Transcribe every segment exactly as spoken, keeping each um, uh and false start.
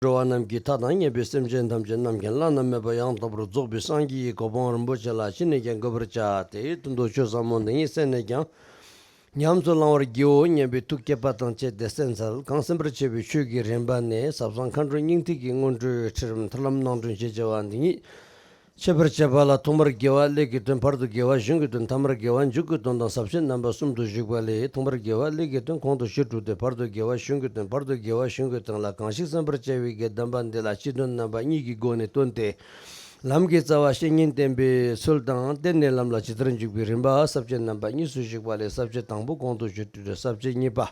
འགྲོ་བ་རྣམས་ཀྱི་མཐའ་དང་། མཉེས་པའི་སེམས་ཅན་ཐམས་ཅད་རྣམ་མཁྱེན་བླ་ན་མེད་པ་ཡང་དག་པར་རྫོགས་པའི་སངས་རྒྱས་ཀྱི་གོ་འཕང་རིན་པོ་ཆེ་ལ་ཅི་ནས་ཀྱང་འགོད་པར་བྱ་སྟེ། དོན་དུ་ཆོས་ཟབ་མོ་འདི་ཉིད་གསན་ནས་ཀྱང་། ཉམས་སུ་བླང་བར་བགྱིའོ་སྙམ་པའི་ཐུགས་བསྐྱེད་པ་དང་བཅས་ཏེ་གསན་འཚལ། གང་གསན་པར་བྱ་བའི་ཆོས་ཀྱི་རིམ་པ་ནི། ཟབ་གསང་མཁའ་འགྲོའི་སྙིང་ཐིག་གི་སྔོན་འགྲོའི་ཁྲིད་རིམ་ཐར་ལམ་སྣང་སྒྲོན་ཞེས་བྱ་བ་འདི་ཉིད། འཆད་པར་བྱེད་པ་ལ། ཐོག་མར་དགེ་བ་ཀླད་ཀྱི་དོན། བར་དུ་དགེ་བ་གཞུང་གི་དོན། ཐ་མར་དགེ་བ་མཇུག་གི་དོན་དང་ཟབ་ཆོས་རྣམ་པ་གསུམ་དུ་བཞུགས་པ་ལས། ཐོག་མར་དགེ་བ་ཀླད་ཀྱི་དོན་གོང་དུ་ཞུས་གྲུབ་སྟེ། བར་དུ་དགེ་བ་གཞུང་གི་དོན། བར་དུ་དགེ་བ་གཞུང་གི་དོན་ལ་གང་ཞིག་གསན་པར་བྱ་བའི་གི་གདམས་པ་འདི་ལ་སྤྱི་དོན་རྣམ་པ་གཉིས་ཀྱི་སྒོ་ནས་སྟོན་ཏེ། ལམ་གྱི་རྩ་བ་བཤེས་གཉེན་བསྟེན་པའི་ཚུལ་དང་། བསྟེན་ནས་ལམ་ལ་ཇི་ལྟར་འཇུག་པའི་རིམ་པ། ཟབ་ཆོས་རྣམ་པ་གཉིས་སུ་བཞུགས་པ་ལས། ཟབ་ཆོས་དང་པོ་གོང་དུ་ཞུས་གྲུབ་སྟེ། ཟབ་ཆོས་གཉིས་པ།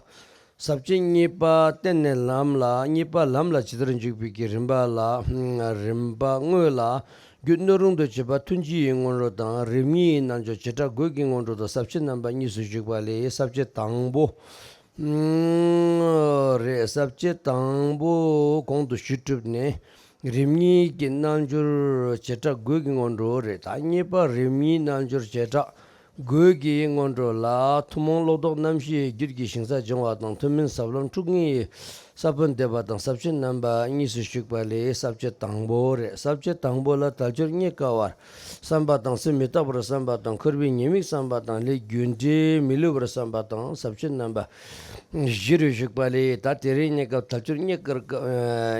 ཟབ་ཆོས་གཉིས་པ་བསྟེན་ནས་ལམ་ལ། གཉིས་པ་ལམ་ལ་ཇི་ལྟར་འཇུག་པའི་གི་རིམ་པ་ལ། རིམ་པ་དངོས་ལ། རྒྱུ་སྣོད་རུང་དུ་བྱེད་པ་ཐུན་གཅིག་གི་སྔོན་འགྲོ་དང་། རིམ་གཉིས་རྣལ་འབྱོར་བྱེ་བྲག་དགོས་ཀྱི་སྔོན་འགྲོ་དང་། ཟབ་ཆོས་རྣམ་པ་གཉིས་སུ་བཞུགས་པ་ལས། ཟབ་ཆོས་དང་པོ། རེད། ཟབ་ཆོས་དང་པོ་གོང་དུ་ཞུས་གྲུབ་ནས། རིམ་གཉིས་ཀྱི་རྣལ་འབྱོར་བྱེ་བྲག་དགོས་ཀྱི་སྔོན་འགྲོ་རེད། ད་གཉིས་པ་རིམ་གཉིས་རྣལ་འབྱོར་བྱེ་བྲག་དགོས་ཀྱི་སྔོན་འགྲོ་ལ། ཐུན་མོང་བློ་ལྡོག་རྣམ་བཞིའི་རྒྱུད་ཀྱི་ཞིང་ས་སྦྱོང་བ་དང་། ཐུན་མིན་ཟབ་ལམ་ཁྲོ་གཉེར་ས་བོན་འདེབས་པ་དང་། ཟབ་ཆོས་རྣམ་པ་གཉིས་སུ་བཞུགས་པ་ལས། ཟབ་ཆོས་དང་པོ་རེད། ཟབ་ཆོས་དང་པོ་ལ་དལ་འབྱོར་རྙེད་དཀའ་བར་བསམ་པ་དང་། ཚེ་མི་རྟག་པར་བསམ་པ་དང་། འཁོར་བའི་ཉེས་དམིགས་བསམ་པ་དང་། ལས་རྒྱུ་འབྲས་མི་བསླུ་བར་བསམ་པ་དང་། ཟབ་ཆོས་རྣམ་པ་བཞི་རུ་བཞུགས་པ་ལས། ད་དེ་རིང་གནས་སྐབས་དལ་འབྱོར་རྙེད་དཀའ་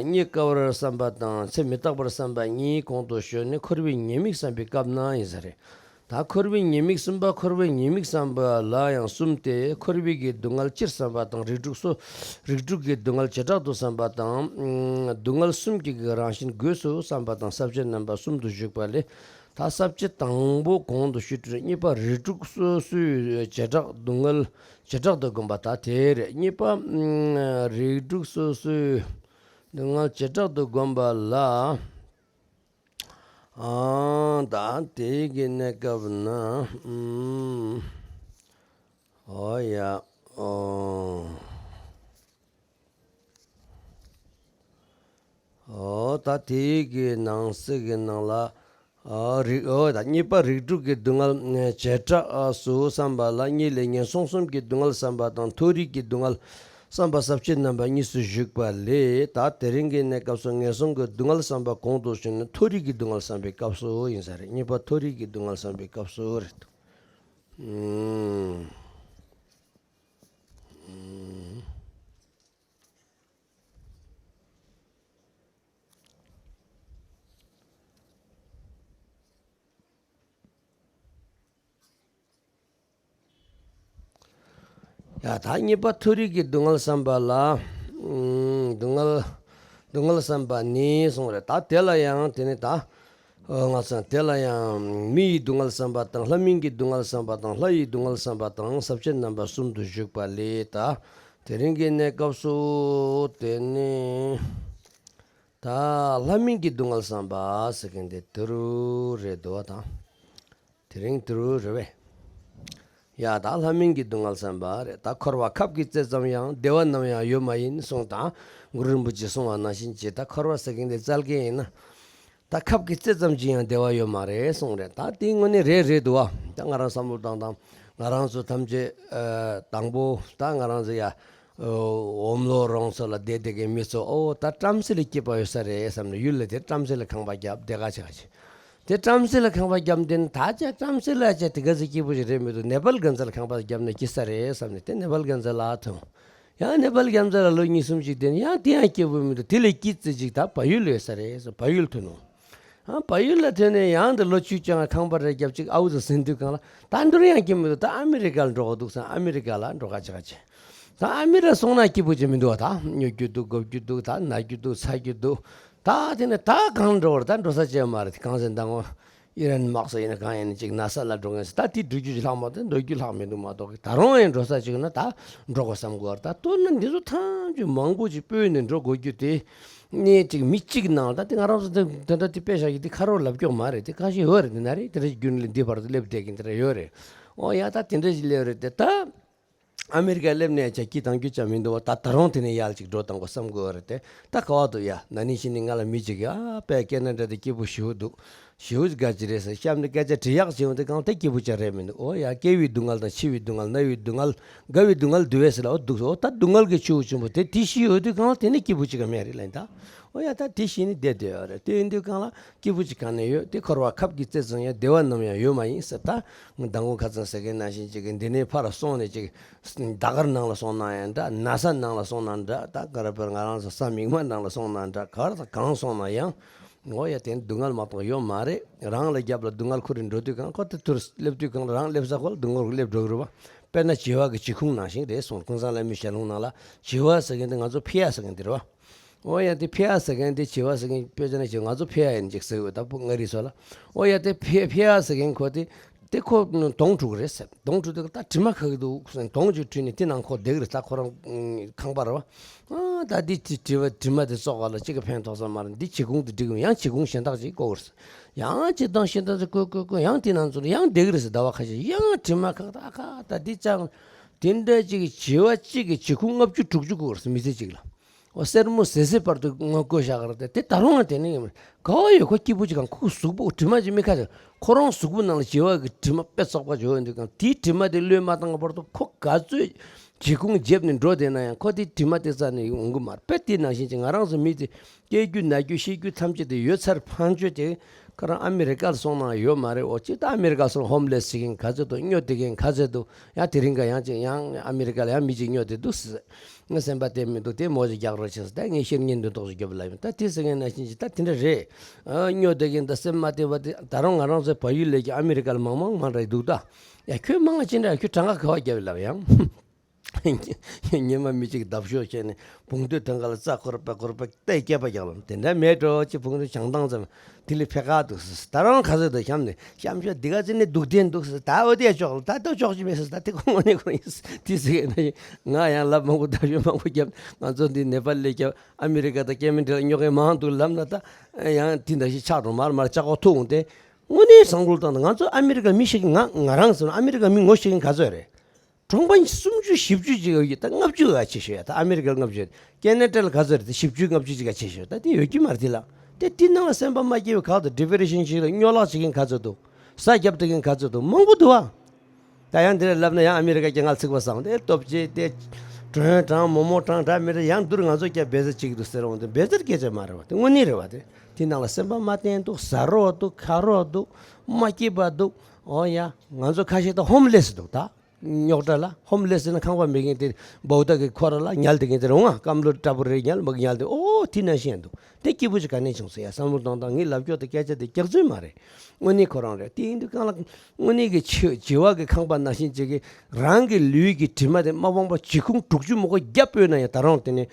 རྙེད་དཀའ་བར་བསམ་པ་དང་། ཚེ་མི་རྟག་པར་བསམ་པ་གཉིས་གོང་དུ་ཞུས་ནས། འཁོར་བའི་ཉེས་དམིགས་བསམ་པའི་སྐབས་ན་ཡིན་ས་རེད། ད་འཁོར་བའི་ཉེས་དམིགས་གསུམ་པ། འཁོར་བའི་ཉེས་དམིགས་བསམ་པ་ལ་ཡང་གསུམ་སྟེ། འཁོར་བའི་གི་སྡུག་བསྔལ་སྤྱིར་བསམ་པ་དང་། རིགས་དྲུག་སོ། རིགས་དྲུག་གི་སྡུག་བསྔལ་བྱེ་བྲག་ཏུ་བསམ་པ་དང་། སྡུག་བསྔལ་གསུམ་གྱི་གི་རང་བཞིན་སྒོས་སུ་བསམ་པ་དང་། ཟབ་ཆོས་རྣམ་པ་གསུམ་དུ་བཞུགས་པ་ལས། ད་ཟབ་ཆོས་དང་པོ་གོང་དུ་ཞུས་ཏེ། གཉིས་པ་རིགས་དྲུག་སོ་སོའི་བྱེ་བྲག་སྡུག་བསྔལ་བྱེ་བྲག་ཏུ་བསྒོམ་པ་ད་དེ་རེད། གཉིས་པ་རིགས་དྲུག་སོ་སོའི་སྡུག་བསྔལ་བྱེ་བྲག་ཏུ་བསྒོམ་པ་ལ། ཨང་། ད་དེ་གི་གནས་སྐབས་ན། ཨུམ། ཨོ་ཡ། ཨོ། ཨོ་ད་དེ་གི་ནང་གསེས་ཀྱི་ནང་ལ། ཨོ་རིགས། ཨོ་ད་གཉིས་པ་རིགས་དྲུག་གི་སྡུག་བསྔལ་བྱེ་བྲག་སུ་བསམ་པ་ལ། གཉིས་ལས་ངན་སོང་གསུམ་གྱི་སྡུག་བསྔལ་བསམ་པ་དང་། མཐོ་རིས་ཀྱི་སྡུག་བསྔལ་བསམ་པ་ཟབ་ཆོས་རྣམ་པ་གཉིས་སུ་བཞུགས་པ་ལས། ད་དེ་རིང་གི་གནས་སྐབས་སུ་ངན་སོང་གི་སྡུག་བསྔལ་བསམ་པ་གོང་དུ་ཞུས་ནས། མཐོ་རིས་ཀྱི་སྡུག་བསྔལ་བསམ་པའི་སྐབས་སུ་ཡིན་ས་རེད། གཉིས་པ་མཐོ་རིས་ཀྱི་སྡུག་བསྔལ་བསམ་པའི་སྐབས་སུ་རེད། ཨུམ། ཨུམ། ཡ། ད་གཉིས་པ་མཐོ་རིས་ཀྱི་སྡུག་བསྔལ་བསམ་པ་ལ། ཨུམ། སྡུག་བསྔལ། སྡུག་བསྔལ་བསམ་པ་ནི་གསུངས་རེད། ད་དེ་ལ་ཡང་དེ་ནི་ད། ཨོ་ང་ཚང་དེ་ལ་ཡང་མི་ཡི་སྡུག་བསྔལ་བསམ་པ་དང་། ལྷ་མིན་གྱི་སྡུག་བསྔལ་བསམ་པ་དང་། ལྷ་ཡི་སྡུག་བསྔལ་བསམ་པ་དང་། ཟབ་ཆོས་རྣམ་པ་གསུམ་དུ་བཞུགས་པ་ལས། ད་དེ་རིང་གི་གནས་སྐབས་སུ་དེ་ནི། ད་ལྷ་མིན་གྱི་སྡུག་བསྔལ་བསམ་པ་ཟེར་མཁན་དེ་དེ་རུ་རེད་འདུག་བ་དང་། དེ་རིང་དེ་རུ་རེད་བས། ཡ། ད་ལྷ་མིན་གྱི་སྡུག་བསྔལ་བསམ་པ་རེད། ད་འཁོར་བ་ཁབ་ཀྱི་རྩེ་ཙམ་ཡང་། བདེ་བ་ནམ་ཡང་ཡོད་མ་ཡིན་གསུངས་དང་། གུ་རུ་རིན་པོ་ཆེས་གསུངས་པ་ནང་བཞིན་གྱི། ད་འཁོར་བ་ཟེར་མཁན་དེ་བཙལ་མཁན་ཡིན་ན། ད་ཁབ་ཀྱི་རྩེ་ཙམ་གྱིས་ཡང་བདེ་བ་ཡོད་མ་རེད་གསུངས་རེད། ད་དེའི་དངོས་གནས་རེད་རེད་འདུག་བ། ད་ང་རང་བསམ་བློ་བཏང་དང་། ང་རང་ཚོ་ཐམས་ཅད་ཨ་དང་པོ་ད་ང་རང་ཚོ་ཡ། ཨོ། འོམ་ལོ་རོང་ཚོ་ལ་བསྡད་བསྡད་མཁན་མི་ཚོ། ཨོ་ད་བྲམ་ཟེ་ལ་སྐྱིད་པ་ཡོད་ས་རེད་བསམ་ནས་ཡུལ་ལ་དེ་བྲམ་ཟེ་ལ་ཁང་པ་བརྒྱབ་བསྡད་ག་བྱེད་ག་བྱེད། དེ་བྲམ་ཟེ་ལ་ཁང་པ་བརྒྱབ་དེ་ནི་ད་ཆ་བྲམ་ཟེ་ལ་ཆ་དེ་ག་ཚོད་སྐྱིད་པོ་ཞིག་རེད་མི་འདུག་ནེ་པཱལ་གྷན་ཛ་ལ་ཁང་པ་བརྒྱབ་ན་སྐྱིད་ས་རེད་བསམ་ནས། དེ་ནེ་པཱལ་གྷན་ཛ་ལ་ཐོན། ཡང་ནེ་པཱལ་གྷན་ཛ་ལ་ལོ་གཉིས་གསུམ་ཞིག་བསྡད་ན་ཡང་དེ་ཡང་སྐྱིད་པོ་མི་འདུག་དེ་ལས་སྐྱིད་ཙི་ཅིག་ད་བལ་ཡུལ་ཡོད་ས་རེད་བསམ། བལ་ཡུལ་ཐོན་ནོ། ཨ། བལ་ཡུལ་ལ་ཐོན་ནས་ཡང་འདི་ལོ་བཅུ་བཅོ་ལྔ་ཁང་པ་རེ་བརྒྱབ་ཅིག་ཨའུ་ཙི་ཟིན་དུས་གང་ལ། ད་འདིར་ཡང་སྐྱིད་མི་འདུག་ད་ཨ་མི་རི་ཀ་ལ་འགྲོ་དགོས་འདུག་བསམ། ཨ་མི་རི་ཀ་ལ་འགྲོ་ག་ཅིག་ག་ཅིག་ད་ཨ་མི་རི་སོང་ན་སྐྱིད་པོ་ཅིག་མི་འདུག་བ། ད་ཉོ་རྒྱུ་འདུག་དགོ་རྒྱུ་འདུག་ད་ན་རྒྱུ་འདུག་ཚ་རྒྱུ་འདུག་ད་དེ་ནས་ད་གང་འགྲོ་བར་ད་འགྲོ་ས་ཅིག་མ་རེད། དེ་གང་ཟེར་ན་ད་ངོ་ཨི་རན་དམག་ས་ཡིན་ན་གང་ཡིན་ན་ཅིག་ན་ས་ལ་འགྲོ་མཁན་ཟེར། ད་དེ་འགྲོ་རྒྱུ་ཅིག་ལྷག་མ་གཏོགས་འགྲོ་རྒྱུ་ལྷག་མི་འདུག་མ་གཏོགས། ད་རུང་ཡང་འགྲོ་ས་ཅིག་ན་ད་འགྲོ་དགོས་བསམ་དགོས་བར། ད་ལྟོས་ན་འདི་ཚོ་ཐམས་ཅད་མང་པོ་ཅིག་སྤོས་ནས་འགྲོ་དགོས་རྒྱུ་དེ། ནས་ཅིག་མི་གཅིག་ནང་ད་དེ་ང་རང་ཚོ་དེ་དེ་འདྲ་དེ་དཔེ་བཞག་གི་དེ་ཁ་རོག་ལབ་སྐྱོག་མ་རེད། དེ་ཁ་ཤས་ཡོད་རེད། དེ་ན་རེད། དེ་འདྲ་རྒྱུན་ལས་འདི་བར་དུ་སླེབས་བསྡད་ཀྱི་འདི་འདྲ་ཡོད་རེད། ཨོ་ཡ། ད་དེ་འདྲ་ཞིག་སླེབས་རེད་དེ། ད་ཨ་མི་རི་ཀ་སླེབས་ནས་ཅག་སྐྱིད་བཏང་རྒྱུ་ཅང་མི་འདུག་བ། ད་ད་རུང་དེ་ནས་ཡར་ཅིག་འགྲོ་བཏང་དགོས་བསམ་དགོས་རེད་དེ། ད་ག་བ་འདུག་ཡ། ན་ནིང་ཕྱི་ནས་ང་ལ་མི་གཅིག་གིས་ཨ་པའི་ཀེ་ན་ཌ་དེ་སྐྱིད་པོ་ཞེ་པོ་འདུག་ཞེ་པོ་ཅིག་དགའ་ཅི་རེད་ཟེར། གཤམ་ནས་སྐད་ཆ་དྲི་ཡག་བྱེད་འོང་དུས་གང་དེ་སྐྱིད་པོ་ཅང་རེད་མི་འདུག་ཨོ་ཡ། སྐྱེ་བའི་སྡུག་བསྔལ་དང་། འཆི་བའི་སྡུག་བསྔལ། ན་བའི་སྡུག་བསྔལ། རྒ་བའི་སྡུག་བསྔལ་འདུག་བས་ཟེར་ལ། ཨོ་འདུག་ཨོ་ད་སྡུག་བསྔལ་གྱི་ཆུ་བོ་ཆེན་པོ་དེ་དེ་ཤི་ཡོད་དུས་གང་དེ་ནི་སྐྱིད་པོ་ཅིག་ག་མེད་རེད་ལ། ཡིན་ད་ ཨོ་ཡ། ད་དེ་ཤེས་ནས་བསྡད་བསྡད་ཡོད་རེད། དེ་ཡིན་དུས་གང་ལ་སྐྱིད་པོ་ཅིག་ག་ནས་ཡོད། དེ་འཁོར་བ་ཁབ་ཀྱི་རྩེ་ཙམ་ཡང་བདེ་བ་ནམ་ཡང་ཡོད་མ་ཡིན་ཟེར། ད་མདང་དགོང་ཁ་སང་ཟེར་མཁན་ནང་བཞིན་ཅིག་གི་འདི་ནས་ཕར་སོང་ནས་ཅིག་ཟླ་དཀར་ནང་ལ་སོང་ན་ཡང་འདྲ། ན་ས་ནང་ལ་སོང་ན་འདྲ། ད་ག་རེ་བར་ང་རང་ཚོ་ས་མིག་དམར་ནང་ལ་སོང་ན་འདྲ། ག་རེ་གང་སོང་ན་ཡང་། ཨོ་ཡ། དེ་སྡུག་བསྔལ་མ་གཏོགས་ཡོད་མ་རེད། རང་ལ་རྒྱབ་ལ་སྡུག་བསྔལ་ཁུར་རེ་འགྲོ་དུས་གང་ཁོ་དེ་དུར་སླེབས་དུས་གང་རང་སླེབས་ས་ཁོ་ལ་སྡུག་བསྔལ་སླེབས་འགྲོ་གི་རེད་བ། དཔེར་ན་བྱི་བ་གི་བྱི་ཁུང་ནང་བཞིན་རེད་གསུངས། ཀུན་བཟང་བླ་མའི་ཞལ་ལུང་ནང་ལ་བྱི་བ་ཟེར་མཁན་དེ་ང་ཚོ་ཕི་ཡ་ཟེར་མཁན་དེ་རེད་བ། ཨོ་ཡ། དེ་ཕི་ཡ་ཟེར་མཁན་དེ་བྱི་བ་ཟེར་མཁན་དཔེ་ཆ་ནས་བྱི་ང་ཚོ་ཕི་ཡ་ཡིན་ཅིག་ཟེར་འོས། ད་བུ་མངའ་རིས་སོགས་ལ། ཨོ་ཡ། དེ་ཕི་ཕི་ཡ་ཟེར་མཁན་ཁོ་དེ་དེ་ཁོ་དོང་བྲུག་རེད་ཟེར། དོང་བྲུག་དེ་ད་དྲི་མ་ཁ་གི་འདུག་ཟེར། དོང་ཅིག་བྲུས་ནས་དེ་ནང་ཁོ་བསྡད་ཀྱི་རེད། ད་ཁོ་རང་ཁང་པ་རེད་བ། ཨ་ད་འདི་དྲི་དྲི་བ་དྲི་མ་དེ་བཙོག་ག་ལ་གཅིག་གི་ཕན་ཐོགས་ས་མ་རེད། འདི་བྱི་ཁུང་དེ་འགྲིག་གི་མ། ཡང་བྱི་ཁུང་གཞན་དག་ཅིག་བརྐོ་དགོས་རེད། ཡང་ཅིག་དང་གཞན་དག་ཅིག་བརྐོ་བརྐོ་བརྐོ་ཡང་དེ་ནང་ཚོ་ཡང་བསྡད་ཀྱི་རེད་ཟེར། ཟླ་བ་ཁ་ཤས་ཡང་དྲི་མ་ཁ་ད་ཁ་ད་འདི་ཅང་དེ་འདྲ་ཅིག་བྱི་བ་གཅིག་གི་བྱི་ཁུང་ལྔ་བཅུ་དྲུག་ཅུ་བརྐོ་དགོས་རེད་ཟེར། མི་ཚེ་གཅིག་ལ། འོ་སེར་མོ་ཟེར་ཟེར་བར་དུ་ངོ་བཀོད་བཞག་གི་རེད་དེ། དེ་ད་རུང་ང་དེ་ནས་ཡིན་མ་རེད། ག་བ་ཡོད་ཁོ་སྐྱིད་པོ་ཅིག་གང་ཁོ་གཟུགས་པོ་དྲི་མ་ཅིག་མི་ཁ་ཅིག་ཁོ་རང་གཟུགས་པོ་ནང་ལ་བྱི་བ་གི་དྲི་མ་དཔེ་བཙོག་པ་ཅིག་ཡོད་འདུག་གང་དེའི་དྲི་མ་དེ་གློད་མ་བཏང་བར་དུ་ཁོ་ག་ཚོད་བྱི་ཁུང་བརྗེབས་ནས་འགྲོ་བསྡད་ན་ཡང་ཁོ་དེའི་དྲི་མ་དེ་རྩ་ནས་ཡོང་གི་མ་རེད། དཔེ་དེ་ནང་བཞིན་ཅིག་ང་རང་ཚོ་མི་དེ་སྐྱེ་རྒྱུ་ན་རྒྱུ་ཤི་རྒྱུ་ཐམས་ཅད་དེ་ཡོད་ཚར་ཕངས་བྱས་དེ་ཁོ་རང་ཨ་མི་རི་ཀ་ལ་སོང་ན་ཡོད་མ་རེད། འོ་ཅིག་ད་ཨ་མི་རི་ཀ་སོང་ཧོམ་ལེས་བྱེད་མཁན་ག་ཚོད་འདུག་སྨྱོ་བསྡད་མཁན་ག་ཚོད་འདུག་ཡང་དེ་རིང་ག་ཡང་ཅིག་ཡང་ཨ་མི་རི་ཀ་ལ་ཡང་མི་གཅིག་སྨྱོ་བསྡད་འདུག་ཟེར། ངའི་སེམས་པ་དེ་མི་འདུག་དེ་མོ་ཞིག་རྒྱག་རོགས་བྱེད་ཟེར། ད་ངས་ཤེར་ཉན་འདོན་ཐོག་ཞིག་རྒྱབ་ལབ་ཡིན། ད་དེ་ཟེར་མཁན་ནང་བཞིན་ཅིག་ད་དེ་འདྲ་རེད། ཨ་སྨྱོ་བསྡད་མཁན་ད་སེམས་མ་བདེ་བ་དེ་ད་རུང་ང་རང་ཚོའི་བལ་ཡུལ་ལས་ཀྱི་ཨ་མི་རི་ཀ་ལ་མང་མང་མང་དྲགས་འདུག་ད་ཡ་ཁྱོད་མང་ཅི་འདྲ་ཁྱོད་གྲངས་ཀ་ག་བ་རྒྱབ་ལབ་ཡང་། ཉི་མ་མི་གཅིག་བརྡབ་ཤོག་བྱས་ནས་བོང་ཏོའི་ཐང་ཀ་ལ་རྩྭ་འཁོར་པ་འཁོར་པ་ཏེ་སྐྱེས་པ་རྒྱག་ལམ་དེ་འདྲ་མེད་འགྲོ་ཅི། བོང་ཏོ་བྱང་ཐང་ཙམ་དེ་ལས་ཕེ་ཁ་འདུག་ཟེར། ད་རང་ཁ་ཟས་དང་བཤམས་ནས་བཤམས་ཤོག་འདི་ག་ཚོད་ནས་སྡུག་བསྡད་འདུག་ཟེར། ད་འོ་དེ་ཡ་ཅོག་ལ་ད་ལྟ་ཅོག་ཅི་མེད་ཟེར། ད་དེ་ཁོ་དངོས་གནས་ཁོ་ཡིན་ཟེར། དེ་ཟེར་ན་ཡིན། ང་ཡང་ལབ་མང་པོ་བརྡབ་ཤོག་མང་པོ་བརྒྱབ། ང་ཚོ་འདི་ནེ་པཱལ་ལས་བརྒྱབ། ཨ་མི་རི་ཀ་དང་སྐྱེ་མི་འདྲ་ལ་རྙོག་གི་མང་འདུག་ལབ་ན་ད་ཡང་དེ་འདྲ་ཞིག་ཆགས་འགྲོ་མར་མར་ལྕགས་ཁོག་ཐུག་འོང་སྟེ། དངོས་གནས་བསམ་བློ་བཏང་ན་ང་ཚོ་ཨ་མི་རི་ཀ་མི་ཤེས་མཁན་ང་ང་རང་ཟེར་ན་ཨ་མི་རི་ཀ་མི་ངོ་ཤེས་མཁན་ག་ཚོད་རེད། གྲོང་པ་སུམ་ཅུ་བཞི་བཅུ་ཅིག་ཡོད་ཀྱི་ད་ལྔ་བཅུ་ག་ཆེ་ཤོས་ཡ། ད་ཨ་མི་རི་ཀར་ལྔ་བཅུ་ཡོད། ཀེ་ན་ཌ་ལ་ག་ཚོད་རེད། ད་བཞི་བཅུ་ལྔ་བཅུ་ཅིག་ག་ཆེ་ཤོས། ད་དེ་ཡོད་ཀྱི་མ་རེད། དེ་ལ་དེ་དེ་ནང་ལ་སེམས་པ་མ་སྐྱིད་པའི་ཁག་ཏུ་ཌི་པི་རེ་ཤན་ཞིག་ལ་སྨྱོ་ལག་བྱེད་མཁན་ག་ཚོད་འདུག་ཟ་རྒྱབ་བསྡད་མཁན་ག་ཚོད་འདུག་མང་པོ་འདུག་ཨ། ད་ཡང་དེ་ལ་ལབ་ན་ཡང་ཨ་མི་རི་ཀ་རྒྱ་ངལ་ཚིག་པ་བཟང་དེ་སྟོབས་ཆེ་དེ་གྲོན་དྲང་མོ་མོ་དྲང་དྲ་མི་རེ་ཡང་བསྡུར་ང་ཚོ་སྐྱ་བེ་ཟ་གཅིག་འདུག་ཟེར་འོང་དེ་བེ་ཟར་སྐད་ཆ་མ་རེད་བ། དེ་དངོས་གནས་རེད་བ། དེ་དེ་ནང་ལ་སེམས་པ་མ་བརྟན་འདུག་ཟ་རོགས་འདུག་ཁ་རོགས་འདུག་མ་སྐྱིད་པ་འདུག་ཨོ་ཡ་ང་ཚོ་ཁ་ཤས་ད་ཧོམ་ལེ་སི་འདུག་ད། རྙོག་དྲ་ལ་ཧོམ་ལེ་སི་ཟེར་ན་ཁང་པ་མེད་མཁན་དེ་བའུ་ད་གི་ཁོ་ར་ལ་ཉལ་དེ་མཁན་དེ་རུང་ང་སྐམ་ལོ་འདྲ་པོ་རེ་ཉལ་མ་གི་ཉལ་དེ་ཨོ་དེ་ནང་བཞིན་འདུག་དེ་སྐྱིད་པོ་ཞིག་ག་ནས་བྱུང་ཟེར་ཡ་བསམ་བློ་གཏོང་སྟངས་ངས་ལབ་ཀྱོག་དེ་སྐད་ཆ་དེ་སྐྱག་རྫུན་མ་རེད། དངོས་གནས་ཁོ་རང་རེད། དེ་ཡིན་དུས་གང་ལ་དངོས་གནས་ཀྱི་བྱི་བྱི་བ་གི་ཁང་པ་ནང་བཞིན་ཅིག་གི་རང་གི་ལུས་ཀྱི་དྲི་མ་དེ་མ་སྤངས་པ་བྱི་ཁུང་དྲུག་ཅུ་མོ་ཁོ་བརྒྱབ་སྤོས་ན་ཡང་ད་རུང་དེ་ནི་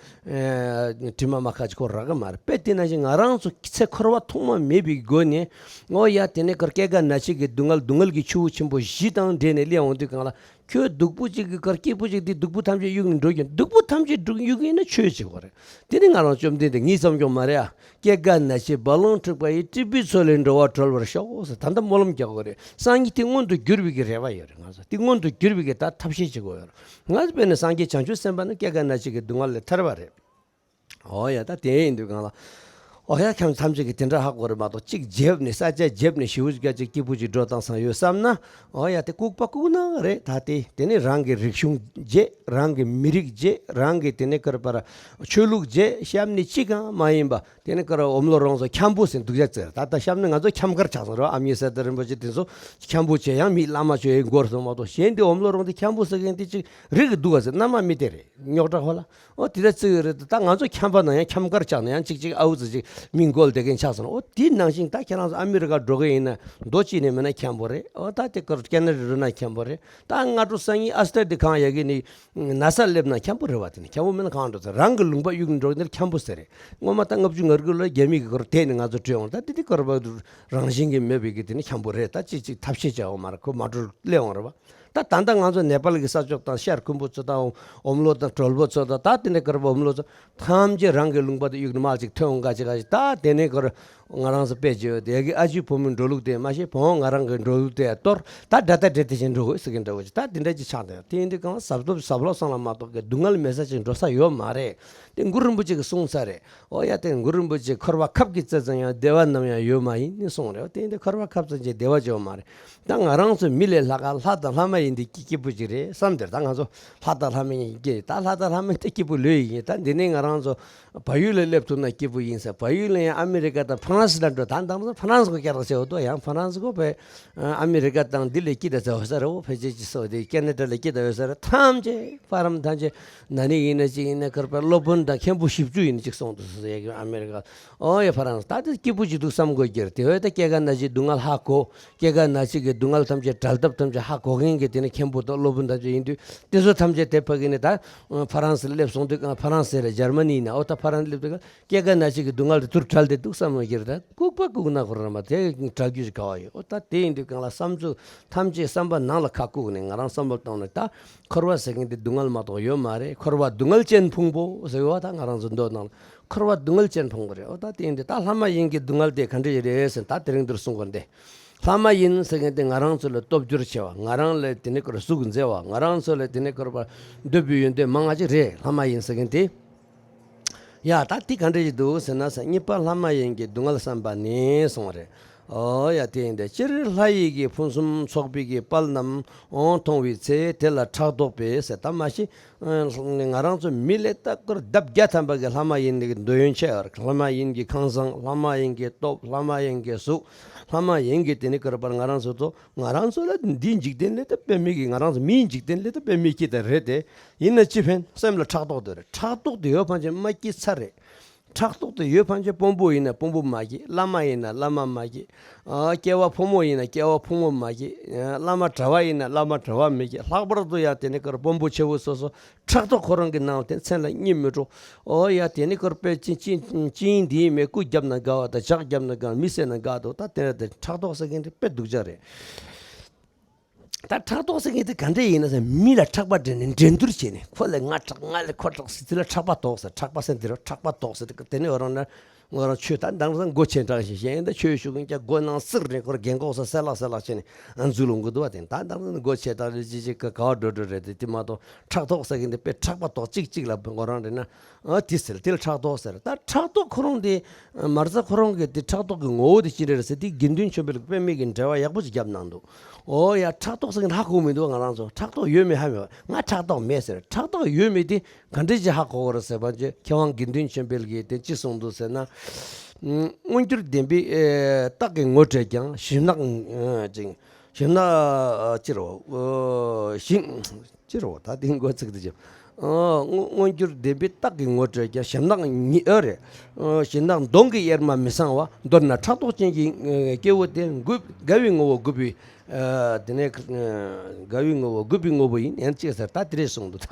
དྲི་མ་མ་ཁ་ཅིག་ཁོ་རག་གི་མ་རེད། དཔེ་དེ་ནང་བཞིན་ང་རང་ཚོ་ཚེ་འཁོར་བ་ཐོག་མ་མེད་པའི་སྒོ་ནས་ངོ་ཡ་དེ་ནས་ཀར་སྐྱེ་རྒ་ན་འཆི་གི་སྡུག་བསྔལ་སྡུག་བསྔལ་གྱི་ཆུ་བོ་ཆེན་པོ་བཞི་དང་འདྲེས་ནས་སླེབས་འོང་དུས་གང་ལ། ཁྱོད་སྡུག་པོ་གཅིག་གི་ཁར་སྐྱིད་པོ་གཅིག་དེ་སྡུག་པོ་ཐམས་ཅད་གཡུག་ནས་འགྲོ་རྒྱུ། སྡུག་པོ་ཐམས་ཅད་སྡུག་གཡུག་གི་ཡིན་ན་ཆོས་བྱེད་དགོས་རེད། དེ་ནི་ང་རང་བཅོམ་ལྡན་འདས་ངས་བསམ་སྐྱོང་མ་རེད་ཨ། སྐྱེ་རྒ་ན་འཆི་རྦ་ཀློང་འཁྲུགས་པ་ཡི། སྲིད་པའི་མཚོ་ལས་འགྲོ་བ་སྒྲོལ་བར་ཤོག་ཟེར་ད་ལྟ་སྨོན་ལམ་རྒྱག་དགོས་རེད། སངས་རྒྱས་དེ་མངོན་དུ་གྱུར་པའི་གི་རེ་བ་ཡོད་རེད། ང་ཚོ་དེ་མངོན་དུ་གྱུར་པའི་གི་ད་ཐབས་ཤེས་བྱེད་དགོས་ཡོད་རེད། ང་ཚོ་དཔེར་ན་སངས་རྒྱས་བྱང་ཆུབ་སེམས་དཔའ་ནི་སྐྱེ་རྒ་ན་འཆི་གི་སྡུག་བསྔལ་ལས་ཐར་བ་རེད། འོ་ཡ་ད་དེ་ཡིན་དུས་གང་ལ། འོ་ཡ་ཁྱམས་ཐམས་ཅད་ཀྱིས་དེ་འདྲ་ཧ་གོ་རེད་མ་གཏོགས་གཅིག་བརྗེབས་ནས་ས་ཆ་བརྗེབས་ནས་ཞེ་པོ་ཅིག་གཅིག་སྐྱིད་པོ་ཅིག་འགྲོ་བཏང་སང་ཡོད་བསམ་ན། འོ་ཡ་དེ་ལྐུགས་པ་ལྐུགས་ནག་རེད། ད་དེ་དེ་ནི་རང་གི་རིག་གཞུང་བརྗེད་རང་གི་མི་རིགས་བརྗེད་རང་གི་དེ་ནི་ཀར་པར་ཆོས་ལུགས་བརྗེད་གཤམ་ནས་གཅིག་གང་མ་ཡིན་པ་དེ་ནི་ཀར་འོམ་ལོ་རོང་ཚོ་འཁྱམ་པོ་ཟེར་འདུག་ཡ་ཙེར་ད་ལྟ་གཤམ་ནས་ང་ཚོ་འཁྱམ་དཀར་ཆགས་སོང་རོ། ཨ་མྱེས་གསེར་རྟ་རིན་པོ་ཆེ་དེ་ཚོ་འཁྱམ་པོ་བྱས་ཡང་མི་བླ་མ་ཆོས་ཡིན་སྐོར་སོང་མ་གཏོགས་གཞན་དེ་འོམ་ལོ་རོང་དེ་འཁྱམ་པོ་ཟེར་མཁན་དེ་གཅིག་རིག་གི་འདུག་ག་ཟེར་ན་མ་མི་དེ་རེད། རྙོག་དྲ་ཧོ་ལ། ཨོ་དེ་འདྲ་བརྩི་གི་རེད། ད་ང་ཚོ་འཁྱམ་པ་ན་ཡང་འཁྱམ་དཀར་ཆགས་ན་ཡང་གཅིག་གཅིག་ཨའུ་ཙི་ཅིག་མི་མགོ་ལ་བསྡད་མཁན་ཆགས་སོང་། ཨོ་དེ་ནང་བཞིན་ད་ཁྱེད་རང་ཚོ་ཨ་མི་རི་ཀ་འགྲོ་གི་ཡིན་ན་མདོ་གཅིག་ནས་མིན་ན་འཁྱམ་པོ་རེད། ཨོ་ད་དེ་ཀར་ཀེ་ན་ཌ་འགྲོ་ན་འཁྱམ་པོ་རེད། ད་སྔ་དྲོ་སང་ཉིན་ཨ་སི་ཏྲ་འདི་གང་ཡ་གི་ནི་ན་ས་སླེབས་ན་འཁྱམ་པོ་རེད་བ། དེ་ནི་འཁྱམ་པོ་མིན་ན་གང་འགྲོ་ཚེ་རང་གི་ལུང་པ་གཡུག་ནས་འགྲོ་གི་འདིར་འཁྱམ་པོ་ཟེར་རེད། སྔོན་མ་ད་ལྔ་བཅུ་ང་དགུ་ལོ་རྒྱ་མི་གི་ཀར་དེད་ནས་ང་ཚོ་བྲོས་འོང་། ད་དེ་དེ་ཀར་བ་རང་བཞིན་གྱིས་མེད་པའི་གི་དེ་ནི་འཁྱམ་པོ་རེད། ད་ཅིག་ཅིག་ཐབས་ཤེས་བྱ་འོང་མ་རེད། ཁོ་མ་འགྲོ་སླེབས་འོང་རེད་བ། ད་ད་ལྟ་ང་ཚོ་ནེ་པཱལ་གྱི་ས་ཕྱོགས་དང་ཤར་ཁུམ་བུ་ཚོ་དང་འོམ་ལོ་དང་གྲོལ་བུ་ཚོ་དང་ད་དེ་འདྲ་དཀར་པོ་འོམ་ལོ་ཚོ་ཐམས་ཅད་རང་གི་ལུང་པ་དེ་གཡུག་ནས་མར་ཅིག་ཐོན་འོང་ག་ཅིག་ག་ཅིག་ད་དེ་ནས་ཀར་ ང་རང་ཚོ་དཔེ་བརྗོད་དེ་ཡ་གི་ཨ་ཅེའི་བུ་མོའི་འགྲོ་ལུགས་དེ་མ་ཤེས། བུ་མོ་ང་རང་གི་འགྲོ་ལུགས་དེ་གཏོར། ད་དགྲ་ད་དགྲ་དེ་བཞིན་འགྲོ་དགོས་ཟེར་གི་འདྲ་བོ་ཅིག་ད་དེ་འདྲ་ཅིག་ཆགས་འདུག་དེ་ཡིན་དུས་གང་ཟབ་ཐོབ་ཟབ་ལོག་སང་ལ་མ་གཏོགས་གི་སྡུག་བསྔལ་མེད་ས་ཅིག་འགྲོ་ས་ཡོད་མ་རེད། དེ་གུ་རུ་རིན་པོ་ཆེ་གིས་གསུངས་ས་རེད། ཨོ་ཡ། དེ་གུ་རུ་རིན་པོ་ཆེ་འཁོར་བ་ཁབ་ཀྱི་རྩེ་ཙམ་ཡང་བདེ་བ་ནམ་ཡང་ཡོད་མ་ཡིན་ནི་གསུངས་རེད། དེ་ཡིན་དུས་འཁོར་བ་ཁབ་ཙམ་གྱི་བདེ་བ་ཅིག་ཡོད་མ་རེད། ད་ང་རང་ཚོ་མི་ལས་ལྷག་ག་ལྷ་དང་ལྷ་མ་ཡིན་དེ་སྐྱིད་སྐྱིད་པོ་ཅིག་རེད་བསམ་དེར། ད་ང་ཚོ་ལྷ་དང་ལྷ་མ་ཡིན་གྱི་ད་ལྷ་དང་ལྷ་མ་ཡིན་དེ་སྐྱིད་པོ་ལོས་ཡིན། ད་འདི་ནས་ང་རང་ཚོ་བལ་ཡུལ་ལ་སླེབས་ཐུབ་ན་སྐྱིད་པོ་ཡིན་ཟེར། བལ་ཡུལ་ལ་ཡང་ཨ་མི་རི་ཀ་དང་ཧྥ་རན་སི་ལ་འགྲོ། ད་ད་ཧྥ་རན་སི་གོ་སྐད་གྲགས་ཆེ་བོ་འདུག་ཡང་ཧྥ་རན་སི་གོ་བས་ཨ་མི་རི་ཀ་དང་འདི་ལས་སྐྱིད་ད་ཟེར་བ་ས་རེད། འོ་ཕལ་ཆེར་ཅི་སོ་དེ་ཀེ་ན་ཌ་ལས་སྐྱིད་ད་ཡོད་ས་རེད། ཐམས་ཅད་ཕ་རམ་ཐམས་ཅད་ན་ནིང་ཡིན་ན་ཅི་ཡིན་ན་ཁར་པ་སློབ་དཔོན་དང་མཁན་པོ་བཞི་བཅུ་ཡིན་ན་ཅིག་སོང་འདུག་ཟེར་ཡ་གི་ཨ་མི་རི་ཀ། ཨོ་ཡ། ཧྥ་རན་སི་ད་དེ་སྐྱིད་པོ་ཅིག་འདུག་བསམ་དགོས་ཀྱི་རེད། དེ་བས་ད་སྐྱེ་རྒ་ན་འཆི་སྡུག་བསྔལ་ཧ་གོ། སྐྱེ་རྒ་ན་འཆི་གི་སྡུག་བསྔལ་ཐམས་ཅད་བྲལ་ཐབས་ཐམས་ཅད་ཧ་གོ་མཁན་གྱི་དེ་ནི་མཁན་པོ་དང་སློབ་དཔོན་ཐམས་ཅད་ཡིན་དུས་དེ་ཚོ་ཐམས་ཅད་དེ་ཕ་གི་ནི་ད་ཧྥ་རན་སི་ལ་སླེབས་སོང་དུས་ཧྥ་རན་སི་རེད་འཇར་མ་ནི་ཡིན་ན་ཨོ་ད་ཧྥ་རན་སི་སླེབས་དུས་སྐྱེ་རྒ་ན་འཆི་གི་སྡུག་བསྔལ་དེ་ཚུར་བྲལ་ཏེ་འདུག་བསམ་གྱི་རེད། ད་ལྐུགས་པ་ལྐུགས་ན་ཁོ་རང་མ་དེ་བྲལ་རྒྱུ་ཞིག་ག་བ་ཡོད། ཨོ་ད་དེ་ཡིན་དུས་གང་ལ་བསམ་ཚུལ་ཐམས་ཅད་བསམ་པ་ནང་ལ་ཁ་བཀུག་ནས་ང་རང་བསམ་བློ་བཏང་ནས་ད་འཁོར་བ་ཟེར་མཁན་དེ་སྡུག་བསྔལ་མ་གཏོགས་ཡོད་མ་རེད། འཁོར་བ་སྡུག་བསྔལ་ཅན་ཕུང་པོ་ཟེར་བ་ད་ང་རང་ཚོ་མདོ་ནང་ལ། འཁོར་བ་སྡུག་བསྔལ་ཅན་ཕུང་པོ་རེད། ཨོ་ད་དེ་ཡིན་དུས་ད་ལྷ་མ་ཡིན་གྱི་སྡུག་བསྔལ་དེ་ག་འདྲ་ཞིག་རེད་ཟེར། ད་དེ་རིང་འདིར་གསུང་གི་འདི་ལྷ་མ་ཡིན་ཟེར་མཁན་དེ་ང་རང་ཚོ་ལ་སྟོབས་འབྱོར་ཆེ་བ། ང་རང་ལ་དེ་ནས་ཁོར་གཟུགས་མཛེས་པ། ང་རང་ཚོ་ལ་དེ་ནས་ཁོར་པ་འདོད་པའི་ཡོན་ཏན་མང་ང་ཅིག་རེད། ལྷ་མ་ཡིན་ཟེར་མཁན་དེ། ཡ་ད་དེ་ག་འདྲ་ཞིག་འདུག་ཟེར་ན་ས་གཉིས་པ་ལྷ་མ་ཡིན་གྱི་སྡུག་བསྔལ་བསམ་པ་ནི་གསུངས་པ་རེད། ཨོ་ཡ། དེ་ཡིན་དུས་སྤྱིར་ལྷ་ཡི་གི་ཕུན་སུམ་ཚོགས་པའི་གི་དཔལ་རྣམས་ཨང་མཐོང་བའི་ཚེ་དེ་ལ་ཕྲག་དོག་པས་ཟེར། ད་མ་གཞི་ང་རང་ཚོ་མི་ལས་ལྟ་སྐོར་ལྡབ་བརྒྱ་ཐམ་པ་གི་ལྷ་མ་ཡིན་གྱི་འདོད་ཡོན་ཆེ་བར། ལྷ་མ་ཡིན་གྱི་ཁང་བཟང་། ལྷ་མ་ཡིན་གྱི་སྟོབས། ལྷ་མ་ཡིན་གྱི་གཟུགས། ལྷ་མ་ཡིན་གྱི་དེ་ནི་ཀར་པར་ང་རང་ཚོ་ཚོ་ང་རང་ཚོ་ལ་འདིའི་འཇིག་རྟེན་ལས་ད་དཔེ་མེད་ཀྱི་ང་རང་ཚོ་མིའི་འཇིག་རྟེན་ལས་ད་དཔེ་མེད་ཀྱི་ད་རེད་དེ། ཡིན་ན་ཅི་ཕན། སེམས་ལ་ཕྲག་དོག་དེ་རེད། ཕྲག་དོག་དེ་ཡོད་ཕན་ཆད་མ་སྐྱིད་ཚར་རེད། ཕྲག་དོག་དེ་ཡོད་ཕན་ཆད་དཔོན་པོ་ཡིན་ན་དཔོན་པོ་མ་སྐྱིད། བླ་མ་ཡིན་ན་བླ་མ་མ་སྐྱིད། ཨ་སྐྱེ་བ་ཕོ་མོ་ཡིན་ན་སྐྱེ་བ་ཕོ་མོ་མ་སྐྱིད། ཨ་བླ་མ་གྲྭ་བ་ཡིན་ན་བླ་མ་གྲྭ་བ་མི་སྐྱིད། ལྷག་པར་དུ་ཡང་དེ་ནི་ཀར་དཔོན་པོ་ཆེ་བོ་སོ་སོ་ཕྲག་དོག་ཁོ་རང་གི་ནང་དེ་མཚན་ལ་གཉིད་མི་འགྲོ། ཨོ་ཡ། དེ་ནི་ཀར་དཔེ་ཅི་ཅི་ཅི་ཡིན་འདི་ཡིན་མེད་སྐུ་རྒྱབ་ན་དགའ་བ་དང་ལྕག་རྒྱབ་ན་དགའ་བ། མི་བསད་ན་དགའ་འདུག་ད་དེ་ར་དེ་ཕྲག་དོག་ཟེར་མཁན་དེ་དཔེ་སྡུག་ཅག་རེད། ད་ཕྲག་དོག་ཟེར་མཁན་དེ་ག་འདྲས་ཡིན་ན་ཟེར། མི་ལ་ཕྲག་པ་འདྲེན་ནས་འགྲན་བསྡུར་བྱས་ནས་ཁོ་ལས་ང་དྲག་ང་ལས་ཁོ་དྲག་ཟེར། དེ་ལ་ཕྲག་པ་དོག་ཟེར། ཕྲག་པ་ཟེར་འདི་རུ་ཕྲག་པ་དོག་ཟེར། དེ་ནས་འོ་རང་ན་ང་རང་ཆོས་ད་འདང་ས་མགོ་ཆེན་དྲག་ཞིང་གཞན་ད་ཆོས་ཞུ་མཁན་ཀྱང་མགོ་ནང་སིར་རེ་ཁོར་རྒན་གོག་ས་སེ་ལག་སེ་ལག་བྱས་ནས་འཛུལ་ལོང་གི་འདུག་བ། དེ་ད་འདང་ས་མགོ་ཆེ་དྲག་རེ་ཅི་ཅི་ག་ག་བ་འགྲོ་འགྲོ་རེད། དེ་དེ་མ་གཏོགས་ཕྲག་དོག་ཟེར་མཁན་དེ་དཔེ་ཕྲག་པ་དོག་གཅིག་གཅིག་ལ་ང་རང་རེད་ན། ཨ་དེ་ཟེར། དེ་ལ་ཕྲག་དོག་ཟེར། ད་ཕྲག་དོག་ཁོ་རང་དེ་མར་ས་ཁོ་རང་གི་དེ་ཕྲག་དོག་གི་ངོ་བོ་དེ་ཅི་འདྲ་རེད་ཟེར། དེ་དགེ་འདུན་ཆོས་འཕེལ་གྱི་དཔེ་མེད་ཀྱི་འགྲེལ་བ་ཡག་པོ་ཅིག་བརྒྱབ་གནང་འདུག་ཨོ་ཡ། ཕྲག་དོག་ཟེར་མཁན་ཧ་གོ་མི་འདུག་ང་རང་ཚོ་ཕྲག་དོག་ཡོད་མེད་ཧ་མི་གོ། ང་ཕྲག་དོག་མེད་ཟེར། ཕྲག་དོག་ཡོད་མེད་དེ་ག་འདྲ་ཅིག་ཧ་གོ་གི་རེད་ཟེར་བ་ཅིག་མཁས་དབང་དགེ་འདུན་ཆོས་འཕེལ་གྱིས་དེ་ཅི་གསུངས་འདུག་ཟེར་ན། མངོན་གྱུར་ལྡན་པའི་ཨེ་རྟགས་ཀྱིས་ངོ་སྤྲད་ཀྱང་ཞིམ་ནག་ཨེ་ཅིང་ཞིམ་ནག་ཨ་ཅི་རོ་ཨོ་ཞིམ། ཅི་རེད་བ། ད་དེ་མགོ་ཚིག་དེ་ཅི། ཨ་མངོན་མངོན་གྱུར་ལྡན་པའི་རྟགས་ཀྱིས་ངོ་སྤྲད་ཀྱང་ཞིམ་ནག་ཉིད་ཨེ་རེད། ཨ་ཞིམ་ནག་མདོངས་ཀྱིས་དབྱེར་མ་མི་གསང་བ། མདོར་ན་ཕྲག་དོག་ཅན་གྱི་ཨ་སྐྱེ་བོ་དེ་དགའ་བའི་ངོ་བོ་རྒུད་པའི་ཨ་དེ་ནས་ཨ་དགའ་བའི་ངོ་བོ་རྒུད་པའི་ངོ་བོ་ཡིན་ཡང་ཅི་ཟེར། ད་དེ་རེད་གསུངས་འདུག་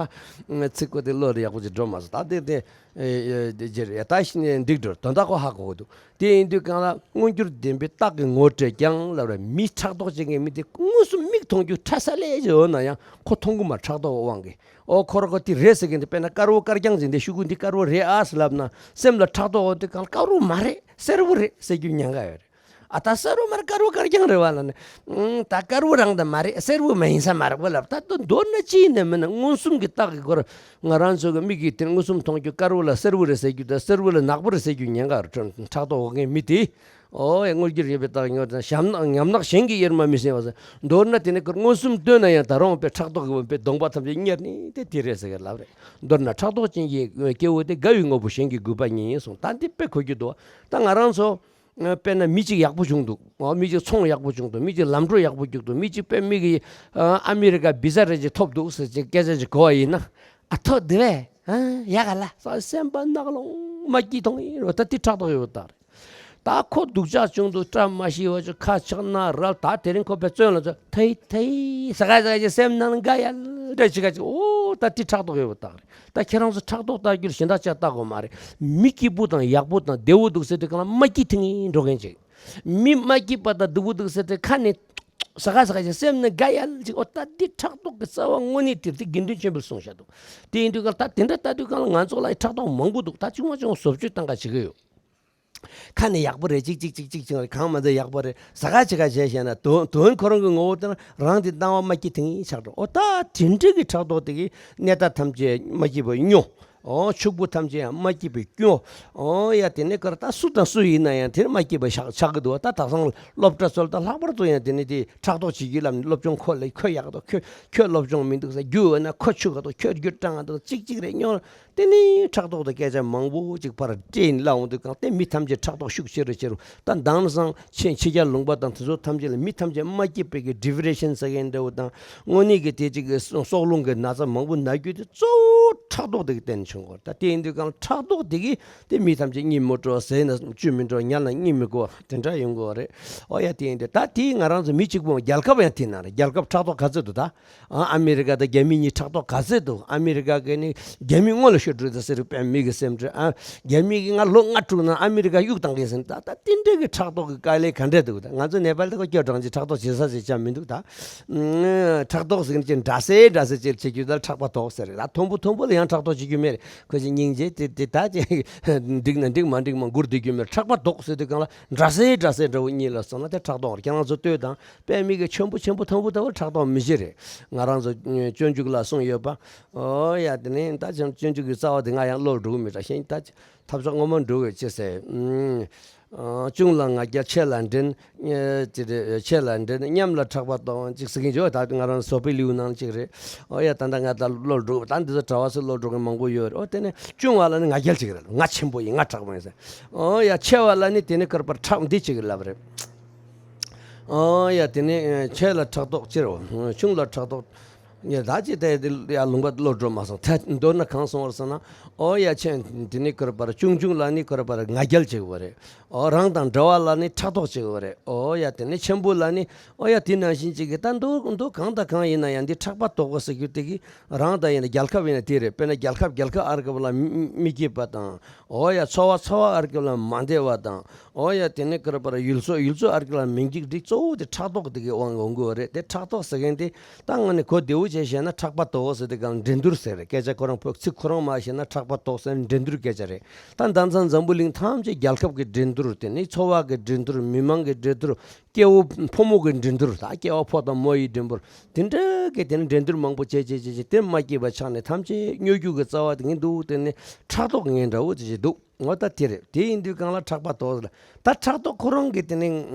ད་ཚིག་པོ་དེ་བློ་ལ་ཡག་པོ་ཅིག་འགྲོ་མ་སོང་། ད་དེ་དེ་ཨེ་ཨེ་དེ་ཅི་རེད། ད་ཤི་ནས་འགྲིག་འགྲོ། དོན་དག་ཁོ་ཧ་གོ་གི་འདུག་དེ་ཡིན་དུས་གང་ལ་མངོན་གྱུར་ལྡན་པའི་རྟགས་ཀྱིས་ངོ་སྤྲད་ཀྱང་ལབ་ར། མི་ཕྲག་དོག་ཅན་གྱི་མི་དེ་མངོན་སུམ་མིག་མཐོང་རྒྱུ་ཁྲ་ས་ལེ་ཞིག་ཡོད་ན་ཡང་ཁོ་མཐོང་གི་མ། ཕྲག་དོག་དབང་གིས། ཨོ་ཁོ་ར་ཁོ་དེ་རེད་ཟེར་མཁན་དེ་དཔེར་ན་དཀར་བོ་དཀར་རྐྱང་ཅིག་འདི་ཤོག་གུ་འདི་དཀར་བོ་རེད་ཨ་ཟེར་ལབ་ན་སེམས་ལ་ཕྲག་དོག་འོང་དུས་གང་ལ་དཀར་བོ་མ་རེད་སེར་བོ་རེད་ཟེར་རྒྱུ་ཉེན་ཁ་ཡོད་རེད། ཨ་ད་སེར་བོ་མ་རེད་དཀར་བོ་དཀར་རྐྱང་རེད་བ་ལབ་ན། ཨང་ད་དཀར་བོ་རང་ད་མ་རེད་སེར་བོ་མ་ཡིན་ས་མ་རེད་བ་ལབ། ད་དོན་མདོར་ན་ཅི་ཡིན་ནའི་མིན་ན་མངོན་སུམ་གྱི་རྟགས་ཀྱི་སྐོར་ང་རང་ཚོ་གི་མིག་གིས་དེ་མངོན་སུམ་མཐོང་རྒྱུ་དཀར་བོ་ལ་སེར་བོ་རེད་ཟེར་རྒྱུ་དང་སེར་བོ་ལ་ནག་པོ་རེད་ཟེར་རྒྱུ་ཉེན་ཁ་རེད། ཕྲག་དོག་དབང་གིས་མི་དེ། ཨོ་ཡ། མངོན་གྱུར་ཡིན་པའི་རྟགས་ངོ་དང་ཞམ་ནག་ཉམ་ནག་གཞན་གྱིས་དབྱེར་མ་མི་གསང་བ་ཟེར། མདོར་ན་དེ་ནི་ཁོར་མངོན་སུམ་སྟོན་ན་ཡང་ད་རུང་དཔེ་ཕྲག་དོག་གི་དབང་པའི་གདོང་པ་ཐམས་ཅད་གཉེར་ནས་དེ་དེ་རེད་ཟེར་གི་ལབ་རེད། མདོར་ན་ཕྲག་དོག་ཅན་གྱི་སྐྱེ་བོ་དེ་དགའ་བའི་དངོས་པོ་གཞན་གྱི་རྒུད་པ་ཉིད་ཡིན་གསུངས། ད་འདི་དཔེ་གོ་རྒྱུ་འདུག་ད་ང་རང་ཚོ་དཔེར་ན་མི་གཅིག་ཡག་པོ་བྱུང་འདུག་ཨོ་མི་གཅིག་ཚོང་ཡག་པོ་བྱུང་འདུག་མི་གཅིག་ལམ་འགྲོ་ཡག་པོ་བྱུང་འདུག་མི་གཅིག་དཔེ་མི་གི་ཨ་མི་རི་ཀ་བི་ཟ་རེ་ཅིག་ཐོབ་འདུག་ཟེར་ཅིག་སྐད་ཆ་ཅིག་གོ་བ་ཡིན་ན། ཨ་ཐོབ་འདི་བས། ཨ་ཡག་ག་ལ་སེམས་པ་ནག་ལོང་མ་སྐྱིད་ཐོང་ཡིན་རོ། ད་དེ་ཕྲག་དོག་ཡོད་ད་རེད། ད་ཁོ་སྡུག་ཅག་བྱུང་འདུག་བཀྲ་མ་ཤིས་པ་ཅིག་ཁ་ཆག་ན་རལ། ད་དེ་རིང་ཁོ་པའི་བཙོན་ལ་ཚོ་ཐེ་ཐེ་ཟ་ག་ཟ་ག་ཅིག་སེམས་ནང་དགའ་ཡལ་འདྲ་ཅིག་ག་ཅིག་ཨོ་ད་དེ་ཕྲག་དོག་ཡོད་པ་དག་རེད། ད་ཁྱེད་རང་ཚོ་ཕྲག་དོག་ལྟ་རྒྱུར་གཞན་དག་ཅག་ལྟ་དགོས་མ་རེད། མི་སྐྱིད་པོ་དང་ཡག་པོ་དང་བདེ་བོ་འདུག་ཟེར་དུས་གང་ལ་མ་སྐྱིད་ཐིང་ངེ་འགྲོ་མཁན་ཅིག་མི་མ་སྐྱིད་པ་དང་སྡུག་པོ་འདུག་ཟེར་དུས་ཁ་ནས་ཟ་ག་ཟ་ག་ཅིག་སེམས་ནང་དགའ་ཡལ་ཅིག་ཨོ་ད་དེ་ཕྲག་དོག་གི་རྩ་བ་དངོས་གནས་དེ་དེ་དགེ་འདུན་ཆོས་འཕེལ་གསུངས་བཞག་འདུག་དེ་ཡིན་དུས་གང་ལ་ད་དེ་འདྲ་ལྟ་དུས་གང་ལ་ང་ཚོ་ལ་ཕྲག་དོག་མང་པོ་འདུག་ད་ཆུང་མ་ཆུང་བཟོ་བཅོས་བཏང་ག་བྱེད་ཀྱི་ཡོད། ཁ་ནས་ཡག་པོ་རེད། ཅིག་ཅིག་ཅིག་ཅིག་ཅིག་རེད། གང་མ་ཚད་ཡག་པོ་རེད། ཟ་ཁ་བྱེད་ཁ་བྱས་བྱས་ན་དོན་དོན་ཁོ་རང་གི་ངོ་བོ་དེ་རང་དེ་སྣང་བ་མ་སྐྱིད་དེ་ངའི་ཆགས་འགྲོ། ཨོ་ད་དེ་འདྲ་གི་ཕྲག་དོག་དེ་གིས་གནས་མཐའ་ཐམས་ཅད་མ་སྐྱིད་པ་སྨྱོ། ཨོ་ཕྱུག་པོ་ཐམས་ཅད་ཡང་མ་སྐྱིད་པའི་སྐྱོ། ཨོ་ཡ་དེ་ནས་ཀར་ད་སུ་དང་སུ་ཡིན་ན་ཡང་དེར་མ་སྐྱིད་པ་ཆགས་ཆགས་ཀྱི་འདུག་བ། ད་དག་སང་སློབ་གྲྭ་ཚོ་ལ་ད་ལྷག་པར་དུ་ཡང་དེ་ནས་དེ་ཕྲག་དོག་བྱེད་རྒྱུ་ལབ་ནས། སློབ་སྦྱོང་ཁོ་ལས་ཁོ་ཡག་འདུག་ཁྱོད་ཁྱོད་སློབ་སྦྱོང་མི་འདུག་ཟེར། རྒྱུ་བ་ན་ཁོ་ཆུ་ག་འདུག་ཁྱོད་རྒྱུ་སྤྲང་ག་འདུག་ཅིག་ཅིག་རེད་སྨྱོ། དེ་ནས་ཕྲག་དོག་དང་སྐད་ཆ་མང་པོ་ཅིག་ཕར་སྤྲད་ནས་ལབ་འོང་དུས་གང་དེ་མི་ཐམས་ཅད་ཕྲག་དོག་ཤུགས་ཆེ་རུ་ཆེ་རུ། ད་དེང་སང་ཕྱི་ཕྱི་རྒྱལ་ལུང་པ་དང་དེ་ཚོ་ཐམས་ཅད་ལ་མི་ཐམས་ཅད་མ་སྐྱིད་པའི་གི་ཌི་པི་རེ་ཤན་ཟེར་མཁན་འདྲ་བོ་དང་། དངོས་གནས་ཀྱི་དེ་ཅིག་གི་སྲོག་རླུང་གི་ན་ཚ་མང་པོ་ན་རྒྱུ་དེ་གཙོ་བོ་ཕྲག་དོག་དེ་གི་བརྟེན་བྱུང་གི་རེད། ད་དེ་ཡིན་དུས་གང་ཕྲག་དོག་དེ་གིས་དེ་མི་ཐམས་ཅད་གཉིད་མི་འགྲོ། ཟས་ན་བཅུད་མི་འགྲོ། ཉལ་ན་གཉིད་མི་ཁུག་དེ་འདྲ་ཡོང་གི་རེད། ཨོ་ཡ་དེ་ཡིན་དུས་ད་དེ་ང་རང་ཚོ་མི་གཅིག་པོ་རྒྱལ་ཁབ་ཡང་དེ་ན་རེད། རྒྱལ་ཁབ་ཕྲག་དོག་ག་ཚོད་འདུག་ད། ཨ་ཨ་མི་རི་ཀ་དང་རྒྱ་མི་གཉིས་ཕྲག་དོག་ག་ཚོད་འདུག་ཨ་མི་རི་ཀ་གི་ནི་རྒྱ་མི་སྔོན་ལ་ཤོར་འགྲོ་ད་ཟེར་རེད། དཔོན་མི་གི་སེམས་ཁྲལ། ཨ་རྒྱ་མི་གི་ང་ལོ་ལྔ་དྲུག་ནང་ཨ་མི་རི་ཀ་གཡུག་བཏང་གི་ཟེར། ད་ད་དེ་འདྲ་གི་ཕྲག་དོག་གི་དཀའ་ལས་ག་འདྲ་འདུག་ད་ང་ཚོ་ནེ་པལ་དེ་ཁོ་སྐྱོ་གྲང་ཅིག་ཕྲག་དོག་བྱེད་ས་ཟེར་ཅང་མི་འདུག་ད་ཨ་ཕྲག་དོག་ཟེར་གྱི་འདྲ་སེ་འདྲ་སེ་ཅིག་བྱེད་རྒྱུ་ད་ཕྲག་པ་དོག་ཟེར་རེད། ད་མཐོན་པོ་མཐོན་པོ་ལ་ཡང་ཕྲག་དོག་བྱེད་རྒྱུ་མེད་རེད། ཁོ་ཅིག་སྙིང་རྗེ་དེ་དེ་ད་ཅིག་འགྲིག་ན་འགྲིག་མ་འགྲིག་མ་མགུར་སྡོད་རྒྱུ་མེད་རེད། ཕྲག་པ་དོག་ཟེར་དུས་གང་ལ་འདྲ་སེ་འདྲ་སེ་འདྲ་བོ་གཉིས་ལ་སོང་ན་དེ་ཕྲག་དོག་རེད། ཁྱེད་རང་ཚོ་ལྟོས་དང་། དཔེ་མི་གི་ཆེན་པོ་ཆེན་པོ་ཐང་པོ་ཐང་པོ་ཕྲག་དོག་མི་བྱེད་རེད། ང་རང་ཚོ་སྤྱོད་འཇུག་ལ་གསུངས་ཡོད་པ། ཨོ་ཡ་དེ་ནས་ད་ཆེན་སྤྱོད་འཇུག་གི་རྩ་བ་དེ་ང་ཡང་བློར་འགྲོ་གི་མེད་འདྲ་ཤེས། ད་ཐབས་ཤོར་ངོ་མ་འགྲོ་གི་ཅི་ཟེར། ཨུམ། ཨ་ཅུང་ལ་ང་རྒྱལ་ཆེ་ལ་འགྲན། ཨེ་ཅི་རེད། ཆེ་ལ་འགྲན་མཉམ་ལ་ཕྲག་པ་དོག་ཅིག་ཟེར་གྱིན་འཇོག་ད་ང་རང་བཟོ་པའི་ལེའུ་ནང་ཅིག་རེད། ཨོ་ཡ་ད་ལྟ་ང་ད་བློར་འགྲོ། ད་འདི་ཚོ་གྲྭ་བ་ཚོ་བློར་འགྲོ་མཁན་མང་པོ་ཡོད་རེད། ཨོ་དེ་ནས་ཆུང་བ་ལ་ནི་ང་རྒྱལ་ཅིག་རེད། ང་ཆེན་པོ་ཡིན། ང་དྲག་པོ་ཡིན་ཟེར། ཨོ་ཡ་ཆེ་བ་ལ་ནི་དེ་ནི་ཀར་པར་ཁྲག་འདི་ཅིག་ལབ་རེད། ཨོ་ཡ་དེ་ནི་ཆེ་ལ་ཕྲག་དོག་ཅེར་བ། ཆུང་ལ་ཕྲག་དོག་ཡ་ད་ཅི་ད་ཡ་ལུང་པ་བློ་འགྲོ་མ་སོང་། ད་མདོར་ན་གང་སོང་བར་སོང་ན། ཨོ་ཡ་ཆེ་དེ་ནི་ཀར་པར་ཆུང་ཆུང་ལ་ནི་ཀར་པར་ང་རྒྱལ་ཅིག་བ་རེད། ཨོ་རང་དང་འདྲ་བ་ལ་ནི་ཕྲག་དོག་ཅིག་བ་རེད། ཨོ་ཡ་དེ་ནི་ཆེན་པོ་ལ་ནི། ཨོ་ཡ་དེ་ནང་བཞིན་ཅིག་གི་ད་མདོ་མདོ་གང་དང་གང་ཡིན་ན་ཡང་འདི་ཕྲག་པ་དོག་པ་ཟེར་རྒྱུ་དེ་གི་རང་དང་ཡིན་ན་རྒྱལ་ཁབ་ཡིན་ན་དེ་རེད། དཔེར་ན་རྒྱལ་ཁབ་རྒྱལ་ཁབ་ཨར་ཀ་བ་ལ་མི་མི་སྐྱིད་པ་དང་། ཨོ་ཡ་ཚོ་བ་ཚོ་བ་ཨར་ཀ་བ་ལ་མ་བདེ་བ་དང་། ཨོ་ཡ་དེ་ནས་ཀར་པར་ཡུལ་ཚོ་ཡུལ་ཚོ་ཨར་ཀ་བ་ལ་མི་འགྲིག་འགྲིག་གཙོ་བོ་དེ་ཕྲག་དོག་དེ་གི་དབང་གིས་འོང་གི་རེད། དེ་ཕྲག་དོག་ཟེར་མཁན་དེ་ད་ང་ནི་གོ་བདེ་བོ་བྱས་བཤད་ན་ཕྲག་པ་དོག་ཟེར་དེ་གང་འགྲན་བསྡུར་ཟེར་རེད། སྐད་ཆ་ཁོ་རང་བོད་ཚིག་ཁོ་རང་མ་བཤད་ན་ཕྲག་པ་དོག་ཟེར་ན་འགྲན་བསྡུར་སྐད་ཆ་རེད། ད་མདང་ཚང་འཛམ་བུ་གླིང་ཐམས་ཅད་རྒྱལ་ཁབ་ཀྱི་འགྲན་བསྡུར། དེ་ནི་ཚོ་བ་གི་འགྲན་བསྡུར། མི་མང་གི་འགྲན་བསྡུར། སྐྱེ་བོ་ཕོ་མོ་གི་འགྲན་བསྡུར། ད་སྐྱེ་བ་ཕོ་དང་མོ་ཡི་འགྲན་བསྡུར། དེ་འདྲ་གི་དེ་ནི་འགྲན་བསྡུར་མང་པོ་བྱས་བྱས་བྱས་བྱས་དེ་མ་སྐྱིད་པ་ཆགས་ནས་ཐམས་ཅད་སྨྱོ་རྒྱུ་གི་རྩ་བ་དེ་ངན་འདུག་དེ་ནི་ཕྲག་དོག་ངན་འདྲ་བོ་དེ་ཅིག་འདུག་འོ་ད་དེ་རེད། དེ་ཡིན་དུས་གང་ལ་ཕྲག་པ་དོག་ལ། ད་ཕྲག་དོག་ཁོ་རང་གི་དེ་ནི་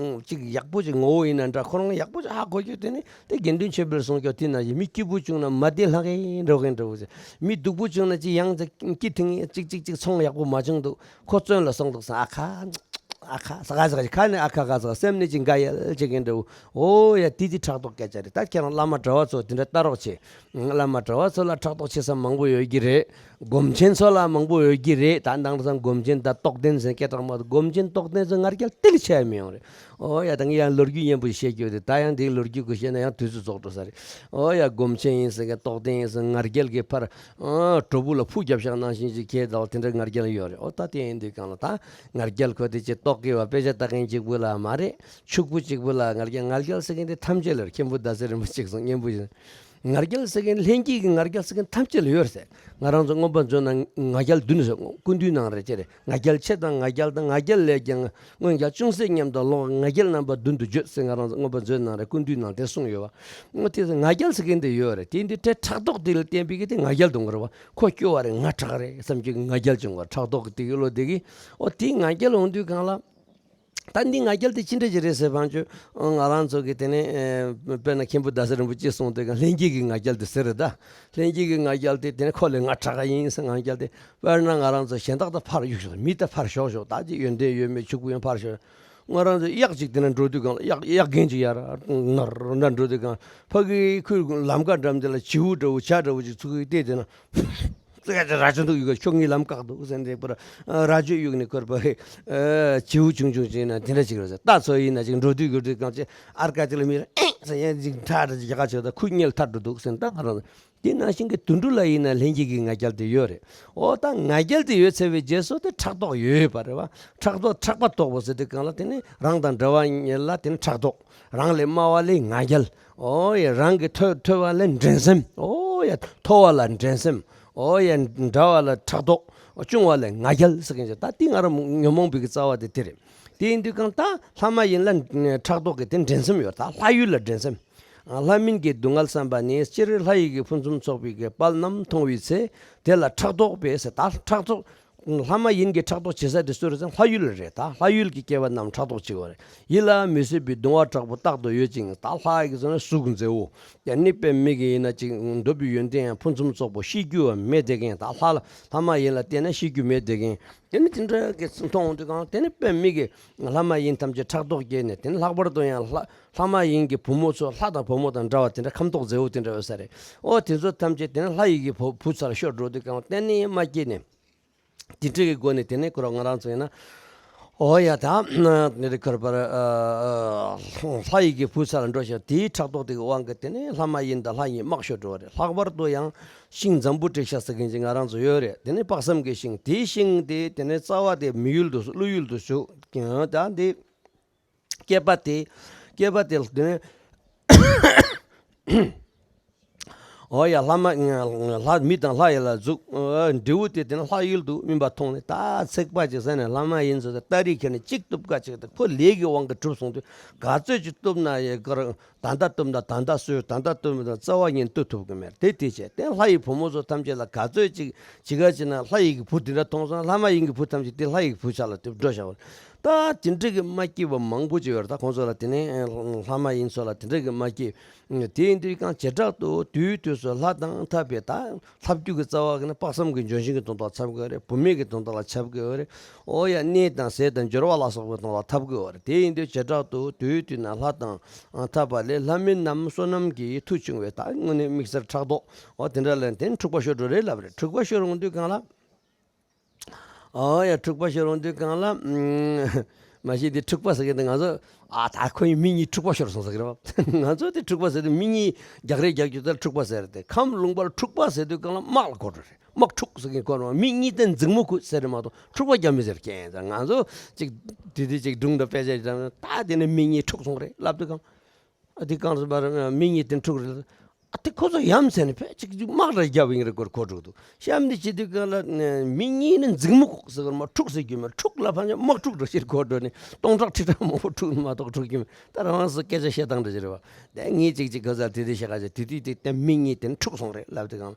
ཅིག་ཡག་པོ་ཅིག་ངོ་བོ་ཡིན་ན་འདྲ། ཁོ་རང་ཡག་པོ་ཅིག་ཧ་གོ་རྒྱུ་དེ་ནི་དེ་དགེ་འདུན་ཆོས་འཕེལ་གསུང་སྐྱོ་དེ་ན་ཡིན། མི་སྐྱིད་པོ་བྱུང་ན་མ་བདེ་ལྷག་གི་འགྲོ་གི་འགྲོ་གི། མི་སྡུག་པོ་བྱུང་ན་ཅི་ཡང་ཅིག་སྐྱིད་ཐིང་ཅིག་ཅིག་ཅིག་ཚོང་ཡག་པོ་མ་བྱུང་འདུག་ཁོ་བཙོན་ལ་སོང་འདུག་ཟེར། ཨ་ཁ། ཨ་ཁ་ས་ག་ས་ག་ཁ་ནས་ཨ་ཁ་ཁ་ས་ག་སེམས་ནས་ཅིག་འགའ་ཡལ་ཅིག་གི་འདྲ་བོ། ཨོ་ཡ་དེ་དེ་ཕྲག་དོག་སྐད་ཆ་རེད། ད་ཁྱེད་རང་བླ་མ་གྲྭ་བ་ཚོ་དེ་འདྲ་ལྟ་རོགས་བྱེད། བླ་མ་གྲྭ་བ་ཚོ་ལ་ཕྲག་དོག་བྱེད་ས་མང་པོ་ཡོད་ཀྱི་རེད། སྒོམ་ཆེན་ཚོ་ལ་མང་པོ་ཡོད་ཀྱི་རེད། ད་དེང་སང་སྒོམ་ཆེན་དང་རྟོགས་ལྡན་ཟེར་སྐད་གྲགས་མ་གཏོགས་སྒོམ་ཆེན་རྟོགས་ལྡན་ཚོ་ང་རྒྱལ་དེ་ལས་ཆེ་བ་མི་ཡོང་རེད། ཨོ་ཡ་ད་ངས་ཡང་ལོ་རྒྱུས་སྙན་པོ་ཞིག་བཤད་རྒྱུ་དེ། ད་ཡང་དེའི་ལོ་རྒྱུས་ཀྱི་བཤད་ན་ཡང་དུས་ཚོད་རྫོགས་འགྲོ་ས་རེད། ཨོ་ཡ་སྒོམ་ཆེན་ཡིན་ཟེར་མཁན་རྟོགས་ལྡན་ཡིན་ཟེར་མཁན་ང་རྒྱལ་གྱི་ཕར། ཨ་གྲོག་པོ་ལ་ཕུ་རྒྱབ་ཤག་ནང་བཞིན་ཅིག་ཁྱེད་དང་དེ་འདྲ་ང་རྒྱལ་ཡོད་རེད། ཨོ་ད་དེ་ཡིན་དུས་གང་ལ་ད་ང་རྒྱལ་ཁོ་དེ་ཅིག་རྟོག་གི་བ་དཔེ་ཆ་ལྟ་མཁན་གཅིག་པུ་ལ་མ་རེད། ཕྱུག་པོ་གཅིག་པུ་ལ་ང་རྒྱལ། ང་རྒྱལ་ཟེར་མཁན་དེ་ཐམས་ཅད་ལ་རེད། མཁན་པོ་ཟླ་ཟེར་རིན་པོ་ཆེས་གསུངས་སྙན་པོ་ཡིན། ང་རྒྱལ་ཟེར་མཁན་ལྷན་སྐྱེས་ཀྱི་ང་རྒྱལ་ཟེར་མཁན་ཐམས་ཅད་ལ་ཡོད་ཟེར། ང་རང་ཚོ་མངོན་པ་མཛོད་ནང་ང་རྒྱལ་བདུན་ཟེར་ཀུན་འདུས་ནང་རེད་ཅེ་རེད། ང་རྒྱལ་ཆེ་དང་ང་རྒྱལ་དང་ང་རྒྱལ་ལས་ཀྱང་མངོན་རྒྱལ་ཅུང་ཟད་ཉམས་དང་ལོག་ང་རྒྱལ་རྣམ་པ་བདུན་དུ་བརྗོད་ཟེར་ང་རང་ཚོ་མངོན་པ་མཛོད་ནང་རེད། ཀུན་འདུས་ནང་དེ་གསུངས་ཡོད་བ། ཨོ་དེ་ང་རྒྱལ་ཟེར་མཁན་དེ་ཡོད་རེད། དེ་འདི་ཕྲག་དོག་དེ་ལ་བརྟེན་པའི་གི་དེ་ང་རྒྱལ་དུ་འགོར་བ། ཁོ་སྐྱོ་བ་རེད། ང་དྲག་རེད་བསམ་གྱི་ང་རྒྱལ་བྱུང་བ། ཕྲག་དོག་གི་དེ་གི་བློ་དེ་གི། ཨོ་དེ་ང་རྒྱལ་འོང་དུས་གང་ལ། ད་འདི་ང་རྒྱལ་དེ་ཅི་འདྲ་ཅིག་རེད་ཟེར་བ་ཅོ། ང་རང་ཚོ་གི་དེ་ནས་དཔེར་ན་མཁན་པོ་ཟླ་ཟེར་རིན་པོ་ཆེས་གསུངས་དེ་ག་ལྷན་སྐྱེས་ཀྱི་ང་རྒྱལ་དེ་ཟེར་རེད་ད། ལྷན་སྐྱེས་ཀྱི་ང་རྒྱལ་དེ་དེ་ནས་ཁོ་ལས་ང་དྲག་ཡིན་ཟེར་ང་རྒྱལ་དེ། དཔེར་ན་ང་རང་ཚོ་གཞན་དག་ད་ཕར་གཡུག་ཤོག་མི་ད་ཕར་ཞོག་ཞོག་ད་ཅི་ཡོན་ཏན་ཡོད་མེད་ཕྱུག་པོ་ཡོན་ཕར་ཞོག་ང་རང་ཚོ་གཡག་ཅིག་དེ་ན་འགྲོ་དུས་གང་ལ་གཡག་གཡག་རྒན་ཅིག་ཡར་ནར་འདྲ་འགྲོ་དུས་གང་ཕ་གི་ཁུལ་ལམ་ཀ་འགྲམ་དེ་ལ་བྱིའུ་འདྲ་བོ་བྱ་འདྲ་བོ་ཅིག་ཚུགས་ཀྱི་བལྟས་དེ་ན། ཙི་ག་ཅིག་རྭ་ཅོ་འདུག་ཡུག་ཁྱོད་ངའི་ལམ་བཀག་འདུག་ཟེར་འདྲེ་པར་རྭ་ཅོ་གཡུག་ནས་ཁོར་པ་བྱིའུ་ཆུང་ཆུང་ཅིག་ན་དེ་འདྲ་ཅིག་རེད་ཟེར། ད་ཚོ་ཡིན་ན་ཅིག་འགྲོ་དུས་འགྲོ་དུས་གང་ཅི་ཨར་ཀ་ཅིག་ལ་མི་རེ་ཨེ་ཟེར་ཡན་ཅིག་ཐར་ཅིག་རྒྱ་ག་ཆོད་ད་ཁུ་ཉལ་ཐར་འགྲོ་འདུག་ཟེར། ད་ང་རང་དེ་ནང་བཞིན་གྱི་དུད་འགྲོ་ལ་ཡིན་ན་ལྷན་སྐྱེས་ཀྱི་ང་རྒྱལ་དེ་ཡོད་རེད། འོ་ད་ང་རྒྱལ་དེ་ཡོད་ཚར་བའི་རྗེས་སུ་དེ་ཕྲག་དོག་ཡོད་པ་རེད་བ། ཕྲག་དོག་ཕྲག་པ་དོག་པོ་ཟེར་དུས་གང་ལ་དེ་ནི་རང་དང་འདྲ་བ་ཉིད་ལ་དེ་ནི་ཕྲག་དོག་རང་ལས་དམའ་བ་ལས་ང་རྒྱལ། ཨོ་ཡ་རང་གི་མཐོ་མཐོ་བ་ལས་འགྲན་སེམས། ཨོ་ཡ་མཐོ་བ་ལ་འགྲན་སེམས། ཨོ་ཡ་འདྲ་བ་ལ་ཕྲག་དོག་བཅུང་བ་ལས་ང་རྒྱལ་ཟེར་མཁན་ཅིག་ད་དེ་ང་རང་ཉོན་མོངས་པའི་གི་རྩ་བ་དེ་དེ་རེད། དེ་ཡིན་དུས་གང་ད་ལྷ་མ་ཡིན་ལ་ཕྲག་དོག་གི་དེ་འགྲན་སེམས་ཡོད། ད་ལྷ་ཡུལ་ལ་འགྲན་སེམས། ལྷ་མིན་གྱི་སྡུག་བསྔལ་བསམ་པ་ནི། སྤྱིར་ལྷ་ཡི་གི་ཕུན་སུམ་ཚོགས་པའི་གི་དཔལ་རྣམས་མཐོང་བའི་ཚེ། དེ་ལ་ཕྲག་དོག་པས་ཟེར། ད་ཕྲག་དོག་ལྷ་མ་ཡིན་གྱི་ཕྲག་དོག་བྱེད་ས་དེ་སུ་རེད་ཟེར་ན་ལྷ་ཡུལ་རེད། ད་ལྷ་ཡུལ་གྱི་སྐྱེ་བ་རྣམས་ཕྲག་དོག་བྱེད་པ་རེད། ཡིད་ལ་མི་བཟོད་པའི་གདུང་བ་དྲག་པོ་རྟག་ཏུ་ཡོད་ཅིང་། ད་ལྷ་ཡི་གི་ཟེར་ན་གཟུགས་མཛེས་པོ། ཡང་ནི་དཔེ་མི་གི་ཡིན་ན་ཅིག་འདོད་པའི་ཡོན་ཏན་ཡང་ཕུན་སུམ་ཚོགས་པོ། ཤེས་རྒྱུ་བ་མེད་དེ་གན། ད་ལྷ་ལ་ལྷ་མ་ཡིན་ལ་བལྟས་ན་ཤེས་རྒྱུ་མེད་དེ་གན། དེ་ནི་དེ་འདྲ་གི་མཐོང་དུས་གང་དེ་ནི་དཔེ་མི་གི་ལྷ་མ་ཡིན་ཐམས་ཅད་ཕྲག་དོག་སྐྱེས་ནས། དེ་ནི་ལྷག་པར་དུ་ཡང་ལྷ་ལྷ་མ་ཡིན་གྱི་བུ་མོ་ཚོ་ལྷ་དང་བུ་མོ་དང་འདྲ་བ་དེ་འདྲ་ཁམས་དོག་མཛེས་པོ་དེ་འདྲ་ཡོད་ས་རེད། ཨོ་དེ་ཚོ་ཐམས་ཅད་དེ་ནི་ལྷ་ཡི་གི་བུ་བུ་ཚ་ལ་ཤོར་འགྲོ་དུས་གང་དེ་ནི་མ་སྐྱེས་ནས། དེ་འདྲ་གི་སྒོ་ནས་དེ་ནས་ཁོ་རང་ང་རང་ཚོ་ཡིན་ན། ཨོ་ཡ་ད་ནི་རི་ཁར་པར་ལྷ་ཡི་གི་བུ་ཚ་ལ་འགྲོ་ཤག་དེའི་ཕྲག་དོག་དེ་གི་དབང་གིས་དེ་ནས་ལྷ་མ་ཡིན་དང་ལྷ་ཡིན་དམག་ཤོར་འགྲོ་བ་རེད། ལྷག་པར་དུ་ཡང་ཤིང་འཛམ་བུ་བྲེགས་ཤག་ཟེར་མཁན་ཅིག་ང་རང་ཚོ་ཡོད་རེད། དེ་ནས་དཔག་བསམ་གྱི་ཤིང་། དེའི་ཤིང་དེ་དེ་ནས་རྩ་བ་དེ་མི་ཡུལ་དུ་ཀླུ་ཡུལ་དུ་ཞུགས་ཀྱང་ད་འདི། སྐྱེས་པ་དེ། སྐྱེས་པ་དེ་དེ་ནས། ཨོ་ཡ་ལྷ་མ། ལྷ་མི་དང་ལྷ་ཡི་ལ་འཛུགས། འབྲས་བུ་དེ་དེ་ནི་ལྷ་ཡུལ་དུ་སྨིན་པ་མཐོང་ནས། ད་ཚེག་པ་ཅིག་ཟ་ནས་ལྷ་མ་ཡིན་ཚོ་སྟ་རེ་ཁྱེར་ནས་གཅིག་གཏུབ་ཀ་ཅིག་ད་ཁོ་ལས་ཀྱི་དབང་གིས་གྲུབ་སོང་དུས་ག་ཚོད་ཅིག་གཏུབ་ན་ཡི་གར། ད་ལྟ་གཏུབ་ན་ད་ལྟ་གསོས། ད་ལྟ་གཏུབ་ན་རྩ་བ་ཉིད་གཏུབ་ཐུབ་ཀྱི་མེད། དེ་དེ་བྱས་དེ་ལྷ་ཡི་བུ་མོ་ཚོ་ཐམས་ཅད་ལ་ག་ཚོད་ཅིག་ཅི་ག་ཅིག་ན་ལྷ་ཡི་གི་བུ་དེ་འདྲ་མཐོང་སོང་། ལྷ་མ་ཡིན་གྱི་བུ་ཐམས་ཅད་དེ་ལྷ་ཡི་གི་བུ་ཆ་ལ་དེ་འགྲོ་བཞག་པ་རེད། ད་དེ་འདྲ་གི་མ་སྐྱེས་པ་མང་པོ་ཅིག་ཡོད་རེད། ད་ཁོང་ཚོ་ལ་དེ་ནས་ལྷ་མ་ཡིན་ཚོ་ལ་དེ་འདྲ་གི་མ་སྐྱེས། དེ་ཡིན་དུས་ཀྱང་བྱེ་བྲག་ཏུ་དུས་དུས་སུ་ལྷ་དང་འཐབ་པའི་ད་ལྷ་བཅུ་གི་རྩ་བ་གི་ནི་དཔག་བསམ་གྱི་ལྗོན་ཤིང་གི་དོན་དག་འཐབ་དགོས་རེད། བུད་མེད་ཀྱི་དོན་དག་ལ་འཐབ་དགོས་རེད། ཨོ་ཡ་གནས་དང་ཟས་དང་འབྱོར་བ་ལ་སོགས་པའི་དོན་ལ་འཐབ་དགོས་རེད། དེ་ཡིན་དུས་བྱེ་བྲག་ཏུ་དུས་དུས་ན་ལྷ་དང་འཐབ་པ་ལས་ལྷ་མིན་རྣམས་བསོད་ནམས་ཀྱིས་མཐུ་ཆུང་བས། ད་དངོས་གནས་དམིགས་བསལ་ཕྲག་དོག་ཨོ་དེ་འདྲ་ལས་དེ་འཁྲུག་པ་ཤོར་འགྲོ་རེད་ལབ་རེད། འཁྲུག་པ་ཤོར་འོང་དུས་གང་ལ། ཨོ་ཡ་འཁྲུག་པ་ཤོར་འོང་དུས་གང་ལ། མ་གཞི་དེ་འཁྲུག་པ་ཟེར་མཁན་དེ་ང་ཚོ། ཨ་ད་ཁོ་ཡི་མི་གཉིས་འཁྲུག་པ་ཤོར་སོང་ཟེར་གི་རེད་བ། ང་ཚོ་དེ་འཁྲུག་པ་ཟེར་དུས་མི་གཉིས་རྒྱག་རེས་རྒྱག་རྒྱུ་དེ་ལ་འཁྲུག་པ་ཟེར་ཏེ། ཁམས་ལུང་པར་འཁྲུག་པ་ཟེར་དུས་གང་ལ་དམག་ལ་གོ་འགྲོ་རེད། དམག་འཁྲུག་ཟེར་མཁན་གོ་རེད་བ། མི་གཉིས་དེ་འཛིང་མོ་ཁུ་ཟེར་རེད་མ་གཏོགས་འཁྲུག་པ་རྒྱག་མི་ཟེར་མཁན་ཟེར། ང་ཚོ་ཅིག་དེ་དུས་ཅིག་སྒྲུང་དང་དཔེ་ཆ་ཞིག་བཏང་ན་ད་དེ་ནས་མི་གཉིས་འཁྲུག་སོང་རེད་ལབ་དུས་གང་། ཨ་དེ་གང་སོང་བར་མི་གཉིས་དེ་འཁྲུག་རེད། ཨ་དེ་ཁོ་ཚོ་ཡ་མཚན་ནས་ཕལ་ཆེར་དམག་ར་རྒྱབ་ཡིན་རེད་གོ་གོ་འགྲོ་འདུག་གཤམ་དེ་བྱེད་དུས་གང་ལ་མི་གཉིས་ནི་འཛིང་མོ་ཁུག་ཟེར་གི་མ་འཁྲུག་ཟེར་རྒྱུ་མེད། འཁྲུག་ལ་ཕན་ཆད་དམག་འཁྲུག་འགྲོ་ཕྱིར་གོ་འགྲོ་ནས་སྟོང་ཕྲག་ཁྲི་ཕྲག་མང་པོ་འཁྲུག་མ་གཏོགས་འཁྲུག་རྒྱུ་མེད། ད་རང་རང་སོ་སྐད་ཆ་བཤད་སྟངས་འདྲ་ཞིག་རེད་བ། དེ་ངས་ཅིག་ཅིག་ག་ཟེར་དེ་དེ་བཤད་ག་ཟེར་དེ་དུས་དེ་ལྟ་མི་གཉིས་དེ་ནི་འཁྲུག་སོང་རེད་ལབ་དུས་གང་ལ།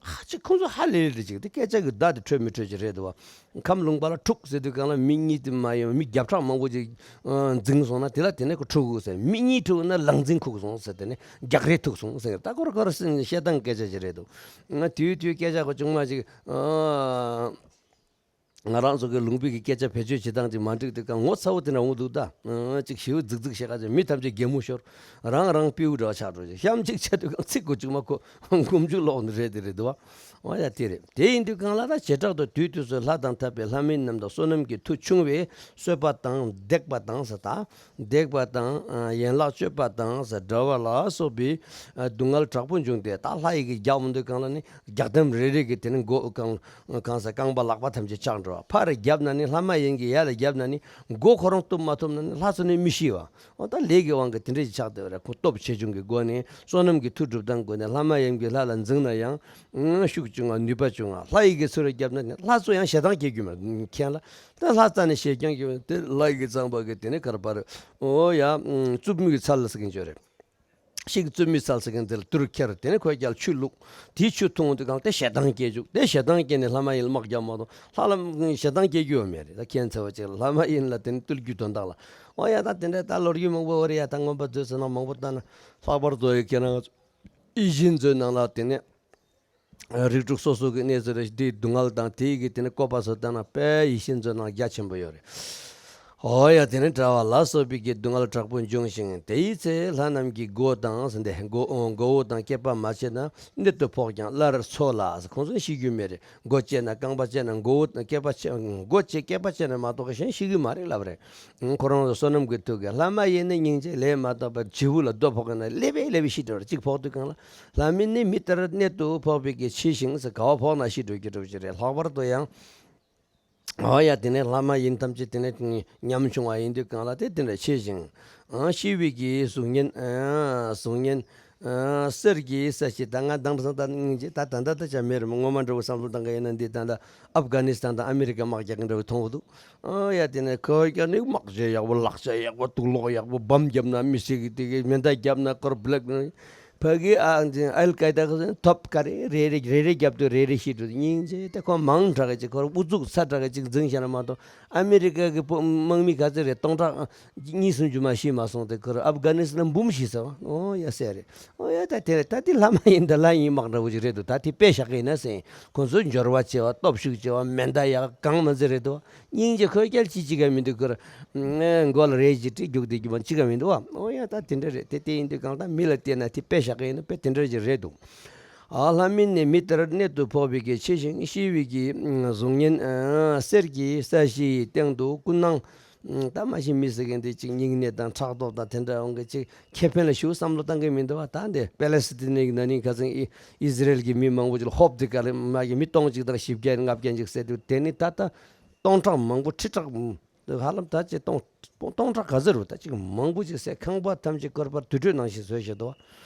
ཧ་ཅིག་ཁོང་ཚོ་ཧ་ལས་ལས་ཅིག་དེ་སྐད་ཆ་གི་བརྡ་དེ་འཕྲོད་མི་འཕྲོད་ཅིག་རེད་འདུག་བ། ཁམས་ལུང་པ་ལ་འཁྲུག་ཟེར་དུས་གང་ལ་མི་གཉིས་དེ་མ་ཡིན་པ་མི་བརྒྱ་ཕྲག་མང་པོ་ཅིག་འཛིང་སོང་ན་དེ་ལ་དེ་ནས་ཁོ་འཁྲུག་དགོས་ཟེར། མི་གཉིས་འཁྲུག་ན་ལག་འཛིང་ཁུག་སོང་ཟེར། དེ་ནས་རྒྱག་རེས་ཐུག་སོང་ཟེར། ད་ཁོ་ར་ཁོ་ར་བཤད་སྟངས་སྐད་ཆ་ཅིག་རེད་འདུག་དུས་དུས་སྐད་ཆ་ཁོ་ཆུང་མ་ཅིག་ང་རང་ཚོ་གི་ལུང་པའི་གི་སྐད་ཆ་བེད་སྤྱོད་བྱེད་སྟངས་ཅིག་མ་འགྲིག་དུས་གང་ངོ་ཚ་བོ་དེ་འདྲ་འོང་འདུག་ད་ཅིག་ཞེ་པོ་རྫིག་རྫིག་བཤད་ག་ཅིག་མི་ཐམས་ཅད་གད་མོ་ཤོར། རང་རང་སྤྲེའུ་འདྲ་བ་ཆགས་འགྲོ་ཅིག་གཤམ་གཅིག་བྱས་དུས་གང་ཚིག་གོ་ཅིག་མ་གོ་མགོ་མཇུག་ལོག་ནི་རེད་དེ་རེད་འདུག་བ། འོ་ཡ་དེ་རེད། དེ་ཡིན་དུས་གང་ལ་ད་བྱེ་བྲག་ཏུ་དུས་དུས་སུ་ལྷ་དང་འཐབ་པའི་ལྷ་མིན་རྣམས་དང་བསོད་ནམས་ཀྱི་མཐུ་ཆུང་བས་གསོད་པ་དང་བརྡེག་པ་དང་ཟེར། ད་བརྡེག་པ་དང་ཡན་ལག་གཅོད་པ་དང་ཟེར་འདྲ་བ་ལ་སོགས་པའི་སྡུག་བསྔལ་དྲག་པོ་འབྱུང་སྟེ། ད་ལྷ་ཡི་གི་རྒྱག་འོང་དུས་གང་ལ་ནི་རྒྱག་དམ་རེ་རེ་གི་དེ་ནི་མགོ་གང་གང་ཟེར་རྐང་པ་ལག་པ་ཐམས་ཅད་ཆག་འགྲོ་བ། ཕར་རྒྱབ་ན་ནི་ལྷ་མ་ཡིན་གྱི་ཡ་ལ་རྒྱབ་ན་ནི་མགོ་ཁོ་རང་གཏུབ་མ་ཐུབ་ན་ནི་ལྷ་ཚོ་ནི་མི་ཤི་བ། འོ་ད་ལས་ཀྱི་དབང་གིས་དེ་འདྲ་ཞིག་ཆགས་བསྡད་པ་རེད། ཁོ་སྟོབས་ཆེ་ཆུང་གི་སྒོ་ནས་བསོད་ནམས་ཀྱི་མཐུ་སྒྲུབ་སྟངས་སྒོ་ནས་ལྷ་མ་ཡིན་གྱི་ལྷ་ལ་འཛིང་ན་ཡང་ཤུགས་ཆུང་ང་ནུས་པ་ཆུང་ང་། ལྷ་ཡི་གི་ཚུར་རྒྱབ་ན་ནི་ལྷ་ཚོ་ཡང་ཞེ་སྡང་སྐྱེ་རྒྱུ་མེད་མཁན་ལ། ད་ལྷ་རྩ་ནས་ཞེ་སྡང་སྐྱེ་དེ་ལྷ་ཡི་གི་རྩམ་པ་གི་དེ་ནི་གར་པར་འོ་ཡ་རྩུབ་མོའི་ཚལ་ཟེར་གྱིན་ཅོ་རེད། ཤིག་རྩུབ་མོའི་ཚལ་ཟེར་མཁན་དེ་ལ་དུར་ཁྱེར། དེ་ནས་ཁོས་ཀྱང་ཆུ་བླུགས། དེའི་ཆུ་འཐུང་དུས་གང་དེ་ཞེ་སྡང་སྐྱེ་བཅུག་དེ་ཞེ་སྡང་སྐྱེས་ནས་ལྷ་མ་ཡིན་ལ་དམག་རྒྱབ་མ་གཏོགས་ལྷ་ལ་ཞེ་སྡང་སྐྱེ་རྒྱུ་ཡོད་མེད་རེད། ད་ཁྱེད་ཚེ་བ་ཅིག་ལ་ལྷ་མ་ཡིན་ལ་དེ་ནས་བཏུལ་རྒྱུ་དོན་དག་ལ། འོ་ཡ་ད་དེ་འདྲ་ད་ལོ་རྒྱུས་མང་པོ་ཡོད་རེད་ཡ། ད་མངོན་པ་མཛོད་ཟེར་ན་མང་པོ་ལྟ་ན་ལྷག་པར་དུ་ཡི་ཁྱེད་རང་ཡིད་བཞིན་མཛོད་ནང་ལ་དེ་ནས། རིགས་དྲུག་སོ་སོ་གི་གནས་ཚུལ་རེ་འདིའི་སྡུག་བསྔལ་དང་དེའི་གི་དེ་ནི་བཀོད་པ་སོགས་ལྟ་ན་དཔེ་ཡིད་བཞིན་མཛོད་ནང་རྒྱ་ཆེན་པོ་ཡོད་རེད། འོ་ཡ་དེ་ནི་དྲ་བ་ལ་སོགས་པའི་གི་སྡུག་བསྔལ་དྲག་པོ་འབྱུང་ཞིང་། དེའི་ཚེ་ལྷ་རྣམས་ཀྱིས་མགོ་དང་ཟེར་ཏེ་མགོ་མགོ་བོ་དང་སྐེད་པ་མ་བཅད་ན་གནད་དུ་ཕོག་ཀྱང་སླར་འཚོ་ལ་ཟེར། ཁོང་ཚོ་ཤི་རྒྱུ་མེད་རེད། མགོ་བཅད་ན་རྐང་པ་བཅད་ན་མགོ་བོ་དང་སྐེད་པ་བཅད་མགོ་བཅད་སྐེད་པ་བཅད་ན་མ་གཏོགས་གཞན་ཤི་གི་མ་རེད་ལབ་རེད། ཁོ་རང་ཚོ་བསོད་ནམས་ཀྱི་མཐུ་གིས་ལྷ་མ་ཡིན་ནི་སྙིང་རྗེ་ལས་མ་བཏབ་པར་བྱིའུ་ལ་རྡོ་ཕོག་གི་ན་ལེ་བེ་ལེ་བེ་ཤི་འགྲོ་རེད། གཅིག་ཕོག་དུས་གང་ལ། ལྷ་མིན་ནི་མི་ལྟར་གནད་དུ་ཕོག་པའི་གི་ཕྱི་ཞིང་ཟེར་ག་བ་ཕོག་ན་ཤི་འགྲོ་རྒྱུ་འགྲོ་རྒྱུ་རེད། ལྷག་པར་དུ་ཡང་། འོ་ཡ་དེ་ནས་ལྷ་མ་ཡིན་ཐམས་ཅད་དེ་ནས་ཉམ་ཆུང་བ་ཡིན་དུས་གང་ལ་དེ་དེ་འདྲ་ཕྱི་ཞིང་། ཨང་ཤི་བའི་གི་གཟུགས་བརྙན། ཨང་གཟུགས་བརྙན། ཨ། གསེར་གྱི་ས་གཞི་ད་ང་དང་སང་ད་སྙིང་རྗེ་ད་ད་ད་ད་ཅང་མེད་རེད་མོ། ངོ་མ་འདྲ་བོ་བསམ་བློ་བཏང་གི་ཡིན་ན་འདི་ད་ད་ཨབ་གྷ་ནི་སི་ཐན་དང་ཨ་མི་རི་ཀ་དམག་རྒྱག་གི་འདྲ་བོ་མཐོང་གི་འདུག་ཨ་ཡ་དེ་ནས་ཁོ་ཀྱང་ནི་དམག་ཆས་ཡག་པོ་ལག་ཆ་ཡག་པོ་དུག་ལོག་ཡག་པོ་བམ་བརྒྱབ་ན་མི་ཤེས་གི་དེ་གི་མེ་མདའ་བརྒྱབ་ན་ཀོར་བླེག་ན་ཕ་གི་ཨ་ཨལ་ཀའི་ད་གི་ཐོབ་ཀ་རེ་རེ་རེ་རེ་རེ་བརྒྱབ་དུས་རེ་རེ་ཤི་འགྲོ་སྙིང་རྗེ་དེ་ཁོ་མང་དྲགས་གི་ཅིག་ཁོ་ཨུ་ཚུགས་ཚ་དྲགས་གི་ཅིག་འཛིང་བཞག་ན་མ་གཏོགས་ཨ་མི་རི་ཀ་གི་དམག་མི་ག་ཚོད་རེད་སྟོང་ཕྲག་གཉིས་སུམ་ཅུ་མ་ཤི་མ་སོང་སྟེ་ཁོར་ཨབ་གྷ་ནི་སི་ཐན་འབུམ་ཤི་ཟེར་བ། ཨོ་ཡ་སེ་རེད། ཨོ་ཡ་ད་དེ་རེད། ད་དེ་ལྷ་མ་ཡིན་ད་ལྷ་ཡིན་དམག་འདྲ་བོ་ཅིག་རེད་འདུག་ད་དེ་དཔེ་བཞག་གི་ཡིན་ན་སེ་ཁོ་ཚོ་འབྱོར་བ་ཆེ་བ་སྟོབས་ཤུགས་ཆེ་བ་མེ་མདའ་ཡག་གང་མ་ཚད་རེད་འདུག་སྙིང་རྗེ་ཁོས་སྐྱལ་ཅི་ཅི་ག་མི་འདུག་ཁོར་མགོ་ལ་རས་ཅིག་དཀྲིས་རྒྱུག་དེ་རྒྱུ་མ་ཅི་ག་མི་འདུག་བ། ཨོ་ཡ་ད་དེ་འདྲ་རེད། དེ་དེ་ཡིན་དུས་གང་ལྟར་མི་ལ་བལྟས་ན་དེ་དཔེ་བཞག་གི་ཡིན་ན་དཔེ་དེ་འདྲ་ཅིག་རེད་འདུག་ཨ་ལྷ་མིན་ནས་མི་ལྟར་གནད་དུ་ཕོག་པའི་གི་ཕྱི་ཞིང་ཤི་བའི་གི་གཟུགས་བརྙན་གསེར་གྱི་ས་གཞིའི་སྟེང་དུ་ཀུན་སྣང་། ད་མ་གཞི་མི་ཟེར་མཁན་དེ་ཅིག་སྙིང་ནད་དང་ཕྲག་དོག་དང་དེ་འདྲ་འོང་གི་ཅིག་ཁེ་ཕན་ལ་ཞུ་བསམ་བློ་བཏང་གི་མི་འདུག་བ། ད་འདི་པེ་ལེ་སི་ཏི་ནི་གི་ན་ནིང་ཁ་སང་ཨི་ཨི་ཟི་རེལ་གྱི་མི་མང་པོ་ཅིག་ལ་ཧོབ་དེ་ག་ལེ་མ་གི་མི་སྟོང་གཅིག་དང་བཞི་བརྒྱ་ལྔ་བརྒྱ་ཅིག་བསད་དུས་དེ་ནི་ད་ལྟ་སྟོང་ཕྲག་མང་པོ་ཁྲི་ཕྲག་ཧ་ལམ་ད་ཅི་སྟོང་སྟོང་ཕྲག་ག་ཚོད་རུ་ད་ཅིག་མང་པོ་ཅིག་བསད་ཁང་པ་ཐམས་ཅད་བསྐོར་བར་དུར་ཁྲོད་ནང་བཞིན་བཟོས་བཞག་འདུག་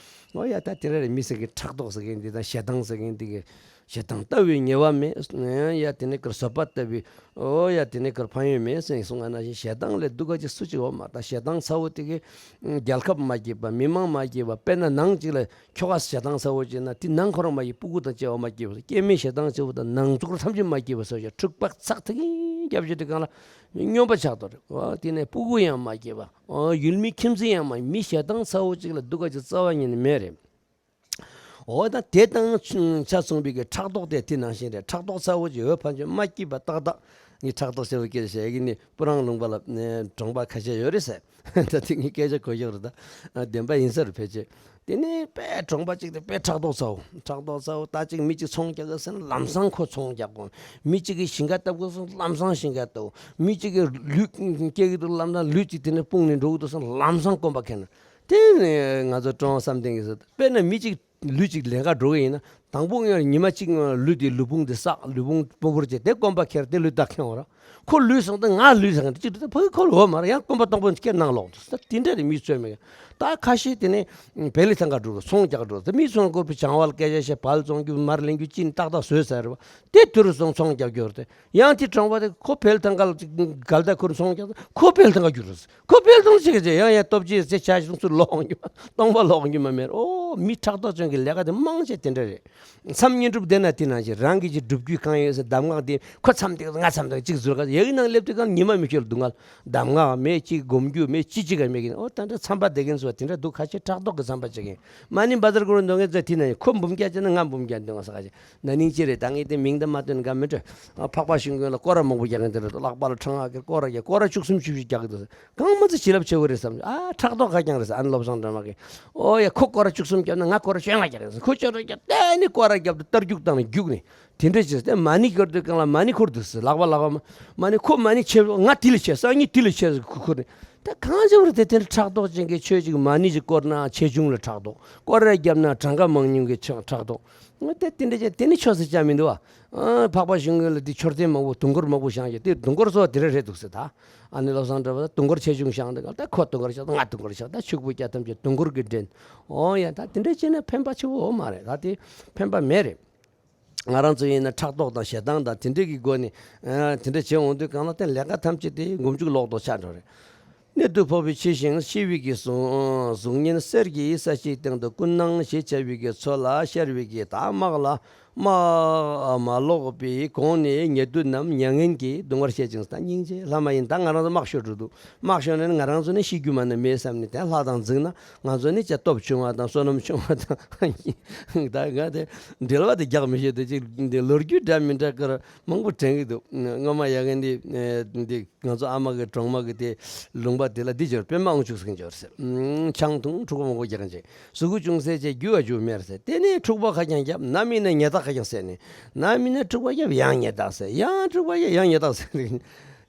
ཨོ་ཡ་ད་དེ་ར་རེ་མི་ཟེར་མཁན་ཕྲག་དོག་ཟེར་མཁན་འདི་དང་ཞེ་སྡང་ཟེར་མཁན་འདི་གི་ཞེ་སྡང་ལྟ་བའི་ཉེས་པ་མེད། ཡ་དེ་ནས་ཀར་བཟོད་པ་ལྟ་བུའི་ཨོ་ཡ་དེ་ནས་ཀར་ཕན་ཡོན་མེད་ཟེར་གསུངས་པ་ནང་བཞིན་ཞེ་སྡང་ལས་སྡུག་ག་ཅིག་སུ་ཅིག་འོ་མ་ད་ཞེ་སྡང་ཚ་བོ་དེ་གི་རྒྱལ་ཁབ་མ་སྐྱིད་པ་མི་མང་མ་སྐྱིད་པ་དཔེར་ན་ནང་ཅིག་ལ་ཁྱོ་ག་ཞེ་སྡང་ཚ་བོ་ཅིག་ན་དེ་ནང་ཁོ་རང་མ་སྐྱིད་སྤུ་གུ་དང་བཅས་པ་མ་སྐྱིད་པ་སྐྱེ་དམན་ཞེ་སྡང་ཆེ་བོ་དང་ནང་འཛུགས་ཐམས་ཅད་མ་སྐྱིད་པ་སོགས་ཀྱི་འཁྲུག་པ་ཚག་ཐིང་རྒྱབ་བྱེད་དེ་གང་ལ། སྨྱོན་པ་ཆགས་དོ་རེད། ཨོ་དེ་ནས་སྤུ་གུ་ཡང་མ་སྐྱེས་པ། ཨོ་ཡུལ་མི་ཁྱིམ་མཚེས་ཡང་མ་མི་ཞེ་སྡང་ཚ་བོ་གཅིག་ལ་སྡུག་ག་ཅིག་རྩ་བ་ཉིད་ནས་མེད་རེད། ཨོ་ད་དེ་དང་ཆ་མཚུངས་པའི་གི་ཕྲག་དོག་དེ་དེ་ནང་བཞིན་རེད། ཕྲག་དོག་ཚ་བོ་གཅིག་འོད་ཕན་ཆད་མ་སྐྱིད་པ་ཏག་ཏག་ངས་ཕྲག་དོག་ཆེ་བོ་སྐྱེས་ཟེར་གི་ནི་སྤུ་རང་ལུང་པ་ལ་གྲོང་པ་ཁ་ཤས་ཡོད་རེད་ཟེར། ད་དེ་ངས་སྐད་ཆ་གོ་ཡག་རེད། ད་བདེན་པ་ཡིན་ས་རེད་ཕལ་ཆེར། དེ་ནས་དཔེ་གྲོང་པ་གཅིག་དེ་དཔེ་ཕྲག་དོག་ཚ་བོ། ཕྲག་དོག་ཚ་བོ་ད་གཅིག་མི་གཅིག་ཚོང་རྒྱག་གི་ཟེར་ན་ལམ་སང་ཁོ་ཚོང་རྒྱག་གོ། མི་གཅིག་གིས་ཞིང་ཁ་བཏབ་གི་ཟེར་ན་ལམ་སང་ཞིང་ཁ་བཏབ། མི་གཅིག་གིས་ལུད་སྐྱེ་གི་འདུག་ལམ་སང་ལུད་གཅིག་དེ་ནས་སྤུངས་ནས་འགྲོ་གི་འདུག་ཟེར་ན་ལམ་སང་སྐོམ་པ་ཁེངས་ན། དེ་ནས་ང་ཚོ་ཀྲོང་བསམ་གཏན་གྱིས་ཟེར་དཔེར་ན་མི་གཅིག་ལུད་གཅིག་ལེན་ག་འགྲོ་གི་ཡིན་ན་དང་པོ་ངས་ཉི་མ་གཅིག་ལུད་དེ་ལུད་ཕུང་དེ་བསགས། ལུད་ཕུང་སྤོ་བོར་བྱས་དེ་སྐོམ་པ་ཁེངས་དེ་ལུད་བདག་ཁེངས་འོ་ར། ཁོ་ལུས་སོང་སྟེ་ང་ལུས་སོང་གཅིག་ཏུ་ཕ་གི་ཁོ་ལོ་མར་ཡང་སྐོམ་པ་སྟོང་པོ་སྐྱེ་གནང་ལོག་ཏུ་ད་དེ་འདྲ་རེ་མི་ཚོད་མེད། ད་ཁ་ཤས་དེ་ནས་བལ་ལི་ཐང་ག་འགྲོ་ཚོང་རྒྱག་འགྲོ་ད་མི་ཚོང་སྐོར་བུ་བྱང་བལ་སྐད་ཆ་བཤད་བལ་བཙོང་རྒྱུ་མར་ལེན་རྒྱུ་ཅི་ནི་ཏག་ཏག་བཟོས་ཚར་བ་དེ་དུ་རུ་སོང་ཚོང་རྒྱག་རྒྱུ་རེད། ཡང་དེ་གྲོང་པ་དེ་ཁོ་བལ་ཐང་ག་ལ་གལ་ཏེ་ཁོ་རུ་སོང་རྒྱག་ཁོ་བལ་ཐང་ག་རྒྱུ་རུ་ཁོ་བལ་ཐང་ཆེ་ག་ཆེ་ཡང་ཡང་སྟོབས་ཆེ་ཚེ་ཆ་ཞིག་ཚུར་ལོག་འོང་རྒྱུ་མ་སྟོང་པ་ལོག་འོང་རྒྱུ་མ་མེད། ཨོ་མི་ཕྲག་དོག་ཅན་གྱི་ལས་ཀ་དེ་མང་ཆེ་དེ་འདྲ་རེད། མཚམས་བསྙེན་སྒྲུབ་བསྡད་ན་དེ་ནང་བཞིན་རང་གི་ཅིག་སྒྲུབ་རྒྱུ་གང་ཡོད་ཟེར་གདམས་ངག་དེ་ཁོ་མཚམས་དེ་ང་མཚམས་དེ་ཅིག་ཟུར་ག་ཡག་གི་ནང་སླེབས་དུས་གང་ཉི་མ་མི་ཤོར་སྡུག་བསྔལ། གདམས་ངག་མེད་ཅིག་སྒོམ་རྒྱུ་མེད་ཅི་ཅི་ག་མེད་གི་ཨོ་ད་འདྲ་མཚམས་པ་བསྡད་མཁན་ཚོ་དེ་འདྲ་འདུག་ཁ་ཤས་ཕྲག་དོག་གི་མཚམས་པ་བྱེད་མཁན་མ་ནི་བ་ཛར་གུ་རུ་འདོན་མཁན་ཚོ་དེ་ན་ཁོ་འབུམ་བརྒྱ་བྱས་ན་ང་འབུམ་བརྒྱ་འདོན་ང་ས་ཁ་ཤས་ན་ནིང་ཅི་རེད་ད་ངས་དེ་མིང་དུ་མ་བཏོན་ག་མི་འགྲོ། འཕགས་པ་ཤིང་ཀུན་ལ་སྐོར་ར་མང་པོ་རྒྱག་མཁན་དེ་རེད་ལག་པ་ལ་ཁྲང་ཨ་ཀེར་སྐོར་ར་རྒྱག་སྐོར་ར་བཅུ་གསུམ་བཅུ་བཞི་རྒྱག་གི་འདུག་གང་མ་ཚོ་བྱིན་རླབས་ཆེ་བོ་རེད་བསམ། ཨ་ཕྲག་དོག་ཁ་རྐྱང་རེད་ཟེར། ཨ་ནི་བློ་བཟང་སྒྲོལ་མ་གིས་ཨོ་ཡ་ཁོ་སྐོར་ར་བཅུ་གསུམ་བརྒྱབ་ན་ང་སྐོར་ར་བཅོ་ལྔ་རྒྱག་རེད་ཟེར། ཁོ་བཅོ་ལྔ་བརྒྱབ་དེ་ནི་སྐོར་ར་བརྒྱབ་དུ་སྟར་རྒྱུག་བཏང་ནས་རྒྱུག་ནས་དེ་འདྲ་བྱས་ཏེ་མ་ཎི་སྐོར་དུས་གང་ལ་མ་ཎི་འཁོར་འདུག་ཟེར། ལག་པ་ལག་པ་མ་ཎི་ཁོ་མ་ཎི་ཆེ་ང་དེ་ལས་ཆེ་སང་ཉིན་དེ་ལས་ཆེ་ཟེར་ཁུ་ཁུར་ནས་ད་གང་བྱེད་པར་དེ་དེ་འདྲ་ཕྲག་དོག་ཅན་གྱི་ཆོས་ཅིག་མ་ཎི་ཅིག་བསྐོར་ན་ཆེ་ཆུང་ལ་ཕྲག་དོག་སྐོར་ར་བརྒྱབ་ན་གྲངས་ཀ་མང་ཉུང་གི་ཕྲག་དོག་ང་དེ་དེ་འདྲ་བྱས་དེ་ནི་ཆོས་སུ་བྱ་མི་འདུག་ཨ། འཕགས་པ་ཤིང་ཀུན་ལ་དེ་མཆོད་རྟེན་མང་པོ་དུང་དཀོར་མང་པོ་བཞེངས་ཀྱི་དེ་དུང་དཀོར་སོགས་དེ་འདྲ་རེད་འདུག་ཟེར་ད། ཨ་ནི་བློ་བཟང་གྲགས་པ་དུང་དཀོར་ཆེ་ཆུང་བཞེངས་དེ་ག་ད་ཁོ་དུང་དཀོར་བཞག་ད་ང་དུང་དཀོར་བཞག་ད་ཕྱུག་པོ་སྐྱ་ཐམས་ཅད་དུང་དཀོར་གྱི་འདྲེན། ཨོ་ཡ་ད་དེ་འདྲ་བྱས་ན་ཕན་པ་ཆེ་བོ་མ་རེད། ད་དེ་ཕན་པ་མེད་རེད། ང་རང་ཚོ་ཡིན་ན་ཕྲག་དོག་དང་ཞེ་སྡང་དང་དེ་འདྲ་གི་སྒོ་ནས་དེ་འདྲ་བྱེད་འོང་དུས་གང་ལ་དེ་ལས་ཀ་ཐམས་ཅད་དེ་མགོ་མཇུག་ལོག་ཏུ་ཆགས་འགྲོ་རེད། གནད་དུ་ཕོག་པའི་ཕྱི་བཞིན་ཤི་བའི་གི་གཟུགས་བརྙན་གསེར་གྱི་ས་གཞིའི་སྟེང་དུ་ཀུན་སྣང་ཞེས་བྱ་བའི་གི་མཚོ་ལ་ཤར་བའི་གི་དམག་ལ་དམག་མ་ལོག་པའི་གོང་ནས་ཉེ་དུ་རྣམས་མྱ་ངན་གྱིས་གདུང་བར་བྱེད་ཅིང་ད་སྙིང་རྗེ་ལྷ་མ་ཡིན་ད་ང་རང་ཚོ་དམག་ཤོར་འགྲོ་འདུག་དམག་ཤོར་ནས་ང་རང་ཚོ་ནི་ཤི་རྒྱུ་མ་ནི་མེད་བསམ་ནས་དེ་ལྷ་དང་འཛིང་ན། ང་ཚོ་ནི་ཅ་སྟོབས་ཆུང་བ་དང་བསོད་ནམས་ཆུང་བ་དང་ད་ང་དེ་འགྲེལ་བ་དེ་རྒྱག་མི་ཤེས་དེ་ཅིག་འདི་ལོ་རྒྱུས་འདྲ་མི་འདྲ་ཀར་མང་པོ་དྲན་གི་འདུག་སྔོན་མ་ཡ་གན་འདི་འདི་ང་ཚོ་ཨ་མ་གི་གྲོང་མ་གི་དེ་ལུང་པ་དེ་ལ་འདི་འབྱོར་པད་མ་དབང་ཕྱུག་ཟེར་མཁན་འབྱོར་ཟེར། ཆང་འཐུང་འཁྲུག་པ་མང་པོ་རྒྱག་མཁན་ཅིག་གཟུགས་པོ་ཅུང་ཟད་ཅེས་རྒྱུ་བ་རྒྱུ་མེར་ཟེར། དེ་ནས་འཁྲུག་པ་ཁ་རྐྱང་བརྒྱབ་ནམ་ཡིན་ན་ཉེ་ཐག་ཁ་རྐྱང་ཟེར་ནས་ནམ་ཡིན་ན་འཁྲུག་པ་བརྒྱབ་ཡང་ཉེ་ཐག་ཟེར་ཡང་འཁྲུག་པ་བརྒྱབ་ཡང་ཉེ་ཐག་ཟེར།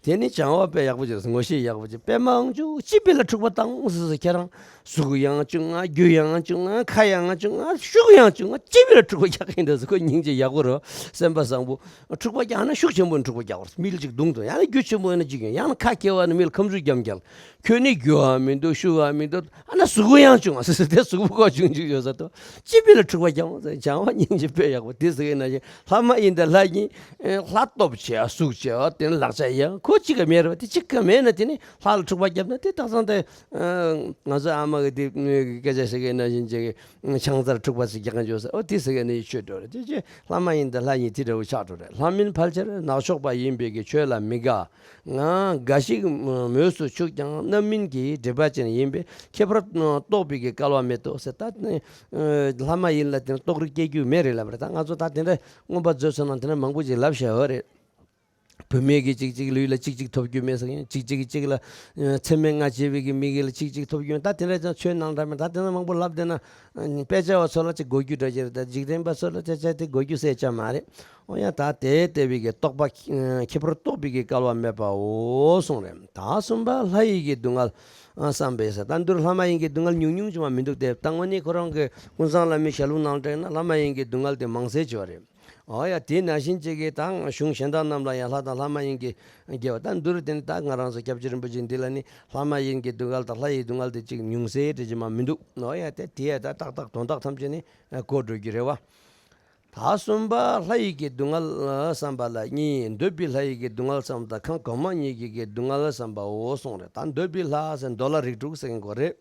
དེ་ནི་སྦྱང་བ་དཔེ་ཡག་པོ་བྱས་སོང་། ངོ་ཤེས་ཡག་པོ་བྱས། པད་མ་དབང་ཕྱུག་ཅི་ཕི་ལ་འཁྲུག་པ་བཏང་ཟེར་ཟེར། ཁྱེད་རང་གཟུགས་ཡང་བཅུག་ང་། རྒྱུ་ཡང་བཅུག་ང་། ཁ་ཡང་བཅུག་ང་། ཤུགས་ཡང་བཅུག་ང་། ཅི་ཕི་ལ་འཁྲུག་པ་རྒྱག་གིན་འདུག་ཟེར། ཁོ་སྙིང་རྗེ་ཡག་པོ་རེད། སེམས་པ་བཟང་པོ། འཁྲུག་པ་རྒྱག་ན་ཤུགས་ཆེན་པོ་ནས་འཁྲུག་པ་རྒྱག་དགོས། མི་ལ་ཅིག་རྡུང་དང་། ཡང་ན་རྒྱུ་ཆེན་པོ་ཡིན་ན་ཅིག་ཡོང་། ཡང་ན་ཁ་སྐྱེ་བ་ནི་མི་ལ་ཁམ་ཆུ་རྒྱག་རྒྱག། ཁྱོད་ནི་རྒྱུ་བ་མི་འདུག་ཤུགས་བ་མི་འདུག་ཨ་ན་གཟུགས་པོ་ཡང་བཅུག་ང་ཟེར་ཟེར། དེ་གཟུགས་པོ་ཁོ་བཅུག་བཅུག་ཡོད་ས་དོ། ཅི་ཕི་ལ་འཁྲུག་པ་རྒྱག་འོང་ཟེར། སྦྱང་བ་སྙིང་རྗེ་དཔེ་ཡག་པོ། དེ་ཟེར་གི་ན་བཞིན་ལྷ་མ་ཡིན་དང་ལྷ་ཡིན། ལྷ་སྟོབས་ཆེ་བ་གཟུགས་ཆེ་བ་དེ་ནི་ལག་ཆ་ཡང་ཁོ་གཅིག་ག་མེད་རེད་བ། དེ་གཅིག་ག་མེད་ན་དེ་ནི་ལྷ་ལ་འཁྲུག་པ་བརྒྱབ་ན་དེ་སྟག་ཚང་དེ། ང་ཚོ་ཨ་མ་གི་དེ་སྐད་ཆ་ཟེར་གི་ན་བཞིན་ཅིག་ཆང་རྩར་འཁྲུག་པ་ཟེར་རྒྱག་གི་འཇོག་ས། ཨོ་དེ་ཟེར་གི་ན་ཡི་ཆོས་འགྲོ་རེད། དེ་ཅི་ལྷ་མ་ཡིན་དང་ལྷ་ཡིན་དེ་འདྲ་བོ་ཆགས་འགྲོ་རེད། ལྷ་མིན་ཕལ་ཆེར་ནག་ཕྱོགས་པ་ཡིན་པའི་གི་ཆོས་ལ་མི་དགའ། ང་འགའ་ཞིག་མོས་སུ་ཆུག་ཀྱང་རྣམ་སྨིན་གྱི་སྒྲིབ་པ་ཅན་ཡིན་པས། ཁྱད་པར་རྟོགས་པའི་གི་སྐལ་བ་མེད་དོ་ཟེར། ད་ལྷ་མ་ཡིན་ལ་དེ་རྟོགས་རིགས་སྐྱེ་རྒྱུ་མེད་རེད་ལབ་རེད། ད་ང་ཚོ་ད་དེ་འདྲ་མངོན་པ་མཛོད་ཚོ་ནང་དེ་འདྲ་མང་པོ་ཅིག་ལབ་བཞག་ཡོད་རེད། བུད་མེད་ཀྱི་ཅིག་ཅིག་ལུས་ལ་ཅིག་ཅིག་ཐོབ་རྒྱུ་མེད་ཟེར་མཁན། ཅིག་ཅིག་ཅིག་ལ་མཚན་མོ་ང་བྱེད་པའི་གི་མི་གི་ལ་ཅིག་ཅིག་ཐོབ་རྒྱུ་མེད། ད་དེ་འདྲ་ཅང་ཆོས་ནང་འདྲ་མེད། ད་དེ་འདྲ་མང་པོ་ལབ་བསྡད་ན་དཔེ་ཆ་བ་ཚོ་ལ་ཅིག་གོ་རྒྱུ་འདྲ་ཅིག་རེད། ད་འཇིག་རྟེན་པ་ཚོ་ལ་དཔེ་ཆ་དེ་གོ་རྒྱུ་གསལ་ཆ་མ་རེད། འོ་ཡ། ད་དེ་ལྟ་བུའི་གི་རྟོགས་པ་ཁྱད་པར་རྟོགས་པའི་གི་སྐལ་བ་མེད་པའོ་གསུངས་རེད། ད་གསུམ་པ་ལྷ་ཡི་གི་སྡུག་བསྔལ་བསམ་པས་ཟེར། ད་འདིར་ལྷ་མ་ཡིན་གྱི་སྡུག་བསྔལ་ཉུང་ཉུང་ཅིག་མ་མི་འདུག་སྟེ། ད་དངོས་གནས་ཁོ་རང་གི་ཀུན་བཟང་བླ་མའི་ཞལ་ལུང་ནང་དྲན་ན་ལྷ་མ་ཡིན་གྱི་སྡུག་བསྔལ་དེ་མང་སེ་ཅིག་ཡོད་རེད། འོ་ཡ། དེ་ནང་བཞིན་ཅིག་གི་ད་གཞུང་གཞན་དག་རྣམས་ལ་ཡང་ལྷ་དང་ལྷ་མ་ཡིན་གྱི་དགེ་བ། ད་འདིར་དེ་ནི་ད་ང་རང་ཚོ་སྐྱབས་རྗེ་རིན་པོ་ཆེ་འདི་ལ་ནི་ལྷ་མ་ཡིན་གྱི་སྡུག་བསྔལ་དང་ལྷ་ཡི་སྡུག་བསྔལ་དེ་ཅིག་ཉུང་སེ་འདྲ་ཅིག་མ་མི་འདུག་འོ་ཡ། དེ་དེ་ཡ་ད་ཏག་ཏག་དོན་དག་ཐམས་ཅད་ནི་གོ་འགྲོ་རྒྱུ་རེད་བ། ད་གསུམ་པ་ལྷ་ཡི་གི་སྡུག་བསྔལ་བསམ་པ་ལ་གཉིས། འདོད་པའི་ལྷ་ཡི་གི་སྡུག་བསྔལ་བསམ་དང་ཁམས་གོང་མ་གཉིས་ཀྱི་གི་སྡུག་བསྔལ་བསམ་པའོ་གསུངས་རེད། ད་འདོད་པའི་ལྷ་ཟེར་འདོད་ལྷ་རིགས་དྲུག་ཟེར་མཁན་ཁོ་རེད།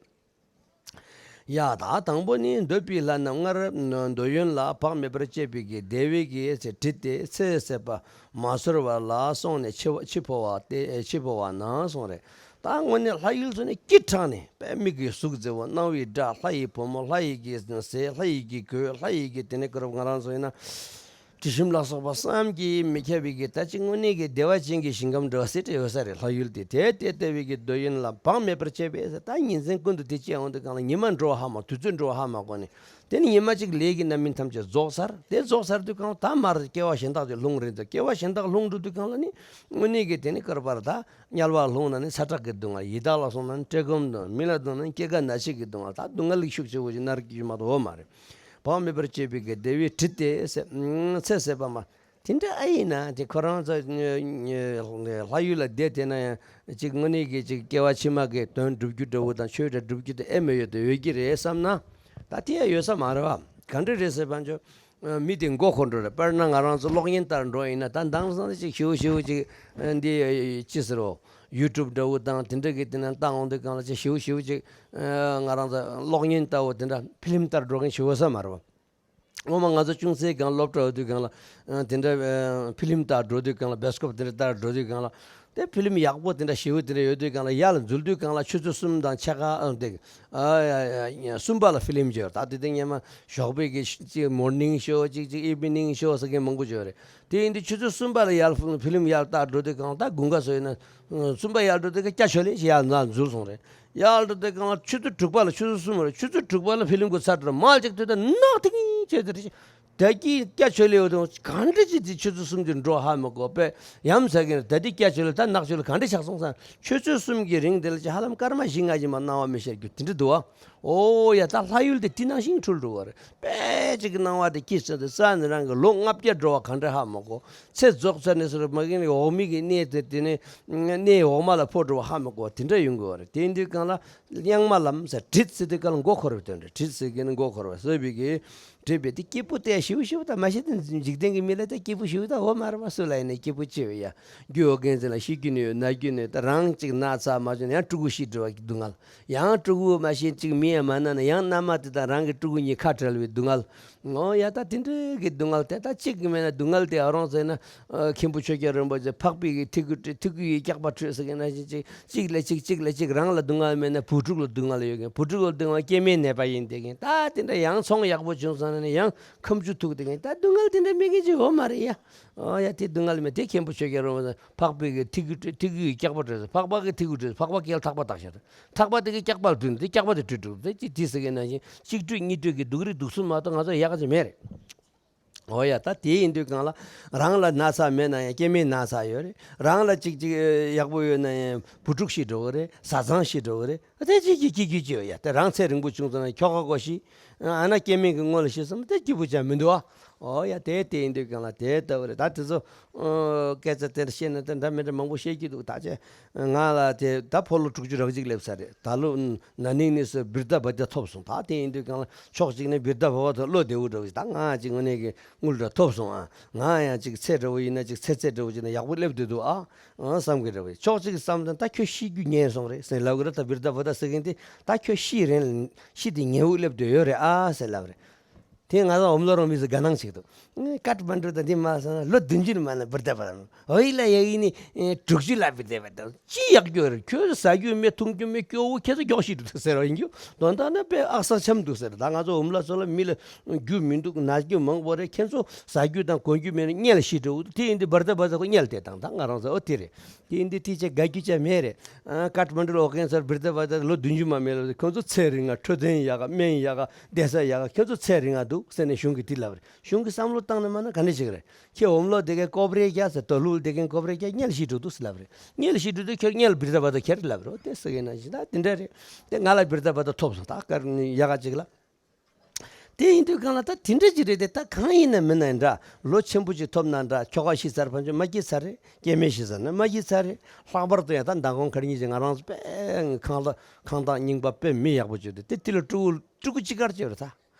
ཡ། ད་དང་པོ་ནི་འདོད་པའི་ལྷ་རྣམས་སྔར་འདོད་ཡོན་ལ་བག་མེད་པར་སྤྱད་པའི་གི་བདེ་བའི་གི་ཚེ་དྲིད་དེ་ཚེ་ཟད་པ་མ་ཚོར་བ་ལ་སོང་ནས་འཆི་འཆི་འཕོ་བ་སྟེ། འཆི་འཕོ་བ་ན་གསུངས་རེད། ད་དངོས་གནས་ལྷ་ཡུལ་ཚོ་ནི་སྐྱིད་དྲགས་ནས། པད་མི་གི་གཟུགས་མཛེས་པོ། སྣང་བའི་སྒྲ། ལྷ་ཡི་བུ་མོ། ལྷ་ཡི་གི་ཟས། ལྷ་ཡི་གི་གོས། ལྷ་ཡི་གི་དེ་ནས་ཀུ་རབ་ང་རང་ཚོ་ཡིན་ན་དྲི་ཞིམ་ལ་སོགས་པ་བསམ་གྱིས་མི་ཁྱབ་པའི་གི་ད་ཅིག་དངོས་གནས་ཀྱི་བདེ་བ་ཅན་གྱི་ཞིང་ཁམས་འདྲ་བ་སེ་འདྲ་ཡོད་ས་རེད། ལྷ་ཡུལ་དེ། དེ་དེ་ལྟ་བུའི་གི་འདོད་ཡོན་ལ་བག་མེད་པར་སྤྱད་པས་ཟེར། ད་ཉིན་མཚན་ཀུན་ཏུ་དེ་སྤྱད་འོང་དུས་གང་ལ་ཉི་མ་འགྲོ་བ་ཧ་མ། དུས་ཚོད་འགྲོ་བ་ཧ་མ་གོ་ནས། དེ་ནི་ཉི་མ་གཅིག་ལས་ཀྱི་རྣམ་སྨིན་ཐམས་ཅད་རྫོགས་ཚར། དེ་རྫོགས་ཚར་དུས་གང་ལ་ད་མར་སྐྱེ་བ་གཞན་དག་ཅིག་ལྷུང་རན་དུས། སྐྱེ་བ་གཞན་དག་ལྷུང་འགྲོ་དུས་གང་ལ་ནི་དངོས་གནས་ཀྱི་དེ་ནི་ཀར་པར་ད་དམྱལ་བ་ལྷུང་ན་ནི་ཚ་དྲག་གི་སྡུག་བསྔལ། ཡི་དྭགས་ལ་སོང་ན་ནི་བཀྲེས་སྐོམ་དང་། མི་ལ་སྡུག་ན་ནི་སྐྱེ་རྒ་ན་འཆི་གི་སྡུག་བསྔལ། ད་སྡུག་བསྔལ་ལ་ཤུགས་ཆེ་བོ་ཞིག་མནར་རྒྱུ་མ་གཏོགས་ཡོད་མ་རེད། བག་མེད་པར་སྤྱད་པའི་གི་བདེ་བའི་དྲིད་དེ་ཟེར། ཚེ་ཟད་པ་མ། དེ་འདྲ་ཨ་ཡིན་ན་དེ་ཁོ་རང་ཚོ་ལྷ་ཡུལ་ལ་བསྡད་དེ་ན་ཡང་ཅིག་དངོས་གནས་ཀྱི་ཅིག་སྐྱེ་བ་ཕྱི་མ་གི་དོན་སྒྲུབ་རྒྱུ་འདྲ་བོ་དང་ཆོས་འདྲ་སྒྲུབ་རྒྱུ་དེ་ཨེ་མ་ཡོད་དེ་ཡོད་ཀྱི་རེད་བསམ་ན། ད་དེ་ཡང་ཡོད་ས་མ་རེད་བ། ག་འདྲ་རེད་ཟེར་བ་ཅོ། མི་དེ་མགོ་འཁོར་འགྲོ་རེད། དཔེར་ན་ང་རང་ཚོ་གློག་བརྙན་ལྟར་འགྲོ་ཡིན་ན། ད་དེང་སང་ཅིག་ཞེ་པོ་ཞེ་པོ་ཅིག་འདི་ཅི་ཟེར་རོ། ཡུ་ཊུབ་འདྲ་བོ་དང་དེ་འདྲ་གི་དེ་ན་བཏང་འོང་དུས་གང་ལ་ཅིག་ཞེ་པོ་ཞེ་པོ་ཅིག་ང་རང་ཚོ་གློག་བརྙན་ལྟ་བུ་དེ་འདྲ་ཕི་ལིམ་ལྟར་འགྲོ་མཁན་ཞེ་པོ་ས་མ་རེད་བ། ངོ་མ་ང་ཚོ་ཅུང་ཟད་གང་སློབ་གྲྭ་ཡོད་དུས་གང་ལ་དེ་འདྲ་ཕི་ལིམ་ལྟར་འགྲོ་དུས་གང་ལ། བྷི་སི་ཀོབ་དེ་འདྲ་ལྟར་འགྲོ་དུས་གང་ལ། དེ་ཕི་ལིམ་ཡག་པོ་དེ་འདྲ་ཞེ་པོ་དེ་འདྲ་ཡོད་དུས་གང་ལ་ཡར་ལ་འཛུལ་དུས་གང་ལ་ཆུ་ཚོད་གསུམ་དང་ཕྱེད་ཀ་ཨ་དེ་ཨ་གསུམ་པ་ལ་ཕི་ལིམ་བརྗོད། ད་དེ་དེ་སྔོན་མ་ཞོགས་པའི་གི་ཅིག་མོར་ནིང་ཤོ། ཅིག་ཅིག་ཨི་ཝི་ནིང་ཤོ་ཟེར་མཁན་མང་པོ་བརྗོད་རེད། དེ་ཡིན་དུས་ཆུ་ཚོད་གསུམ་པ་ལ་ཡར་ཕི་ལིམ་ཡར་ལྟར་འགྲོ་དུས་གང་ལ་ད་དགུན་ཁ་སོ་ཡིན་ན་གསུམ་པ་ཡར་འགྲོ་དུས་གང་སྐྱ་ཆོ་ལེ་ཞིག་ཡར་ནང་འཛུལ་སོང་རེད། ཡར་འགྲོ་དུས་གང་ལ་ཆུ་ཚོད་དྲུག་པ་ལ། ཆུ་ཚོད་གསུམ་རེད། ཆུ་ཚོད་དྲུག་པ་ལ་ཕི་ལིམ་གི་ཚར་འགྲོ། མར་ཅིག་དུས་ད་ནག་ཐིང་ཐིང་བྱས་ཏེ་རེད། ད་གི་སྐྱ་ཆོ་ལེ་ཡོད་དང་ག་འདྲ་ཅིག་དེ་ཆུ་ཚོད་གསུམ་དེ་འགྲོ་ཧ་མི་གོ་བས་ཡ་མཚན་གི་ད་དེ་སྐྱ་ཆོ་ལེ་ད་ནག་ཆོ་ལེ་ག་འདྲ་ཆགས་སོང་ཟེར། ཆུ་ཚོད་གསུམ་གྱི་རིང་དེ་ལ་ཅིག་ཧ་ལམ་སྐར་མ་བཞི་ལྔ་ཅིག་མ་སྣང་བ་མི་ཤར་རྒྱུ་དེ་འདྲ་འདུག་བ། ཨོ་ཡ། ད་ལྷ་ཡུལ་དེ་དེ་ནང་བཞིན་འཁྲུལ་འགྲོ་བ་རེད། དཔེ་ཅིག་གི་སྣང་བ་དེ་སྐྱིད་ས་དེ་ས་ནི་རང་གི་ལོ་ལྔ་བརྒྱ་འགྲོ་བ་ག་འདྲ་ཧ་མི་གོ། ཚེ་རྫོགས་ཚར་ནས་ཟེར་མ་གི་ནི་འོག་མིན་གྱི་གནས་དེ་དེ་ནས་གནས་འོག་མ་ལ་འཕོ་འགྲོ་བ་ཧ་མི་གོ་བ་དེ་འདྲ་ཡོང་གི་བ་རེད། དེ་འདུག་གང་ལ་གཡང་མ་ལམ་ཟེར། དྲིད་ཟེར་དུས་གང་ལ་མགོ་འཁོར་བའི་དོན་རེད། དྲིད་ཟེར་གི་ནི་མགོ་འཁོར་བ་ཟེར་བའི་གི་དྲིད་པའི་དེ་སྐྱིད་པོ་དེ་ཞེ་པོ་ཞེ་པོ་ད་མ་གཞི་དེ་འཇིག་རྟེན་གྱི་མི་ལ་ད་སྐྱིད་པོ་ཞེ་པོ་ད་འོ་མ་རེད་བ། སུ་ལ་ཡིན་ན་སྐྱིད་པོ་ཆེ་བས་ཡ། རྒྱུ་ཡོད་མཁན་ཚོ་ལ་ཤི་རྒྱུ་ནི་ཡོད། ན་རྒྱུ་ནི་ཡོད། ད་རང་ཅིག་ན་ཚ་མ་བྱུང་ན་ཡང་ཕྲུ་གུ་ཤི་འགྲོ་བ་གི་སྡུག་བསྔལ། ཡང་ཕྲུ་གུ་མ་ཤེས་ཅིག་མི་ཡ་མ་ན་ན་ཡང་མནའ་མ་དེ་དང་རང་གི་ཕྲུ་གུ་གཉིས་ཁ་བྲལ་བའི་སྡུག་བསྔལ། ངོ་ཡ། ད་དེ་འདྲའི་གི་སྡུག་བསྔལ་དེ་ད་གཅིག་གི་མེད་ན་སྡུག་བསྔལ་དེ་ཨ་རོང་ཟེར་ན། ཨ་མཁན་པོ་ཆོས་རྒྱལ་རིན་པོ་ཆེ་འཕགས་པའི་གི་ཐུགས་ཀྱི་ཐུགས་ཀྱི་སྐྱག་པ་ཁྲོས་ཟེར་མཁན་ནང་བཞིན་གཅིག་གཅིག་ལ་གཅིག་གཅིག་ལ་གཅིག་རང་ལ་སྡུག་བསྔལ་མེད་ན་བུ་ཕྲུག་ལ་སྡུག་བསྔལ་ཡོད་མཁན། བུ་ཕྲུག་ལ་སྡུག་བསྔལ་སྐྱེ་དམན་ནད་པ་ཡིན་བསྡད་མཁན། ད་དེ་འདྲ་ཡང་ཚོང་ཡག་པོ་བྱུང་སོང་ན་ནི་ཡང་ཁམ་ཆུ་ཐུག་བསྡད་མཁན། ད་སྡུག་བསྔལ་དེ་འདྲ་མེད་མཁན་ཅིག་ཡོད་མ་རེད་ཡ། ཨ་ཡ། དེ་སྡུག་བསྔལ་མེད། དེ་མཁན་པོ་ཆོས་རྒྱལ་རིན་པོ་ཆེ་འཕགས་པའི་གི་ཐུགས་ཀྱི་ཐུགས་ཀྱི་སྐྱག་པ་ཁྲོས་ཟེར། འཕགས་པ་གི་ཐུགས་ཀྱི་ཁྲོས་ཟེར། འཕགས་པ་སྐེ་ལ་ཐག་པ་བཏགས་ཤག་འཕགས་པ་དེ་གི་སྐྱག་པ་དེ་ཁྲོས་འགྲོ། དེ་ཅི་དེ་ཟེར་མཁན་ནང་བཞིན་གཅིག་ཁྲོས་གཉིས་ཁྲོས་ཀྱི་སྡུག་རིགས་སྡུག་གསུམ་མ་གཏོགས་ང་ཚོ་ཡག་ག་ཅིག་མེད་རེད། འོ་ཡ། ད་དེ་ཡིན་དུས་གང་ལ་རང་ལ་ན་ཚ་མེད་ན་ཡང་སྐྱེ་དམན་ན་ཚ་ཡོད་རེད། རང་ལ་ཅིག་ཅིག་ཡག་པོ་ཡོད་ན་ཡང་བུ་ཕྲུག་ཤི་འགྲོ་གི་རེད། བཟའ་ཚང་ཤི་འགྲོ་གི་རེད། དེ་ཅིག་ཅིག་སྐྱིད་སྐྱིད་ཅིག་ཡོད་ཡ། དེ་རང་ཚེ་རིང་པོ་བྱུང་ཙང་ཁྱོ་ག་གོ་ཤི། ཨ་ན་སྐྱེ་དམན་གྱི་སྔོན་ལ་ཤི་སོང་དེ་སྐྱིད་པོ་ཅང་མི་འདུག་ཨ། འོ་ཡ། དེ་དེ་ཡིན་དུས་གང་ལ་དེ་ལྟ་བུ་རེད། ད་དེ་ཚོ་སྐད་ཆ་དེ་འདྲ་བཤད་ན་དེ་འདྲ་མི་འདྲ་མང་པོ་བཤད་ཀྱི་འདུག་ད་ཅེ། ང་ལ་དེ་ད་ཕོ་ལོ་དྲུག་ཅུ་རེ་གཅིག་སླེབས་ས་རེད། ད་ལོ་ན་ནིང་ནས་སུ་བིར་ད་བ་ད་ཐོབ་སོང་། ད་དེ་ཡིན་དུས་གང་ལ་ཕྱོགས་གཅིག་ནས་བིར་ད་བ་ད་བློ་བདེ་བོ་འདྲ་བོ་ཞིག་ད་ང་ཅིག་དངོས་གནས་ཀྱི་དངུལ་འདྲ་ཐོབ་སོང་ཨ། ང་ཡང་ཅིག་ཚེ་འདྲ་བོ་ཡིན་ན་ཅིག་ཚེ་ཚད་འདྲ་བོ་ཅིག་ན་ཡག་པོ་སླེབས་བསྡད་འདུག་ཨ། ཨང་བསམ་གི་འདྲ་བོ་ཕྱོགས་གཅིག་བསམ་དང་ད་ཁྱོད་ཤི་རྒྱུ་ཉེན་སོང་རེད་ཟེར་ལབ་གི་རེད། ད་བིར་ད་བ་ད་ཟེར་མཁན་དེ་ད་ཁྱོད་ཤི་རན་ཤི་དེ་ཉེ་བོ་སླེབས་བསྡད་ཡོད་རེད་ཨ་ཟེར་ལབ་རེད། དེ་ང་ཚོ་འོམ་ལོ་རོང་མི་ཚོ་དགའ་སྣང་ཞིག་འདུག་ཀཊ་མན་ཌུ་དང་འདི་མ་སོང་ན་ལོ་བདུན་ཅུ་ནས་མ་ན་བིར་ད་བ་ད་འོ་ཡི་ལ་ཡ་ཡི་ནི་དྲུག་ཅུ་ལ་བིར་ད་བ་ད་ཅི་ཡག་རྒྱུ་རེད། ཁྱོད་ཟ་རྒྱུ་མེད་འཐུང་རྒྱུ་མེད་སྐྱོ་བོ་ཁྱེད་ཚོ་མགྱོགས་ཤིག་འདུག་ཟེར་བ་ཡིན་རྒྱུ་དོན་དག་ན་དཔེ་ཨག་ས་འཆམ་འདུག་ཟེར། ད་ང་ཚོ་འོམ་ལ་ཚོ་ལ་མི་ལ་རྒྱུ་མི་འདུག་ན་རྒྱུ་མང་པོ་རེད། ཁྱེད་ཚོ་ཟ་རྒྱུ་དང་གོན་རྒྱུ་མེད་ན་དམྱལ་ཤི་འགྲོ་དེ་ཡིན་དུས་བིར་ད་བ་ད་ཁོ་དམྱལ་དེ་དང་ད་ང་རང་ཚོ་འོ་དེ་རེད། དེ་འདི་ཐིག་ཆ་དགའ་རྒྱུ་ཆ་མེད་རེད། ཨ་ཀཊ་མན་ཌུ་ལ་འོ་མཁན་ཚོར་བིར་ད་བ་ད་ལོ་བདུན་ཅུ་མ་མེད་ལ་ཁོང་ཚོ་ཚེ་རིང་ང་འཕྲོད་བསྟེན་ཡག་ག་སྨན་ཡག་ག་བསྡད་ས་ཡག་ག་ཁྱོད་ཚོ་ཚེ་རིང་ང་འདུག་ཟེར་ནས་གཞུང་གི་དེ་ལབ་རེད། གཞུང་གི་བསམ་བློ་བཏང་ནས་མ་ན་ག་འདྲ་ཞིག་རེད། ཁྱེད་འོམ་ལོ་དེ་གའི་ཀོབ་རེ་རྒྱ་ཟེར་དོ་ལུག་དེ་གའི་ཀོབ་རེ་རྒྱ་དམྱལ་ཤི་འགྲོ་འདུག་ཟེར་ལབ་རེད། དམྱལ་ཤི་འགྲོ་དུས་ཁྱེད་དམྱལ་བིར་ད་བ་ད་ཁྱེར་ལབ་རེད། དེ་ཟེར་གི་ན་ཞིག་ད་དེ་འདྲ་རེད། དེ་ང་ལ་བིར་ད་བ་ད་ཐོབ་སོང་ད་ཀར་ནི་ཡག་ག་ཅིག་ལ། དེ་ཡིན་དུས་གང་ལ་ད་དེ་འདྲ་ཅིག་རེད་དེ། ད་གང་ཡིན་ན་མིན་ན་འདྲ་ལོ་ཆེན་པོ་ཅིག་ཐོབ་ན་འདྲ་ཁྱོ་ག་ཤི་ཚར་ཕན་ཆོད་མ་སྐྱིད་ཚར་རེད། སྐྱེ་དམན་ཤི་ཚར་ན་མ་སྐྱིད་ཚར་རེད། ལྷག་པར་དུ་ཡང་ད་མདང་དགོང་ཁར་ཉིན་ཅིག་ང་རང་ཚོ་དཔེ་ཁང་གླ་ཁང་བདག་རྙིང་པ་དཔེ་མི་ཡག་པོ་ཅིག་རེད་དེ། དེ་ལ་ཕྲུ་གུ་ཕྲུ་གུ་གཅིག་དཀར་ཅིག་རེད་ད།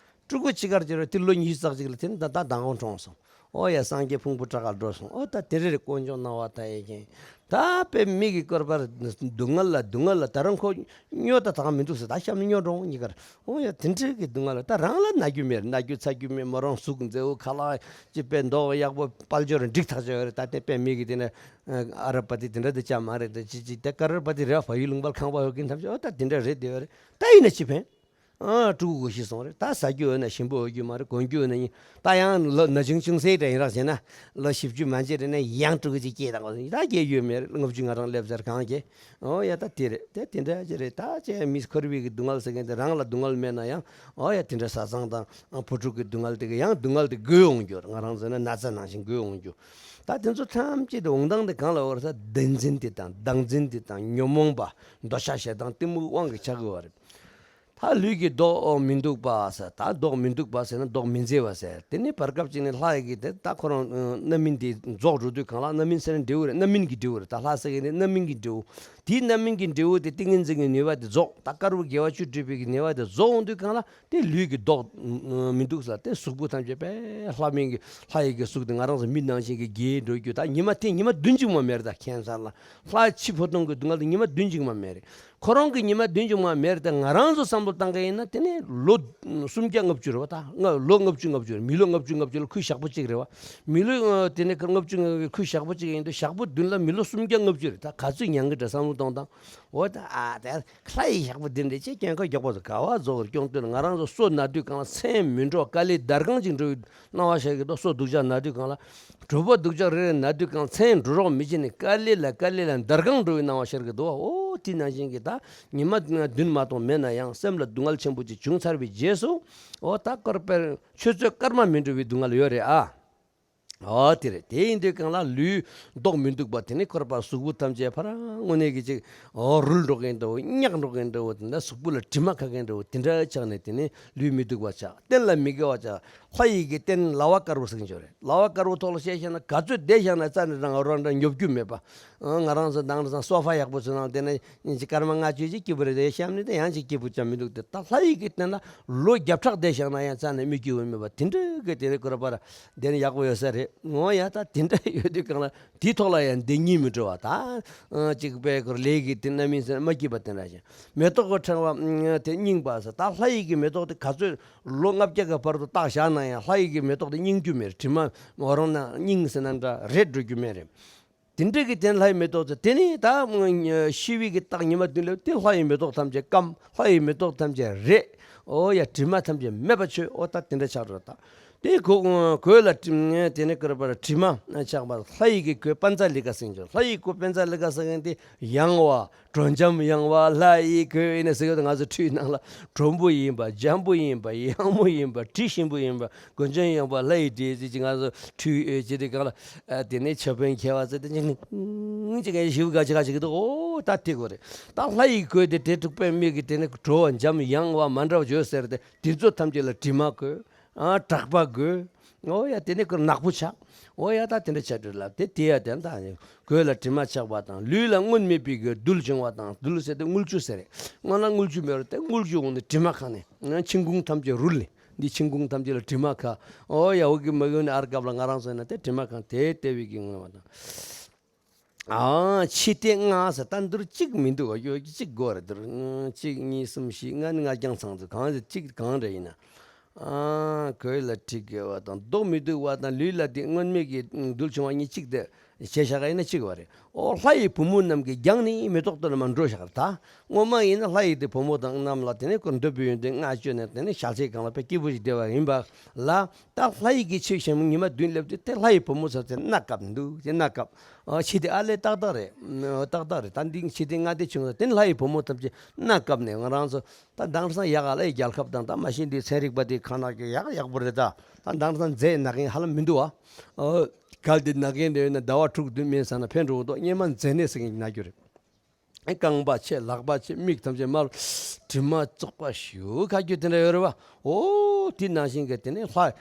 ཕྲུ་གུ་གཅིག་དཀར་ཅིག་རེད་དེ་ལོ་ཉི་ཤུ་རྩ་གཅིག་ལ་དེ་ནི་ད་ད་མདང་དགོང་གྲོངས་སོང་། ཨོ་ཡ་སངས་རྒྱས་ཕུང་པོ་བཀྲག་དཀར་འགྲོ་སོང་། ཨོ་ད་དེ་རེ་རེ་དཀོན་མཆོག་སྣང་བ་མཐའ་ཡས་མཁན། ད་དཔེ་མི་གི་སྐོར་པར་སྡུག་བསྔལ་ལ་སྡུག་བསྔལ་ལ་ད་རང་ཁོ་སྨྱོ་ད་དང་མི་འདུག་ཟེར། ད་གཤམ་ནས་སྨྱོ་འགྲོ་འོང་གཉིས་ཀར། ཨོ་ཡ་དེ་འདྲའི་གི་སྡུག་བསྔལ་ལ་ད་རང་ལ་ན་རྒྱུ་མེད་ན་རྒྱུ་ཚ་རྒྱུ་མེད། མོ་རང་གཟུགས་མཛེས་བོ་ཁ་ལག་ཅི་དཔེ་མདོག་ཡག་པོ་དཔལ་འབྱོར་འགྲིག་ཐག་ཆོད་ཡོད་རེད། ད་དེ་དཔེ་མི་གི་དེ་ནས་ཨ་རབ་པ་དེ་དེ་འདྲ་དེ་ཅང་མ་རེད། དེ་ཅི་ཅི་དེ་ཀ་རབ་པ་དེ་རེད། བལ་ཡུལ་ལུང་པར་ཁང་པ་ཡོད་མཁན་ཐམས་ཅད་ཨོ་ད་དེ་འདྲ་རེད་དེ་ཡོད་རེད། ད་ཡིན་ན་ཅི་ཕན། ཨ་ཕྲུ་གུ་གོ་ཤི་སོང་རེད། ད་ཟ་རྒྱུ་ཡོད་ན་ཞིམ་པོ་ཡོད་རྒྱུ་མ་རེད། གོན་རྒྱུ་ཡོད་ན་ཡིན། ད་ཡང་ལོ་ན་ཆུང་ཆུང་སའི་འདྲ་ཡིན་རོགས་བྱས་ན་ལོ་བཞི་བཅུ་མ་མཇལ་རེད་ན་ཡང་ཕྲུ་གུ་ཅིག་སྐྱེས་དང་གོ་ད་སྐྱེས་རྒྱུ་ཡོད་མེད་རེད། ལྔ་བཅུ་ང་རང་སླེབས་ཚར་གང་གེ། ཨོ་ཡ་ད་དེ་རེད། དེ་དེ་འདྲ་ཅི་རེད། ད་ཅེ་མི་འཁོར་བའི་གི་སྡུག་བསྔལ་ཟེར་མཁན་དེ་རང་ལ་སྡུག་བསྔལ་མེད་ན་ཡང་ཨོ་ཡ་དེ་འདྲ་བཟའ་ཚང་དང་ཨ་བུ་ཕྲུག་གི་སྡུག་བསྔལ་དེ་གི་ཡང་སྡུག་བསྔལ་དེ་རྒུད་འོང་རྒྱུ་རེད། ང་རང་ཚོ་ན་ན་ཚ་ནང་བཞིན་རྒུད་འོང་རྒྱུ། ད་དེ་ཚོ་ཐམས་ཅད་དེ་འོང་སྟངས་དེ་གང་ལ་འོར་ས་བདེན་འཛིན་དེ་དང་བདག་འཛིན་དེ་དང་ཉོན་མོངས་པ་འདོད་ཆགས་ཞེ་སྡང་གཏི་མུག་དབང་གིས་ཆགས་དགོས་པ་རེད། ད་ལུས་ཀྱི་མདོག་མི་སྡུག་པ་ཟེར། ད་མདོག་མི་སྡུག་པ་ཟེར་ན་མདོག་མི་མཛེས་པ་ཟེར། དེ་ནི་བར་སྐབས་ཅིག་ནས་ལྷ་ཡི་གི་དེ་ད་ཁོ་རང་རྣམ་སྨིན་དེ་རྫོགས་འགྲོ་དུས་གང་ལ་རྣམ་སྨིན་ཟེར་ན་འབྲས་བུ་རེད། རྣམ་སྨིན་གྱི་འབྲས་བུ་རེད། ད་ལྷ་ཟེར་གི་ནི་རྣམ་སྨིན་གྱི་འབྲས་བུ། དེའི་རྣམ་སྨིན་གྱི་འབྲས་བུ་དེ་ཏིང་ངེ་འཛིན་གྱི་ནུས་པ་དེ་རྫོགས། ད་དཀར་པོ་དགེ་བ་བཅུ་སྒྲུབ་པའི་གི་ནུས་པ་དེ་རྫོགས་འོང་དུས་གང་ལ་དེ་ལུས་ཀྱི་མདོག་མི་སྡུག་ཟེར། དེ་གཟུགས་པོ་ཐམས་ཅད་དཔེ་ལྷ་མིན་གྱི་ལྷ་ཡི་གི་གཟུགས་དེ་ང་རང་ཚོ་མི་ནང་བཞིན་གྱི་རྒྱས་འགྲོ་རྒྱུ། ད་ཉི་མ་དེ་ཉི་མ་བདུན་གཅིག་མ་མེད་རེད། ད་ཁྱད་མཚར་ལ་ལྷ་ཕྱི་ཕོ་སྟོང་གི་སྡུག་བསྔལ་དེ་ཉི་མ་བདུན་གཅིག་མ་མེད་རེད། ཁོ་རང་གི་ཉི་མ་བདུན་ཅུ་མ་མེད་རེད། ང་རང་ཚོ་བསམ་བློ་བཏང་གི་ཡིན་ན་དེ་ནི་ལོ་སུམ་བརྒྱ་ལྔ་བཅུ་རེད་བ། ད་ལྔ་ལོ་ལྔ་བཅུ་ལྔ་བཅུ་རེད། མི་ལོ་ལྔ་བཅུ་ལྔ་བཅུ་ལ་ཁུ་ཞག་པོ་གཅིག་རེད་བ། མི་ལོ་དེ་ནི་ལྔ་བཅུ་ལྔ་བཅུ་ཁུ་ཞག་པོ་གཅིག་ཡིན་དུས་ཞག་པོ་བདུན་ལ་མི་ལོ་སུམ་བརྒྱ་ལྔ་བཅུ་རེད། ད་ག་ཚོད་མྱང་གི་འདྲ་བསམ་བློ་གཏོང་དང་། འོ་ད་ཨ་དེ་ལྷ་ཡི་ཞག་པོ་འདི་འདྲ་ཅེས་སྐྱོན་ཁ་མགྱོགས་པོ་ཟེར་ག་བ་རྫོགས་སྐྱོང་དུས་ང་རང་ཚོ་སོ་ན་དུས་གང་ལ་མཚན་མི་འགྲོ་དཀའ་ལས་དར་གང་ཅིག་འགྲོ་བའི་སྣང་བ་ཤར་གི་འདུག་སོ་སྡུག་ཅག་ན་དུས་གང་ལ། གྲོད་པ་སྡུག་ཅག་རེ་རེ་ན་དུས་གང་མཚན་འགྲོ་རོགས་མི་བྱེད་ནས་དཀའ་ལས་ལ་དཀའ་ལས་ལ་འདར་གང་འགྲོ་བའི་སྣང་བ་ཤར་གི་འདུག་འོ་དེ་ནང་བཞིན་གྱི་ད་ཉི་མ་བདུན་མ་གཏོགས་མེད་ན་ཡང་སེམས་ལ་སྡུག་བསྔལ་ཆེན་པོ་ཅིག་བྱུང་ཚར་བའི་རྗེས་སུ་འོ་ད་སྐོར་པར་ཆུ་ཚོད་སྐར་མ་མི་འགྲོ་བའི་སྡུག་བསྔལ་ཡོད་རེད་ཨ། འོ་དེ་རེད། དེ་ཡིན་དུས་གང་ལ་ལུས་མདོག་མི་སྡུག་པ་དེ་ནི་སྐོར་པར་གཟུགས་པོ་ཐམས་ཅད་ཕར་དངོས་གནས་ཀྱི་ཅིག་འོ་རུལ་འགྲོ་མཁན་འདྲ་བོ་མྱག་འགྲོ་མཁན་འདྲ་བོ་དེ་འདྲ་གཟུགས་པོ་ལ་དྲི་མ་ཁ་མཁན་འདྲ་བོ་དེ་འདྲ་ཆགས་ནས་དེ་ནི་ལུས་མི་སྡུག་པ་ཆགས། རྟེན་ལ་མི་དགེ་བ་ཆགས། ལྷ་ཡི་གི་རྟེན་ལ་བ་དཀར་པོ་ཟེར་གྱི་ཡོད་རེད། ལ་བ་དཀར་པོ་ཐོག་ལ་བཤད་བཤད་ན་ག་ཚོད་བསྡད་བཞག་ན་རྩ་ནས་རང་རང་འདྲ་ཉོབ་རྒྱུ་མེད་པ། ཨ་ང་རང་ཚོ་དང་རེ་ཚང་སོ་ཕ་ཡག་པོ་ཚོ་ནང་དེ་ནས་ཉིན་གཅིག་སྐར་མ་ལྔ་བཅུ་ཅིག་སྐྱིད་པོ་རེད་དེ་གཤམ་ནས་དེ་ཡང་ཅིག་སྐྱིད་པོ་ཅང་མི་འདུག་སྟེ། ད་ལྷ་ཡི་གི་རྟེན་ལ་ལོ་བརྒྱ་ཕྲག་བསྡད་བཞག་ན་ཡང་རྩ་ནས་མི་སྐྱིད་པོ་མེད་པ་དེ་འདྲ་གི་དེ་རེད། སྐོར་པར་དེ་ནས་ཡག་པོ་ཡོད་ས་རེད། འོ་ཡ་ད་དེ་འདྲ་ཡོད་དུས་གང་ལ་དེའི་ཐོག་ལ་ཡང་བསྡད་སྙིང་མི་བྲོ་བ། ད་ཅིག་པའི་སྐོར་ལས་ཀྱི་དེ་རྣམ་སྨིན་ཟེར་མ་སྐྱིད་པ་དེ་འདྲ་ཞིག་མེ་ཏོག་གི་ཕྲེང་བ་དེ་རྙིང་པ་ཟེར། ད་ལྷ་ཡི་གི་མེ་ཏོག་དེ་ག་ཚོད་ལོ་ལྔ་བརྒྱ་གི་བར་དུ་བཏགས་བཞག་ན་ཡང་ལྷ་ཡི་གི་མེ་ཏོག་དེ་རྙིང་རྒྱུ་མེད་རེད། དྲི་མ་འོ་རང་ན་རྙིང་ཟེར་ན་འདྲ་རེད་འགྲོ་རྒྱུ་མེད་རེད། དེ་འདྲ་གི་དེ་ལྷ་ཡི་མེ་ཏོག་དེ་དེ་ནི་ད་ཤི་བའི་གི་རྟགས་ཉི་མ་བདུན་ལ་དེ་ལྷ་ཡི་མེ་ཏོག་ཐམས་ཅད་སྐམ། ལྷ་ཡི་མེ་ཏོག་ཐམས་ཅད་རེད། འོ་ཡ་དྲི་མ་ཐམས་ཅད་མེད་པ་ཆོད། འོ་ད་དེ་འདྲ་ཆགས་འགྲོ། ད་ དེ་གོ་གོས་ལ་དྲི་དེ་ནི་ཀར་པར་དྲི་མ་ཆགས་པ། ལྷ་ཡི་གི་གོས་པཉྩ་ལི་ཀ་ཟེར་གྱི། ལྷ་ཡི་གོས་པཉྩ་ལི་ཀ་ཟེར་མཁན་དེ་ཡངས་བ། དྲོ་འཇམ་ཡངས་པ་ལྷ་ཡི་གོས་ཡིན་ན་ཟེར་གྱི་འདུག་ང་ཚོ་ཁྲུས་ནང་ལ་དྲོན་པོ་ཡིན་པ། འཇམ་པོ་ཡིན་པ། ཡང་མོ་ཡིན་པ། དྲི་ཞིམ་པོ་ཡིན་པ། གོས་འཇམ་ཡངས་པ་ལྷ་ཡི་དྲི་ཟེར་གྱི། ང་ཚོ་ཁྲུས་ཨེ་བྱེད་དུས་སྒང་ལ་ཨ་དེ་ནས་ཕྱག་དཔེ་འཁྱེར་བ་ཟེར་དེ་ཅིག་ཅིག་ཞིབ་ག་ཅིག་ག་ཅིག་འདུག་ཨོ་ད་དེ་གོ་རེད། ད་ལྷ་ཡི་གོས་དེ་དེ་དྲུག་པའི་མིག་གི་དེ་ནི་དྲོ་བ་འཇམ་ཡངས་བ་མ་འདྲ་བ་བརྗོད་ཟེར་ཏེ། དེ་ཚོ་ཐམས་ཅད་ལ་དྲི་མ་གོས། ཨ་གྲགས་པ་གོས། ཨོ་ཡ་དེ་ནི་ཁོ་ནག་པོ་ཆགས། ཨོ་ཡ་ད་དེ་འདྲ་ཆགས་འགྲོ་ལ་དེ་དེ་ཡ་དེ་ད་གོས་ལ་དྲི་མ་ཆགས་པ་དང་། ལུས་ལ་སྔོན་མེད་པའི་གི་རྡུལ་བྱུང་བ་དང་། རྡུལ་ཟེར་དེ་དངུལ་ཆུ་ཟེར་རེད། སྔོན་ལ་དངུལ་ཆུ་མེད་རུང་དེ་དངུལ་ཆུ་འོང་ནས་དྲི་མ་ཁ་ནས་ཆིན་གུང་ཐམས་ཅད་རུལ་ནས། འདི་ཆིན་གུང་ཐམས་ཅད་ལ་དྲི་མ་ཁ། ཨོ་ཡ་འོ་གི་མ་གོས་ནས་ཨར་སྐབས་ལ་ང་རང་ཚོ་ཡིན་ན་དེ་དྲི་མ་ཁ་དེ་ལྟེ་བའི་གི་ངོས་བ་དང་། ཨ་ཕྱི་སྟེ་ལྔ་ཟེར་ད་འདིར་གཅིག་མི་འདུག་ག་ཡོད་གཅིག་དགོས་རེད། འདིར་གཅིག་གཉིས་གསུམ་བཞི་ལྔ་ནི་ལྔ་རྐྱང་ཚང་ཚོ་གང་ཟེར་གཅིག་གང་རེད་ཡིན་ན། ཨ་གོས་ལ་དྲི་དགོས་པ་དང་། མདོག་མི་སྡུག་པ་དང་ལུས་ལ་དེ་སྔོན་མེད་ཀྱི་རྡུལ་བྱུང་བ་གཉིས་གཅིག་དེ་བྱས་བཞག་ག་ཡིན་ན་གཅིག་བ་རེད། ཨོ་ལྷ་ཡི་བུ་མོ་རྣམས་ཀྱིས་རྒྱང་ནས་མེ་ཏོག་གཏོར་ནས་མར་འགྲོ་བཞག་རེད། ད་སྔོན་མ་ཡིན་ན་ལྷ་ཡི་དེ་བུ་མོ་དང་རྣམས་ལ་དེ་ནས་ཁོ་འདོད་པའི་ཡོན་ཏན་བསྔགས་བརྗོད་ནས་དེ་ནས་ཞལ་ཚད་གང་ལ་དཔེ་སྐྱིད་པོ་ཞིག་བསྡད་པ་ཡིན་པ་ལ། ད་ལྷ་ཡི་གི་ཆོས་ཞིམ་ཉི་མ་བདུན་སླེབས་དུས་དེ་ལྷ་ཡི་བུ་མོ་ཚོ་དེ་སྣ་བཀབ་འདུག་དེ་སྣ་བཀབ། ཨ་ཕྱི་དེ་ཨ་ལས་ཏག་ཏག་རེད། ཨ་ཏག་ཏག་རེད། ད་འདི་ཕྱི་དེ་ལྔ་དེ་བྱུང་ཙང་དེ་ལྷ་ཡི་བུ་མོ་ཐམས་ཅད་སྣ་བཀབ་ནས་ང་རང་ཚོ་ད་དེང་སང་ཡག་ག་ལ་ཡི་རྒྱལ་ཁབ་དང་ད་མ་གཞི་འདི་ཚན་རིག་པ་དེ་ཁ་ནག་གི་ཡག་ཡག་པོ་རེད། ད་ད་དེང་སང་རྫས་ན་མཁན་ཧ་ལམ་མི་འདུག་ཨ། ཨ་གལ་ཏེ་ན་མཁན་རེད་ན་ཟླ་བ་དྲུག་བདུན་མིན་ཙམ་ན་ཕན་འགྲོ་གི་འདུག་སྔོན་མ་རྫས་ནད་ཟེར་མཁན་གྱི་ན་རྒྱུ་རེད། རྐང་པ་ཆད། ལག་པ་ཆད། མིག་ཐམས་ཅད་དམར། དྲི་མ་བཙོག་པ་ཞེ་པོ་ཁ་རྒྱུ་དེ་འདྲ་ཡོད་རེད་བ། ཨོ་དེ་ནང་བཞིན་གྱི་དེ་ནས་ལྷ་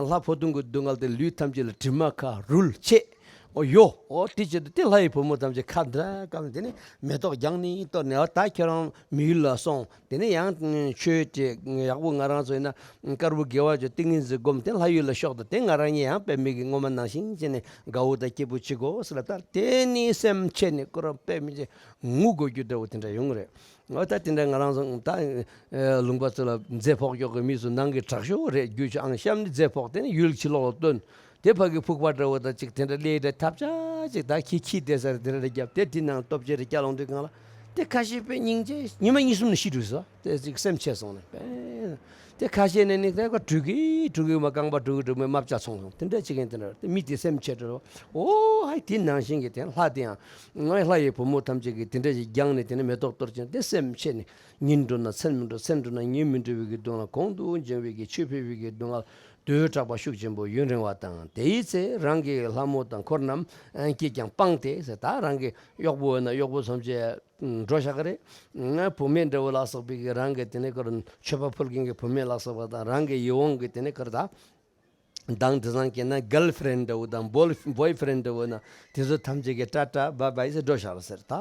ལྷ་འཕོ་ལྟུང་གི་སྡུག་བསྔལ་དེ་ལུས་ཐམས་ཅད་ལ་དྲི་མ་ཁ་རུལ་ཆད། ཨོ་ཡོ། ཨོ་དེ་བྱེད་དུས་དེ་ལྷ་ཡི་བུ་མོ་ཐམས་ཅད་ཁ་འདྲ་བཀབ་ནས་དེ་ནས་མེ་ཏོག་རྒྱང་ནས་གཏོར་ནས། ཨོ་ད་ཁྱེད་རང་མི་ཡུལ་ལ་སོང་། དེ་ནས་ཡང་ཆོས་དྲིས། ཡག་པོ་ང་རང་ཚོ་ཡིན་ན་དཀར་པོ་དགེ་བ་བྱོས། ཏིང་ངེ་འཛིན་སྒོམ། དེ་ལྷ་ཡུལ་ལ་ཤོག་དང་། དེ་ང་རང་གཉིས་ཡང་དཔེ་མི་སྲིད་སྔོན་མ་ནང་བཞིན་བྱས་ནས་དགའ་བོ་དང་སྐྱིད་པོ་བྱེད་དགོས་ཟེར་ལབ། ད་དེ་ནས་སེམས་ཆད་ནས་ཁོ་རང་དཔེ་མི་སྲིད་ངུ་དགོས་རྒྱུ་འདྲ་བོ་དེ་འདྲ་ཡོང་གི་རེད། འོ་ད་དེ་འདྲ་ང་རང་ཚོ་ད་ལུང་པ་ཚོ་ལ་རྫས་ཕོག་ཀྱོག་གི་མི་ཚོ་ནང་གི་དྲག་ཤོས་རེད། རྒྱུ་ཆ་ཨང་གཤམ་ནས་རྫས་ཕོག་དེ་ནས་ཡུལ་ཕྱི་ལོགས་ལ་བཏོན། དེ་ཕ་གི་ཕུག་པ་འདྲ་བོ་དང་ཅིག་དེ་འདྲ་ལས་འདྲ་ཐབས་ཆག་ཅིག་ད་ཁྱི་ཁྱི་དེ་ཟེར་དེ་འདྲ་རྒྱབ། དེ་དེ་ནང་སྟོབས་ཆེ་རེ་སྐྱ་ལོང་དུས་སྒང་ལ་དེ་ཁ་ཤས་དཔེ་སྙིང་རྗེ། ཉི་མ་གཉིས་གསུམ་ནས་ཤི་འགྲོ་ཟེར། དེ་ཅིག་སེམས་ཆད་སོང་ནས་དཔེ། དེ་ཁ་ཤས་ནས་ནི་དེ་ཁོ་འགྲོ་གི་འགྲོ་གི་མ། རྐང་པ་འགྲོ་གི་འགྲོ་མི་མ་བཅག་སོང་སོང་། དེ་འདྲ་ཅིག་ཡིན། དེ་འདྲ་དེ་མི་དེ་སེམས་ཆད་འགྲོ། ཨོ་ཧའི་དེ་ནང་བཞིན་གྱི་དེ་ལྷ་དེ་ཡང་ང་ལྷ་ཡི་བུ་མོ་ཐམས་ཅད་ཀྱིས་དེ་འདྲ་ཞིག་རྒྱང་ནས་དེ་ནས་མེ་ཏོག་གཏོར་ཅིང་དེ་སེམས་ཆད་ནས་ཉིན་འགྲོ་ན་མཚན་མི་འགྲོ། མཚན་འགྲོ་ན་ཉིན་མི་འགྲོ་བའི་གི་སྡུག་བསྔལ། གོང་དུ་འབྱུང་བའི་གི་ཆོས་འཕེལ་བའི་གི་སྡུག་བསྔལ། འདོད་ཆགས་པ་ཤུགས་ཆེན་པོ་ཡུན་རིང་བ་དང་། དེའི་ཚེ་རང་གི་ལྷ་མོ་དང་འཁོར་རྣམས་ཀྱིས་ཀྱང་སྤངས་ཏེ་ཟེར། ད་རང་གི་གཡོག་པོ་ཡོད་ན་གཡོག་པོ་ཐམས་ཅད་འགྲོ་བཞག་གི་རེད། ང་བུད་མེད་འདྲ་བོ་ལ་སོགས་པའི་གི་རང་གི་དེ་ནས་ཁར་མཆོད་པ་ཕུལ་མཁན་གྱི་བུད་མེད་ལ་སོགས་པ་དང་། རང་གི་ཡིད་འོང་གི་དེ་ནས་ཁར་ད་མདང་དེང་སང་སྐད་ན་གརལ་ཕི་རེན་འདྲ་བོ་དང་བོལ་བོའི་ཕི་རེན་འདྲ་བོ་ན་དེ་ཚོ་ཐམས་ཅད་ཀྱིས་ཊ་ཊ་བཱའི་བཱའི་ཟེར་འགྲོ་བཞག་ཟེར། ད་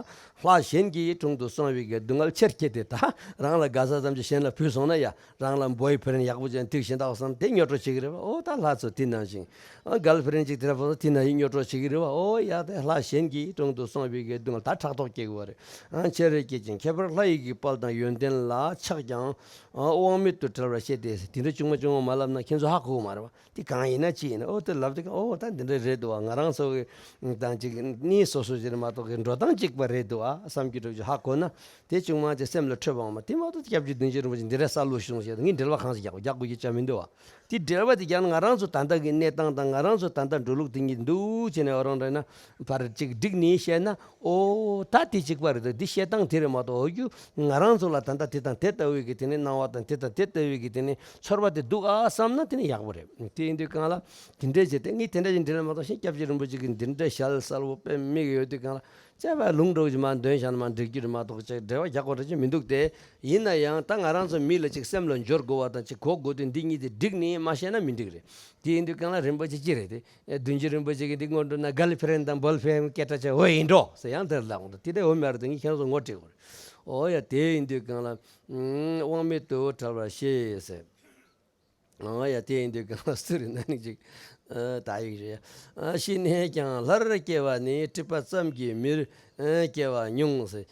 ལྷ་གཞན་གྱི་དྲུང་དུ་སོང་བའི་གི་སྡུག་བསྔལ་ཆེར་བསྐྱེད་དེ། ད་རང་ལ་དགའ་ས་ཙམ་གྱིས་གཞན་ལ་ཕུལ་སོང་ན་ཡ། རང་ལ་བོའི་ཕི་རེན་ཡག་པོ་ཅན་ཐུག་བཞིན་དག་བསམ་དེ་སྨྱོ་སྤྲོ་བྱེད་ཀྱི་རེད་བ། ཨོ་ད་ལྷ་ཚོ་དེ་ནང་བཞིན། ཨ་གརལ་ཕི་རེན་ཅིག་དེ་འདྲ་ཕོག་ན་དེ་ནང་བཞིན་སྨྱོ་སྤྲོ་བྱེད་ཀྱི་རེད་བ། ཨོ་ཡ་དེ་ལྷ་གཞན་གྱི་དྲུང་དུ་སོང་བའི་གི་སྡུག་བསྔལ། ད་ཕྲག་དོག་སྐྱེ་དགོས་པ་རེད། ཨ་ཆེར་བསྐྱེད་ཅིང་ཁྱད་པར་ལྷ་ཡི་གི་དཔལ་དང་ཡོན་ཏན་ལ་ཆགས་ཀྱང་། ཨ་དབང་མེད་དུ་བྲལ་བར་བཤད་དེ། དེ་འདྲ་ཆུང་མ་ཆུང་མ་མ་ལབ་ན་ཁྱེད་ཚོ་ཧ་གོ་གི་མ་རེད་བ། དེ་གང་ཡིན་ན་ཅི་ཡིན་ན། ཨོ་དེ་ལབ་དེ་གང་ཨོ་ད་འདི་འདྲ་རེད་འདུག་བ། ང་རང་ཚོ་གི་དང་ཅིག་གནས་སོ་སོ་ཅིག་རེད་མ་གཏོགས་གི་འགྲོ་སྟངས་གཅིག་པ་རེད་འདུག་བ་བསམ་གྱི་འགྲོ་རྒྱུ་ཧ་གོ་ན། དེ་ཆུང་མ་ཅིག་སེམས་ལ་འཕྲོད་པ་འོང་མ། དེ་མ་གཏོགས་སྐྱབས་རྗེ་བདུད་འཇོམས་རིན་པོ་ཆེ་འདི་འདྲ་ས་ལུ་བྱུང་ཟེར་ངས་འགྲེལ་པ་གང་ཟིག་རྒྱག་རྒྱག་དགོས་ཀྱི་ཅང་མི་འདུག་བ། དེ་འགྲེལ་པ་དེ་རྒྱག་ན་ང་རང་ཚོ་ད་ལྟ་གི་གནས་སྟངས་དང་ང་རང་ཚོ་ད་ལྟ་འགྲོ་ལུགས་དེ་གཉིས་འདུག་བྱས་ནས་ཨོ་རང་འདྲ་ན་ཕར་ཅིག་བསྒྲིགས་ནས་བཤད་ན། ཨོ་ད་དེ་གཅིག་པ་རེད་འདུག་འདི་བཤད་སྟངས་དེ་རེད་མ་གཏོགས། འོ་རྒྱུ་ང་རང་ཚོ་ལ་ད་ལྟ་དེ་དང་དེ་ལྟ་བུའི་གི་དེ་ནས་སྣང་བ་དང་དེ་དང་དེ་ལྟ་བུའི་གི་དེ་ནས་ཚོར་བ་དེ་འདུག་ཨ་བསམ་ན་དེ་ནི་ཡག་པོ་རེད། དེ་ཡིན་དུས་གང་ལ་དེ་འདྲས་བྱས་ཏེ་ངས་དེ་འདྲ་ཞིག་འགྲེལ་ལ་མ་གཏོགས་ཤིང་སྐྱབས་རྗེ་རིན་པོ་ཆེ་གིས་འདི་འདྲ་ཞལ་གསལ་བོ་དཔེ་མིག་ཡོད་དུས་གང་ལ་དཔྱད་པ་ལུང་འདྲ་བོ་ཞིག་མར་འདོན་བཞག་ན་མར་འགྲིག་རྒྱུ་རེད་མ་གཏོགས་ཅིག་འགྲེལ་པ་རྒྱག་དགོས་འདྲ་ཅིག་མི་འདུག་སྟེ། ཡིན་ན་ཡང་ད་ང་རང་ཚོ་མི་ལ་ཅིག་སེམས་ལ་འབྱོར་དགོས་པ་དང་ཅིག་གོ་དགོས་དུས་འདི་གཉིས་དེ་བསྒྲིགས་ནས་མ་བཤད་ན་མི་འགྲིག་རེད། དེ་ཡིན་དུས་གང་ལ་རིན་པོ་ཆེ་ཅི་རེད་དེ། བདུད་འཇོམས་རིན་པོ་ཆེ་གིས་འདི་སྔོན་འགྲོ་ན་གརལ་ཕི་རེན་དང་བོལ་ཕི་རེན་སྐད་གྲགས་ཆེ་བོ་ཡིན་འགྲོ་ཟེར་ཡང་དེར་ལབ་འོང་། དེ་འདྲ་འོ་མ་རེད་དེ་ངས་ཁྱེད་ཚོ་ངོ་སྤྲད་དགོས་རེད། ཨོ་ཡ་དེ་ཡིན་དུས་གང་ལ་དབང་མེད་དུ་བྲལ་བར་བཤད་ཟེར། ཨོ་ཡ་དེ་ཡིན་དུས་གང་ལ་སུ་རེད་ན་ནི་ཅིག་ད་ཡིག་རེད། ཤི་ནས་ཀྱང་སླར་སྐྱེ་བ་ནི། སྲིད་པ་ཙམ་གྱིས་མིར་སྐྱེ་བ་ཉུང་ཟེར།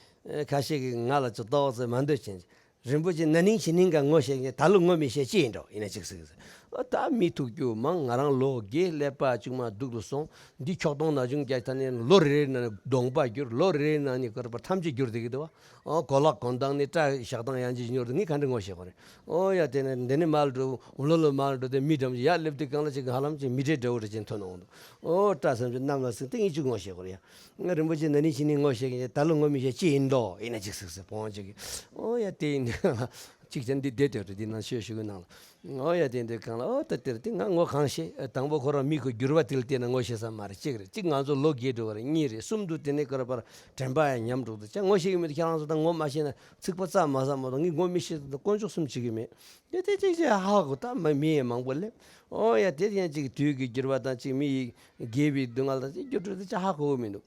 ཁ་ཤས་ཀྱིས་ང་ལ་ཅིག་ཏོག་ཙེ་མ་འདོད་ཅན། རིན་པོ་ཆེ་ན་ནིང་ཕྱི་ནིང་ག་ངོ་ཤེས་མཁན་ད་ལོ་ངོ་མི་ཤེས་ཅི་ཡིན་འགྲོ་ཡིན་ན་ཅིག་ཟེར་གི་ཟེར། ཨོ་ད་མི་ཐུག་རྒྱུ་མང་། ང་རང་ལོ་བརྒྱད་ཀླད་པ་ཅུང་མ་སྡུག་ཏུ་སོང་། འདི་ཁྱོག་གཏོང་ན་ཅུང་རྒྱ་ད་ནི་ལོ་རེ་རེ་ན་གདོང་པ་འགྱུར། ལོ་རེ་རེ་ན་ནི་ཁོར་པ་ཐམས་ཅད་འགྱུར་བསྡད་ཀྱི་འདུག་བ། ཨོ་གོ་ལག་གོན་སྟངས་ནི་སྐྲ་བཞག་སྟངས་ཡང་ཅིག་འགྱུར་འདུག་ངས་ག་འདྲ་ངོ་ཤེས་དགོས་རེད། ཨོ་ཡ་དེ་ནས་འདི་ནས་མར་འགྲོ་འུ་ལོ་ལོ་མར་འགྲོ་དེ་མི་འགྲམ་ཅིག་ཡར་སླེབས་དུས་གང་ལ་ཅིག་ཧ་ལམ་ཅིག་མི་འདྲའི་འདྲ་བོ་རེ་ཅན་ཐོན་འོང་འདུག་ཨོ་སྐྲ་བསམ་ཚུལ་གནམ་ལ་སྲིང་སྟེ་ངས་ཅིག་ངོ་ཤེས་དགོས་རེད་ཡ། ང་རིན་པོ་ཆེ་ན་ནིང་ཕྱི་ནིང་ངོ་ཤེས་མཁན་ད་ལོ་ངོ་མི་ཤེས་ཅི་ཡིན་འགྲོ་ཡིན་ན་ཅིག་ཟེར་ཟེར་བོང་ཅིག་གིས། ཨོ་ཡ་དེ་ཡིན་དུས་གང་ལ་ཅིག་ཅན་འདི་བསྡད་དེ་འདི་ནང་ཤོད་ཞུ་གི་ནང་ལ། ཨོ་ཡ་དེ་ཡིན་དུས་གང་ལ་ཨོ་ད་དེར་དེ་ང་ངོ་གང་ཤེས། དང་པོ་ཁོ་རང་མི་ཁོ་འགྱུར་བ་དེ་ལ་བལྟས་ན་ངོ་ཤེས་ས་མ་རེད། གཅིག་རེད། གཅིག་ང་ཚོ་ལོ་བརྒྱད་འགྲོ་བ་རེད། གཉིས་རེད། གསུམ་དུ་དེ་ནས་ཀར་པར་དྲན་པ་ཡང་ཉམས་འགྲོ་འདུག་ཅག་ངོ་ཤེས་ཀྱི་མེད། ཁྱེད་རང་ཚོ་ད་ངོ་མ་ཤེས་ན་ཚིག་པ་རྩ་མ་ཟ་མ་གཏོགས་ངས་ངོ་མི་ཤེས། དཀོན་མཆོག་གསུམ་བྱེད་ཀྱི་མེད། དེ་དེ་ཅིག་ཅིག་ཧ་གོ་ད་མ་མི་ཡང་མང་པོ་སླེབས། ཨོ་ཡ་དེ་ཡང་ཅིག་དུས་ཀྱི་འགྱུར་བ་དང་ཅིག་མི་ཡི་རྒས་པའི་སྡུག་བསྔལ་དང་ཅིག་འགྱུར་འགྲོ་དེ་ཅག་ཧ་གོ་གི་མི་འདུག་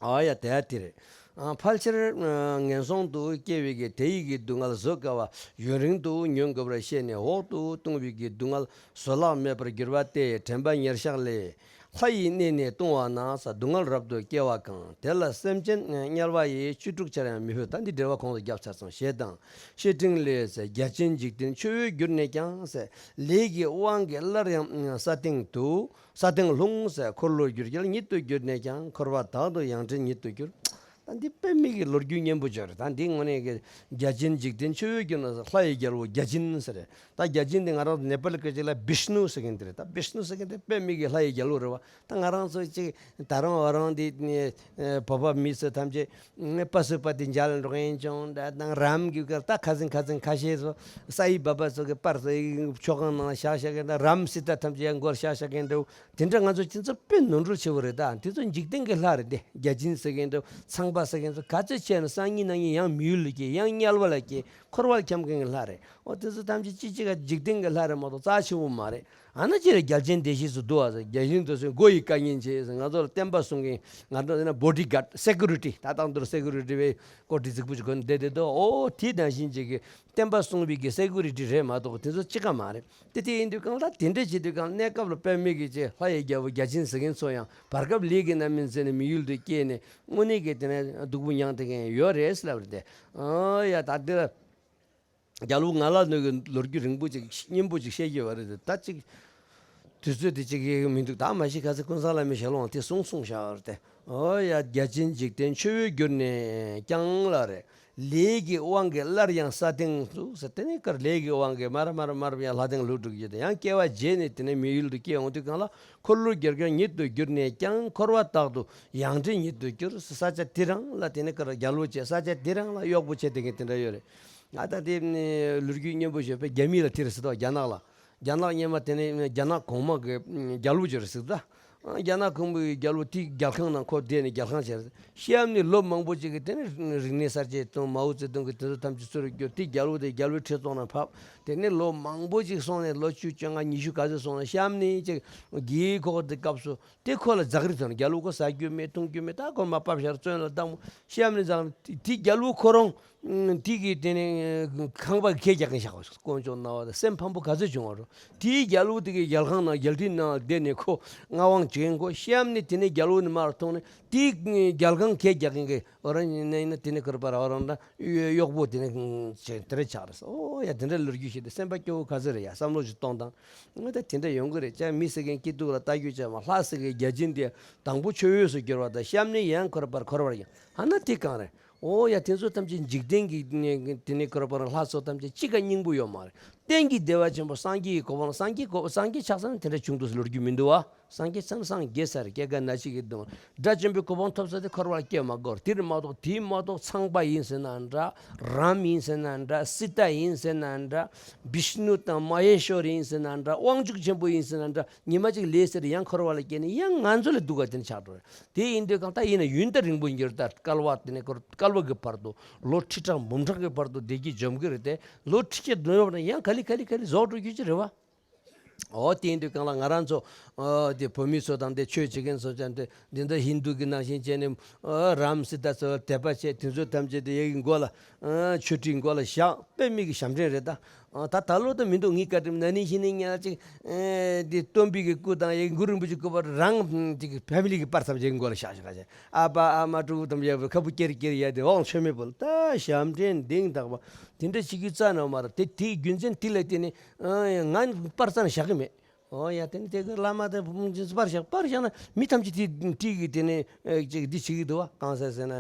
ཨ་ཡ་དེ་ཡ་དེ་རེད། ཨ་ཕལ་ཆེར་ཨ་ངན་སོང་དུ་སྐྱེ་བའི་གི་དེ་ཡི་གི་སྡུག་བསྔལ་བཟོད་དཀའ་བ་ཡུན་རིང་དུ་མྱོང་དགོས་པར་ཤེས་ནས་འོག་ཏུ་ལྟུང་བའི་གི་སྡུག་བསྔལ་བཟོད་གླགས་མེད་པར་གྱུར་པ་སྟེ། དྲན་པ་ཉེར་བཞག་ལས། ལྷ་ཡི་གནས་ནས་ལྟུང་བ་ན་ས་སྡུག་བསྔལ་རབ་ཏུ་སྐྱེ་བ་གང་། དེ་ལ་སེམས་ཅན་དམྱལ་བ་ཡི་བཅུ་དྲུག་ཆར་ཡང་མི་ཕོད། ད་འདི་འགྲེལ་བ་གོང་དུ་བརྒྱབ་ཚར་སོང་། ཞེས་དང་། བཤེས་སྤྲིང་ལས་ས་བརྒྱ་བྱིན་འཇིག་རྟེན་ཆུ་བོའི་རྒྱུར་གནས་ཀྱང་ས་ལས་ཀྱི་དབང་གིས་སླར་ཡང་ས་སྟེང་དུ། ས་སྟེང་ལྷུང་ས་འཁོར་ལོ་རྒྱུར་གྱུར། ཉིད་དུ་གྱུར་ནས་ཀྱང་འཁོར་བ་དག་ཏུ་ཡང་བྲན་ཉིད་དུ་གྱུར། ད་འདི་དཔེ་མི་སྲིད་ལོ་རྒྱུས་སྙན་པོ་ཅིག་རེད། ད་འདི་དངོས་གནས་ཀྱི་བརྒྱ་བྱིན་འཇིག་རྟེན་ཆུ་བོའི་རྒྱུར་ན་ལྷ་ཡི་རྒྱལ་པོ་བརྒྱ་བྱིན་ཟེར་རེད། ད་བརྒྱ་བྱིན་འདི་ང་རང་ཚོ་ནེ་པ་ལི་སྐད་ཅིག་ལ་བིཤ་ནུ་ཟེར་མཁན་དེ་རེད། ད་བིཤ་ནུ་ཟེར་མཁན་དེ་དཔེ་མི་སྲིད་ལྷ་ཡི་རྒྱལ་པོ་རེད་བ། ད་ང་རང་ཚོ་ཅིག་ད་རང་བ་རང་འདི་ནས་བོད་པ་མི་ཚོ་ཐམས་ཅད་པ་སུ་པ་ཏི་མཇལ་འགྲོ་མཁན་ཅུང་འདྲ་དང་རམ་གྱི་སྐབས་ད་ཁ་སང་ཁ་སང་ཁ་ཤས་སུ་ས་ཡི་བ་པ་ཚོ་གི་པར་ཚོ་ཡི་མཆོད་ཁང་ནང་བཞག་བཞག་གི་ད་རམ་སི་ཏ་ཐམས་ཅད་ཡང་མགོར་བཞག་བཞག་མཁན་འདྲ་བོ། དེ་འདྲ་ང་ཚོ་སྤྱི་ཚོགས་དཔེ་ནོར་འཁྲུལ་ཆེ་བོ་རེད། ད་དེ་ཚོ་འཇིག་རྟེན་གྱི་ལྷ་རེད་དེ། བརྒྱ་བྱིན་ཟེར་མཁན་འདྲ་བོ་ཚངས་པ་ཟེར་མཁན་ཚོ་ག་ཚོད་བྱས་ན་སང་ཉིན་གནངས་ཉིན་ཡང་མི་ཡུལ་ལ་སྐྱེ། ཡང་དམྱལ་བ་ལ་སྐྱེ། འཁོར་བར་འཁྱམས་མཁན་གྱི་ལྷ་རེད། འོ་དེ་ཚོ་ཐམས་ཅད་ཅི་གཅིག་ག་འཇིག་རྟེན་གྱི་ལྷ་རེད་མ་གཏོགས་རྩ་ཆེ་བོ་མ་རེད། ཨ་ན་ཅི་རེད། རྒྱལ་ཆེན་སྡེ་བཞི་སུ་འདུག་ཨ་ཟེར། རྒྱལ་ཆེན་དེ་ཚོས་མགོ་ཡི་བཀའ་ཉན་བྱེད་ཟེར། ང་ཚོ་ལ་བསྟན་པ་སྲུང་མཁན་ང་ཚོ་ལ་བསྟན་པ་བོ་ཌི་གཱཌ་སེ་ཀུ་རི་ཊི། ད་ལྟ་འདིར་སེ་ཀུ་རི་ཊི་བའི་སྐོར་དེ་རྫིག་པོ་ཅིག་གོན་བསྡད་དེ་འདུག་ཨོ་དེ་ནང་བཞིན་ཅིག་གི་བསྟན་པ་སྲུང་བའི་གི་སེ་ཀུ་རི་ཊི་རེད་མ་གཏོགས་དེ་ཚོ་ཅི་ག་མ་རེད། དེ་དེ་ཡིན་དུས་གང་ལྟར་དེ་འདྲ་བྱེད་དུས་གང་གནས་སྐབས་ལ་དཔེ་མེད་ཀྱི་ཅིག་ལྷ་ཡི་རྒྱལ་པོ་བརྒྱ་བྱིན་ཟེར་མཁན་ཚོ་ཡང་བར་སྐབས་ལས་ཀྱི་རྣམ་སྨིན་ཟེར་ནས་མི་ཡུལ་དུ་སྐྱེས་ནས་དངོས་གནས་ཀྱི་དེ་ནས་སྡུག་པོ་མྱངས་བསྡད་མཁན་ཡོད་རེད་ཟེར་ལབ་རེད་དེ། ཨོ་ཡ་ད་འདི་ལ། རྒྱལ་པོ་ང་ལ་ནུ་གི་ལོ་རྒྱུས་རིང་པོ་ཅིག་སྙན་པོ་ཅིག་བཤད་ཀྱི་ཡོད་རེད། ད་ཅིག་དུས་ཚོད་དེ་ཅིག་ཡོད་མི་འདུག་ད་མ་གཞི་ཁ་སང་ཀུན་བཟང་བླ་མའི་ཞལ་ལུང་དེ་གསུངས་གསུངས་བཞག་ཡོད་རེད་དེ། ཨོ་ཡ་བརྒྱ་བྱིན་འཇིག་རྟེན་ཆུ་བོའི་རྒྱུར་གནས་ཀྱང་ལ་རེད། ལས་ཀྱི་དབང་གིས་སླར་ཡང་ས་སྟེང་དུ་ཟེར། དེ་ནས་ཀར་ལས་ཀྱི་དབང་གིས་མར་མར་མར་ཡང་ལྷ་སྟེང་ལུས་འགྲོ་གི་ཡོད་དེ། ཡང་སྐྱེ་བ་བརྗེས་ནས་དེ་ནས་མི་ཡུལ་དུ་སྐྱེ་འོང་དུས་གང་ལ་འཁོར་ལོ་རྒྱུར་གྱུར། ཉིད་དུ་གྱུར་ནས་ཀྱང་འཁོར་བ་དག་ཏུ་ཡང་བྲན་ཉིད་དུ་གྱུར། ས་ཆ་དེ་རང་ལ་དེ་ནས་ཀར་རྒྱལ་པོ་བྱས། ས་ཆ་དེ་རང་ལ་གཡོག་པོ་བྱས་དེ་གི་དེ་འདྲ་ཡོད་རེད། ང་ད་དེ་ནི་ལོ་རྒྱུས་སྙན་པོ་ཞིག་ཡོད་པས། རྒྱ་མི་ལ་དེ་རེད་ཟེར་དོ། རྒྱ་ནག་ལ། རྒྱ་ནག་སྔོན་མ་དེ་ནི་རྒྱ་ནག་གོང་མ་གི་རྒྱལ་པོ་ཅིག་རེད་ཟེར་ད། རྒྱ་ནག་གོང་མའི་རྒྱལ་པོ་དེའི་རྒྱལ་ཁང་ནང་ཁོ་བསྡད་ནས་རྒྱལ་ཁང་བྱས་རེད། གཤམ་ནས་ལོ་མང་པོ་ཅིག་གི་དེ་ནི་རིག་གནས་གསར་བརྗེ་དང་མའོ་ཙེ་ཏུང་གི་དེ་ཚོ་ཐམས་ཅད་ཚུར་བསྒྱུར་དེ། རྒྱལ་པོ་དེ་རྒྱལ་པོའི་ཁྲི་ཚོགས་ནང་ཕབ། དེ་ནས་ལོ་མང་པོ་ཅིག་སོང་ནས་ལོ་བཅུ་བཅོ་ལྔ་ཉི་ཤུ་ག་ཚོད་སོང་ནས་གཤམ་ནས་ཅིག་རྒྱའི་ཁོག་དེ་སྐབས་སུ། དེ་ཁོ་ལ་ཛ་དྲག་རེད་ཟེར་ན། རྒྱལ་པོ་ཁོ་ཟ་རྒྱུ་མེད་འཐུང་རྒྱུ་མེད། ད་ཁོ་མར་ཕབ་བཞག་བཙོན་ལ་བཏང་། གཤམ་ནས་ཛ་དྲག་དེ་རྒྱལ་པོ་ཁོ་རང་དེ་གི་དེ་ནས་ཁང་པ་གི་ཁེ་རྒྱག་མཁན་བཞག་པ། དཀོན་མཆོག་སྨྲ་བ་དང་སེམས་ཕམ་པོ་ག་ཚོད་བྱུང་བ་རེད། དེའི་རྒྱལ་པོ་དེ་གི་རྒྱལ་ཁང་ནང་རྒྱལ་ཁྲིའི་ནང་བསྡད་ནས་ཁོ་མངའ་དབང་བྱེད་མཁན་ཁོ། གཤམ་ནས་དེ་ནས་རྒྱལ་པོ་ནས་མར་མཐོང་ནས་དེའི་རྒྱལ་ཁང་ཁེ་རྒྱག་མཁན་གི་ཨོ་རང་ཡིན་ན་ཡིན་ན་དེ་ནས་ཁོར་པར་ཨོ་རང་འདྲ་གཡོག་པོ་དེ་ནས་ཅིག་དེ་འདྲ་ཆགས་རེད། ཨོ་ཡ་དེ་འདྲ་ལོ་རྒྱུས་ཤིག་དེ་སེམས་པ་སྐྱོ་བོ་ག་ཚོད་རེད་ཡ། བསམ་བློ་ཞིག་གཏོང་དང་། ངོ་ད་དེ་འདྲ་ཡོང་གི་རེད། ཅག་མི་ཟེར་མཁན་སྐྱིད་སྡུག་ལ་ལྟ་རྒྱུ་ཅག་མ། ལྷ་ཟེར་མཁན་བརྒྱ་བྱིན་དེ་དང་པོ་མཆོད་འོས་སུ་གྱུར་པ་དང་། གཤམ་ནས་ཡང་འཁོར་པར་འཁོར་བར་ཡང་ཧ་ན་དེ་གང་རེད། ཨོ་ཡ་དེ་ཚོ་ཐམས་ཅད་འཇིག་རྟེན་གྱི་དེ་ནས་འཁོར་པར་ལྷ་ཚོགས་ཐམས་ཅད་གཅིག་ག་སྙིང་པོ་ཡོད་མ་རེད། གཏན་གྱི་བདེ་བ་ཆེན་པོ་སངས་རྒྱས་ཀྱི་གོ་འཕང་། སངས་རྒྱས་གོ་སངས་རྒྱས་ཆགས་ས་ན་དེ་འདྲ་བྱུང་འདུག་ཟེར་ལོ་རྒྱུས་མི་འདུག་བ། སངས་རྒྱས་ཆགས་ན་སངས་རྒྱས་ས་རེད། སྐྱེ་རྒ་ན་འཆི་གི་སྡུག་བསྔལ། དགྲ་བཅོམ་པའི་གོ་འཕང་ཐོབ་ས་དེ་འཁོར་བར་སྐྱེ་མ་དགོས། དེར་མ་གཏོགས་དེའི་མ་གཏོགས་ཚངས་པ་ཡིན་ཟེར་ན་འདྲ། རམ་ཡིན་ཟེར་ན་འདྲ། སི་ཏཱ་ཡིན་ཟེར་ན་འདྲ། བིཤ་ནུ་དང་མ་ཧེ་ཤོ་རི་ཡིན་ཟེར་ན་འདྲ། དབང་ཕྱུག་ཆེན་པོ་ཡིན་ཟེར་ན་འདྲ། ཉི་མ་གཅིག་ལས་ཟེར་ཡང་འཁོར་བ་ལ་སྐྱེས་ནས་ཡང་ང་ཚོ་ལས་སྡུག་ག་དེ་ནས་ཆགས་འགྲོ་རེད། དེ་ཡིན་དུས་གང་ལྟར་ཡིན་ན་ཡུན་ད་རིང་པོ་འགྱུར། ད་བསྐལ་པ་དེ་ནས་བསྐལ་པ་གི་བར་དུ་ལོ་ཁྲི་ཕྲག་འབུམ་ཕྲག་གི་བར་དུ་བདེ་སྐྱིད་འཇོམས་ཀྱི་རེད་དེ། ལོ་ཁྲི་བརྒྱད་འབུམ་ཕྲག་ཡང་ག་ལེ་ག་ལེ་ག་ལེ་རྫོགས་འགྲོ་རྒྱུ་ཅི་རེད་བ། ཨོ་དེ་ཡིན་དུས་གང་ལ་ང་རང་ཚོ་ཨོ་དེ་བོད་མི་ཚོ་དང་དེ་ཆོས་བྱེད་མཁན་ཚོ་ཀྱང་དེ་འདི་འདྲ་ཧིན་དུ་གི་ནང་བཞིན་བྱས་ནས་ཨོ་རམ་སི་ཏཱ་ཚོ་དད་པ་བྱས། དེ་ཚོ་ཐམས་ཅད་དེ་ཡ་གི་མགོ་ལ་ཨོ་ཆོས་ཁྲིའི་མགོ་ལ་བཞག་དཔེ་མི་སྲིད་ཞབས་འདྲེན་རེད་ད། ཨོ་ད་ད་ལོ་ད་མི་འདུག་ངའི་བཀའ་དྲིན་ན་ནིང་ཕྱི་ནིང་ཉལ་ཅིག་ཨེ་དེ་སྟོན་པའི་གི་སྐུ་དང་ཡ་གི་གུ་རུ་རིན་པོ་ཆེ་སྐུ་པར་རང་དེ་གི་ཕེ་མི་ལི་གི་པར་ཐམས་ཅད་ཡ་གི་མགོ་ལ་བཞག་བཞག་བཞག་ཨ་ཕ་ཨ་མ་ཕྲུ་གུ་ཐམས་ཅད་ཡ་གི་ཁ་སྤུ་ཀེར་ཀེར་ཡ་དེ་འོང་མཆོད་མེ་ཕུལ། ད་ཞབས་འདྲེན་འདིང་དག་པ། དེ་འདྲ་བྱེད་རྒྱུ་རྩ་ནས་མ་རེད། དེ་དེའི་རྒྱུ་མཚན་དེ་ལ་བརྟེན་ནས་ཨ་ང་པར་རྩ་ནས་བཞག་གི་མེད། ཨོ་ཡ། དེ་ནི་དེ་གི་བླ་མ་དེ་བུམ་ཅིག་པར་བཞག་པར་བཞག་ན་མི་ཐམས་ཅད་དེ་བྲིས་གི་དེ་ནི་ཨེ་ཅིག་འདི་བྱེད་ཀྱི་འདུག་བ། གང་ཟེར་ཟེར་ན་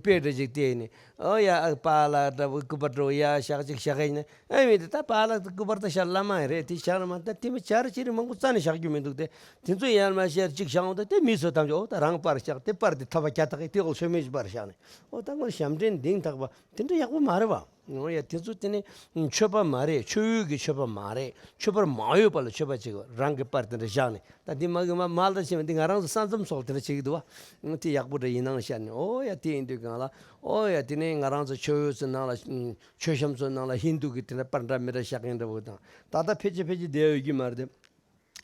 དཔེ་འདྲ་ཅིག་བལྟས་ནས། ཨོ་ཡ། ཨ་པཱ་ལགས་འདྲ་བོ་སྐུ་པར་འདྲ་བོ་ཡ་བཞག་ཅིག་བཞག་གི་ཡིན་ན། ཨེ་མི་དེ་ད་པཱ་ལགས་སྐུ་པར་ད་བཞག་བླ་མ་ཡིན་རེད། དེ་བཞག་ལ་མ་ད་དེ་མི་བྱ་ར་ཅི་རི་མང་པོ་རྩ་ནས་བཞག་རྒྱུ་མི་འདུག་སྟེ། དེ་ཚོ་ཡར་མར་ཤར་ཅིག་བཞག་འོང་ད་དེ་མི་ཚོ་ཐམས་ཅད་ཨོ་ད་རང་པར་བཞག་དེ་པར་དེ་ཐོབ་པ་རྒྱ་ཐག་གི་དེ་འོག་ཚོད་མེད་ཅིག་པར་བཞག་ནས། ཨོ་ད་ངོ་ཞབས་འདྲེན་འདིང་ཐག་པ་དེ་འདྲ་ཡག་པོ་མ་རེད་བ། ཨོ་ཡ། དེ་ཚོ་དེ་ནི་མཆོད་པ་མ་རེད། མཆོད་འོས་ཀྱི་མཆོད་པ་མ་རེད། མཆོད་པར་མ་འོས་པ་ལ་མཆོད་པ་བྱེད་དགོས། རང་གི་པར་དེ་འདྲ་བཞག་ནས། ད་འདི་མ་གི་མ་མ་ལ་ཕྱིན་པ་འདི་ང་རང་ཚོ་ས་མཚམས་སོགས་དེ་འདྲ་བྱེད་ཀྱི་འདུག་བ། དེ་ཡག་པོ་འདྲ་ཡིན་ནའང་ཤར་ནས། ཨོ་ཡ། དེ་ཡིན་དུས་གང་ལ། ཨོ་ཡ། དེ་ནས་ང་རང་ཚོ་མཆོད་འོས་ཚོ་ནང་ལ་མཆོད་བཤམས་ཚོ་ནང་ལ་ཧིན་དུ་གི་དེ་འདྲ་པར་འདྲ་མི་འདྲ་བཞག་མཁན་འདྲ་བོ་དང་། ད་ལྟ་ཕལ་ཆེར་ཕལ་ཆེར་བསྡད་ཡོད་ཀྱི་མ་རེད།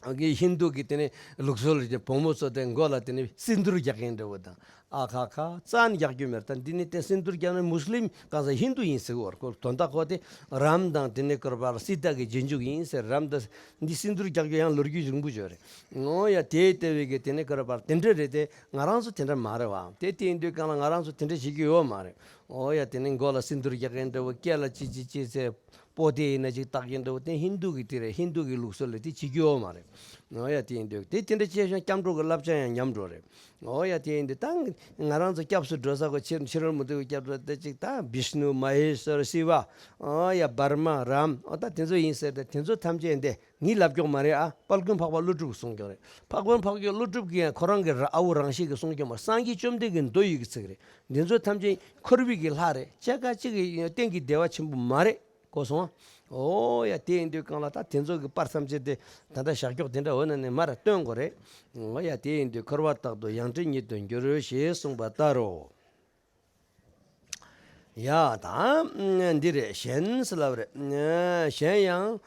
ཨ་གི་ཧིན་དུ་གི་དེ་ནས་ལུགས་སྲོལ་གྱི་བུ་མོ་ཚོ་དེ་མགོ་ལ་དེ་ནས་སིནྡུར་རྒྱག་མཁན་འདྲ་བོ་དང་། ཨ་ཁ་ཁ་རྩ་ནས་རྒྱག་རྒྱུ་མེད། ད་འདི་ནི་དེ་སིནྡུར་རྒྱག་ན་མུ་སི་ལིམ་གང་ཟག་ཧིན་དུ་ཡིན་ཟེར་བར་ཁོ་དོན་དག་ཁོ་དེ་རམ་དང་དེ་ནས་ཀར་བར་སི་ཏ་གི་རྗེས་འཇུག་ཡིན་ཟེར། རམ་དང་འདི་སིནྡུར་རྒྱག་རྒྱུ་ཡང་ལོ་རྒྱུས་རིང་པོ་ཡོད་རེད། ཨོ་ཡ། དེ་ལྟ་བུའི་གི་དེ་ནས་ཀར་བར་དེ་འདྲ་རེད་དེ། ང་རང་ཚོ་དེ་འདྲ་མ་རེད་བ། དེ་དེ་ཡིན་དུས་གང་ལ་ང་རང་ཚོ་དེ་འདྲ་བྱེད་རྒྱུ་ཡོད་མ་རེད། ཨོ་ཡ། དེ་ནས་མགོ་ལ་སིནྡུར་རྒྱག་མཁན་འདྲ་བོ། སྐེ་ལ་ཅི་ཅི་ཅི་ཟེར། པོ་ཏི་ཡིན་ན་ཅིག་བཏགས་ཀྱི་འདྲ་བོ། དེ་ཧིན་དུ་གི་དེ་རེད། ཧིན་དུ་གི་ལུགས་སྲོལ་ལ་དེ་བྱེད་རྒྱུ་ཡོད་མ་རེད། ཨོ་ཡ། དེ་ཡིན་དུས་དེ་དེ་འདྲ་བྱས་ཤིང་སྐྱབས་འགྲོ་གི་བསླབ་བྱ་ཡང་ཉམས་འགྲོ་རེད། ཨོ་ཡ། དེ་ཡིན་དུས་ད་ང་རང་ཚོ་སྐྱབས་སུ་འགྲོ་ས་གོ་ཕྱིར་ཕྱི་རོལ་མུ་སྟེགས་ཀྱི་སྐྱབས་འགྲོ་དེ་ཅིག་ད་བིཤ་ནུ་མ་ཧེ་ཤར་སི་བ། ཨོ་ཡ། བར་མ་རམ། ཨོ་ད་དེ་ཚོ་ཡིན་ཟེར་ཏེ་དེ་ཚོ་ཐམས་ཅད་འདི་ངའི་ལབ་ཀྱོག་མ་རེད་ཨ། དཔལ་མགོན་འཕགས་པ་ཀླུ་སྒྲུབ་གསུང་ཀྱོག་རེད། དཔལ་མགོན་འཕགས་པ་ཀླུ་སྒྲུབ་ཀྱིས་ཡང་ཁོ་རང་གི་ར་ཨ་བོ་རང་བཞིན་གྱི་གསུང་ཀྱོག་མ། སངས་རྒྱས་བཅོམ་ལྡན་གྱི་མདོ་ཡི་གི་ཚིག་རེད། འདི་ཚོ་ཐམས་ཅད་འཁོར་བའི་གི་ལྷ་རེད། སྐྱེ་རྒ་གཅིག་གི་གཏན་གྱི་བདེ་བ་ཆེན་པོ་མ་རེད། གོ་སོང་ཨ། ཨོ་ཡ། དེ་ཡིན་དུས་གང་ལ་ད་དེ་ཚོ་གི་པར་ཐམས་ཅད་དེ་ད་ལྟ་ཞག་ཀྱོག་དེ་འདྲ་འོ་ན་ནས་མར་སྟོན་དགོས་རེད། ཨོ་ཡ། དེ་ཡིན་དུས་འཁོར་བ་རྟག་ཏུ་ཡང་སྒྲིབ་ཉིད་དུ་འགྱུར་ཞེས་གསུངས་པ་ལྟར་རོ། ཡ་ད་འདི་རེད། གཞན་ཟེར་ལབ་རེད། གཞན་ཡང་།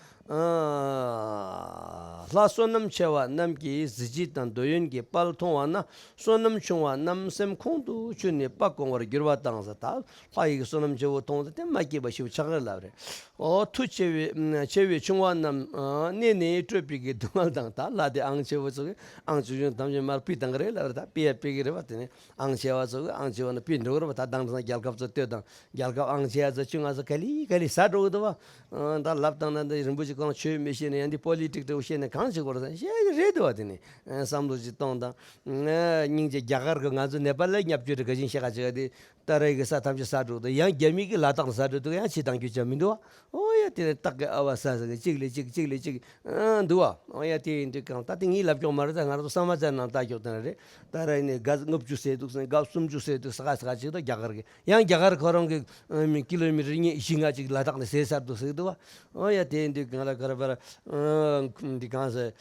ལྷ་བསོད་ནམས་ཆེ་བ་རྣམས་ཀྱིས་གཟི་བརྗིད་དང་འདོད་ཡོན་གྱི་དཔལ་མཐོང་བ་ན། བསོད་ནམས་ཆུང་བ་རྣམས་སེམས་ཁོང་དུ་ཆུད་ནས་སྤ་བཀོང་བར་འགྱུར་བ་དང་ཟེར། ད་ལྷ་ཡི་བསོད་ནམས་ཆེ་བོ་མཐོང་ཚེ་དེ་མ་སྐྱིད་པ་ཞིག་ཆགས་རེད་ལབ་རེད། ཨོ་མཐུ་ཆེ་བའི་ཆེ་བའི་ཆུང་བ་རྣམས་གནས་ནས་སྤྲོས་པའི་གི་སྡུག་བསྔལ་དང་། ད་ལྷ་དེ་ཨང་ཆེ་བོ་ཚོ་གི་ཨང་ཆུང་ཆུང་ཐམས་ཅད་མར་ཕུད་བཏང་གི་རེད་ལབ་རེད། ད་ཕུད་ཡ་ཕུད་གི་རེད་བ། དེ་ནས། ཨང་ཆེ་བ་ཚོ་གི་ཨང་ཆེ་བ་ནི་ཕུད་འགྲོ་གི་རེད་བ། ད་དེང་སང་རྒྱལ་ཁབ་ཚོ་ལྟོས་དང་། རྒྱལ་ཁབ་ཨང་ཆེ་བ་ཚོ་ཆུང་བ་ཚོ་ག་ལེ་ག་ལེ་ཟ་འགྲོ་གི་འདུག་བ། ཨ་ད་ལབ་བཏང་ན་འདི་རིན་པོ་ཆེ་ཁོང་ཆོས་མི་ཤེས་ནས་ཡང་འདི་པོ་ལི་ཊིག་འདྲ་བོ་ཤེས་ནས་གང་བྱེད་དགོས་རེད་ཟེར། ཤེས་ཀྱི་རེད་འདུག་བ། དེ་ནས་བསམ་བློ་ཅིག་གཏོང་དང་། སྙིང་རྗེ། རྒྱ་གར་གི་ང་ཚོ་ནེ་པ་ལ་བརྙས་བཅོས་དེ་ག་བཞིན་བཤད་ག་བྱེད་ག་དེ། ཏཱ་ར་གི་ས་ཐམས་ཅད་ཟ་འགྲོ་འདུག་ཡང་རྒྱ་མི་གི་ལ་དྭགས་ལ་ཟ་འགྲོ་འདུག་ཡང་ཕྱི་བཏང་རྒྱུ་ཅང་མི་འདུག་བ། ཨོ་ཡ། དེ་ནས་སྟག་གི་ཨ་བ་ཟ་ཟ་གི་གཅིག་ལས་གཅིག་གཅིག་ལས་གཅིག་ཨ་འདུག་བ། ཨོ་ཡ། དེ་ཡིན་དུས་གང་ལྟར་དེ་ངས་ལབ་ཀྱོག་མ་རེད། ད་ང་རང་ཚོ་ས་མ་ཚ་ནང་ལྟ་ཀྱོག་དེ་རེད། ད་ར་ནས་ག་ལྔ་བཅུ་ཟས་འདུག་ཟེར། ག་སུམ་ཅུ་ཟས་འདུག་ཟེར། ག་ཟེར་ག་ཅིག་ད་རྒྱ་གར་གི་ཡང་རྒྱ་གར་ཁོ་རང་གི་ཨ་མི་ཀི་ལོ་མི་ཊར་ཉི་བཞི་ལྔ་ཅིག་ལ་དྭགས་ནས་ཟས་ཟ་འདུག་ཟེར་འདུག་བ། ཨོ་ཡ། དེ་ཡིན་དུས་གང་ལ་ག་ར་བ་ར་འདི་གང་ཟེར།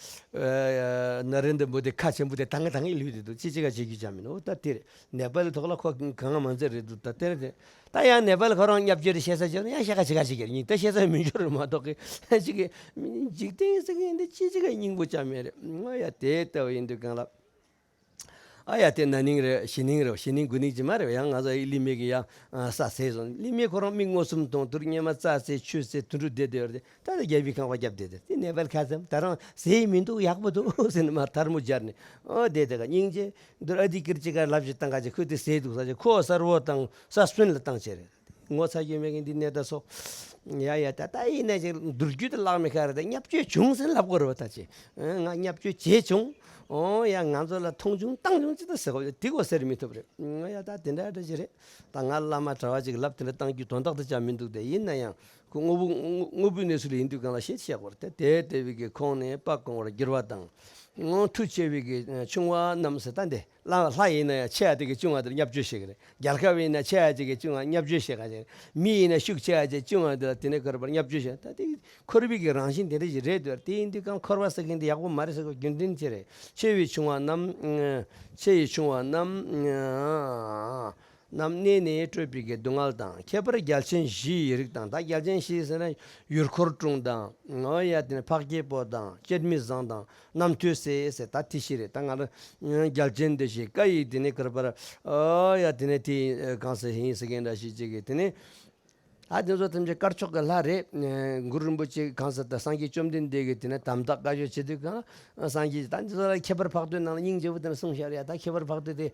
ན་རེན་དྲ་མོ་དི་ཁ་ཆེན་པོ་དེ་ད་ང་ད་ངས་ལུས་དེ་འདུག་ཅི་ཅི་ག་བྱེད་རྒྱུ་ཅང་མིན། ཨོ་ད་དེ་རེད། ནེ་པ་ལི་ཐོག་ལ་ཁོ་གང་མ་མཛད་རེད་འདུག་ད་དེར་དེ། ད་ཡང་ནེ་པ་ལི་ཁོ་རང་བརྙས་བཅོས་རེ་བཤད་ས་བྱས་ན་ཡང་བཤད་ཁ་ཅི་ག་ཅི་གེར་ཉིན་ད་བཤད་ས་མི་འབྱོར་རེད་མ་གཏོགས་གི་ཅི་གི་འཇིག་རྟེན་ཟེར་གི་འདི་ཅི་ཅི་ག་སྙིང་པོ་ཅང་མེད་རེད། ཨ་ཡ། དེ་ལྟ་བུ་ཡིན་དུས་གང་ལ། ཨ་ཡ། དེ་ན་ནིང་རེད། གཞེས་ནིང་རེད། གཞེས་ནིང་དགུ་ནིང་ཅི་མ་རེད། ཡང་ང་ཚོ་ལི་མེ་གི་ཡང་ས་ཟས་སོང་། ལི་མེ་ཁོ་རང་མི་མངོན་སུམ་མཐོང་དུས་སྔོན་མ་རྩྭ་ཟས་ཆུ་ཟས་དུད་འགྲོ་བསྡད་བསྡད་ཡོད་རེད། ད་ལྟ་རྒྱལ་པོའི་ཁང་པ་བརྒྱབ་བསྡད་དེ། དེ་ནེ་པ་ལི་ཁ་ཙམ་ད་རང་ཟས་མི་འདུག་ཡག་པོ་འདུག་ཟེར་ནས་མར་ཐལ་མོ་སྦྱར་ནས། ཨོ་དེ་དེ་ག་སྙིང་རྗེ། འདིར་ཨ་དི་ཀིར་ཅི་ག་ལབ་ཅིག་བཏང་ག་ཅིག་ཁོས་དེ་ཟས་འདུག་ཟེར་ཅིག་ཁོ་གསར་བོ་དང་ས་སུན་ལ་བཏང་བྱས་རེད། ངོ་ཚ་རྒྱུ་མེད་མཁན་འདི་ནས་ད་སོ། ཡ་ཡ། ད་ད་ཡིན་ན་ཅིག་འདུར་རྒྱུ་དེ་ལག་མི་ཁ་རེད། ད་བརྙས་བཅོས་བྱུང་ཟེར་ལབ་དགོས་རེད་བ། ད་ཅི་ང་བརྙས་བཅོས་བྱས་བྱུང་། ཨོ་ཡ། ང་ཚོ་ལ་མཐོང་ཆུང་བཏང་ཆུང་ཅི་ད་ཟེར་དགོས། དེ་གོ་ཟེར་མི་ཐུབ་རེད། ཡ་ད་དེ་འདྲ་འདྲ་ཅིག་རེད། ད་ང་བླ་མ་གྲྭ་བ་ཅིག་ལབ་དེ་འདྲ་བཏང་རྒྱུ་དོན་དག་ཏུ་ཅང་མི་འདུག་དེ་ཡིན་ན་ཡང་ཁོ་དངོས་པོ་དངོས་པོའི་གནས་ཚུལ་ཡིན་དུས་གང་ལ་ཤེས་བྱེད་དགོས་རེད། དེ་དེ་བའི་གི་ཁོང་ནས་སྤ་བཀོང་བར་འགྱུར་བ་དང་། མཐུ་ཆེ་བའི་གི་ཆུང་བ་རྣམས་ཟེར། ད་འདི་ལ་ལྷ་ཡིན་ན་ཡང་ཆེ་བ་དེ་གི་ཆུང་བ་དེར་བརྙས་བཅོས་བྱེད་ཀྱི་རེད། རྒྱལ་ཁབ་ཡིན་ན་ཆེ་བ་ཅིག་གི་ཆུང་བ་བརྙས་བཅོས་བྱེད་ག་ཅིག་མི་ཡིན་ན་ཤུགས་ཆེ་བ་ཅིག་ཆུང་བ་དེ་ལ་དེ་ནས་ཁོ་ར་བར་བརྙས་བཅོས་བྱེད། ད་དེ་འཁོར་བའི་གི་རང་བཞིན་དེ་འདྲ་ཞིག་རེད་འདུག་དེ་ཡིན་དུས་གང་འཁོར་བ་ཟེར་མཁན་དེ་ཡག་པོ་མ་རེད་ཟེར་གོ་རྒྱུ་མཚན་ཅི་རེད། ཆེ་བའི་ཆུང་བ་རྣམས། ཆེ་ཡི་ཆུང་བ་རྣམས། རྣམས་གནས་ནས་སྤྲོས་པའི་གི་སྡུག་བསྔལ་དང་། ཁྱད་པར་རྒྱལ་ཆེན་བཞི་ཡི་རིགས་དང་། ད་རྒྱལ་ཆེན་བཞི་ཟེར་ན་ཡུལ་འཁོར་དྲུང་དང་། ཨོ་ཡ། དེ་ནས་འཕགས་སྐྱེས་པོ་དང་། སྤྱན་མི་བཟང་དང་། རྣམ་ཐོས་སྲས་ཟེར། ད་དེ་བཞི་རེད། ད་ང་ལ་རྒྱལ་ཆེན་དེ་བཞི་ཀ་ཡི་དེ་ནས་ཀར་པར། ཨོ་ཡ། དེ་ནས་དེ་གང་ཟེར་ཡིན་ཟེར་མཁན་འདྲ་ཞིག་ཅིག་གི་དེ་ནས། ཨ་དེ་ཚོ་ཐམས་ཅད་དཀར་ཕྱོགས་ཀྱི་ལྷ་རེད། གུ་རུ་རིན་པོ་ཆེ་གང་ཟེར་ད་སངས་རྒྱས་བཅོམ་ལྡན་འདས་ཀྱི་དེ་ནས་དམ་བཏགས་བཀའ་ཆོས་བྱེད་དུས་གང་སངས་རྒྱས་ད་འདི་ཚོ་ལ་ཁྱད་པར་འཕགས་བསྟོད་ནང་ལ་སྙིང་རྗེ་བོ་དེ་ནས་གསུངས་བཞག་རེད། ད་ཁྱད་པར་འཕགས་བསྟོད་དེ།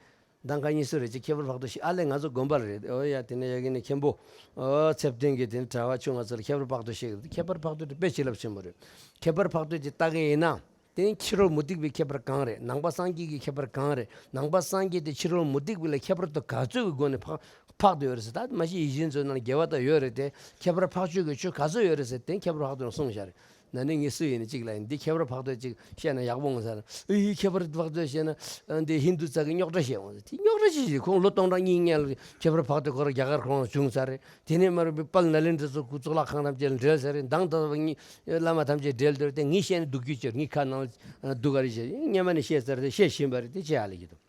གདམ་ག་གཉིས་སུ་རེད། ཅིག་ཁྱད་པར་འཕགས་བསྟོད་ཤེས། ཨ་ལས་ང་ཚོ་དགོན་པ་རེད། ཨོ་ཡ། དེ་ནས་ཡ་གི་ནས་མཁན་པོ་ཨོ་ཚེ་བརྟན་གྱིས་དེ་ནས་གྲྭ་པ་ཆུང་ང་ཚོ་ལ་ཁྱད་པར་འཕགས་བསྟོད་ཤེས། ཁྱད་པར་འཕགས་བསྟོད་དེ་དཔེ་བྱིན་རླབས་ཆེན་པོ་རེད། ཁྱད་པར་འཕགས་བསྟོད་ཅིག་ལྟ་གི་ཡིན་ན། དེ་ནི་ཕྱི་རོལ་མུ་སྟེགས་པའི་ཁྱད་པར་གང་རེད། ནང་པ་སངས་རྒྱས་ཀྱི་ཁྱད་པར་གང་རེད། ནང་པ་སངས་རྒྱས་དེ་ཕྱི་རོལ་མུ་སྟེགས་པ་ལས་ཁྱད་པར་དུ་ག་ཚོད་ཀྱི་སྒོ་ནས་འཕགས་འཕགས་བསྡད་ཡོད་རེད་ཟེར། ད་མ་གཞི་ཡིད་བཞིན་མཛོད་ནང་རྒྱལ་བ་དག་ཡོད་རེད་དེ། ཁྱད་པར་འཕགས་བསྟོད་ཀྱི་ཆོས་ག་ཚོད་ཡོད་རེད་ཟེར། དེ་ཁྱད་པར་འཕགས་བསྟོད་ནང་གསུངས་བཞག་རེད། ན་ནིང་ངས་སུ་ཡིན་ནི་གཅིག་ལ་ཡིན། འདི་ཁྱད་པར་འཕགས་བསྟོད་ཅིག་བཤད་ན་ཡག་པོ་འོང་ཟེར། ཨི་ཁྱད་པར་འཕགས་བསྟོད་བཤད་ན་འདི་ཧིན་དུ་ཙག་གི་རྙོག་དྲ་བཤད་འོང་ཟེར། དེ་རྙོག་དྲ་ཅིག་བཤད། ཁོང་ལོ་སྟོང་ཕྲག་གཉིས་སྔོན་ལ་ཁྱད་པར་འཕགས་བསྟོད་ཁོ་རང་རྒྱ་གར་ཁོ་རང་བྱུང་ཚར་རེད། དེ་ནས་མར་དཔལ་ནཱ་ལེནྡྲ་ཚོ་སྐུ་གཙུག་ལག་ཁང་ཐམས་ཅད་ལ་འབྲེལ་ཚར་རེད། མདང་ད་བར་གཉིས་བླ་མ་ཐམས་ཅད་འབྲེལ་འདོད་དེ། ངས་བཤད་ན་སྡུག་རྒྱུ་ཅིག་ངའི་ཁ་ནང་ལ་སྡུག་ག་རེ་བཤད། སྔོན་མ་ནས་བཤད་ཚར་ཏེ་བཤད་བཞིན་པ་རེད། དེ་བཤད་ཡ་ལ་གི་འདུག་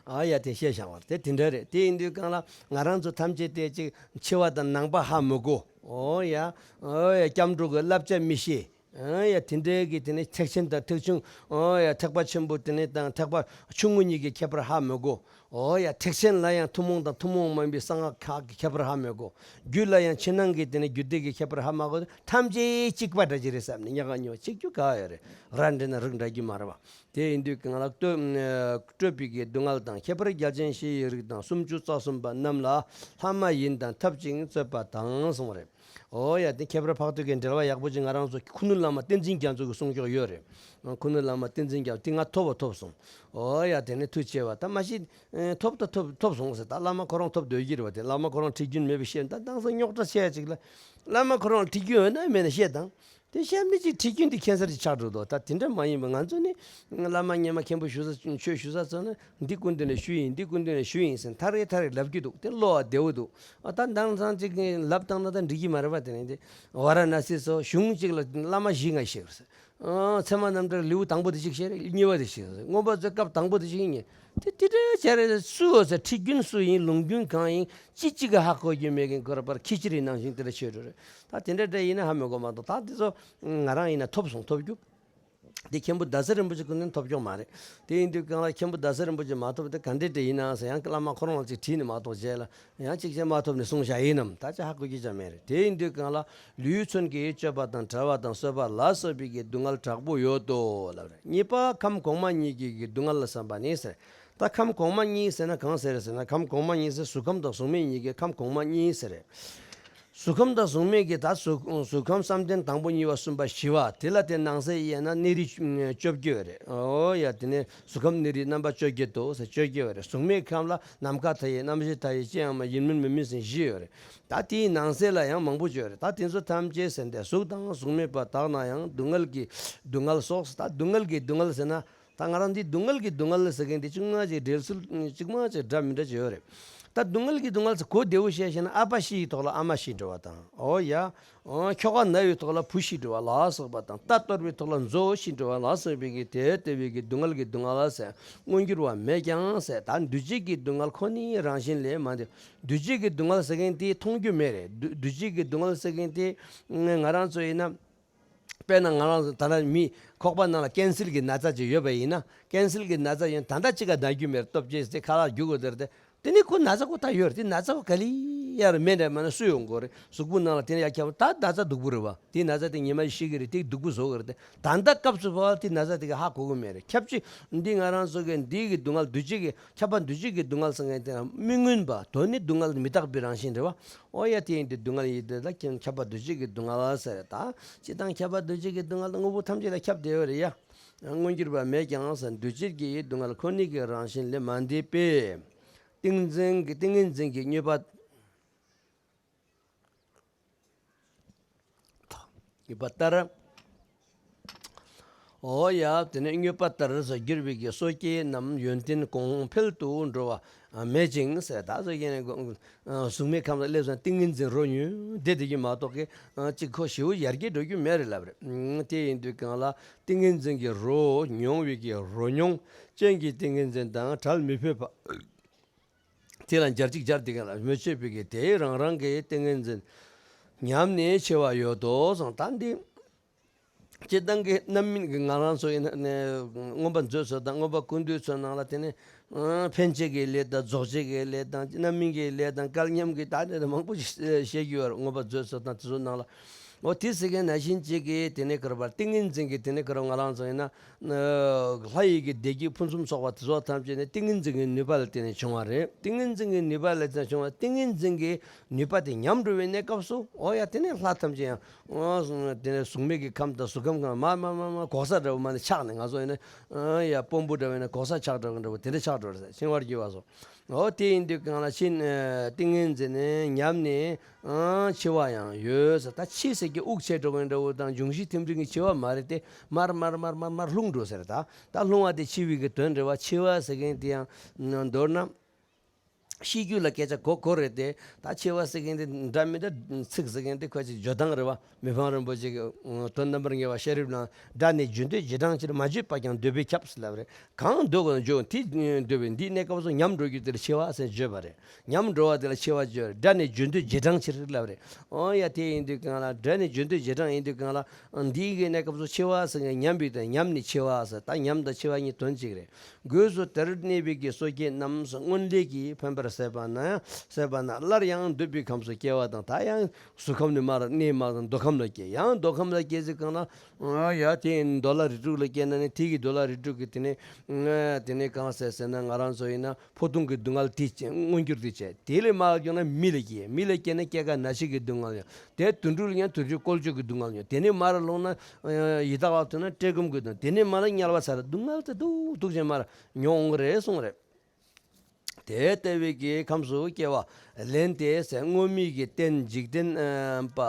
ཨ་ཡ། དེ་བཤད་བཞག་པ་རེད། དེ་དེ་འདྲ་རེད། དེ་ཡིན་དུས་གང་ལ་ང་རང་ཚོ་ཐམས་ཅད་དེ་ཅིག་འཆི་བ་དང་ནང་པ་ཧ་མི་གོ། ཨོ་ཡ། ཨོ་ཡ། སྐྱབས་འགྲོ་གི་བསླབ་བྱ་མི་ཤེས། ཨོ་ཡ། དེ་འདྲའི་གི་དེ་ནས་ཐེག་ཆེན་དང་ཐེག་ཆུང་། ཨོ་ཡ། ཐེག་པ་ཆེན་པོ་དེ་ནས་དང་ཐེག་པ་ཆུང་ངུ་གཉིས་ཀྱི་ཁྱད་པར་ཧ་མི་གོ། ཨོ་ཡ། ཐེག་ཆེན་ལ་ཡང་ཐུན་མོང་དང་ཐུན་མོང་མིན་པའི་གསང་སྔགས་ཁག་གི་ཁྱད་པར་ཧ་མི་གོ། རྒྱུད་ལ་ཡང་ཕྱི་ནང་གི་དེ་ནས་རྒྱུད་སྡེ་གི་ཁྱད་པར་ཧ་མ་གོ། ཐམས་ཅད་གཅིག་པ་འདྲ་ཅིག་རེད་བསམ་ནས་ཉག་ག་ཉོ་གཅིག་རྒྱུ་ག་ཡོད་རེད། ར་འདྲེ་ན་རིགས་འདྲ་རྒྱུ་མ་རེད་བ། དེ་ཡིན་དུས་གང་ལ་སྤྲོས་སྤྲོས་པའི་གི་སྡུག་བསྔལ་དང་། ཁྱད་པར་རྒྱལ་ཆེན་བཞི་ཡི་རིགས་དང་། སུམ་ཅུ་རྩ་གསུམ་པ་རྣམས་ལ། ལྷ་མ་ཡིན་དང་འཐབ་ཅིང་རྩོད་པ་དང་གསུངས་པ་རེད། ཨོ་ཡ། དེ་ཁྱད་པར་འཕགས་བསྟོད་ཀྱི་འགྲེལ་པ་ཡག་པོ་ཅིག་ང་རང་ཚོ་ཁུ་ནུ་བླ་མ་བསྟན་འཛིན་རྒྱ་མཚོ་གི་གསུང་ཆོག་ཡོད་རེད། ཁུ་ནུ་བླ་མ་བསྟན་འཛིན་རྒྱ་མཚོ་དེ་ང་ཐོབ་པ་ཐོབ་སོང་། ཨོ་ཡ། དེ་ནས་མཐུ་ཆེ་བ་དང་མ་གཞི་ཐོབ་ད་ཐོབ་ཐོབ་སོང་ཟེར། ད་བླ་མ་ཁོ་རང་ཐོབ་འདོད་ཀྱི་རེད་བ། དེ་བླ་མ་ཁོ་རང་ཁྲིད་རྒྱུན་མེད་པའི་བཤད། ད་དེང་སང་རྙོག་དྲ་ཆེ་ཅིག་ལ། བླ་མ་ཁོ་རང་ཁྲིད་རྒྱུན་ཡོད་ན་མེད་ན་བཤད་དང་། དེ་བཤད་མི་གཅིག་ཁྲིད་རྒྱུན་དེ་ཁྱད་མཚར་ཅིག་ཆགས་འགྲོ་འདུག་ད་དེ་འདྲ་མ་ཡིན་པ་ང་ཚོ་ནི་བླ་མ་སྔོན་མ་མཁན་པོ་ཞུ་ས་ཆོས་ཞུ་ས་ཚོ་ན་འདི་སྐུ་མདུན་ནས་ཞུས་ཡིན། འདི་སྐུ་མདུན་ནས་ཞུས་ཡིན་ཟེར་ཐ་རེ་ཐ་རེ་ལབ་ཀྱི་འདུག་དེ་བློ་བདེ་བོ་འདུག་ཨ་ད་དེང་སང་ཅིག་ལབ་བཏང་ན་ད་འགྲིག་གི་མ་རེད་པ། དེ་ནས་དེ་ཝཱ་ར་ཎ་སི་སོགས་གཞུང་གཅིག་ལ་བླ་མ་བཞི་ལྔ་ཞིག་ཟེར། ཨ། ཚད་མ་རྣམ་འགྲེལ་ལེའུ་དང་པོ་དེ་གཅིག་བཤད། གཉིས་པ་དེ་གཅིག་བཤད། མངོན་པ་མཛོད་སྐབས་དང་པོ་དེ་གཅིག་ཡིན། དེ་དེ་འདྲ་བྱས་རེད། སུ་ཡོད་ཟེར། ཁྲིད་རྒྱུན་སུ་ཡིན། ལུང་རྒྱུན་གང་ཡིན། ཅི་གཅིག་གི་ཧ་གོ་རྒྱུ་མེད་མཁན་ཁོ་ར་པར་ཁྱི་ཕྱིར་ནང་བཞིན་དེ་འདྲ་བྱས་འགྲོ་རེད། ད་དེ་འདྲ་འདྲ་ཡིན་ན་ཧ་མི་གོ་མ་གཏོགས། ད་དེ་ཚོ་ང་རང་ཡིན་ན་ཐོབ་སོང་། ཐོབ་རྒྱུ་དེ་མཁན་པོ་ཟླ་ཟེར་རིན་པོ་ཆེ་ཀུན་ནས་ཐོབ་ཀྱོག་མ་རེད། དེ་ཡིན་དུས་གང་ལ་མཁན་པོ་ཟླ་ཟེར་རིན་པོ་ཆེ་མ་ཐོབ་དེ་ག་འདྲ་འདྲ་ཡིན་ནའང་ཟེར། ཡང་བླ་མ་ཁོ་རང་ལ་ཅིག་དྲིས་ནས་མ་གཏོགས་རྗེས་ལ། ཡང་གཅིག་བྱས་མ་ཐོབ་ནས་གསུངས་བཞག་ཡིན་ནམ། ད་ཆ་ཧ་གོ་རྒྱུ་ཅང་མེད་རེད། དེ་ཡིན་དུས་གང་ལ་ལུས་མཚོན་གྱི་སྤྱོད་པ་དང་བྲལ་བ་དང་གསོད་པ་ལ་སོགས་པའི་གི་སྡུག་བསྔལ་དྲག་པོ་ཡོད་དོ་ལབ་རེད། གཉིས་པ་ཁམས་གོང་མ་གཉིས་ཀྱི་གི་སྡུག་བསྔལ་ལ་བསམ་པ་ནི་ཟེར། ད་ཁམས་གོང་མ་གཉིས་ཟེར་ན་གང་ཟེར་རེད་ཟེར་ན། ཁམས་གོང་མ་གཉིས་ཟེར་གཟུགས་ཁམས་དང་གཟུགས་མེད་གཉིས་ཀྱི་ཁམས་གོང་མ་གཉིས་ཟེར་རེད། གཟུགས་ཁམས་དང་གཟུགས་མེད་ཀྱི་ད་གཟུགས་གཟུགས་ཁམས་བསམ་གཏན་དང་པོ་གཉིས་པ་གསུམ་པ་བཞི་པ་དེ་ལ་དེ་ནང་གསེས་དབྱེ་ན་གནས་རིས་བཅོ་བརྒྱད་རེད། ཨོ་ཡ། དེ་ནས་གཟུགས་ཁམས་གནས་རིས་རྣམ་པ་བཅོ་བརྒྱད་དོ་ཟེར་བཅོ་བརྒྱད་རེད། གཟུགས་མེད་ཁམས་ལ་ནམ་མཁའ་མཐའ་ཡས་རྣམ་ཤེས་མཐའ་ཡས་ཅི་ཡང་མེད་ཡིན་མིན་མིན་མིན་ཟེར་བཞི་ཡོད་རེད། ད་དེའི་ནང་གསེས་ལ་ཡང་མང་པོ་ཅིག་ཡོད་རེད། ད་དེ་ཚོ་ཐམས་ཅད་ཟེར་ཏེ་གཟུགས་དང་གཟུགས་མེད་པ་དག་ན་ཡང་སྡུག་བསྔལ་གྱི་སྡུག་བསྔལ་སོགས། ད་སྡུག་བསྔལ་གྱི་སྡུག་བསྔལ་ཟེར་ན། ད་ང་རང་འདི་སྡུག་བསྔལ་གྱི་སྡུག་བསྔལ་ཟེར་མཁན་འདི་ཅུང་ང་ཅིག་འགྲེལ་ཚུལ་གཅིག་མ་གཅིག་འདྲ་མི་འདྲ་ཅིག་ཡོད་རེད། ད་སྡུག་བསྔལ་གྱི་སྡུག་བསྔལ་ཟེར་གོ་བདེ་བོ་བཤད་ཤེས་ན། ཨ་ཕ་ཤི་ཡི་ཐོག་ལ་ཨ་མ་ཤི་འགྲོ་བ་དང་། ཨོ་ཡ། ཨོ། ཁྱོ་ག་ན་བའི་ཐོག་ལ་བུ་ཤི་འགྲོ་བ་ལ་སོགས་པ་དང་། རྟ་གཏོར་བའི་ཐོག་ལ་མཛོ་ཤི་འགྲོ་བ་ལ་སོགས་པའི་གི་དེ་ལྟ་བུའི་གི་སྡུག་བསྔལ་གྱི་སྡུག་བསྔལ་ཟེར། མངོན་གྱུར་བ་མེད་ཀྱང་ཟེར། ད་འདུ་བྱེད་ཀྱི་སྡུག་བསྔལ་ཁོ་ནའི་རང་བཞིན་ལས་མ་འདས། འདུ་བྱེད་ཀྱི་སྡུག་བསྔལ་ཟེར་མཁན་དེ་མཐོང་རྒྱུ་མེད་རེད། འདུ་འདུ་བྱེད་ཀྱི་སྡུག་བསྔལ་ཟེར་མཁན་དེ་ང་རང་ཚོ་ཡིན་ན། དཔེར་ན་ང་རང་ཚོ་ད་ལྟ་མི་ཁོག་པ་ནང་ལ་ཀན་སིལ་གྱི་ན་ཚ་ཅིག་ཡོད་པ་ཡིན་ན། ཀན་སིལ་གྱི་ན་ཚ་ཡིན་ད་ལྟ་ཅི་ག་ན་རྒྱུ་མེད། སྟོབས་ཆེ་ཟེར་ཁ་ལག་རྒྱུག་དགོས་དེར་ཏེ། དེ་ནི་ཁོ་ན་ཚ་ཁོ་ད་ཡོད་རེད། དེ་ན་ཚ་ཁོ་ག་ལེ་ཡར་མེད་འདྲ་མ་ན་སུ་ཡོང་དགོས་རེད། གཟུགས་པོ་ནང་ལ་དེ་ནི་ཡར་ཁྱབ་ད་ན་ཚ་སྡུག་པོ་རེད་བ། དེ་ན་ཚ་དེ་ཉི་མ་ཤི་གི་རེད། དེ་སྡུག་པོ་བཟོ་གི་རེད། དེ་ད་ལྟ་སྐབས་སུ་བབ་པ་དེ་ན་ཚ་དེ་ག་ཧ་གོ་གི་མེད་རེད། ཁྱབ་ཆེ་འདི་ང་རང་ཚོ་གི་འདི་གི་སྡུག་བསྔལ་འདུ་བྱེད་ཀྱི་ཁྱབ་པ་འདུ་བྱེད་ཀྱི་སྡུག་བསྔལ་ཟེར་མཁན་དེ་མི་མངོན་པ་དོན་ནི་སྡུག་བསྔལ་མི་རྟག་པའི་རང་བཞིན་རེད་བ། ཨོ་ཡ། དེ་ཡིན་དུས་སྡུག་བསྔལ་ཡིན་དེ་ལ་ཁྱབ་པ་འདུ་བྱེད་ཀྱི་སྡུག་བསྔལ་ཟེར། ད་སྤྱིར་བཏང་ཁྱབ་པ་འདུ་བྱེད་ཀྱི་སྡུག་བསྔལ་དངོས་པོ་ཐམས་ཅད་ལ་ཁྱབ་བསྡད་ཡོད་རེད་ཡ། མངོན་གྱུར་པ་མེད་ཀྱང་ཟེར། འདུ་བྱེད་ཀྱི་སྡུག་བསྔལ་ཁོ་ནའི་གི་རང་བཞིན་ལས་མ་འདས་པས། ཏིང་འཛིན་གྱི་ཏིང་ངེ་འཛིན་གྱི་དངོས་པོ་ཡོད་པ་ལྟར། ཨོ་ཡ། དེ་ནས་དངོས་པོ་ལྟར་སོགས་གྱུར་པའི་གི་སོ་སྐྱེའི་རྣམས་ཡོན་ཏན་གོང་འཕེལ་དུ་འགྲོ་བ་མེད་ཅིང་ཟེར། ད་སོ་སྐྱེ་ནི་གཟུགས་མེད་ཁམས་ལ་སླེབས་སོང་། ཏིང་ངེ་འཛིན་རོ་ཉུང་བསྡད་བསྡད་རྒྱུ་མ་གཏོགས་ཀི་ཅིག་ཁོ་ཞེ་པོ་ཡར་རྒྱས་འགྲོ་རྒྱུ་མེད་རེད་ལབ་རེད། དེ་ཡིན་དུས་གང་ལ་ཏིང་ངེ་འཛིན་གྱི་རོ་ཉུང་བའི་གི་རོ་མྱོང་ཅན་གྱི་ཏིང་ངེ་འཛིན་དང་བྲལ་མི་ཕོད་པ། དེ་ལ་འབྱར་གཅིག་འབྱར་དེ་ག་ལ་མི་བྱེད་པའི་གི་དེའི་རང་རང་གི་ཏིང་ངེ་འཛིན་ཉམས་ནས་ཆེ་བ་ཡོད་དོ་གསུངས། ད་འདི་སྤྱིར་བཏང་གི་རྣམ་སྨིན་གྱི་ང་རང་ཚོ་ཡིན་ན་ནི་མངོན་པ་མཛོད་ཚོ་དང་མངོན་པ་ཀུན་བཏུས་ཚོའི་ནང་ལ་དེ་ནི་ ཨ། འཕེན་བྱེད་ཀྱི་ལས་དང་། རྫོགས་བྱེད་ཀྱི་ལས་དང་། རྣམ་སྨིན་གྱི་ལས་དང་། སྐལ་མཉམ་གྱི། ད་ནི་མང་པོ་ཞིག་བཤད་རྒྱུ་ཡོད་རེད། མངོན་པ་མཛོད་ཚོ་དང་དེ་ཚོ་ནང་ལ། འོ་དེ་ཟེར་མཁན་ནང་བཞིན་གཅིག་གིས་དེ་ནས་ཁར་བར་ཏིང་ངེ་འཛིན་གྱི་དེ་ནས་ཁར་ང་རང་ཚོ་ཡིན་ན། ལྷ་ཡི་གི་བདེ་སྐྱིད་ཕུན་སུམ་ཚོགས་པ་དེ་ཚོ་ཐམས་ཅད་ནི་ཏིང་ངེ་འཛིན་གྱི་ནུས་པ་ལ་བརྟེན་ནས་བྱུང་བ་རེད། ཏིང་ངེ་འཛིན་གྱི་ནུས་པ་ལ་བརྟེན་ནས་བྱུང་བ། ཏིང་ངེ་འཛིན་གྱི་ནུས་པ་དེ་ཉམས་འགྲོ་བའི་གནས་སྐབས་སུ། འོ་ཡ། དེ་ནས་ལྷ་ཐམས་ཅད་ཡང་། འོ། དེ་ནས་གཟུགས་མེད་ཀྱི་ཁམས་དང་གཟུགས་ཁམས་གང་མ་མ་མ་མ་གོག་ས་འདྲ་བོ་མ་ནས་ཆགས་ནས། ང་ཚོ་ཡིན་ན། ཨ། ཡ། དཔོན་པོ་འདྲ་བོ་ཡིན་ན་གོག་ས་ཆགས་འདྲ་བོ་འདྲ་བོ་དེ་འདྲ་ཆགས་འགྲོ་གི་འདྲ་བོ། དེ་འདྲ་ཆགས་འགྲོ་བ་སོ། འོ་དེ་ཡིན་དུས་གང་ལ་ཕྱིན། ཨ། ཏིང་ངེ་འཛིན་ནས་ཉམས་ནས། ཨ། འཆི་བ་ཡང་ཡོད་ཟེར། ད་འཆི་ཟེར་གྱི་དབུགས་ཆད་འགྲོ་གི་འདྲ་བོ་དང་། འབྱུང་བཞི་ཐིམ་རིམ་གྱི་འཆི་བ་མ་རེད་དེ། མར་མར་མར་མར་མར་ལྷུང་འགྲོ་ཟེར། ད་ད་ལྷུང་བ་དེ་འཆི་བའི་གི་དོན་རེད་བ། འཆི་བ་ཟེར་མཁན་དེ་ཡང་མདོར་ན། ཤེས་རྒྱུད་ལ་སྐད་ཆ་གོ་གོ་རེད་དེ། ད་འཆི་བ་ཟེར་མཁན་དེ་འདྲ་མི་འདྲ། ཚིག་ཟེར་མཁན་དེ་ཁོ་ཅིག་བརྗོད་སྟངས་རེད་བ། མི་ཕམ་རིན་པོ་ཆེ་གི་དོན་རྣམ་པར་ངེས་པ་ཤེས་རབ་ལ། སྒྲ་ནི་བརྗོད་འདོད་བྱེད་གྲང་ཕྱིར། མ་བརྗོད་པ་ཀྱང་འདོད་པས་ཁྱབ་ཟེར་ལབ་རེད། གང་འདོད་དགོས་ན་བརྗོད། དེ་འདོད་པས། འདིའི་གནས་སྐབས་སུ་ཉམས་འགྲོ་རྒྱུ་དེ་ལ་འཆི་བ་ཟེར་བརྗོད་པ་རེད། ཉམས་འགྲོ་བ་དེ་ལ་འཆི་བ་བརྗོད་རེད། སྒྲ་ནི་བརྗོད་འདོད་བྱེད་གྲང་ཕྱིར་ལབ་རེད། ཨོ་ཡ། དེ་ཡིན་དུས་གང་ལ། སྒྲ་ནི་བརྗོད་འདོད་བྱེད་གྲང་ཡིན་དུས་གང་ལ། འདིའི་གི་གནས་སྐབས་སུ་འཆི་བ་ཟེར་མཁན་ཉམས་པའི་དོན། ཉམས་ནི་འཆི་བ་ཟེར། ད་ཉམས་དང་འཆི་བ་གཉིས་དོན་གཅིག་རེད། སྒོས་སུ་དེར་གནས་པའི་གི་སོ་སྐྱེ་རྣམས་སྔོན་ལས་ཀྱིས་ཕན་པར་ཟད་པ་ན་ཡང་། ཟད་པ་ན་སླར་ཡང་འདོད་པའི་ཁམས་སུ་སྐྱེ་བ་དང་། ད་ཡང་གཟུགས་ཁམས་ནས་མར་གནས་མར་མདོ་ཁམས་ལ་སྐྱེ། ཡང་མདོ་ཁམས་ལ་སྐྱེ་ཚེ་གང་ན། ཨ་ཡ། དེ་མདོ་ལ་རིགས་དྲུག་ལ་སྐྱེས་ན་ནི། དེ་གི་མདོ་ལ་རིགས་དྲུག་གི་དེ་ནས། དེ་ནས་གང་ཟེར་ཟེར་ན། ང་རང་ཚོ་ཡིན་ན་འཕོ་ལྟུང་གི་སྡུག་བསྔལ་དེ་མངོན་གྱུར་དུ་བྱས། དེ་ལས་མར་ཡོང་ན་མི་ལ་སྐྱེ། མི་ལ་སྐྱེས་ན་སྐྱེ་རྒ་ན་འཆི་གི་སྡུག་བསྔལ་ཡོང་། དེ་དུད་འགྲོ་ལ་ཡང་དུད་འགྲོའི་བཀོལ་སྤྱོད་ཀྱི་སྡུག་བསྔལ་ཡོང་། དེ་ནས་མར་ལོག་ན། ཡི་དྭགས་ལ་ཐུག་ན་བཀྲེས་སྐོམ་གྱི་སྡུག་བསྔལ། དེ་ནས་མར་ལ་དམྱལ་བ་ཚ་རེ་སྡུག་བསྔལ་དེ་སྡུག་སྡུག་ཅན་མར་མྱོང་གི་རེད་གསུངས་རེད། དེ་ལྟ་བུའི་གི་ཁམས་སུ་སྐྱེ་བ་ལེན་ཏེ་ཟེར། སྔོན་མའི་གི་རྟེན་འཇིག་རྟེན་པ།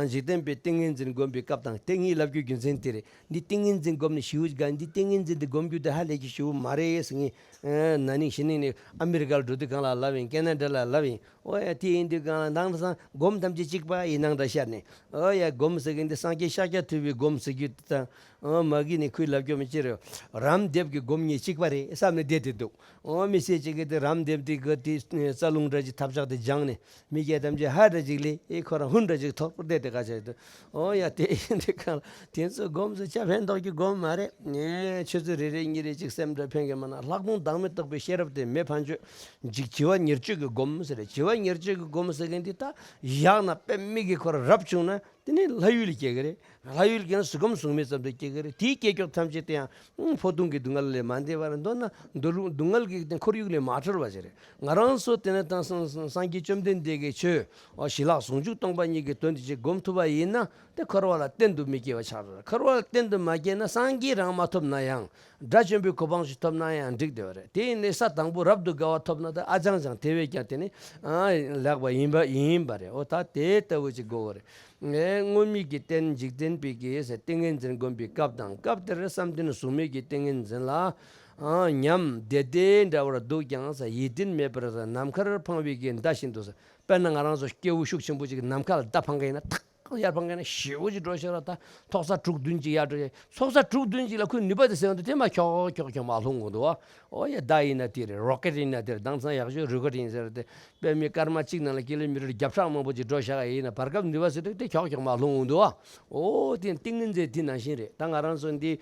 འཇིག་རྟེན་པའི་ཏིང་ངེ་འཛིན་བསྒོམ་པའི་སྐབས་དང་། དེ་ངས་ལབ་རྒྱུ་རྒྱུ་མཚན་དེ་རེད། འདི་ཏིང་ངེ་འཛིན་བསྒོམ་ནས་ཞེ་པོ་ཅིག་དགའ། འདི་ཏིང་ངེ་འཛིན་འདི་བསྒོམ་རྒྱུ་དེ་ཧ་ལས་ཀྱི་ཞེ་པོ་མ་རེད་ཟེར། ངས་ན་ནིང་གཞེས་ནིང་ནས་ཨ་མི་རི་ཀར་འགྲོ་དུས་གང་ལ་ལབ་ཡིན། ཀེ་ན་ཌ་ལ་ལབ་ཡིན། ཨོ་ཡ། དེ་ཡིན་དུས་གང་ལ་ནང་དུ་སང་སྒོམ་ཐམས་ཅད་གཅིག་པ་ཡི་ནང་འདྲ་ཤར་ནས། ཨོ་ཡ། སྒོམ་ཟེར་གི་འདི་སངས་རྒྱས་ཤཱཀྱ་ཐུབ་པའི་སྒོམ་ཟེར་རྒྱུ་དང་། ཨོ་མ་གི་ནི་ཁོས་ལབ་རྒྱུ་མི་ཅི་རེད། རམ་འདེབས་ཀྱི་སྒོམ་གཉིས་གཅིག་པ་རེད་བསམ་ནས་བསྡད་དེ་འདུག། ཨོ་མི་སེར་གཅིག་གིས་དེ་རམ་འདེབས་དེ་གི་དེ་རྩ་རླུང་འདྲ་ཅིག་ཐབས་ཆག་དེ་སྦྱངས་ནས། མི་སྐད་ཐམས་ཅད་ཧ་འདྲ་ཅིག་ལས། ཨེ་ཁོ་རང་ཧུན་འདྲ་ཅིག་ཐོག་པོ་བསྡད་དེ་ག་ཆ་འདུག། ཨོ་ཡ། དེ་ཡིན་དུས་གང་ལ་དེ་ཚོ་སྒོམ་ཚོ་ཆ་ཕན་ཐོགས་ཀྱི་སྒོམ་མ་རེད། ངས་ཆུ་ཚོད་རེ་རེ་གཉིས་རེ་ཅིག་སེམས་འདྲ་ཕན་གི་མ་ན། ལྷག་དོན་བདག་མེད་རྟོགས་པའི་ཤེས་རབ་དེ་མེ་ཕན་ཆོད། འཇིག་བྱི་བ་ཉེར་སྤྱོད་ཀྱི་སྒོམ་ཟེར་རེད། བྱི་བ་ཉེར་སྤྱོད་ཀྱི་སྒོམ་ཟེར་མཁན་འདི་ད་ཡག་ན་དཔེ་མི་གི་ཁོ་ར་རབ་བྱུང་ན། དེ་ནི་ལྷ་ཡུལ་ལ་སྐྱེ་གི་རེད། ལྷ་ཡུལ་སྐྱེ་ན་གཟུགས་ཁམས་གཟུགས་མེད་ཙམ་དུ་སྐྱེ་གི་རེད། དེའི་སྐྱེ་ཀྱོག་ཐམས་ཅད་དེ་ཡང་། ཨང་། འཕོ་ལྟུང་གི་སྡུག་བསྔལ་ལས་མ་འདས་པར། མདོར་ན་འདོད་ལུགས་སྡུག་བསྔལ་གྱི་དེ་ཁོར་ཡུག་ལས་མ་གྲོལ་བ་ཞིག་རེད། ང་རང་ཚོ་དེ་ནས་ད་སངས་སངས་རྒྱས་བཅོམ་ལྡན་འདས་ཀྱིས་ཆོས། ཨོ། ཞི་ལྷག་ཟུང་འཇུག་སྟོང་པ་ཉིད་ཀྱི་དོན་དེ་ཅིག་སྒོམ་ཐུབ་པ་ཡིན་ན། དེ་འཁོར་བ་ལ་གཏན་དུ་མི་སྐྱེ་བ་ཆགས་རེད། འཁོར་བ་ལ་གཏན་དུ་མ་སྐྱེས་ན་སངས་རྒྱས་རང་མ་ཐོབ་ན་ཡང་། དགྲ་བཅོམ་པའི་གོ་འཕང་ཞིག་ཐོབ་ན་ཡང་འགྲིག་བསྡད་པ་རེད། དེ་ཡིན་ནའི་ས་དང་པོ་རབ་ཏུ་དགའ་བ་ཐོབ་ན་ད་ཨ་ཅང་ཅང་དེ་བས་ཀྱང་དེ་ནི། ཨ། ལེགས་པ་ཡིན་པ་ཡིན་པ་རེད། འོ་ད་དེ་ལྟ་བུ་ཅིག་དགོས་པ་རེད། ངས་སྔོན་མའི་གི་རྟེན་འཇིག་རྟེན་པའི་གི་ཟེར། ཏིང་ངེ་འཛིན་བསྒོམ་པའི་སྐབས་དང་། སྐབས་དེར་བསམ་གཏན་གཟུགས་མེད་ཀྱི་ཏིང་ངེ་འཛིན་ལ། ཨ། ཉམས་བདེ་བདེ་འདྲ་བར་འདུག་ཀྱང་ཟེར། ཡིད་བརྟན་མེད་པར་ཟེར། ནམ་མཁར་འཕངས་པའི་གི་མདའ་བཞིན་དུ་ཟེར། དཔེར་ན་ང་རང་ཚོ་སྐྱེ་བོ་ཤུགས་ཆེན་པོ་ཅིག་ནམ་མཁའ་ལ་མདའ་འཕངས་མཁན་ཡིན་ན། ཐག་ཡར་འཕངས་མཁན་ན་ཞེ་པོ་ཅིག་འགྲོ་ཤག་ར། ད་མཐོ་ས་དྲུག་བདུན་ཅིག་ཡར་འགྲོ་ཤག། མཐོ་ས་དྲུག་བདུན་ཅིག་ལ་ཁོའི་ནུས་པ་དེ་ཟེར་བ་འདུག། དེ་མར་ཁྱོག་ཁྱོག་ཁྱོག་མར་ལྷུང་འོང་འདུག་བ། ཨོ་ཡ། མདའ་ཡིན་ན་དེ་རེད། རོ་ཀེ་ཊི་ཡིན་ན་དེ་རེད། དེང་སང་ཡག་ཤོས་རོ་ཀེ་ཊི་ཡིན་ཟེར་ཏེ། དཔེ་མི་སྐར་མ་གཅིག་ནང་ལ་ཀི་ལོ་མི་ཊར་བརྒྱ་ཕྲག་མང་པོ་ཅིག་འགྲོ་ཤག། ཡིན་ན་བར་སྐབས་ནུས་པ་ཟེར་དུས་དེ་ཁྱོག་ཁྱོག་མར་ལྷུང་འོང་འདུག་བ། ཨོ་དེ་ཏིང་ངེ་འཛིན་དེ་ནང་བཞིན་རེད། ད་ང་རང་ཚོ་འདི།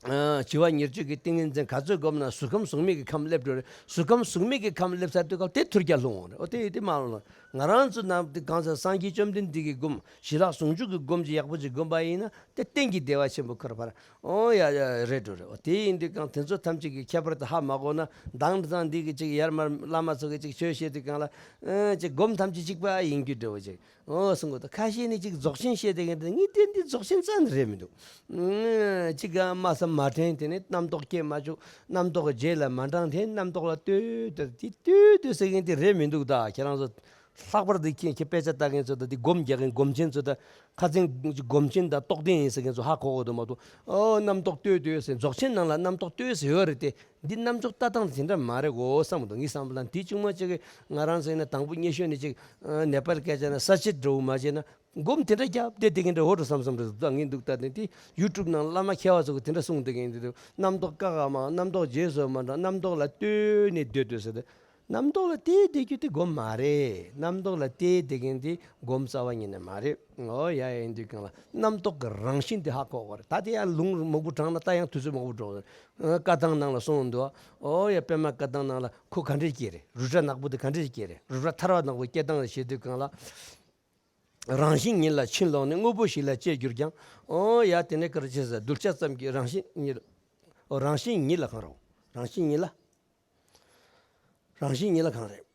ཨ། བྱི་བ་ཉེར་སྤྱོད་ཀྱི་ཏིང་ངེ་འཛིན་ག་ཚོད་བསྒོམས་ན་གཟུགས་ཁམས་གཟུགས་མེད་ཀྱི་ཁམས་སླེབས་འགྲོ་རེད། གཟུགས་ཁམས་གཟུགས་མེད་ཀྱི་ཁམས་སླེབས་ཚར་དུས་སྐབས་དེ་ཐུར་རྒྱག་ལྷུང་འོང་རེད། ཨོ་དེ་དེ་མ་ལོ། ང་རང་ཚོ་ནང་དེ་གང་ཟེར། སངས་རྒྱས་བཅོམ་ལྡན་འདས་ཀྱི་སྒོམ། ཞི་ལྷག་ཟུང་འཇུག་གི་སྒོམ་ཅིག་ཡག་པོ་ཅིག་བསྒོམས་པ་ཡིན་ན། དེ་གཏན་གྱི་བདེ་བ་ཆེན་པོ་ཁོ་ར་ཕར། ཨོ་ཡ་ཡ། རེད་འགྲོ་རེད། ཨོ་དེ་ཡིན་དུས་གང་དེ་ཚོ་ཐམས་ཅད་ཀྱི་ཁྱད་པར་དེ་ཧ་མ་གོ་ན། མདང་དེ་ཚང་འདི་གི་ཅིག་ཡར་མར་བླ་མ་ཚོ་གི་ཅིག་ཆོས་བཤད་དུས་གང་ལ། ཨ། ཅིག་སྒོམ་ཐམས་ཅད་གཅིག་པ་ཡིན་རྒྱུ་འདྲ་བོ་ཅིག། ཨོ་གསུང་གི་འདུག། ཁ་ཤས་ནི་ཅིག་རྫོགས་ཆེན་བཤད་དེ་གི་འདི་ངས་བལྟས་འདི་རྫོགས་ཆེན་རྩ་ནས་རེད་མི་འདུག། ཨ། ཅིག་ག་སྨྲ་བསམ་མ་དྲན། དེ་ནས་རྣམ་རྟོག་སྐྱེ་མ་བཅུག། རྣམ་རྟོག་གི་རྗེས་ལ་མ་འབྲང་། དེ་རྣམ་རྟོག་ལ་ལྟོས་ལྟོས། དེ་ལྟོས་ལྟོས་ཟེར་མཁན་དེ་རེད་མི་འདུག། ད་ཁྱེད་རང་ཚོ་ལྷག་པར་དུ་ཁྱེད་ཁྱེད་དཔེ་ཆ་ལྟ་མཁན་ཚོ་དང་། དེ་སྒོམ་རྒྱག་མཁན་སྒོམ་ཆེན་ཚོ་དང་། ཁ་སང་སྒོམ་ཆེན་དང་རྟོགས་ལྡན་ཡིན་ཟེར་མཁན་ཚོ་ཧ་གོ་གོ་འདུག་མ་གཏོགས། ཨོ་རྣམ་རྟོག་ལྟོས་ལྟོས་ཟེར། རྫོགས་ཆེན་ནང་ལ་རྣམ་རྟོག་ལྟོས་ཟེར་ཡོད་རེད་དེ། འདི་རྣམ་ཅོག་ལྟ་སྟངས་དེ་འདྲ་མ་རེད་གོ་བསམ་གི་འདུག། ངའི་བསམ་པ་ལ་འདི་ཅུང་མ་ཅིག་གིས་ང་རང་ཚོ་ཡིན་ན་དང་པོ་སྙན་ཞུ་ནས་ཅིག་ཨ་ནེ་པཱལ་སྐད་ཆ་ན་ས་བཅད་འདྲ་བོ་མ་བྱས་ན་སྒོམ་དེ་འདྲ་རྒྱབ་བསྡད་བསྡད་མཁན་འདྲ་བོ་འགྲོ་བསམ་བསམ་རེད་འདུག། ད་ངས་འདུག་ལྟ་ནས་དེ་ཡུ་ཊུབ་ནང་བླ་མ་མཁས་པ་ཚོ་གིས་དེ་འདྲ་གསུངས་བསྡད་མཁན་འདུག། རྣམ་རྟོག་བཀག་ག་མ། རྣམ་རྟོག་རྗེས་སུ་མ་འབྲང་། རྣམ་རྟོག་ལ་ལྟོས་ནས་སྡོད་སྡོད་ཟེར་ཏེ། རྣམ་རྟོག་ལ་བལྟས་བསྡད་རྒྱུ་དེ་སྒོམ་མ་རེད། རྣམ་རྟོག་ལ་བལྟས་བསྡད་མཁན་དེ་སྒོམ་རྩ་བ་ཉིད་ནས་མ་རེད། འོ་ཡ་ཡ། ཡིན་དུས་གང་ལ་རྣམ་རྟོག་གི་རང་བཞིན་དེ་ཧ་གོ་དགོས་རེད། ད་དེ་ཡང་ལུང་མང་པོ་དྲངས་ན་ད་ཡང་དུས་ཚོད་མང་པོ་འགྲོ། ཨ། བཀའ་ཐང་ནང་ལ་གསུངས་འདུག། འོ་ཡ། པདྨ་བཀའ་ཐང་ནང་ལ་ཁོ་ག་འདྲས་སྐྱེས་རེད། རུ་དྲ་ནག་པོ་དེ་ག་འདྲས་སྐྱེས་རེད། རུ་དྲ་ཐར་བ་ནག་པོ་སྐྱེ་སྟངས་བཤད་དུས་གང་ལ། རང་བཞིན་ཉིད་ལ་ཕྱིན་ལོག་ནས། དངོས་པོ་ཞིག་ལ་སྐྱེས་གྱུར་ཀྱང་། འོ་ཡ། དེ་ནས་ག་རེ་བྱེད་ཟེར། གདུལ་བྱ་ཙམ་གྱི་རང་བཞིན་ཉིད། འོ། རང་བཞིན་ཉིད་ལ་གང་རུང་། རང་བཞིན་ཉིད་ལ། རང་བཞིན་ཉིད་ལ་གང་རེད།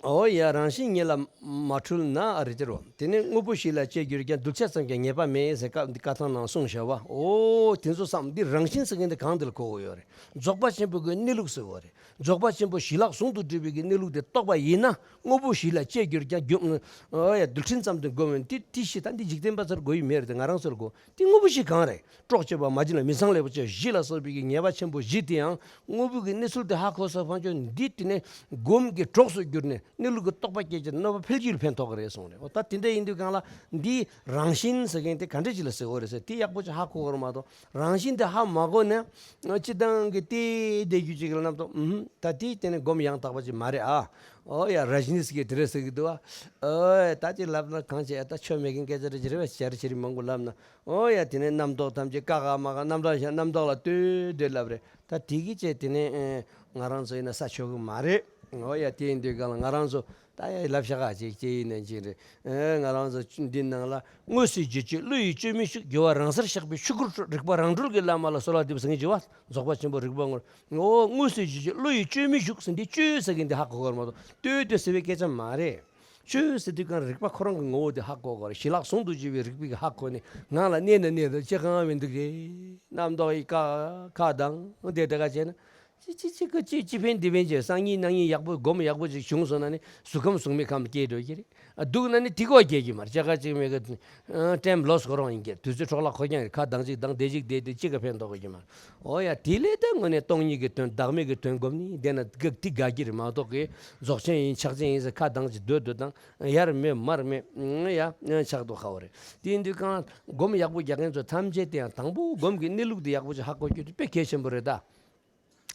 འོ་ཡ། རང་བཞིན་ཉིད་ལ་མ་འཁྲུལ་ན། ཨ། རེད་དེ་རོ། དེ་ནས་དངོས་པོ་ཞིག་ལ་སྐྱེས་གྱུར་ཀྱང་། གདུལ་བྱ་ཙམ་གྱི་ངེས་པ་མེད་ཟེར་བཀའ་འདི་བཀའ་ཐང་ནང་གསུངས་བཞག་པ། འོ། དེ་ཚོ་བསམ། འདི་རང་བཞིན་ཟེར་མཁན་འདི་གང་འདི་ལ་གོ་དགོས་ཡོད་རེད། རྫོགས་པ་ཆེན་པོ་གི་གནས་ལུགས་ཟེར་བ་རེད། རྫོགས་པ་ཆེན་པོ་ཞི་ལྷག་ཟུང་དུ་འབྲེལ་བའི་གི་གནས་ལུགས་དེ་རྟོགས་པ་ཡིན་ན། དངོས་པོ་ཞིག་ལ་སྐྱེས་གྱུར་ཀྱང་། རྒྱུ། འོ་ཡ། རྡུལ་ཕྲན་ཙམ་དུ་སྒོམ་ཡང་། འདི་དེ་ཞིག་ད་འདི་འཇིག་རྟེན་པ་ཚོར་གོ་ཡི་མེད་རེད་དེ། ང་རང་ཚོར་གོ། དེ་དངོས་པོ་ཞིག་གང་རེད། སྲོག་གཅོད་པ། མ་བྱིན་ལ་མི་ཚངས་ལེགས་པར་སྤྱད་བཞི་ལ་སོགས་པའི་གི་ཉེས་པ་ཆེན་པོ་བཞི་དེ་ཡང་དངོས་པོ་གི་གནས་ཚུལ་དེ་ཧ་གོ་ས་ཕན་ཆོད་འདི། དེ་ནས་སྒོམ་གྱི་གྲོགས་སུ་གྱུར་ནས་གནས་ལུགས་ཀྱི་རྟོགས་པ་སྐྱེས་ཀྱང་གནོད་པ་འཕེལ་རྒྱས་ལ་ཕན་ཐོགས་ཀྱི་རེད་གསུངས་རེད། འོ་ད་དེ་འདྲ་ཡིན་དུས་གང་ལ་འདི་རང་བཞིན་ཟེར་མཁན་དེ་ག་འདྲ་ཅིག་ལ་ཟེར་དགོས་རེད་ཟེར། དེ་ཡག་པོ་ཅིག་ཧ་གོ་དགོས་རེད་མ་གཏོགས། རང་བཞིན་དེ་ཧ་མ་གོ་ནས་སྤྱིར་བཏང་གི་དེ་བསྡད་རྒྱུ་ཅིག་ལ་རྣམ་རྟོག། ཨུམ། ད་དེ་དེ་ནས་སྒོམ་ཡང་དག་པ་ཅིག་མ་རེད། ཨ། འོ་ཡ། ར་ཇི་ནི་སི་ཀིས་དེ་རེད་ཟེར་གི་འདུག་ཨ། འོ་ཡ། ད་ཅིག་ལབ་ན་གང་བྱེད། ད་ཆོ་མེད་མཁན་སྐད་ཆ་རེ་ཅིག་རེད་པ། ཞེ་དྲག་ཅིག་མང་པོ་ལབ་ན། འོ་ཡ། དེ་ནས་རྣམ་རྟོག་ཐམས་ཅད་ཀ་ག་མ་ག་རྣམ་རྟོག་བཞག་རྣམ་རྟོག་ལ་ལྟོས་ཏེ་ལབ་རེད། ད་དེ་གི་ཆེད་དེ་ནས། ཨེ། ང་རང་ཚོ་ཡིན་ན་ས་ཆོག་གི་མ་རེད། འོ་ཡ། དེ་ཡིན་དུས་གང་ལ་ང་རང་ཚོ་ད་ཡ་ལབ་ཤ་ཁ་ཅིག་ཅིག་ཡིན་ན་ཅིག་རེད། ཨེ། ང་རང་ཚོ་འདི་ནང་ལ་དངོས་སུ་བརྗོད་བྱེད་བློ་ཡིས་བཅོས་མི་བཞུགས། རྒྱལ་བ་རང་སར་གཤེགས་པའི་ཆོས་སྐུར་སྤྲོ། རིག་པ་རང་གྲོལ་གྱི་བླ་མ་ལ་གསོལ་བ་འདེབས་ཟེར་མཁན་ཅིག་པ། རྫོགས་པ་ཆེན་པོ་རིག་པ་ངོར། འོ། དངོས་སུ་བརྗོད་བྱེད་བློ་ཡིས་བཅོས་མི་བཞུགས་ཟེར། འདི་བཅོས་ཟེར་མཁན་འདི་ཧ་གོ་དགོས་རེད་མ་གཏོགས། ལྟོས་ཏེ་ཟེར་བའི་སྐད་ཆ་མ་རེད། བཅོས་ཟེར་དུས་གང་རིག་པ་ཁོ་རང་གི་ངོ་བོ་དེ་ཧ་གོ་དགོས་རེད། ཞི་ལྷག་ཟུང་དུ་འབྲེལ་བའི་རིག་པའི་ཧ་གོ་ནས་ངང་ལ་གནས་ན་གནས་དང་ཅི་གང་མི་འདུག་གས། རྣམ་རྟོག་གིས་ཁ་ཁ་གདངས་དེ་དེ་ག་བྱས་ན། ཅི་ཅི་ཅི་ག་ཅི་ཅི་ཕན་འདི་ཕན་བྱས། སང་ཉིན་གནངས་ཉིན་ཡག་པོ་སྒོམ་ཡག་པོ་ཅིག་བྱུང་སོང་ན་ནི་གཟུགས་ཁམས་གཟུགས་མེད་ཁམས་སྐྱེ་འགྲོ་གི་རེད། ཨ། སྡུག་ན་ནི་དེ་གོ་སྐྱེ་གི་མ་རེད། ཅི་ག་ཅིག་མེད་གི། ཨ། ཊེམ་ལོས་ཁོ་རང་ཡིན་གྱི། དུས་ཚོད་འཕྲོ་བརླག་ཁོ་རང་ཡིན། ཁ་གདངས་ཅིག་གདངས་བསྡད་ཅིག་བསྡད་དེ་ཅི་ག་ཕན་ཐོགས་གི་མ་རེད། འོ་ཡ། དེ་ལས་ད་དངོས་གནས་སྟོང་ཉིད་ཀྱི་དོན། བདག་མེད་ཀྱི་དོན་སྒོམ་ནི་བསྡད་ན་དེ་དགའ་གི་རེད་མ་གཏོགས་གི། རྫོགས་ཆེན་ཡིན་ཕྱག་ཆེན་ཡིན་ཟེར་ཁ་གདངས་ཅིག་སྡོད་སྡོད་དང་ཡར་མེད་མར་མེད། ཨ། ཡ་ཆགས་འདུག་ཁ་བ་རེད། དེ་ཡིན་དུས་གང་སྒོམ་ཡག་པོ་རྒྱག་མཁན་ཚོ་ཐམས་ཅད་དེ་ཡང་དང་པོ་སྒོམ་གྱི་གནས་ལུགས་དེ་ཡག་པོ་ཅིག་ཧ་གོ་རྒྱུ་དེ་དཔེ་གལ་ཆེན་པོ་རེད་ད།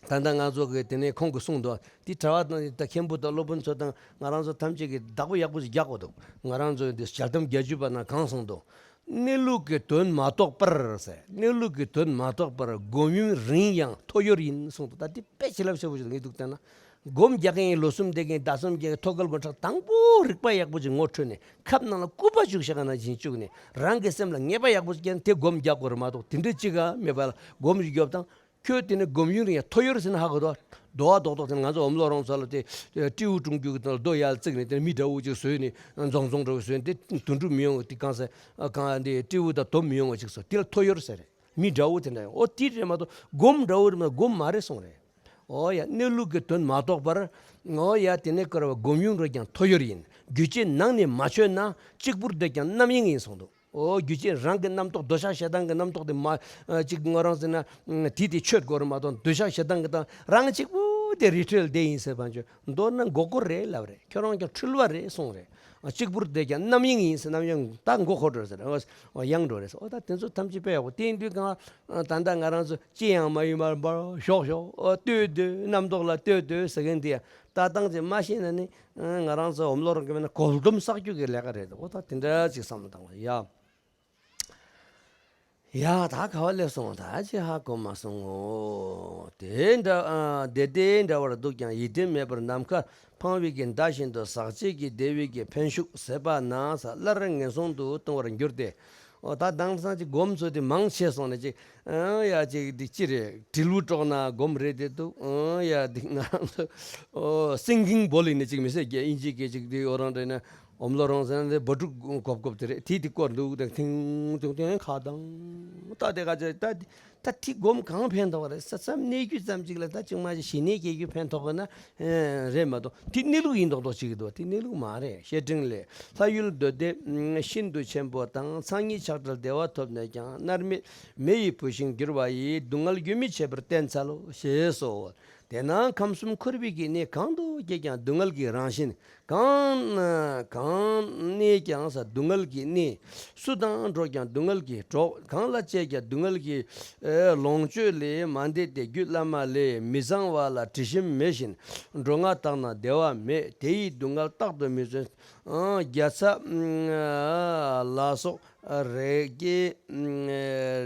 ད་ལྟ་ང་ཚོ་གི་དེ་ནས་ཁོང་གིས་གསུངས་འདུག། དེ་གྲྭ་བ་དང་ད་མཁན་པོ་དང་སློབ་དཔོན་ཚོ་དང་ང་རང་ཚོ་ཐམས་ཅད་ཀྱིས་བདག་པོ་ཡག་པོ་ཞིག་རྒྱག་དགོས་འདུག། ང་རང་ཚོ་འདི་ཞལ་གདམས་བརྒྱད་ཅུ་པ་ནང་གང་གསུངས་འདུག། གནས་ལུགས་ཀྱི་དོན་མ་རྟོགས་པར་ཟེར། གནས་ལུགས་ཀྱི་དོན་མ་རྟོགས་པར། སྒོམ་ཡུན་རིང་ཡང་ཐོ་ཡོར་ཡིན་གསུངས་འདུག། ད་འདི་དཔེ་བྱིན་རླབས་ཆེ་པོ་ཞིག་འདུག་ངས་འདུག་བལྟས་ན། སྒོམ་རྒྱག་མཁན་ཡིན། ལོ་གསུམ་བསྡད་མཁན། ཟླ་གསུམ་བསྡད་མཁན། ཐོད་རྒལ་དགུ་ཕྲག་དང་པོ་རིག་པ་ཡག་པོ་ཞིག་ངོ་འཕྲོད་ནས་ཁབ་ནང་ལ་སྐུད་པ་བཅུག་བཞག་ན་བཞིན་བཅུག་ནས་རང་གི་སེམས་ལ་ངེས་པ་ཡག་པོ་ཞིག་བསྐྱལ་ནས་དེ་སྒོམ་རྒྱག་དགོས་རེད་མ་གཏོགས། དེ་འདྲ་ཅིག་ག་མེད་པ་ལ་སྒོམ་ཞིག་རྒྱོབ་དང་། ཁྱོད་དེ་ནི་སྒོམ་ཡུན་རིང་ཡང་ཐོ་ཡོར་ཟེར་ན་ཧ་གོ་དོ། རྡོ་བ་རྡོག་རྡོག་དེ་ང་ཚོ་འོམ་ལོ་རོང་ཚོ་ལ་དེ་སྤྲེའུ་སྲུང་རྒྱུ་གི་དང་རྡོ་ཡར་བརྩིགས་ནས་དེ་མི་འདྲ་བོ་ཅིག་བཟོས་ནས་རྫོང་རྫོང་འདྲ་བོ་བཟོས་ནས་དེ་དུད་འགྲོ་མི་ཡོང་བ་དེ་གང་ཟེར། གང་དེ་སྤྲེའུ་དང་དོམ་མི་ཡོང་བ་ཅིག་བཟོས། དེ་ལ་ཐོ་ཡོར་ཟེར་རེད། མི་འདྲ་བོ་དེ་འདྲ་ཡོང་། འོ་དེ་རེད་མ་གཏོགས་སྒོམ་འདྲ་བོ་རེད་མ་གཏོགས་སྒོམ་མ་རེད་གསུངས་རེད། འོ་ཡ། གནས་ལུགས་ཀྱི་དོན་མ་རྟོགས་པར། འོ་ཡ། དེ་ནས་བསྐོར་བ་སྒོམ་ཡུན་རོལ་ཀྱང་ཐོ་ཡོར་ཡིན། རྒྱུ་ཅན་ནང་ནས་མ་ཆོད་ན། གཅིག་པུར་སྡོད་ཀྱང་རྣམ་གཡེང་ཡིན་གསུངས་འདུག། འོ། རྒྱུ་ཅན་རང་གི་རྣམ་རྟོག་འདོད་ཆགས་ཞེ་སྡང་གི་རྣམ་རྟོག་དེ་མ། ཨ། གཅིག་ང་རང་ཟེར་ན། ཨ། དེ་དེ་ཆོད་དགོས་རེད་མ་གཏོགས། འདོད་ཆགས་ཞེ་སྡང་གི་དང་རང་གཅིག་པུ་དེ་རི་ཁྲོད་བསྡད་ཡིན་ཟེར་བ་ཅོ་མདོར་ན་མགོ་སྐོར་རེད་ལབ་རེད། ཁྱོད་རང་ཀྱང་འཁྲུལ་བ་རེད་གསུངས་རེད། ཨ། གཅིག་པུར་བསྡད་ཀྱང་རྣམ་གཡེང་ཡིན་ཟེར། རྣམ་གཡེང་ད་མགོ་འཁོར་འགྲོ་ཟེར། ཨ། ཡང་འགྲོ་རེད་ཟེར། འོ་ད་དེ་ཚོ་ཐམས་ཅད་དཔེ་ཡག་པོ། དེ་ཡིན་དུས་གང་། ཨ། ད་ལྟ་ང་རང་ཚོ་ཅི་ཡང་མ་ཡིན་པར་འབར་ཞོག་ཞོག། ཨ། ལྟོས་ལྟོས། རྣམ་རྟོག་ལ་ལྟོས་ལྟོས་ཟེར་མཁན་དེ་ཡང་ལྟ་སྟངས་ཅིག་མ་ཤེས་ན་ནི། ཨ། ང་རང་ཚོ་འོམ་ལོ་རང་གི་མེད་ན་གོལ་སྒྲོམ་བསགས་རྒྱུ་གི་ལས་ཀ་རེད། འོ་ད་དེ་འདྲ་ཅིག་བསམ་བློ་བཏང་བ་ཡ། ཡ། ད་ག་བ་སླེབས་སོང་། ད་ཅི་ཧ་གོ་མ་སོང་ངོ་། དེ་འདྲ། ཨ། དེ་དེ་འདྲ་བར་འདུག་ཀྱང་། ཡིད་བརྟན་མེད་པར་ནམ་མཁར་འཕངས་པའི་གི་མདའ་བཞིན་དུ། ཟག་བཅས་ཀྱི་བདེ་བའི་གི་འཕེན་ཤུགས་ཟད་པ་ན། ས་སླར་ངན་སོང་དུ་ལྟུང་བར་འགྱུར་ཏེ། འོ་ད་དེང་སང་ཅིག་སྒོམ་ཚོ་དེ་མང་ཆེ་སོང་ནས་ཅིག། ཨ། ཡ། ཅིག་འདི་ཅི་རེད། དྲིལ་བུ་དཀྲོགས་ན་སྒོམ་རེད་དེ་འདུག། ཨ། ཡ། འདི་ང་རང་ཚོ། ཨོ། སིང་གིང་བོ་ལིང་ནས་ཅིག་མི་ཟེར་གྱི། དབྱིན་ཇིའི་སྐད་ཅིག་འདི་ཨོ་རང་རེད་ན། འོམ་ལོ་རང་ཟེར་ན་འདི་སྦ་ཕྲུག་གོབ་གོབ་དེ་རེད། དེ་དེ་སྐོར་འདུག། དེ་ཐིང་ཐིང་ཐིང་ཁ་དང་། ད་དེ་ག་ཚོད་ད། ད་དེ་སྒོམ་གང་ཕན་ཐོགས་རེད། ས་མཚམས་གནས་རྒྱུ་ཙམ་ཅིག་ལ་ད་ཅིག་མ་ཅིག་ཞི་གནས་སྐྱེ་རྒྱུ་ཕན་ཐོགས་ན། ཨེ། རེད་མ་གཏོགས་དེ་གནས་ལུགས་ཡིན་མདོག་མདོག་ཅིག་གི་འདུག། དེ་གནས་ལུགས་མ་རེད། བཤེས་སྤྲིང་ལས། ལྷ་ཡུལ་འདོད་བདེ་ཤིན་ཏུ་ཆེན་པོ་དང་། མཚན་ཉིད་ཆགས་བྲལ་བདེ་བ་ཐོབ་ནས་ཀྱང་། མནར་མེད་མེ་ཡི་བུད་ཤིང་གྱུར་པ་ཡིས། སྡུག་བསྔལ་རྒྱུན་མི་འཆད་པར་བསྟེན་འཚལ་ལོ། ཞེས་སོ། དེས་ན་ཁམས་གསུམ་འཁོར་བའི་གི་གནས། གང་དུ་སྐྱེས་ཀྱང་སྡུག་བསྔལ་གྱི་རང་བཞིན། གང་ན་གང་གནས་ཀྱང་ས་སྡུག་བསྔལ་གྱི་གནས། སུ་དང་འགྲོགས་ཀྱང་སྡུག་བསྔལ་གྱི་གྲོགས། གང་ལ་སྤྱད་ཀྱང་སྡུག་བསྔལ་གྱི་ཨེ་ལོངས་སྤྱོད་ལས། མ་འདས་དེ་རྒྱུད་བླ་མ་ལས། མི་བཟང་བ་ལ་དྲི་ཞིམ་མེ་བཞིན། འགྲོ་ལྔ་དག་ན་བདེ་བ་མེད། དེ་ཡི་སྡུག་བསྔལ་རྟག་ཏུ་མི་བརྩོན། ཨ་རྒྱ་ཚ་ཨ་ལ་སོགས་རེག་བྱའི་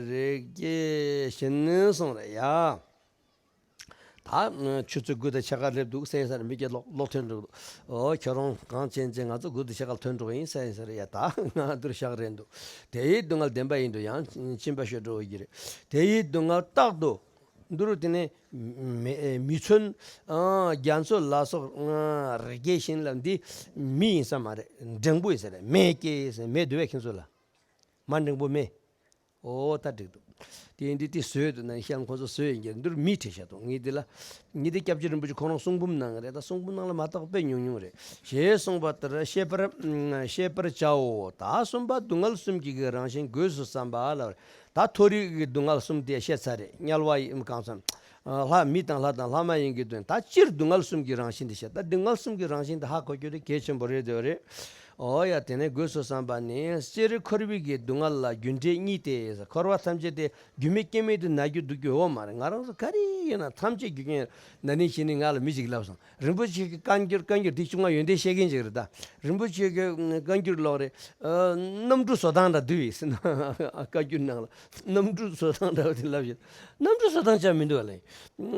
རེག་བྱའི་བཞིན་གསུངས་རེད་ཡ། ད་ཆུ་ཚོད་དགུ་དང་ཕྱེད་ཀ་སླེབས་འདུག་ཟེར་ས་རེད། མི་སྐད་ལོག་ལོག་ཐོན་འགྲོ་འདུག་ཨོ་ཁྱོད་རང་གངས་ཅན་ཅན། ང་ཚོ་དགུ་དང་ཕྱེད་ཀ་ཐོན་འགྲོ་ཡིན་ཟེར་ས་རེད་ཡ། ད་ང་འདིར་བཞག་རན་འདུག་དེ་ཡི་སྡུག་བསྔལ་བདེན་པ་ཡིན་འགྲོ། ཡང་སྦྱིན་པ་ཤོད་འགྲོ་གི་རེད། དེ་ཡི་སྡུག་བསྔལ་རྟག་ཏུ་འདུག་རུ་དེ་ནས་མི་མི་མཚོན། ཨ་རྒྱ་མཚོ་ལ་སོགས་ཨ་རི་རྒྱལ་བཞིན་ལ། འདི་མི་ཡིན་ས་མ་རེད། འབྲིང་པོ་ཡིན་ས་རེད། མེ་སྐྱེས་ཟེར། མེ་འདུག་བས་ཁྱེད་ཚོ་ལ། མ་འབྲིང་པོ་མེ། ཨོ་ད་འགྲིག་འདུག་དེ་འདི་དེ་བཟོས་འདུག་ན་ཤེལ་ཁོང་ཚོ་བཟོས་ཡིན་གྱི་འདུག་མི་བྲིས་བཞག་འདུག་ངས་འདི་ལ་ངས་འདི་སྐྱབས་རྗེ་རིན་པོ་ཆེ་ཁོང་རང་གསུང་འབུམ་ནང་རེད། ད་གསུང་འབུམ་ནང་ལ་མ་གཏོགས་དཔེ་ཉུང་ཉུང་རེད། ཞེས་གསུངས་པ་ལྟར་ཤེས་པར་ཤེས་པར་བྱའོ། ད་གསུམ་པ་སྡུག་བསྔལ་གསུམ་གྱི་གི་རང་བཞིན་དགོས་སུ་བསམ་པ་ལ། ད་མཐོ་རིས་ཀྱི་སྡུག་བསྔལ་གསུམ་དེ་བཤད་ཚར་རེད། དམྱལ་བ་ཡིན་གང་འཚམ། ལྷ་མི་དང་ལྷ་དང་ལྷ་མ་ཡིན་གྱི་དོན། ད་སྤྱིར་སྡུག་བསྔལ་གསུམ་གྱི་རང་བཞིན་དེ་བཤད། ད་སྡུག་བསྔལ་གསུམ་གྱི་རང་བཞིན་དེ་ཧ་གོ་རྒྱུ་དེ་གལ་ཆེན་པོ་རེད་དེ་རེད། ཨོ་ཡ། དེ་ནས་དགོས་སུ་བསམ་པ་ནི། སྤྱིར་འཁོར་བའི་གི་སྡུག་བསྔལ་ལ་རྒྱུ་འབྲས་གཉིས་ཏེ། འཁོར་བ་ཐམས་ཅད་དེ་རྒྱུ་མེད་རྐྱེན་མེད་དུ་ན་རྒྱུ་སྡུག་རྒྱུ་ཡོད་མ་རེད། ང་རང་ཚོ་ག་རེ་ཡིན་ན་ཐམས་ཅད་རྒྱུ་རྐྱེན། ན་ནིང་ཕྱི་ནས་ང་ལ་མི་ཞིག་ལབ་སོང་། རིན་པོ་ཆེ་གི་བཀའ་འགྱུར། བཀའ་འགྱུར་འདི་ཆུང་ང་ཡོན་ཏན་བཤད་མཁན་ཅིག་རེད་ད། རིན་པོ་ཆེ་གི་བཀའ་འགྱུར་ལོག་རེད། ཨ་གནམ་གྲུ་བཟོ་སྟངས་འདྲ་འདུག་ཡིན་ཟེར་ན། བཀའ་འགྱུར་ནང་ལ་གནམ་གྲུ་བཟོ་སྟངས་འདྲ་བ་དེ་ལབ་བཞིན། གནམ་གྲུ་བཟོ་སྟངས་ཅང་མི་འདུག་ཨ་ལེ།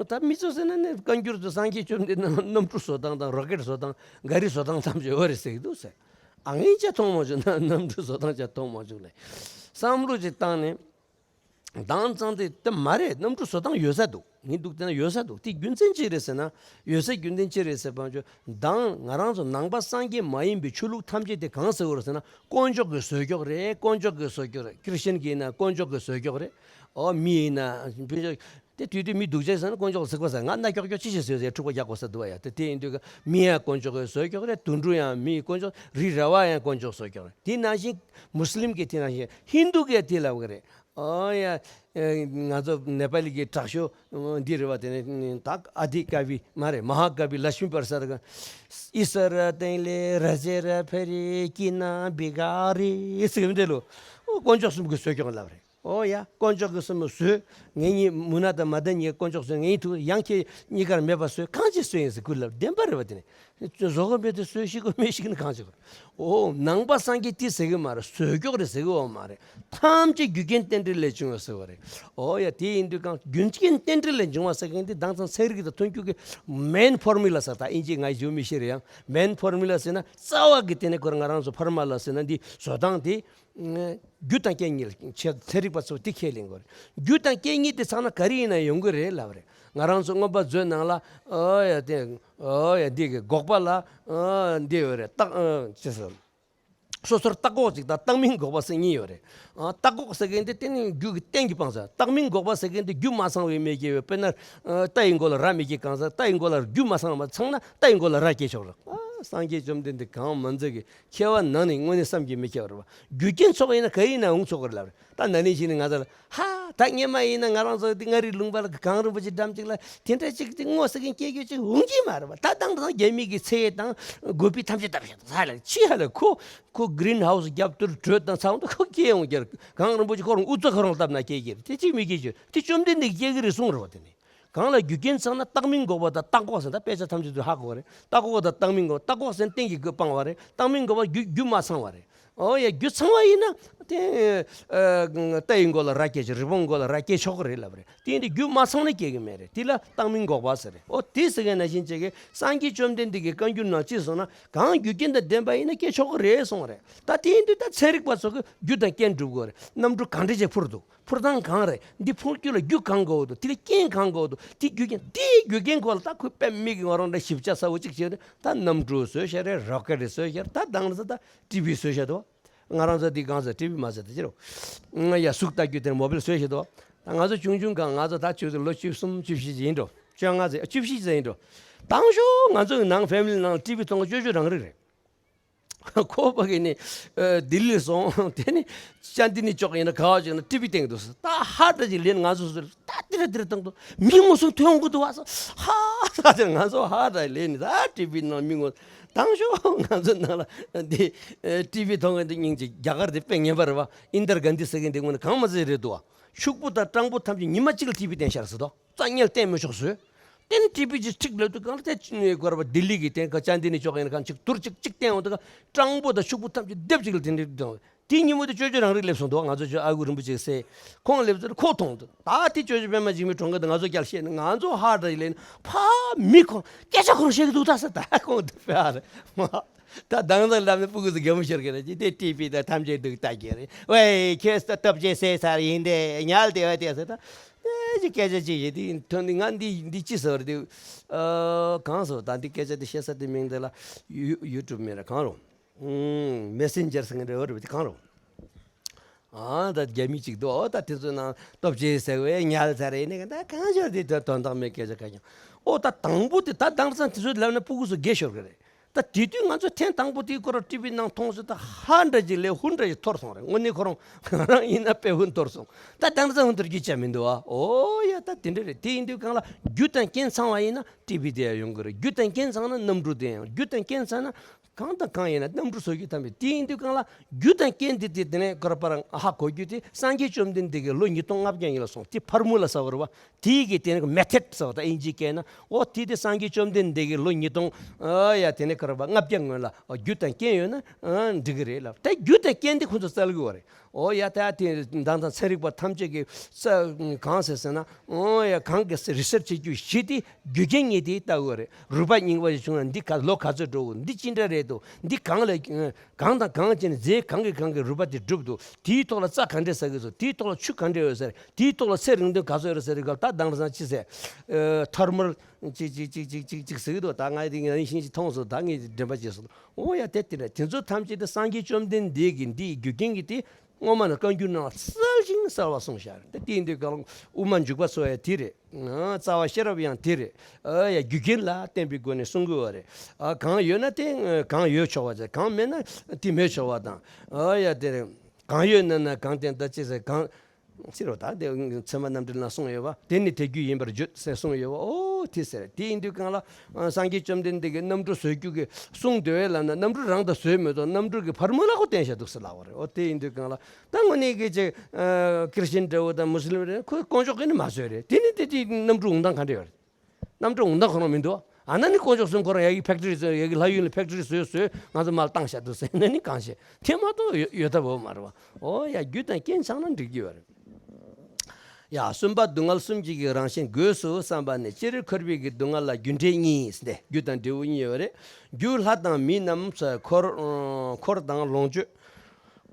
ད་མི་ཚོ་ཟེར་ན་ནི་བཀའ་འགྱུར་དུ་སངས་རྒྱས་བཅོམ་ལྡན་འདས་གནམ་གྲུ་བཟོ་སྟངས་དང་རོ་ཀེད་བཟོ་སྟངས། ག་རི་བཟོ་སྟངས་ཐམས་ཅད་ཡོད་རེད་ཟེར་གི་འདུག་ཟེར། ཨ་ངས་ཅང་མཐོང་མ་བྱུང་ན། གནམ་གྲུ་བཟོ་སྟངས་ཅང་མཐོང་མ་བྱུང་ལེ། བསམ་བློ་ཅིག་བཏང་ནས། དེང་སང་དེ་དེ་མ་རེད། གནམ་གྲུ་བཟོ་སྟངས་ཡོད་ས་འདུག་ངས་འདུག་བལྟས་ན་ཡོད་ས་འདུག་དེ་རྒྱུ་མཚན་ཅི་རེད་ཟེར་ན། ཡོད་ས་རྒྱུ་མཚན་ཅི་རེད་ཟེར་བ་ཅོ། དང་ང་རང་ཚོ་ནང་པ་སངས་རྒྱས་མ་ཡིན་པའི་ཆོས་ལུགས་ཐམས་ཅད་དེ་གང་ཟེར་བ་རེད་ཟེར་ན། དཀོན་མཆོག་གིས་བཟོས་ཀྱོག་རེད། དཀོན་མཆོག་གིས་བཟོས་ཀྱོག་རེད། ཁྲིས་ཅན་གྱི་ཡིན་ན་དཀོན་མཆོག་གིས་བཟོས་ཀྱོག་རེད། ཨོ་མི་ཡིན་ན་བུ་ཅོ། དེ་དུས་དུས་མི་སྡུག་ཅག་ཟེར་ན་དཀོན་མཆོག་ལ་ཚིག་པ་ཟེར། ང་རྣ་ཀྱོག་ཀྱོག་ཅི་ཞིག་ཟེར་ཟེར། འཁྲུག་པ་རྒྱག་དགོས་ས་འདུག་བ་ཡ། དེ་དེ་ཡིན་དུས་ཀ་མི་ཡང་དཀོན་མཆོག་གིས་བཟོས་ཀྱོག་རེད། དུད་འགྲོ་ཡང་མིའི་དཀོན་མཆོག་རི་ར་བ་ཡང་དཀོན་མཆོག་བཟོས་ཀྱོག་རེད། དེ་ནང་བཞིན་མུ་སི་ལིམ་གྱི་དེ་ནང་བཞིན་ཧིན་དུ་གིས་དེ་ལབ་གི་རེད། ཨོ་ཡ། ཨེ་ང་ཚོ་ནེ་པ་ལི་གི་དྲག་ཤོས་འདི་རེད་བ། དེ་ནས་ད་ཨ་དྷི་ཀ་བི་མ་རེད། མ་ཧ་ཀ་བི་ལ་ཤ་མི་པར་སར་ག་ཨི་ས་ར་ཏན་ལེ་ར་ཛེ་ར་ཕེ་རི་ཀི་ན་བི་ག་རི་ཟེར་གི་འདི་ལོ། ཨོ་དཀོན་མཆོག་གསུམ་གྱིས་བཟོས་ཀྱོག་ལབ་རེད། ཨོ་ཡ། དཀོན་མཆོག་གིས་གསུམ་བཟོས། ངེད་གཉིས་མུ་ན་དང་མ་དཱ་གཉིས་དཀོན་མཆོག་བཟོས། ངེད་གཉིས་ཐུག་ཡང་ཁྱེད་གཉིས་ཀར་མེད་པ་བཟོས། གང་ཅི་བཟོས་ཡིན་ཟེར་གུ་ལབ། བདེན་པ་རེད་བ། དེ་ནས་བཟོ་དགོས་མེད་དུ་བཟོས། ཤི་དགོས་མེད་ཤི་གི་ན་གང་བྱེད་དགོས། ཨོ་ནང་པ་སངས་རྒྱས་དེ་ཟེར་གི་མ་རེད། བཟོས་ཀྱོག་རེད་ཟེར་གི་ཡོད་མ་རེད། ཐམས་ཅད་རྒྱུ་རྐྱེན་རྟེན་འབྲེལ་ལས་བྱུང་བ་ཟེར་བ་རེད། ཨོ་ཡ། དེ་ཡིན་དུས་གང་རྒྱུ་རྐྱེན་རྟེན་འབྲེལ་ལས་བྱུང་བ་ཟེར་མཁན་དེ་དེང་སང་ཚན་རིག་དང་མཐུན་རྒྱུ་གི་མེན་ཕོར་མུ་ལ་ཟེར། ད་ཨིན་ཇི་ང་ཡི་ཇུ་མི་ཤེས་རེད། ཡང་མེན་ཕོར་མུ་ལ་ཟེར་ན་རྩ་བ་གི་དེ་ནས་ཁོ་རང་ང་རང་ཚོ་ཕར་མ་ལ་ཟེར་ན་འདི་བཟོ་སྟངས་དེ། རྒྱུ་དང་རྐྱེན་གཉིས་ལ་ཆེད་ཚན་རིག་པ་ཚོ་དེ་ཁས་ལེན་དགོས་རེད། རྒྱུ་དང་རྐྱེན་གཉིས་དེ་ཚང་ན་ག་རེ་ཡིན་ན་ཡོང་གི་རེད་ལབ་རེད། ང་རང་ཚོ་མངོན་པ་མཛོད་ནང་ལ་ཨོ་ཡ་དེ་ཨོ་ཡ་འདི་གི་འགོག་པ་ལ་ཨོ་འདི་ཡོད་རེད། རྟག་ཨོ་ཅི་ཟེར། སོ་སོར་བརྟགས་འགོག་ཅིག་དང་བརྟགས་མིན་འགོག་པ་ཟེར་གཉིས་ཡོད་རེད། ཨ་བརྟགས་འགོག་ཟེར་མཁན་དེ་དེ་ནི་རྒྱུ་གི་རྟེན་གྱིས་སྤངས་ཟེར། བརྟགས་མིན་འགོག་པ་ཟེར་མཁན་དེ་རྒྱུ་མ་ཚང་བའི་མི་སྐྱེ་བས། དཔེར་ན་རྟ་ཡི་མགོ་ལ་རྭ་མི་སྐྱེ་གང་ཟེར། རྟ་ཡི་མགོ་ལ་རྒྱུ་མ་ཚང་བ་ཚང་ན་རྟ་ཡི་མགོ་ལ་རྭ་སྐྱེ་ཆོག་རེད། ཨ་སངས་རྒྱས་བཅོམ་ལྡན་འདས་གང་མ་མཛད་ཀྱི། མཁས་པ་ནང་ནས་དངོས་གནས་བསམ་གྱིས་མི་ཁྱབ་པ་རེད་བ། རྒྱུ་རྐྱེན་ཚོགས་ཡིན་ན་ག་ཡིན་ན་འོང་ཆོག་གི་རེད་ལབ་རེད། ད་ན་ནིང་ཕྱི་ནས་ང་ཚོ་ལ་ཧ་ད་སྔས་མ་ཡིན་ན་ང་རང་ཚོ་འདི་མངའ་རིས་ལུང་པ་ལ་གངས་རིན་པོ་ཆེ་འགྲམ་གཅིག་ལ་དེ་འདྲ་ཅིག་དེ་དངོས་ཟེར་མཁན་སྐྱེ་རྒྱུ་ཅིག་འོང་གི་མ་རེད་བ། ད་དང་དང་རྒྱ་མི་གི་ཚེ་དང་གོ་པི་ཐམས་ཅད་བཏབ་བཞག་ད་ཧ་ལ་ཅི་ཧ་ལ་ཁོ་ཁོ་གི་རིན་ཧའུ་སི་རྒྱབ་ཏུ་དྲོད་དང་ཚ་བོ་འདུག་ཁོ་སྐྱེ་འོང་རྒྱུ་རེད། གངས་རིན་པོ་ཆེ་ཁོ་རང་དབུ་རྩ་ཁོ་རང་བཏབ་ན་སྐྱེ་རྒྱུ་རེད། དེ་གཅིག་མི་སྐྱེ་རྒྱུ་རེད། དེ་བཅོམ་ལྡན་འདས་ཀྱིས་སྐྱེ་གི་རེད་གསུངས་རེད་བ། དེ་ནི། གང་ལ་རྒྱུ་རྐྱེན་ཚང་ན་བརྟགས་མིན་འགོག་པ་དང་བརྟགས་འགོག་ཟེར། ད་དཔེ་ཆ་ཐམས་ཅད་དུ་ཧ་གོ་བ་རེད། བརྟགས་འགོག་དང་བརྟགས་མིན་འགོག་བརྟགས་འགོག་ཟེར་ན་རྟེན་གྱི་སྐབས་སྤང་བ་རེད། བརྟགས་མིན་འགོག་པ་རྒྱུ་རྒྱུ་མ་ཚང་བ་རེད། ཨོ་ཡ། རྒྱུ་ཚང་བ་ཡིན་ན་དེ་ཨ་རྟ་ཡི་མགོ་ལ་རྭ་སྐྱེ་ཆོག་རི་བོང་མགོ་ལ་རྭ་སྐྱེ་ཆོག་གི་རེད་ལབ་རེད། དེ་ཡིན་དུས་རྒྱུ་མ་ཚང་ན་སྐྱེ་གི་མེད་རེད། དེ་ལ་བརྟགས་མིན་འགོག་པ་ཟེར་རེད། ཨོ་དེ་ཟེར་མཁན་ནང་བཞིན་བྱེད་ཀྱི་སངས་རྒྱས་བཅོམ་ལྡན་འདས་ཀྱི་བཀའ་འགྱུར་ནང་ཅི་གསུངས་ན། གང་རྒྱུ་རྐྱེན་དང་ལྡན་པ་ཡིན་ན་སྐྱེ་ཆོག་གི་རེད་གསུངས་རེད། ད་དེ་ཡིན་དུས་ད་ཚན་རིག་པ་ཚོ་གི་རྒྱུ་དང་རྐྱེན་སྒྲུབ་དགོས་རེད། གནམ་གྲུ་གང་འདྲ་ཅིག་འཕུར་འདུག་འཕུར་སྟངས་གང་རེད། འདི་འཕུར་རྒྱུ་ལ་རྒྱུ་གང་དགོས་འདུག་དེ་ལ་རྐྱེན་གང་དགོས་འདུག་དེ་རྒྱུ་རྐྱེན་དེའི་རྒྱུ་རྐྱེན་སྐོར་ལ་ད་ཁོས་དཔེ་མི་གི་ང་རང་འདྲ་ཞིབ་ཆ་ཚ་བོ་གཅིག་བྱས་ནས། ད་གནམ་གྲུ་བཟོས་ཤག་རེད། རོ་ཀེ་ཊི་བཟོས་ཤག་རེད། ད་དང་ས་ད་ཊི་བི་བཟོས་ཤག་འདུག་ང་རང་ཚོ་འདི་གང་ཟེར། ཊི་བི་མ་ཟེར་ད་ཅི་རོ། ང་ཡ་གཟུགས་ལྟ་རྒྱུ་དེར་མོ་བེལ་བཟོས་ཤག་འདུག་ད་ང་ཚོ་ཆུང་ཆུང་གང་ང་ཚོ་ད་ཆུ་ཚོད་ལོ་བཅུ་གསུམ་བཅུ་བཞི་ཡིན་འགྲོ། བཅོ་ལྔ་ཟེར། བཅུ་བཞི་ཟེར་ཡིན་འགྲོ། དང་ཤོག་ང་ཚོ་གི་ནང་ཕེ་མི་ལི་ནང་ལ་ཊི་བི་མཐོང་གི་ཅོ་ཅོ་རང་རིག་རེད། ཁོ་པ་གི་ནི་ཨ་ལྡི་ལི་སོང་། དེ་ནི་ཅན་དི་ནི་ཅོག་ཡིན་ན་ག་བ་ཅིག་ན་ཊི་བི་སྟེང་དུ་ད་ཧ་ད་ཅིག་ལེན། ང་ཚོ་ཚོ་ད་ འདྲ་འདིར་བཏང་འདུག་མི་ངོ་སོང་ཐོན་འོང་གི་འདུག་བ། ཧ་ཧ་ཟེར། ང་ཚོ་ཧ་ད་ལས་ནི་ད་ཊི་ཝི་ནང་མི་ངོ་དང་ཤོག་ང་ཚོ་ནང་ལ་འདི་ཊི་ཝི་མཐོང་མཁན་འདི་སྙིང་རྗེ། རྒྱ་གར་དེ་དཔེ་ངན་པ་རེད་བ། ཨིན་དར་གྷན་དྷི་ཟེར་མཁན་དེ་དངོས་གནས་གང་མ་ཟེར་རེད་འདུག་བ། ཕྱུག་པོ་དང་སྤྲང་པོ་ཐམས་ཅད་ཉི་མ་གཅིག་ལ་ཊི་ཝི་བསྟན་ཤར་ཟེར་དོ། རྩ་ཉལ་བསྟན་མི་ཆོག་ཟེར། དེ་ནི་ཊི་ཝི་ཅིག་ཁྲིག་ལབ་དུས་གང་ལ་དེ་ཅི་ནས་གོ་ར་བ་ལྡི་ལི་གི་དེ་ག་ཅན་དེ་ནི་ཅོག་ཡིན་གང་ཅིག་དུར་ཅིག་ཅིག་བསྟན་འོང་དུས་ག་སྤྲང་པོ་དང་ཕྱུག་པོ་ཐམས་ཅད་སྡེབ་ཅིག་ལ་དེ་འདྲ་དང་། དེའི་ཉིན་མོ་དེ་ཅོ་ཅོ་རང་རིགས་སླེབས་སོང་འདུག་ང་ཚོ་ཅོ་ཨ་ཁུ་རིན་པོ་ཆེ་གི་སྲས་ཁོང་སླེབས་ཚར་ཁོ་མཐོང་འདུག་ད་དེ་ཅོ་ཅོ་པད་མ་འཇིགས་མེད་གྲོངས་མཁན་དེ་ང་ཚོ་རྒྱལ་བཤད་ནས་ང་ཚོ་ཧ་ད་ཡི་ལེན་ཕ་མི་ཁོང་སྐད་ཆ་ཁོང་བཤད་ཀྱི་འདུག་ད་ཟེར། ད་ཁོང་དེ་ཕ་རེད་མ། ད་དང་ད་ལབ་ནས་སྤུ་གུ་ཚོ་གད་མོ་ཤོར་གི་རེད་ཅི། དེ་ཊི་ཝི་ད་ཐམས་ཅད་འདུག་ལྟ་གི་རེད། ཝེ་ཁྱོད་ད་སྟོབས་ཆེ་སྲས་ཚར་ཡིན་དེ་ཉལ་དེ་བ་དེ་ཟེར། ད་དེ་ཅི་སྐད་ཆ་ཅི་ཡིན་དེ་ཐོན་ནི་ང་འདི་འདི་ཅི་ཟེར་དེ། ཨ་གང་ཟེར་ད་འདི་སྐད་ཆ་དེ་བཤད་ས་དེ་མིང་དེ་ལ་ཡུ་ཡུ་ཊུབ་མིན་ར་གང་རུང་། ཨུམ། མེ་སེན་ཇར་ཟེར་མཁན་རེད་འོ་རེད་དེ་གང་རུང་། ཨ་ད་རྒྱ་མི་གཅིག་འདུག་ཨོ་ད་དེ་ཚོའི་ནང་སྟོབས་ཆེ་ཟེར་བས་ཉལ་ཚར་རེད་ནི་ད་གང་ཤོར་དེ་དོན་དོན་དག་མེད་སྐད་ཆ་གང་ཡང་། ཨོ་ད་དང་པོ་དེ་ད་དེང་སང་དེ་ཚོ་ལབ་ན་སྤུ་གུ་ཚོ་དགེ་ཤོར་གི་རེད། ད་དེ་དུས་ང་ཚོ་ཐེངས་དང་པོ་དེའི་སྐོར་ཊི་ཝི་ནང་མཐོང་སོང་ད་ཧ་འདྲ་ཅིག་ལས་ཧུན་འདྲ་ཞིག་འཐོར་སོང་རེད། དངོས་གནས་ཁོ་རང་ང་རང་ཡིན་ན་དཔེ་ཧུན་འཐོར་སོང་། ད་དེང་སང་ཧུན་འཐོར་རྒྱུ་ཅང་མི་འདུག་ཨ། ཨོ་ཡ་ད་དེ་འདྲ་རེད། དེ་ཡིན་དུས་གང་ལ་རྒྱུ་དང་རྐྱེན་ཚང་བ་ཡིན་ན་ཊི་ཝི་དེ་ཡང་ཡོང་གི་རེད། རྒྱུ་དང་རྐྱེན་ཚང་ན་གནམ་གྲུ་དེ་ཡང་རྒྱུ་དང་རྐྱེན་ཚང་ན། གང་དང་གང་ཡིན་ན་གནམ་གྲུ་བཟོ་རྒྱུ་ཐམས་ཅད་དེ་ཡིན་དུས་གང་ལ་རྒྱུ་དང་རྐྱེན་དེ་དེ་དེ་ནས་གོ་ར་པ་རང་ཧ་གོ་རྒྱུ་དེ་སངས་རྒྱས་བཅོམ་ལྡན་འདས་ཀྱིས་ལོ་ཉིས་སྟོང་ལྔ་བརྒྱ་ཡིན་ལ་སོང་དེ་ཕར་མུ་ལ་ཟ་བ་རེད་བ། དེའི་གི་དེ་ནས་མེ་ཐད་ཟ་བ་དང་ཨིན་ཇིའི་སྐད་ན་ཨོ་དེ་དེ་སངས་རྒྱས་བཅོམ་ལྡན་འདས་ཀྱིས་ལོ་ཉིས་སྟོང་ཨ་ཡ་དེ་ནས་གོ་ར་པ་ལྔ་བརྒྱ་སྔོན་ལ་རྒྱུ་དང་རྐྱེན་ཡོད་ན་འགྲིག་གི་རེད་ལབ། དེ་རྒྱུ་དང་རྐྱེན་དེ་ཁོ་ཚོ་བཙལ་དགོས་བ་རེད། ཨོ་ཡ་ད་དེ་མདང་དང་ཚན་རིག་པ་ཐམས་ཅད་ཀྱིས་གང་ཟེར་ཟེར་ན་ཨོ་ཡ་གང་གི་རི་སར་ཆི་བྱེད་རྒྱུ་གཞི་དེ། རྒྱུ་རྐྱེན་གཉིས་དེ་ལྟ་དགོས་རེད། རུས་པ་རྙིང་པ་ཞིག་བྱུང་ན་འདི་ག་ལོ་ག་ཚོད་འགྲོ་དགོས། འདི་ཅི་འདྲ་རེད་འདུག་འདི་གང་ལ་གང་དང་གང་བྱས་ནས་རྫས་གང་གིས་གང་གིས་རུས་པ་དེ་གྲུབ་འདུག་དེའི་ཐོག་ལ་རྩྭ་ག་འདྲས་ཟ་གི་འདུག་དེའི་ཐོག་ལ་ཆུ་ག་འདྲས་ཡོད་ས་རེད། དེའི་ཐོག་ལ་ཚེ་རིང་ཐུང་ག་ཚོད་ཡོད་ས་རེད། ག་ད་དེང་སང་ཅི་ཟེར་ཐར་མལ་ཅིག་ཅིག་ཅིག་ཅིག་ཅིག་ཅིག་ཟེར་གི་འདུག་ད་ང་དེ་ངའི་ཤིང་ཅིག་མཐོང་སོང་། ད་ངས་འདྲེན་པ་བྱས་སོང་། ཨོ་ཡ་དེ་དེ་འདྲ་དེ་ཚོ་ཐམས་ཅད་དེ་སངས་རྒྱས་བཅོམ་ལྡན་འདས་ཀྱིས་འདི་ཡི་རྒྱུ་རྐྱེན་གྱིས་དེ། སྔོན་མ་ནས་བཀའ་འགྱུར་ནང་གསལ་ཞིང་གསལ་བ་གསུངས་བཞག་རེད། དེ་ཡིན་དུས་གང་དབུ་མ་འཇུག་པ་སོགས་ཡང་དེ་རེད། རྩ་བ་ཤེས་རབ་ཡང་དེ་རེད། ཨ་ཡ་རྒྱུ་རྐྱེན་ལ་བརྟེན་པའི་སྒོ་ནས་གསུང་དགོས་པ་རེད། ཨ་གང་ཡོད་ན་དེ་གང་ཡོད་ཆོག་པ་བྱས། གང་མེད་ན་དེ་མེད་ཆོག་པ་དང་། ཨ་ཡ་དེ་རེད། གང་ཡོད་ན་ན་གང་བསྟེན་ད་ཅི་ཟེར་གང་། ཕྱི་རོ་ད་དེ་ཚད་མ་རྣམ་འགྲེལ་ན་གསུངས་ཡོད་པ། དེ་ནི་དེ་རྒྱུ་ཡིན་པར་བརྗོད་ཟེར་གསུངས་ཡོད་པ། ཨོ་དེ་ཟེར། དེ་ཡིན་དུས་གང་ལ། སངས་རྒྱས་བཅོམ་ལྡན་འདས་ཀྱིས་གནམ་གྲུ་བཟོ་རྒྱུ་གི་གསུང་དེ་བས་ལབ་ན་གནམ་གྲུ་རང་དང་བཟོས་མེད་དོ། གནམ་གྲུ་གི་ཕར་མུ་ལ་ཁོ་བསྟན་བཞག་འདུག་ཟེར་ལབ་པ་རེད། ཨོ་དེ་ཡིན་དུས་གང་ལ་ད་དངོས་གནས་ཀྱི་ཅིག་ཁྲི་སྟན་འདྲ་བོ་དང་མུ་སི་ལིམ་རེད། ཁོས་དཀོན་མཆོག་གིས་ནི་མ་བཟོས་རེད། དེ་ནི་དེ་དེ་གནམ་གྲུ་འོང་སྟངས་ག་འདྲ་ཡོད་རེད། གནམ་གྲུ་འོང་སྟངས་ཁོ་རང་མི་འདུག་ཨ་ན་ནི་དཀོན་མཆོག་གསུམ་ཁོ་རང་ཡ་གི་ཕེག་ཊི་རི་བཟོས་ཡ་གི་ལྷ་ཡུལ་ལ་ཕེག་ཊི་རི་བཟོས་བཟོས་ང་ཚོ་མར་བཏང་བཞག་འདུག་ཟེར་ན་ནི་གང་ཤེས། དེ་མ་གཏོགས་ཡོད་ཡོད་ཐབས་ཡོད་མ་རེད་བ། ཨོ་ཡ་རྒྱུ་དང་རྐྱེན་ཚང་ན་འགྲིག་རྒྱུ་ཡོད་རེད། ཡ་གསུམ་པ་སྡུག་བསྔལ་གསུམ་གྱི་རང་བཞིན་སྒོས་སུ་བསམ་པ་ནི་སྤྱིར་འཁོར་བའི་གི་སྡུག་བསྔལ་ལ་རྒྱུ་འབྲས་གཉིས་ཏེ། རྒྱུ་དང་འབྲས་བུ་གཉིས་ཡོད་རེད། རྒྱུ་ལྷ་དང་མི་རྣམས་འཁོར་འཁོར་དང་ལོངས་སྤྱོད།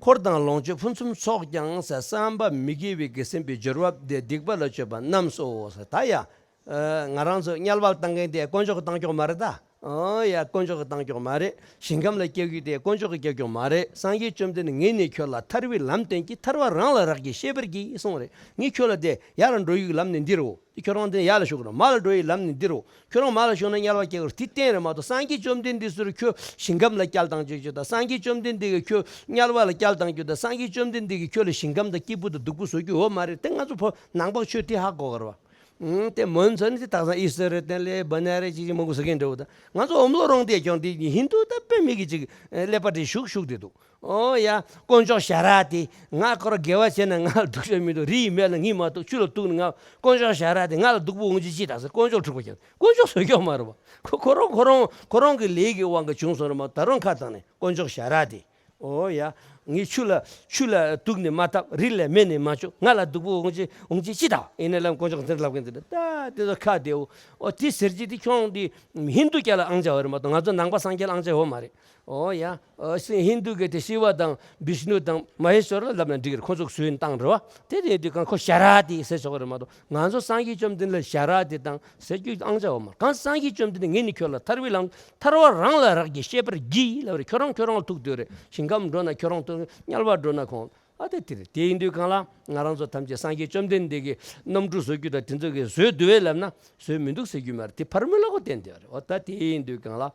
འཁོར་དང་ལོངས་སྤྱོད་ཕུན་སུམ་ཚོགས་ཀྱང་བསམ་པ་མི་དགེ་བའི་གི་སེམས་པའི་སྦྱོར་བ་དེ་སྡིག་པ་ལ་སྤྱོད་པ་རྣམས་སོ། ད་ཡ། ཨ་ང་རང་ཚོ་དམྱལ་བ་བཏང་མཁན་དེ་དཀོན་མཆོག་གིས་བཏང་ཆོག་མ་རེད་ད། ཨོ་ཡ་དཀོན་མཆོག་གིས་བཏང་ཆོག་མ་རེད། ཞིང་ཁམས་ལ་སྐྱེ་རྒྱུ་དེ་དཀོན་མཆོག་གིས་སྐྱེ་ཆོག་མ་རེད། སངས་རྒྱས་བཅོམ་ལྡན་ངས་ནི་ཁྱོད་ལ་ཐར་བའི་ལམ་བསྟན་གྱི། ཐར་བ་རང་ལ་རག་གི་ཤེས་པར་གྱིས་གསུངས་རེད། ངས་ཁྱོད་ལ་དེ་ཡར་འགྲོ་ཡི་ལམ་ནི་འདི་རོ། ཁྱོད་རང་དེ་ཡར་ལ་ཞུགས་རོགས། མར་ལ་འགྲོ་ཡི་ལམ་ནི་འདི་རོ། ཁྱོད་རང་མར་ལ་ཞུགས་ན་དམྱལ་བ་སྐྱེ་གི་རོ། དེ་གཏན་རེད་མ་གཏོགས་སངས་རྒྱས་བཅོམ་ལྡན་འདས་ཟེར་ཁྱོད་ཞིང་ཁམས་ལ་བསྐྱལ་བཏང་ཆོག་ཆོག་དང་། སངས་རྒྱས་བཅོམ་ལྡན་འདས་ཀྱིས་ཁྱོད་དམྱལ་བ་ལ་བསྐྱལ་བཏང་རྒྱུ་དང་། སངས་རྒྱས་བཅོམ་ལྡན་འདས་ཀྱིས་ཁྱོད་ལ་ཞིང་ཁམས་དང་སྐྱིད་པོ་དང་སྡུག་པོ་བཟོ་རྒྱུ་ཡོད་མ་རེད། དེ་ང་ཚོ་བོད་ནང་པ་ཆོས་དེ་ཧ་གོ་གི་རེད་བ། ཨང་། དེ་མོན་ཚོ་ནི་དེ་དག་ས་ཨི་སི་རེ་དེ་ལས་བ་ན་རེ་ཅིག་ཅིག་མང་པོ་ཟེར་མཁན་འདྲ་བོ་དང་། ང་ཚོ་འོམ་ལོ་རོང་དེ་ཀྱང་དེ་ཧིན་དུ་ད་དཔེ་མི་གི་ཅིག་ཀླད་པ་དེ་ཞུགས་ཞུགས་དེ་འདུག་ཨོ་ཡ། དཀོན་མཆོག་ཞ་ར་དེ་ང་ཁོ་ར་དགེ་བ་བྱས་ན་ང་ལ་སྡུག་ཅག་མི་འདུག་རི་ཡི་མེ་ལ་ངས་མ་གཏོགས་ཆུ་ལ་གཏུགས་ནས་ང་། དཀོན་མཆོག་ཞ་ར་དེ་ང་ལ་སྡུག་པོ་འོང་རྒྱུ་ཅི་ད་ཟེར་དཀོན་མཆོག་འཁྲུག་པ་བྱས། དཀོན་མཆོག་བཟོས་ཀྱང་མ་རེད་བ། ཁོ་ཁོ་རང་ཁོ་རང་ཁོ་རང་གི་ལས་ཀྱི་དབང་གིས་བྱུང་སོང་རེད་མ་གཏོགས། ད་རུང་ཁ་བཏང་ནས་དཀོན་མཆོག་ཞ་ར་དེ། ཨོ་ཡ། ངས་ཆུ་ལ་ཆུ་ལ་གཏུགས་ནས་མ་བཏབ། རི་ལ་མེ་ནས་མ་བཅོས། ང་ལ་སྡུག་པོ་འོང་ཅི་འོང་ཅི་ཅི་དང་། ཡིན་ནའི་ལམ་དཀོན་མཆོག་འདིར་ལབ་མཁན་འདི་འདྲ་ད་དེ་ཚོ་ཁ་བདེའོ། ཨོ་དེ་ཟེར་གྱི་དེ་ཁྱོད་འདི་ཧིན་དུ་སྐད་ལ་ཨང་ཅག་བ་རེད་མ་གཏོགས་ང་ཚོ་ནང་པ་སངས་རྒྱས་ལ་ཨང་ཅག་ཡོད་མ་རེད། ཨོ་ཡ། ཨོ་ཧིན་དུ་གི་དེ་ཤི་བ་དང་བིཤ་ནུ་དང་མ་ཧེ་ཤོར་ལ་ལབ་ན་འགྲིག་གི་རེད། ཁོ་ཚོ་གི་སུའི་བཏང་རེད་བ། དེ་དེ་དུས་གང་ཁོ་ཞ་ར་དེ་ཟེར་ཆོག་གི་རེད་མ་གཏོགས། ང་ཚོ་སངས་རྒྱས་བཅོམ་ལྡན་འདས་ལ་ཞ་ར་དེ་དང་ཟེར་རྒྱུ་ཨང་ཅག་ཡོད་མ་རེད། གང་སངས་རྒྱས་བཅོམ་ལྡན་འདས་ངས་ནི་ཁྱོད་ལ་ཐར་བའི་ལམ། ཐར་བ་རང་ལ་རག་གི་ཤེས་པར་གྱིས་ལབ་རེད། ཁྱོད་རང་ཁྱོད་རང་ལ་ཐུག་སྡོད་རེད། ཞིང་ཁམས་འགྲོ་ན་ཁྱོད་རང་ཐུག་དམྱལ་བ་འགྲོ་ན་ཁོང་། ཨ་དེ་དེ་རེད། དེ་ཡིན་དུས་གང་ལ་ང་རང་ཚོ་ཐམས་ཅད་སངས་རྒྱས་བཅོམ་ལྡན་འདས་ཀྱིས་གནམ་གྲུ་བཟོ་རྒྱུ་དང་དེ་ཚོ་གིས་བཟོས་འདུག་བས་ལབ་ན་བཟོས་མི་འདུག་ཟེར་རྒྱུ་མ་རེད། དེ་ཕར་མི་ལ་གོ་བསྟན་དེ་རེད། འོ་ད་དེ་ཡིན་དུས་གང་ལ།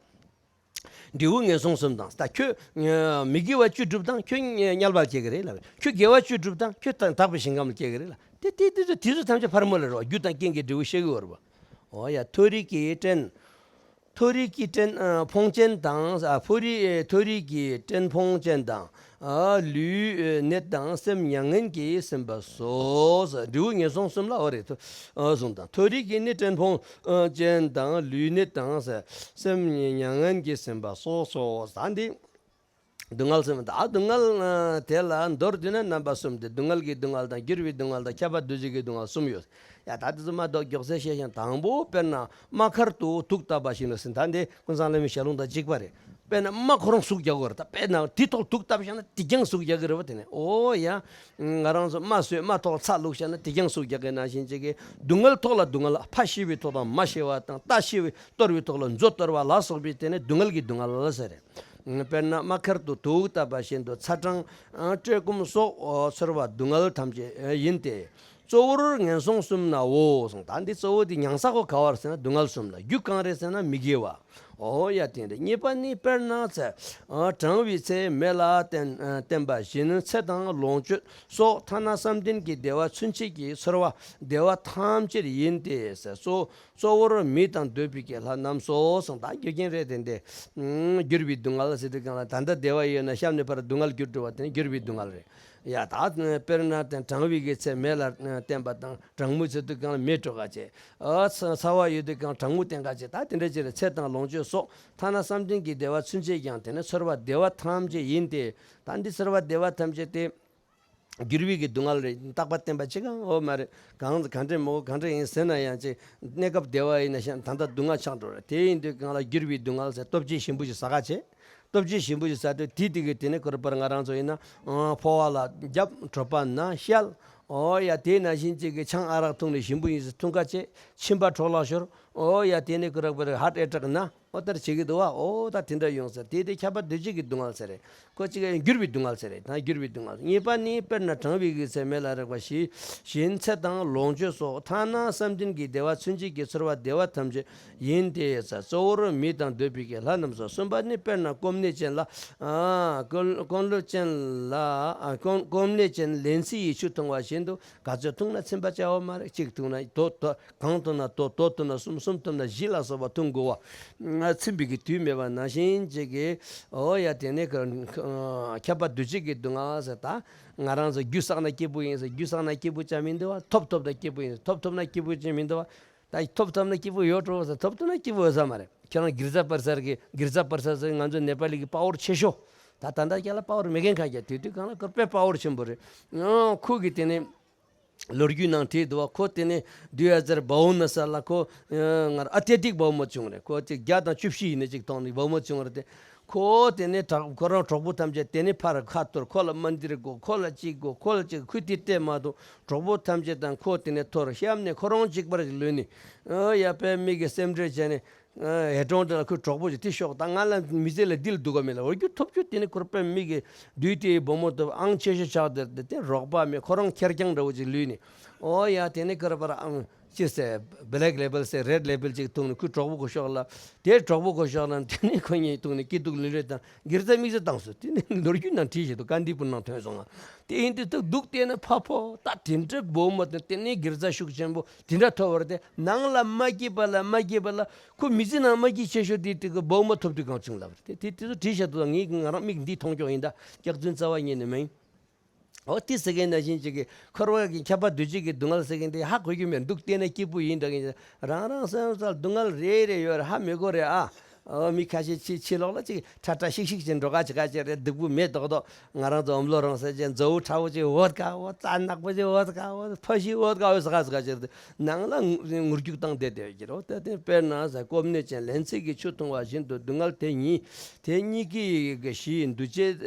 འབྲས་བུ་ངན་སོང་གསུམ་དང་། ད་ཁྱོད་མི་དགེ་བ་བཅུ་སྒྲུབ་དང་ཁྱོད་དམྱལ་བར་སྐྱེ་གི་རེད་ལབ། ཁྱོད་དགེ་བ་བཅུ་སྒྲུབ་དང་ཁྱོད་དག་པའི་ཞིང་ཁམས་ལ་སྐྱེ་གི་རེད་ལབ། དེ་དེ་དེ་ཚོ་དེ་ཚོ་ཐམས་ཅད་ཕར་མོ་ལ་རོ། རྒྱུ་དང་རྐྱེན་གྱི་འབྲས་བུ་ཤེས་དགོས་རེད་པ། འོ་ཡ། མཐོ་རིས་ཀྱི་བྲན། མཐོ་རིས་ཀྱི་བྲན་ཕོངས་ཅན་དང་། ཨ། མཐོ་རིས་མཐོ་རིས་ཀྱི་བྲན་ཕོངས་ཅན་དང་། ཨ། ལུས་ནད་དང་སེམས་མྱ་ངན་གྱིས་ཟིན་པ་སོགས། འབྲས་བུ་ངན་སོང་གསུམ་ལ། འོ་རེད། ཨ། གསུངས་དང་། མཐོ་རིས་ཀྱི་ནི་བྲན་ཕོངས་ཅན་དང་། ལུས་ནད་དང་སེམས་མྱ་ངན་གྱིས་ཟིན་པ་སོགས་སོ། ད་འདི། སྡུག་བསྔལ་གསུམ། ད་སྡུག་བསྔལ་དེ་ལ་མདོར་བསྡུས་ན་རྣམ་པ་གསུམ་སྟེ། སྡུག་བསྔལ་གྱི་སྡུག་བསྔལ་དང་། འགྱུར་བའི་སྡུག་བསྔལ་དང་། ཁྱབ་པ་འདུ་བྱེད་ཀྱི་སྡུག་བསྔལ་གསུམ་ཡོད། ཡ། ད་དེ་ཚོ་མ་མདོར་མགྱོགས་ཚད་བཤད་ཀྱང་། དང་པོ་དཔེར་ན་རྨ་ཁར་དུ་དུག་བཏབ་པ་བཞིན་ནོ་ཟེར། ད་འདི་ཀུན་བཟང་བླ་མའི་ཞལ་ལུང་དང་གཅིག་པ་རེད། དཔེར་ན་རྨ་ཁོ་རང་ཟུག་རྒྱག་དགོས་རེད། ད་དཔེར་ན་དེ་ཐོག་དུག་བཏབ་བཞག་ན་དེ་ཀྱང་ཟུག་རྒྱག་གི་རེད་པ། དེ་ནས་འོ་ཡ། ང་རང་ཚོ་རྨ་བཟོས། རྨ་ཐོག་ཚྭ་བླུགས་བཞག་ན་དེ་ཀྱང་ཟུག་རྒྱག་གི་ནང་བཞིན་ཅིག་གི། སྡུག་བསྔལ་ཐོག་ལ་སྡུག་བསྔལ། ཕ་ཤི་བའི་དོགས་དང་མ་ཤི་བ་དང་། རྟ་ཤི་བའི་གཏོར་བའི་དོགས་ལ་མཛོ་གཏོར་བ་ལ་སོགས་པའི་དེ་ནི་སྡུག་བསྔལ་གྱི་སྡུག་བསྔལ་ལ་ཟེར། དཔེར་ན་རྨ་ཁར་དུ་དུག་བཏབ་པ་བཞིན་དུ། ཚ་གྲང་བཀྲེས་སྐོམ་སོགས་ཚོར་བ་སྡུག་བསྔལ་ཐམས་ཅད་ཡིན་ཏེ། གཙོ་བོར་ངན་སོང་གསུམ་ནའོ་གསུངས། ད་འདི་གཙོ་བོ་དེ་མྱང་ས་ཁོ་ག་བར་ཟེར་ན་སྡུག་བསྔལ་གསུམ་ལ། རྒྱུ་གང་རེད་ཟེར་ན་མི་དགེ་བ། འོ་ཡ། དེ་འདྲ། གཉིས་པ་ནི་དཔེར་ན་ཚེ་གྲང་བའི་ཚེ་མེ་ལ་བརྟེན་བརྟེན་པ་བཞིན། ཚེ་དང་ལོངས་སྤྱོད་སོགས་ཐ་ན་བསམ་གཏན་གྱི་བདེ་བ་ཚུན་ཆད་ཀྱི་ཚོར་བ་བདེ་བ་ཐམས་ཅད་ཡིན་ཏེ་ཟེར། གཙོ་གཙོ་བོར་མི་དང་འདོད་པའི་གི་ལྷ་རྣམས་སོ་གསུངས། ད་རྒྱུ་རྐྱེན་རེད་དེ་འདི། འགྱུར་བའི་སྡུག་བསྔལ་ཟེར་དུས་སྒང་ལ། ད་ལྟ་བདེ་བ་ཡོད་ན་གཤམ་ནས་ཕར་སྡུག་བསྔལ་འགྱུར་འགྲོ་བ་དེ་ནི་འགྱུར་བའི་སྡུག་བསྔལ་རེད། ཡ། ད་དཔེར་ན་དེ་གྲང་བའི་གི་ཚེ་མེ་ལ་བརྟེན་པ་དང་། གྲང་མོའི་ཚེ་དུས་སྒང་ལ་མེ་དྲོ་ག་བྱེད། ཨ། ཚ་ཚ་བ་ཡོད་དུས་སྒང་གྲང་མོ་བསྟེན་ག་བྱེད། ད་དེ་འདྲ་ཅིག་རེད། ཚེ་དང་ལོངས་སྤྱོད་སོགས་ཐ་ན་བསམ་གཏན་གྱི་བདེ་བ་ཚུན་ཆད་ཀྱང་དེ་ནི་ཚོར་བ་བདེ་བ་ཐམས་ཅད་ཡིན་ཏེ། ད་འདི་ཚོར་བ་བདེ་བ་ཐམས་ཅད་དེ་འགྱུར་བའི་གི་སྡུག་བསྔལ་རེད། རྟག་པ་བརྟན་པ་ཅི་གང་འོ་མ་རེད། གང་ག་འདྲ་མོ་ག་འདྲ་ཡིན་ཟེར་ན་ཡང་ཅིག། གནས་སྐབས་བདེ་བ་ཡིན་ན་ཤ་ད་ལྟ་སྡུག་བསྔལ་ཆགས་འགྲོ་རེད། དེ་ཡིན་དུས་སྒང་ལ་འགྱུར་བའི་སྡུག་བསྔལ་ཟེར། ལྟོ་ཆས་ཞིམ་པོ་ཞིག་ཟ་ག་བྱེད། ལྟོ་ཆས་ཞིམ་པོ་ཞིག་ཟ་དུས་དེ་དེ་གི་དེ་ནི་ཁོ་རང་པར་ང་རང་ཚོ་ཡིན་ན། ཨ། ཕོ་བ་ལ་རྒྱབ། གྲོད་པ་ན་བཤལ། འོ་ཡ། དེ་ནང་བཞིན་ཅིག་གི་ཆང་ཨ་རག་འཐུང་ནས་ཞིམ་པོ་ཡིན་ཟེར་འཐུང་ག་བྱེད། མཆིན་པ་འཕྲོ་བརླག་ཤོར། འོ་ཡ། དེ་ནི་ཁོ་རང་པར་ཧར་ཊི་ཨེ་ཊེག་ན། འོ་ལྟར་བྱེད་ཀྱི་འདུག་བ། འོ་ད་དེ་འདྲ་ཡོང་ཟེར། དེ་དེ་ཁྱབ་པ་འདུ་བྱེད་ཀྱི་སྡུག་བསྔལ་ཟེར་རེད། ཁོ་གཅིག་ག་འགྱུར་བའི་སྡུག་བསྔལ་ཟེར་རེད། ད་འགྱུར་བའི་སྡུག་བསྔལ། གཉིས་པ་ནི་དཔེར་ན་གྲང་བའི་གི་ཚེ་མེ་ལ་རེག་པ་བཞིན། ཚེ་དང་ལོངས་སྤྱོད་སོགས་ཐ་ན་བསམ་གཏན་གྱི་བདེ་བ་ཚུན་ཆད་ཀྱི་ཚོར་བ་བདེ་བ་ཐམས་ཅད་ཡིན་ཏེ་ཟེར། གཙོ་བོར་མི་དང་འདོད་པའི་གི་ལྷ་རྣམས་སོ། གསུམ་པ་ནི་དཔེར་ན་སྐོམ་ནད་ཅན་ལ། ཨ། སྐོམ་སྐོམ་ལུས་ཅན་ལ། ཨ། སྐོམ་སྐོམ་ནད་ཅན་ལན་ཚྭ་ཡི་ཆུ་འཐུང་བ་བཞིན་དུ། ག་ཚོད་འཐུང་ན་ཚིམ་པ་བྱའོ་མ་རེད། གཅིག་འཐུང་ན་དོ་དོ། གང་འཐུང་ན་དོ། དོ་འཐུང་ན་གསུམ། གསུམ་འཐུང་ན་བཞི་ལ་སོགས་པ་འཐུང་དགོས་པ། ཚིམ་པའི་གི་དུས་མེད་པ་ནང་བཞིན་ཅིག་གི། འོ་ཡ། དེ་ནས་ཁྱབ་པ་འདུ་བྱེད་ཀྱི་སྡུག་བསྔལ་ཟེར། ད་ང་རང་ཚོ་རྒྱུ་བསགས་ན་སྐྱིད་པོ་ཡིན་ཟེར། རྒྱུ་བསགས་ན་སྐྱིད་པོ་ཅང་མི་འདུག་བ། ཐོབ་ཐོབ་ན་སྐྱིད་པོ་ཡིན་ཟེར། ཐོབ་ཐོབ་ན་སྐྱིད་པོ་ཅང་མི་འདུག་བ། ད་ཐོབ་ཐོབ་ན་སྐྱིད་པོ་ཡོད་འགྲོ་ཟེར། ཐོབ་ཐོབ་ན་སྐྱིད་པོ་ཡོད་ས་མ་རེད། ཁྱེད་རང་གིར་ཛ་པར་སར་གི། གིར་ཛ་པར་སར་ཟེར་ང་ཚོ་ནེ་པ་ལི་གི་པ་ཝར་ཆེ་ཤོས། ད་ད་ལྟ་རྒྱ་ལ་པ་ཝར་མེད་མཁན་ཁ་རྒྱ། དེ་དུས་སྒང་ལ་ཁོ་དཔེ་པ་ཝར་ཆེན་པོ་རེད། ཁོ་གི་དེ་ནས། ལོ་རྒྱུས་ནང་བྲིས་འདུག་བ། ཁོ་དེ་ནས་དུས་ཨ་ཛར་བའོ་ན་ས་ལ་ཁོ། ཨ། ང་རང་ཨ་ཏེ་ཏིག་བའོ་མོ་བྱུང་རེད། ཁོ་ཅིག་བརྒྱ་དང་བཅུ་བཞི་ཡིན་ན་ཅིག་གཏོང་ནས་བའོ་མོ་བྱུང་རེད་དེ། ཁོ་དེ་ནས་དྲག་ཁོ་རང་གྲོགས་པོ་ཐམས་ཅད་དེ་ནས་ཕར་ཁ་གཏོར། ཁོ་ལ་མནྡིར་དགོས། ཁོ་ལ་ཅིག་དགོས། ཁོ་ལ་ཅིག། ཁོས་དེ་སྤྲད་མ་ཐུབ། གྲོགས་པོ་ཐམས་ཅད་དང་ཁོ་དེ་ནས་འཐོར། གཤམ་ནས་ཁོ་རང་གཅིག་པར་ལུས་ནས། ཨ། ཡ། དཔེ་མི་གི་སེམས་ཁྲལ་བྱས་ནས། ཨ། ཧེ་གྲོང་དེ་ལ་ཁོའི་གྲོགས་པོ་ཞིག་དེ་ཤོག། ད་ང་ལ་མི་ཚེ་ལ་འདི་ལ་སྡུག་ག་མེད་ལ། འོ་རྒྱུ་ཐོབ་རྒྱུ་དེ་ནི་ཁོར་དཔེ་མི་གི་དུས་དེའི་བུ་མོ་དེ་ཨང་ཆེ་ཤོས་ཆགས་དེར་དེ་དེ་རོགས་པ་མེད། ཁོ་རང་ཁེར་རྐྱང་འདྲ་བོ་ཅིག་ལུས་ནས། འོ་ཡ། དེ་ནི་ཁོར་པར་ཨང་ཅི་ཟེར། བེ་ལེག་ལེ་བེལ་ཟེར། རེད་ལེ་བེལ་ཅིག་འཐུང་ནས་ཁོའི་གྲོགས་པོ་ཁོ་ཤོག་ལ། དེའི་གྲོགས་པོ་ཁོ་ཤོག་ལ། དེ་ནི་ཁོ་གཉིས་འཐུང་ནས་སྐྱིད་སྡུག་ལུས་རེ་དང་། སྒེར་རྩ་མིག་རྩ་བཏང་སོང་། དེ་ནི་ལོ་རྒྱུས་ནང་བྲིས་བཞག་འདུག། ཀ་འདི་པུར་ནང་ཐོན་སོང་ང་། དེ་ཡིན་དུས་ད་སྡུག་བལྟས་ན་ཕ་ཕོ། ད་དེ་འདྲ་བུ་མོ་དང་དེ་ནས་སྒེར་རྩ་ཤུགས་ཆེན་པོ་དེ་འདྲ་ཐོབ་པ་རེད་དེ། ནང་ལ་མ་སྐྱིད་པ་ལ་མ་སྐྱིད་པ་ལ། ཁོ་མི་ཚེ་ནང་མ་སྐྱིད་ཆེ་ཤོས་དེ་དེ་གི་བུ་མོ་ཐོབ་དུས་གང་བྱུང་ལབ་རེད་དེ། དེ་དེ་ཚོ་བྲིས་བཞག་འདུག། ངས་ང་རང་མིག་འདི་མཐོང་ཀྱོག་ཡིན། ད་སྐྱག་རྫུན་རྩ་བ་ཉིད་ནས་མིན། འོ་དེ་ཟེར་མཁན་ནང་བཞིན་ཅིག་གི་འཁོར་བ་གི་ཁྱབ་པ་འདུ་བྱེད་ཀྱི་སྡུག་བསྔལ་ཟེར་མཁན་དེ་ཧ་གོ་རྒྱུ་མེད། སྡུག་བལྟས་ན་སྐྱིད་པོ་ཡིན་འདྲ་མཁན། རང་རང་སེམས་ས་སྡུག་བསྔལ་རེ་རེ་ཡོད་རེད། ཧ་མི་གོ་རེད་ཨ། ཨོ་མི་ཁ་ཤས་ཕྱི་ཕྱི་ལོགས་ལ་ཅིག་ཁྲ་ཁྲ་ཤིག་ཤིག་ཅིག་འགྲོ་ག་ཅིག་ག་ཅིག་རེད། སྡུག་པོ་མེད་མདོག་མདོག། ང་རང་ཚོ་ཨོམ་ལོ་རང་ཟེར་ཅན་མཛོ་བོ་ཁྲ་བོ་ཅིག་བོད་ཀ་བོ། རྩྭ་ནག་པོ་ཅིག་བོད་ཀ་བོ། ཕ་ཤི་བོད་ཀ་བོ་ཟ་ག་ཟ་ག་ཅིག་རེད། ནང་ལ་ངུ་ངུ་སྐྱུག་བཏང་བསྡད་བསྡད་ཀྱི་རེད། དེ་དེ་དཔེར་ན་ཟ་སྐོམ་ནད་ཅན་ལན་ཚྭ་གི་ཆུ་འཐུང་བ་བཞིན་དུ། སྡུག་བསྔལ་དེ་གཉིས་དེ་གཉིས་ཀྱི་གི་གཞི་འདུ་བྱེད་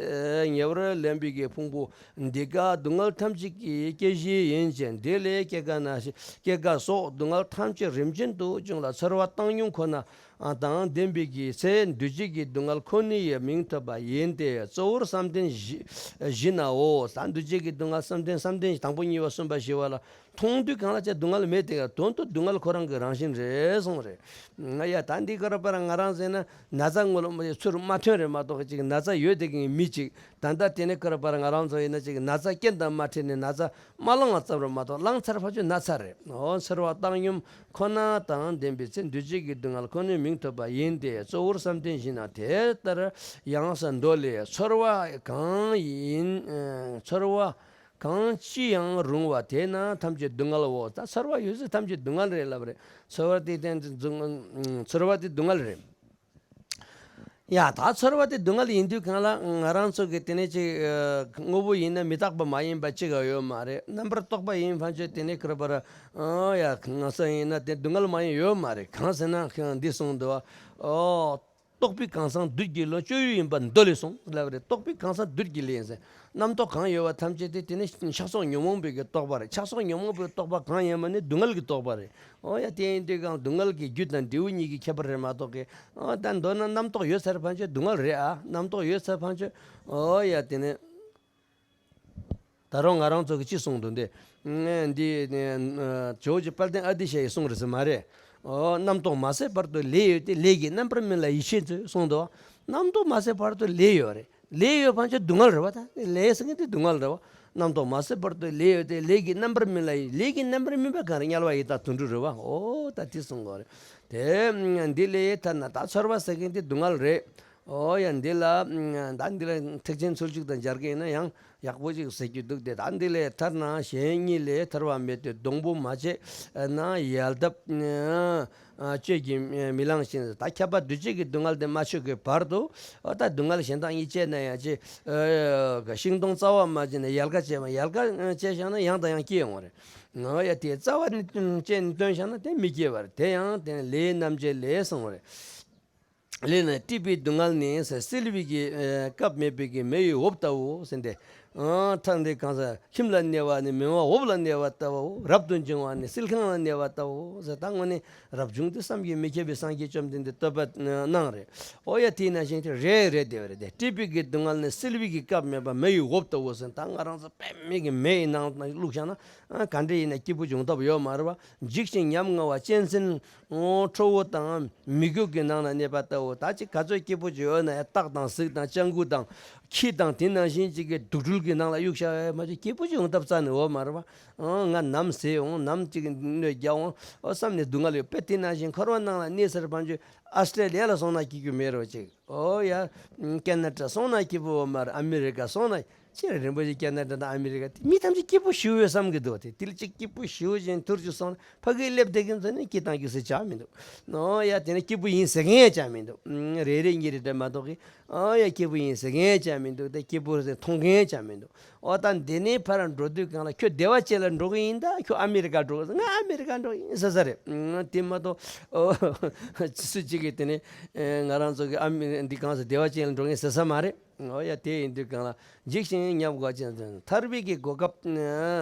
ཉེ་བར་ལེན་པའི་གི་ཕུང་པོ་འདི་ཀ་སྡུག་བསྔལ་ཐམས་ཅད་ཀྱི་སྐྱེད་གཞི་ཡིན་ཅིང་། དེ་ལས་སྐྱེ་རྒ་ན་སྐྱེ་རྒ་སོགས་སྡུག་བསྔལ་ཐམས་ཅད་རིམ་བཞིན་དུ་འབྱུང་ལ། ཚོར་བ་བཏང་སྙོམས་ཁོ་ན། དང་ལྡན་པའི་གི་ཚེ་འདུས་བྱས་ཀྱི་སྡུག་བསྔལ་ཁོ་ནའི་མིང་ཐོབ་པ་ཡིན་ཏེ། གཙོ་བོར་བསམ་གཏན་བཞི་བཞི་ནའོ། ད་འདུས་བྱས་ཀྱི་སྡུག་བསྔལ་བསམ་གཏན་བསམ་གཏན་དང་པོ་གཉིས་པ་གསུམ་པ་བཞི་པ་ལ་མཐོང་དུས་གང་ལ་ཅི་སྡུག་བསྔལ་མེད་དེ། དོན་དུ་སྡུག་བསྔལ་ཁོ་རང་གི་རང་བཞིན་རེད་གསུངས་རེད། ང་ཡ་ད་འདི་ཀ་ར་པ་ར་ང་རང་ཟེར་ན་ན་ཚ་ངོ་ལ་མ་ཚུར་མ་ཐོན་རེད་མ་གཏོགས་ཅིག་ན་ཚ་ཡོད་དེ་གི་མི་ཅིག་ད་ལྟ་དེ་ནས་ཀ་ར་པ་ར་ང་རང་ཚོ་ཡིན་ན་ཅིག་ན་ཚ་རྐྱེན་དང་མ་འཕྲད་ནས་ན་ཚ་མ་ལངས་པ་ཙམ་རེད་མ་གཏོགས་ལངས་ཚར་ཕར་ཆོད་ན་ཚ་རེད། འོ་ཚོར་བ་བཏང་སྙོམས་ཁོ་ན་དང་ལྡན་པའི་ཚེ་འདུས་བྱས་ཀྱི་སྡུག་བསྔལ་ཁོ་ནའི་མིང་ཐོབ་པ་ཡིན་ཏེ། གཙོ་བོར་བསམ་གཏན་བཞི་ན་དེ་ལྟར་ཡང་ཟེར་མདོ་ལས། ཚོར་བ་གང་ཡིན། ཚོར་བ་གང་ཅི་ཡང་རུང་བ་དེ་རྣམས་ཐམས་ཅད་སྡུག་བསྔལ་བའོ། ད་ཚོར་བ་ཡོད་ཚད་ཐམས་ཅད་སྡུག་བསྔལ་རེད་ལབ་རེད། ཚོར་བ་དེ་བརྟེན་ཚོར་བ་དེ་སྡུག་བསྔལ་རེད། ཡ་ད་ཚོར་བ་དེ་སྡུག་བསྔལ་ཡིན་དུས་གང་ལ་ང་རང་ཚོ་གི་དེ་ནས་ཅིག་དངོས་པོ་ཡིན་ན་མི་རྟག་པ་མ་ཡིན་པ་ཅིག་ཡོད་མ་རེད། རྣམ་པར་རྟོག་པ་ཡིན་ཕན་ཆོད་དེ་ནས་ཁར་པར་ཡ་ང་ས་ཡིན་ན་དེ་སྡུག་བསྔལ་མ་ཡིན་ཡོད་མ་རེད། གང་ཟེར་ན་འདི་གསུངས་འདུག་བ། རྟོག་པའི་གང་ཟག་བདུད་ཀྱི་ལོ་སྤྱོད་ཡུལ་ཡིན་པ་མདོ་ལས་གསུངས་ལབ་རེད། རྟོག་པའི་གང་ཟག་བདུད་ཀྱི་ལས་ཡིན་ཟེར། རྣམ་རྟོག་གང་ཡོད་པ་ཐམས་ཅད་དེ་དེ་ནི་ཆགས་སོགས་ཉོན་མོངས་པའི་གི་རྟོག་པ་རེད། ཆགས་སོགས་ཉོན་མོངས་པའི་རྟོག་པ་གང་ཡིན་པ་ནི་སྡུག་བསྔལ་གྱི་རྟོག་པ་རེད། འོ་ཡ་དེ་ཡིན་དུས་གང་སྡུག་བསྔལ་གྱི་རྒྱུ་དང་འབྲས་བུ་གཉིས་ཀྱི་ཁྱད་པར་རེད་མ་གཏོགས་གི་འོ་ད་མདོར་ན་རྣམ་རྟོག་ཡོད་ཚར་ཕན་ཆོད་སྡུག་བསྔལ་རེད་ཨ། རྣམ་རྟོག་ཡོད་ཚར་ཕན་ཆོད་འོ་ཡ་དེ་ནི། ད་རུང་ང་རང་ཚོ་གི་ཅི་གསུངས་འདུག་འདི། འདི་ཇོ་བོ་རྗེ་དཔལ་ལྡན་ཨ་ཏི་ཤ་ཡིས་གསུངས་རེད་ཟེར་མ་རེད། འོ་རྣམ་རྟོག་མ་ཟད་བར་དུ་ལས་ཡོད་དེ། ལས་ཀྱི་རྣམ་པར་སྨིན་ལ་ཡིད་ཆེས་མཛོད་གསུངས་འདུག་རྣམ་རྟོག་མ་ཟད་བར་དུ་ལས་ཡོད་རེད། ལས་ཡོད་ཕན་ཆོད་སྡུག་བསྔལ་རེད་བ། ད་ལས་ཟེར་མཁན་དེ་སྡུག་བསྔལ་རེད་བ། རྣམ་རྟོག་མ་ཟད་བར་དུ་ལས་ཡོད་དེ། ལས་ཀྱི་རྣམ་པར་སྨིན་ལ་ཡིད། ལས་ཀྱི་རྣམ་པར་སྨིན་པ་གང་རེད། དམྱལ་བ་ཡི་དྭགས་དུད་འགྲོ་རེད་བ། འོ་ད་དེ་གསུངས་དགོས་རེད། དེ་འདི་ལས་ཐར་ན་ད་ཚོར་བ་ཟེར་མཁན་དེ་སྡུག་བསྔལ་རེད། འོ་ཡ་འདི་ལ་ད་འདི་ལ་ཐེག་ཆེན་ཚུལ་ཁྲིམས་དང་སྦྱར་གི་ཡིན་ན་ཡང་ཡག་པོ་ཅིག་ཟེར་གྱི་འདུག་དེ་ད་འདི་ལས་ཐར་ན་གཞན་གཉིས་ལས་ཐར་བ་མེད་དེ། སྡོང་པོ་མ་བྱས་ན་ཡལ་འདབ་བཅད་ཀྱིས་མི་ལང་ཞིང་། ད་ཁྱབ་པ་འདུས་བྱས་ཀྱི་སྡུག་བསྔལ་དེ་མ་ཆོད་ཀྱི་བར་དུ་ད་སྡུག་བསྔལ་གཞན་དག་གཉིས་བྱས་ན་ཡང་ཅི། ཤིང་སྡོང་རྩ་བ་མ་བྱས་ན་ཡལ་ག་བྱས་མ། ཡལ་ག་བྱས་བཞག་ན་ཡང་དང་ཡང་སྐྱེ་ཡོང་བ་རེད། འོ་ཡ་དེ་རྩ་བ་ནས་བཅད་ནས་བཏོན་བཞག་ན་དེ་མི་སྐྱེ་བ་རེད། དེ་ཡང་དེ་ལས་རྣམ་བཅད་ལས་གསུངས་པ་རེད། ལས་ནི་སྲིད་པའི་སྡུག་བསྔལ་ནི་བསིལ་བའི་གི་སྐབས་མེད་པའི་གི་མེ་ཡི་འོབས་ལྟ་བུའོ་ཟེར་ཏེ། ཐག་འདི་གང་ཟག་ཁྱིམ་ལ་གནས་པ་ནི་མེ་འོབས་ལ་གནས་པ་ལྟ་བུའོ། རབ་ཏུ་འབྱུང་བ་ནི་བསིལ་ཁང་ལ་གནས་པ་ལྟ་བུའོ་ཟེར། ད་དངོས་གནས་རབ་བྱུང་དེ་བསམ་གྱིས་མི་ཁྱབ་པའི་སངས་རྒྱས་བཅོམ་ལྡན་འདས་བསྟོད་པ་གནང་རེད། འོ་ཡ་དེའི་ནང་བཞིན་དེ་རེད་རེད་དེ་བ་རེད་དེ། སྲིད་པའི་གི་སྡུག་བསྔལ་ནི་བསིལ་བའི་གི་སྐབས་མེད་པ་མེ་ཡི་འོབས་ལྟ་བུ་ཟེར། ད་ང་རང་ཚོ་དཔེ་མེད་གི་མེ་ཡི་ནང་ན་བླུགས་བཞག་ན་ག་འདྲ་ཡིན་ན་སྐྱིད་པོ་བྱུང་ཐབས་ཡོད་མ་རེད་བ། འཇིགས་ཤིང་ཉམ་ང་བ་གཅན་གཟན། ཁྲོ་བོ་དང་མི་རྒྱུད་ཀྱི་ནང་ན་གནས་པ་ལྟ་བུ། ད་ཅིག་ག་ཚོད་སྐྱིད་པོ་ཅིག་ཡོད་ན་ཡང་སྟག་དང་གཟིག་དང་སྤྱང་ཀི་དང་ཁྱི་དང་དེ་ནང་བཞིན་ཅིག་གི་དུག་སྦྲུལ་གྱི་ནང་ལ་གཡུག་བཞག་ཡ་མ་གཏོགས་སྐྱིད་པོ་ཅིག་ཡོང་ཐབས་རྩ་ནས་ཡོད་མ་རེད་བ། ང་ནམ་ཟས་འོང་ནམ་ཅིག་གནོད་རྒྱག་འོང་ཨོ་བསམ་ནས་སྡུག་བསྔལ་ཡོད་པས། དེ་ནང་བཞིན་འཁོར་བ་ནང་ལ་གནས་ཚར་ཕན་ཆོད་ཨ་སི་ཀྲེ་ལི་ཡ་ལ་སོང་ན་སྐྱིད་རྒྱུ་མེད་རོ་ཅིག་ཨོ་ཡ། ཀེ་ན་ཌ་སོང་ན་སྐྱིད་པོ་ཡོད་མ་རེད། ཨ་མི་རི་ཀ་སོང་ན། ཅེ་རིན་པོ་ཆེ་ཀེ་ན་ཌ་དང་ཨ་མི་རི་ཀ་དེ་མི་ཐམས་ཅད་སྐྱིད་པོ་ཞེ་པོ་ཡོད་བསམ་གྱི་འདུག་དེ་དེ་ལ་ཅིག་སྐྱིད་པོ་ཞེ་པོ་ཅིག་ཐུར་ཅིག་སོང་ན་ཕ་གིར་སླེབས་བསྡད་མཁན་ཚོ་ནི་སྐྱིད་དང་སྐྱིད་ཟེར་ཆགས་མི་འདུག་ཨོ་ཡ་དེ་ནི་སྐྱིད་པོ་ཡིན་ཟེར་མཁན་ཡང་ཆགས་མི་འདུག་རེ་རེ་གཉིས་རེ་འདྲ་མ་གཏོགས་གི་ཨོ་ཡ་སྐྱིད་པོ་ཡིན་ཟེར་མཁན་ཡང་ཆགས་མི་འདུག་དེ་སྐྱིད་པོ་ཟེར་མཐོང་མཁན་ཡང་ཆགས་མི་འདུག་ཨོ་ད་འདི་ནས་ཕར་འགྲོ་དུས་གང་ལ་ཁྱོད་བདེ་བ་ཅན་ལ་འགྲོ་གི་ཡིན་ད་ཁྱོད་ཨ་མི་རི་ཀ་འགྲོ་གི་ང་ཨ་མི་རི་ཀ་འགྲོ་གི་ཡིན་ཟེར་ས་རེད། དེ་མ་གཏོགས་ཨོ་སུ་གཅིག་གིས་དེ་ནས་ང་རང་ཚོ་གི་ཨ་མི་འདི་གང་ཟེར་བདེ་བ་ཅན་ལ་འགྲོ་གི་ཡིན་ཟེར་ས་མ་རེད། འོ་ཡ་དེ་ཡིན་དུས་གང་ལ་འཇིགས་ཤིང་ཉམ་དགའ་ཅན་ཐར་པའི་གི་གོ་སྐབས་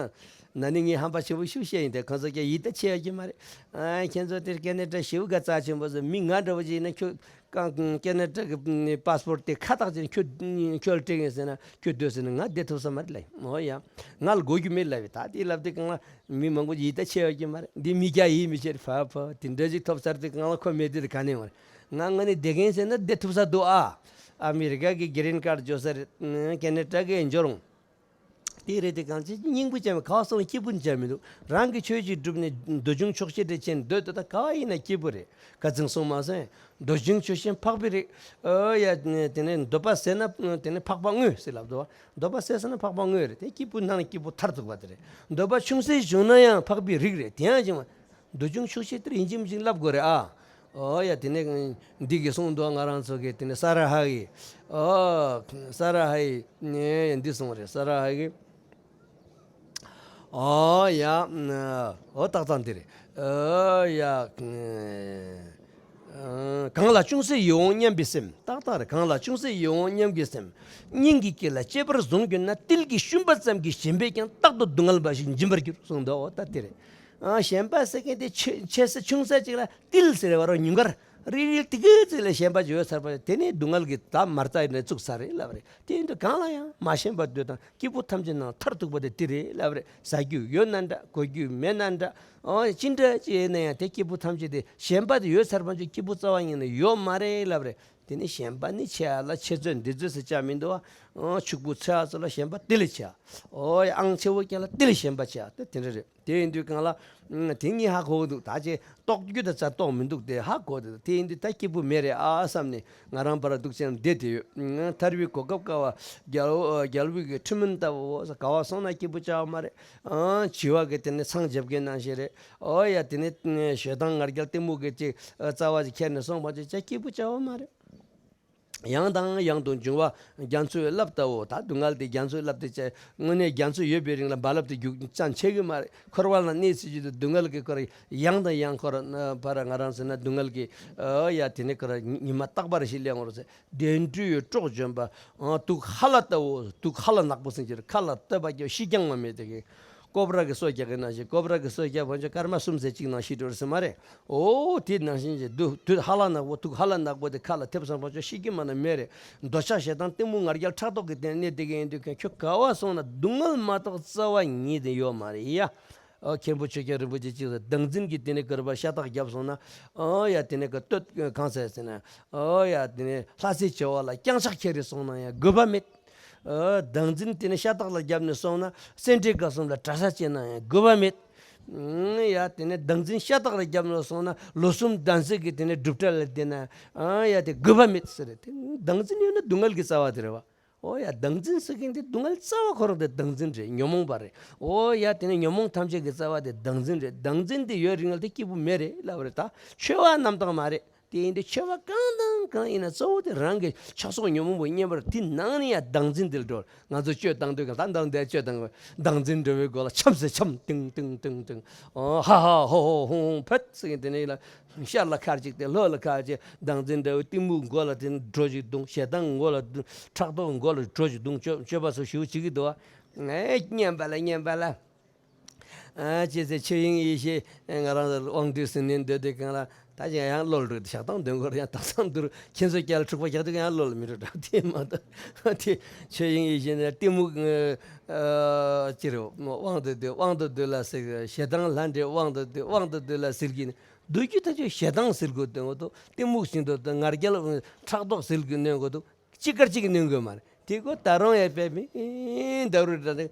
ན་ནི་ངས་ཧམ་པ་ཆེ་པོ་ཞིག་བཤད་ཡིན་ཏེ་ཁོ་ཚོ་ཀྱང་ཡིད་ད་ཆེས་ཡོད་ཀྱི་མ་རེད། ཨ་ཁྱེད་ཚོ་དེར་ཀེ་ན་ཌ་ཞེ་པོ་ག་རྩ་ཆེན་པོ་ཟེར་མི་ང་འདྲ་བོ་ཅིག་ཡིན་ན་ཁྱོད་ཀ་ཀེ་ན་ཌ་གི་པ་སི་པོར་ཊ་དེ་ཁ་བཏགས་ཅིག་ཁྱོད་ཁྱོད་ལ་སྤྲད་ཡིན་ཟེར་ན་ཁྱོད་སྡོད་ཟེར་ན་ང་བསྡད་ཐུབ་ས་མ་རེད་ལབ་ཡིན། འོ་ཡ་ང་ལ་དགོས་རྒྱུ་མེད་ལབ་ཡིན། ད་དེ་ལབ་དུས་གང་ལ་མི་མང་པོ་ཡིད་ད་ཆེས་ཡོད་ཀྱི་མ་རེད། འདི་མི་སྐྱ་ཡིད་མི་ཆེས་ཕ་ཕ་དེ་འདྲ་ཅིག་ཐོབ་ཚར་དུས་གང་ལ་ཁོ་མེད་དུས་དེ་ག་ནས་འོང་རེད། ང་ང་ནི་བསྡད་མཁན་ཟེར་ན་བསྡད་ཐུབ་ས་འདུག་ཨ། ཨ་མི་རི་ཀ་གི་གི་རིན་ཁཱར་འབྱོར་ས་རེད། ཀེ་ན་ཌ་གི་འབྱོར་རུང་། དེ་རེད་དེ་གང་ཅི་སྙིང་པོ་ཅན་ག་བ་སོང་སྐྱིད་པོ་ཅན་མི་འདུག་རང་གི་ཆོས་ཅིག་བསྒྲུབས་ནས་འདོད་ཆུང་ཆོག་ཤེས་དེ་ཅན་འདོད་དེ་ད་ག་བ་ཡིན་ན་སྐྱིད་པོ་རེད། ཁ་ཚིག་གསུང་མ་སོང་། འདོད་ཆུང་ཆོག་ཤེས་འཕགས་པའི་རིགས། ཨོ་ཡ་དེ་ནས་འདོད་པ་ཟད་ན་དེ་ནས་འཕགས་པ་དངོས་ཟེར་ལབ་འདུག་བ། འདོད་པ་ཟད་སོང་ན་འཕགས་པ་དངོས་རེད། དེ་སྐྱིད་པོ་ནང་ལ་སྐྱིད་པོ་མཐར་ཐུག་པ་དེ་རེད། འདོད་པ་ཆུང་ཟད་བྱུང་ན་ཡང་འཕགས་པའི་རིགས་རེད། དེ་ཡང་བྱུང་བ། འདོད་ཆུང་ཆོག་ཤེས་དེར་ཡིན་གཅིག་མིན་གཅིག་ལབ་དགོས་རེད་ཨ། ཨོ་ཡ་དེ་ནས་འདི་གི་གསུངས་འདུག་ང་རང་ཚོ་གི་དེ་ནས་ས་ར་ཧ་གི་ཨོ་ས་ར་ཧ་ཡི་ནས་འདི་གསུངས་རེད། ས་ར་ཧ་གི་ཨོ་ཡ་ཨོ་ཏག་ཏག་འདི་རེད། ཨོ་ཡ་གང་ལ་ཅུང་ཟད་ཡིད་འོང་སྙམ་པའི་སེམས། ཏག་ཏག་རེད། གང་ལ་ཅུང་ཟད་ཡིད་འོང་སྙམ་གྱི་སེམས། སྙིང་གི་དཀྱིལ་ལ་གཅེས་པར་བཟུང་གྱུར་ན། ཏིལ་གྱི་ཤུན་པ་ཙམ་གྱིས་ཞེན་པས་ཀྱང་། རྟག་ཏུ་སྡུག་བསྔལ་འབའ་ཞིག་འབྱིན་པར་འགྱུར་གསུངས་འདུག་ཨོ་ད་དེ་རེད། ཨ་ཞེན་པ་ཟེར་མཁན་དེ་ཆེ་ཆེ་ས་ཆུང་ས་ཅིག་ལ་ཏིལ་ཟེར་བ་རོ་ཉུང་ཀར། རིལ་རིལ་དེ་གའི་རྩེ་ལ་ཞེན་པ་ཅིག་ཡོད་ཚར་བ་དེ་ནས་སྡུག་བསྔལ་གྱི་ད་མ་རྩ་ནས་བཙུགས་ཚར་རེད་ལབ་རེད། དེ་ཡིན་དུས་གང་ལ་ཡང་མ་ཞེན་པར་སྡོད་དང་། སྐྱིད་པོ་ཐམས་ཅད་ནང་མཐར་ཐུག་པ་དེ་དེ་རེད་ལབ་རེད། ཟ་རྒྱུ་ཡོད་ན་འདྲ། གོ་རྒྱུ་མེད་ན་འདྲ། ཨོ་ཅི་འདྲ་ཅི་ཡིན་ན་ཡང་དེ་སྐྱིད་པོ་ཐམས་ཅད་དེ་ཞེན་པ་དེ་ཡོད་ཚར་བ་ཅིག་སྐྱིད་པོ་རྩ་བ་ཉིད་ནས་ཡོད་མ་རེད་ལབ་རེད། དེ་ནི་ཞེན་པ་ནི་ཆེ་བ་ལ་ཆེ་ཚོད་འདི་ཚོད་ཟེར་བྱ་མི་འདུག་བ། ཨོ་ཕྱུག་པོ་ཚོ་ཡ་ཚོ་ལ་ཞེན་པ་དེ་ལས་ཆེ་བ། ཨོ་ཡ་ཨང་ཆེ་བོ་ཀྱང་ལ་དེ་ལས་ཞེན་པ་ཆེ་བ་དེ་དེ་འདྲ་རེད། དེ་ཡིན་དུས་གང་ལ། ཨ་དེ་གཉིས་ཧ་གོ་གི་འདུག་ད་ཅེ་རྟོགས་རྒྱུ་དེ་རྩ་རྟོགས་མི་འདུག་དེ་ཧ་གོ་དེ། དེ་ཡིན་དུས་ད་སྐྱིད་པོ་མེད་རེད་ཨ་བསམ་ནས་ང་རང་བར་འདུག་ཅེས་བསྡད་དེ་ཡོད། ཨ་ཐར་བའི་གོ་སྐབས་དཀའ་བ། རྒྱལ་པོ་རྒྱལ་པོའི་གི་ཁྲིམས་མིན་ལྟ་བུ་ག་བ་སོང་ན་སྐྱིད་པོ་བྱ་བ་མ་རེད། ཨ་བྱིས་པ་གི་དེ་ནས་ཚང་རྒྱབ་མཁན་ནང་བཞིན་རེད། ཨོ་ཡ་དེ་ནས་ཞེ་སྡང་ང་རྒྱལ་གཏི་མུག་གི་ཅིག་རྩ་བ་ཅིག་ཁྱེར་ནས་སོང་བ་ཅིག་ཅེ་སྐྱིད་པོ་བྱ་བ་མ་རེད། ཡང་དང་ཡང་དུ་འབྱུང་བ་རྒྱ་མཚོའི་རླབས་ལྟ་བུ། ད་སྡུག་བསྔལ་དེ་རྒྱ་མཚོའི་རླབས་དེ་ཅེ་དངོས་གནས་རྒྱ་མཚོ་ཡོད་པའི་རིང་ལ་རྦ་རླབས་དེ་རྒྱུག་ཅང་ཆད་གི་མ་རེད། འཁོར་བ་ལ་གནས་ཚུལ་གྱི་སྡུག་བསྔལ་གྱི་སྐོར་ཡང་དང་ཡང་འཁོར་བར་ང་རང་ཟེར་ན་སྡུག་བསྔལ་གྱི་ཨ་ཡ་དེ་ནས་ཁོ་ར་ཉི་མ་རྟག་པར་ཞིག་སླེབས་འོང་རོགས་ཟེར། བདེ་འགྲོའི་སྲོག་འཇོམས་པ། ཨ་དུག་ཧ་ལ་ལྟ་བུ། དུག་ཧ་ལ་ནག་པོ་ཟེར་གྱི་རེད། ཁ་ལ་ལྟོས་པ་རྒྱབ་ཤི་རྐྱང་མ་མེད་དེ་གི། ཀོབ་ར་གི་སོ་རྒྱག་གི་ནང་བཞིན། ཀོབ་ར་གི་སོ་རྒྱག་བ་ཅོ་སྐར་མ་གསུམ་ཟེར་གཅིག་ནང་ཤི་འགྲོ་རེད་ཟེར་མ་རེད། ཨོ་དེ་ནང་བཞིན་གྱི་དུག་དུག་ཧ་ལ་ནག་པོ། དུག་ཧ་ལ་ནག་པོ་དེ་ཁ་ལ་ཐེབས་སོང་བ་ཅོ་ཤི་གི་མ་ན་མེད་རེད། འདོད་ཆགས་ཞེ་སྡང་གཏི་མུག་ང་རྒྱལ་ཕྲག་དོག་གི་སྟེང་གནས་བསྡད་གི་ཡིན་དུས་ཁྱོད་ག་བ་སོང་ན་སྡུག་བསྔལ་མ་གཏོགས་རྩ་བ་ཉིད་དུ་ཡོད་མ་རེད་ཡ། ཨོ་མཁན་པོ་ཆོས་རྒྱལ་རིན་པོ་ཆེ་གཅིག་ལ་བདག་འཛིན་གྱི་དེ་ནས་གུར་པ་ཤ་སྟག་བརྒྱབ་སོང་ན། ཨོ་ཡ་དེ་ནས་གི་སྟོད་གང་ཟེར་ཟེར་ན། ཨོ་ཡ་དེ་ནས་ལྷ་སའི་བྱེ་བ་ལ་རྐྱང་ཕྱག་ཁྱེར་རེ་སོང་ན་ཡང་དགོས་པ་མེད། ཨོ་བདག་འཛིན་དེ་ནས་ཤ་སྟག་ལ་བརྒྱབ་ནས་སོང་ན་སེ་འབྲས་དགའ་གསུམ་ལ་གྲྭ་ས་བྱས་ན་ཡང་དགོས་པ་མེད། ཨང་ཡ་དེ་ནས་བདག་འཛིན་ཤ་སྟག་ལ་བརྒྱབ་ནས་སོང་ན་ལོ་གསུམ་གདན་སའི་གི་དེ་ནས་སྒྲུབ་གྲྭ་ལ་བསྡད་ན་ཨང་ཡ་དེ་དགོས་པ་མེད་ཟེར་རེད། དེ་བདག་འཛིན་ཡོད་ན་སྡུག་བསྔལ་གྱི་རྩ་བ་དེ་རེད་བ། ཨོ་ཡ་བདག་འཛིན་ཟེར་མཁན་དེ་སྡུག་བསྔལ་རྩ་བ་ཁོ་རང་དེ་བདག་འཛིན་རེད། ཉོན་མོངས་པ་རེད། ཨོ་ཡ་དེ་ནས་ཉོན་མོངས་ཐམས་ཅད་ཀྱི་རྩ་བ་དེ་བདག་འཛིན་རེད། བདག་འཛིན་དེ་ཡོད་རིང་ལ་དེ་སྐྱིད་པོ་མེད་རེད་ལབ་རེད། ད་འཆོལ་བ་རྣམ་དག་མ་རེད། དེ་ཡིན་དུས་འཆོལ་བ་གང་དང་གང་ཡིན་ན་གཙོ་བོ་དེ་རང་གི་ཆགས་སོགས་ཉོན་མོངས་པའི་བསྙེན་པར་དེ་ནང་ནས་ཡང་བདག་འཛིན་དེ་ལ་འགྲོ། ང་ཚོ་སྤྱོད་བཏང་དུས་གང་ལྟར་འདང་བསྡད་སྤྱོད་བཏང་གི། བདག་འཛིན་འགྲོ་བའི་སྒོ་ལ་འཆམ་ཟེར་འཆམ། ཏིང་ཏིང་ཏིང་ཏིང་། ཨོ་ཧ་ཧ་ཧོ་ཧོ་ཧུང་ཧུང་ཕེད་ཟེར་གི་དེ་ནས་ལ། ཤར་ལ་ཁར་ཅིག་དེ་ལྷོ་ལ་ཁར་ཅིག། བདག་འཛིན་འདྲ་བོའི་གཏི་མུག་མགོ་ལ་དེ་འགྲོ་ཅིག་རྡུང་། ཞེ་སྡང་མགོ་ལ་རྡུང་། ཕྲག་དོག་མགོ་ལ་འགྲོ་ཅིག་རྡུང་། སྤྱོད་སྤྱོད་པ་ཚོ་ཞུ་བྱེད་ཀྱི་འདུག་བ། ཨེ་སྙན་པ་ལ་སྙན་པ་ལ། ཨ་ཅེ་ཟེར་ཆོས་དབྱིངས་ཡེ་ཤེས་ང་རང་ཚོ་དབང་སྡུད་ཟེར་ནས་འདོད་དེ་གང་ལ་ད་ཅི་ཡང་བློ་ལ་འགྲོ་དེ་ཞག་དང་དོན་གོ་ར་ཡང་དག་སང་དུར་ཁྱེད་ཚོ་སྐྱ་ལ་འཁྲུག་པ་རྒྱག་དུས་ཡང་བློ་ལ་མི་འགྲོ་འདྲ་དེ་མ་གཏོགས་དེ་ཆོས་དབྱིངས་ཡེ་ཤེས་ནས་གཏི་མུག་ཨ་ཅི་རེད་དབང་དུ་སྡུད་དབང་དུ་སྡུད་ལ་ཟེར། ཞེ་སྡང་ལྷ་འདྲེ་དབང་དུ་སྡུད་དབང་དུ་སྡུད་ལ་ཟེར་གྱི་ནི། སྡུག་རྒྱུ་ད་ཆོས་ཞེ་སྡང་ཟེར་དགོས་དོན་གོ་འདུག་གཏི་མུག་བཞིན་དུ་ང་རྒྱལ་ཕྲག་དོག་ཟེར་དགོས་ནོན་གོ་འདུག་གཅིག་གར་གཅིག་གི་ནོན་དགོས་མ་རེད། དེ་ཁོ་ད་རུང་ཡང་དཔེ་མི་འདྲ་རུ་འདྲ་ནི་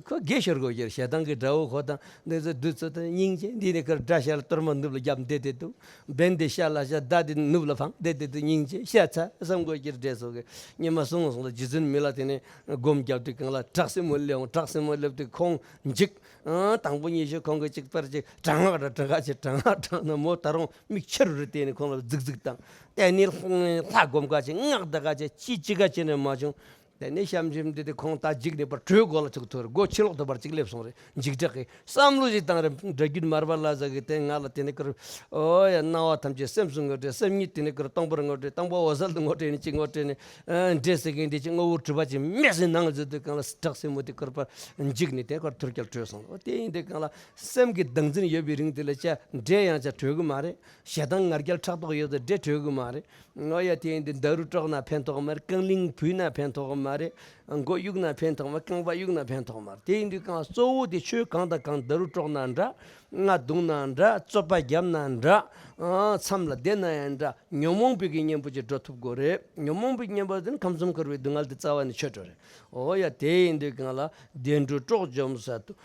ཁོ་དགེ་ཤོར་དགོས་ཀྱི་རེད། ཞེ་སྡང་གི་དགྲ་བོ་ཁོ་དང་འདི་ཚོ་བདུད་ཚོ་དང་སྙིང་རྗེ་འདི་ནི་ཁར་དགྲ་ཤ་ལ་གཏོར་མ་ནུབ་ལ་བརྒྱབ་འདི་དེ་འདུག་བན་དེ་ཤ་ལ་ཤ་མདའ་དེ་ནུབ་ལ་འཕངས་འདི་དེ་དུ་སྙིང་རྗེ་ཤ་ཚ་བསམ་དགོས་ཀྱི་རེད། འདྲེ་ཚོ་གི་ཉི་མ་སོང་སོང་ལ་རྗེ་བཙུན་མི་ལ་དེ་ནི་སྒོམ་རྒྱབ་དུས་གང་ལ་བྲག་སྲིན་མོ་སླེབས་འོང་། བྲག་སྲིན་མོ་སླེབས་དུས་ཁོང་འཇིགས། ཨང་དང་པོ་ཉི་ཤུ་ཁོང་གིས་གཅིག་པར་གཅིག་དྲག་སྔགས་ར་དྲག་ག་ཅེ་དྲག་སྔགས་དྲག་ན་མོ་ད་རུང་མིག་ཆེ་རུ་རུ་བལྟས་ནས་ཁོང་ལ་རྫིག་རྫིག་བཏང་། དེ་ནས་ལྷ་སྒོམ་ག་ཅེ་སྔགས་བཟླ་ག་ཅེ་ཅི་ཅི་ག་ཅེ་ནས་མ་བྱུང་། དེ་ནས་ཤམ་ཤིམ་དེ་དེ་ཁོང་ད་འཇིགས་ནས་པར་གྲོས་མགོ་ལ་ཚུགས་ཐོར་སྒོ་ཕྱི་ལོག་ཏུ་པར་གཅིག་སླེབས་སོང་རེད། འཇིགས་སྐྲག་གིས་བསམ་བློ་ཞིག་བཏང་རེད། དགྲ་རྒྱུད་མར་པ་ལ་ཟ་གི་དེ་ང་ལ་དེ་ནས་ཀར་ཨོ་ཡ་སྣང་བ་ཐམས་ཅད་སེམས་སུ་ངོ་སྤྲད། སེམས་ཉིད་དེ་ནས་ཀར་སྟོང་པར་ངོ་སྤྲད། སྟོང་པ་འོད་གསལ་དུ་ངོ་སྤྲད་ནས་ཅི་ངོ་སྤྲད་ནས་འདྲེ་ཟེར་གི་འདི་ཅི་ངོ་བོ་གྲུབ་པ་ཅི་མེད་ཟེར་ནང་ཟེར་དུས་གང་ལ་བྲག་སྲིན་མོ་དེ་ཀར་པར་འཇིགས་ནས་དེ་ཀར་ཐུར་རྒྱལ་བྲོས་སོང་། ཨོ་དེ་ཡིན་དུས་གང་ལ་སེམས་ཀྱི་བདག་འཛིན་ཡོད་པའི་རིང་དེ་ལ་ཅ་འདྲེ་ཡང་ཅ་བྲོས་གི་མ་རེད། ཞེ་སྡང་ང་རྒྱལ་ཕྲག་དོག་ཡོད་དུས་འདྲེ་བྲོས་གི་མ་རེད། ཨོ་ཡ་དེ་ཡིན་དུས་ཟླ་རུ་དཀྲོག་ན་ཕན་ཐོགས་མ་རེད། རྐང་གླིང་བུད་ན་ཕན་ཐོགས་མ་རེད། མགོ་གཡུག་ན་ཕན་ཐོགས་མ་རྐང་པ་གཡུག་ན་ཕན་ཐོགས་མ་རེད། དེ་ཡིན་དུས་གང་གཙོ་བོ་དེ་ཆོས་གང་དང་གང་ཟླ་རུ་དཀྲོག་ན་འདྲ། རྔ་བརྡུངས་ན་འདྲ། རྩོད་པ་བརྒྱབ་ན་འདྲ། མཚམས་ལ་བསྡད་ན་ཡང་འདྲ། ཉོན་མོངས་པའི་གི་གཉེན་པོ་ཅིག་འགྲོ་ཐུབ་དགོས་རེད། ཉོན་མོངས་པའི་གཉེན་པོ་དེ་ནི་ཁམས་གསུམ་འཁོར་བའི་སྡུག་བསྔལ་དེ་རྩ་བ་ནས་ཆོད་འགྲོ་རེད། ཨོ་ཡ་དེ་ཡིན་དུས་གང་ལ་བདེ་འགྲོའི་སྲོག་འཇོམས་ས་དུ།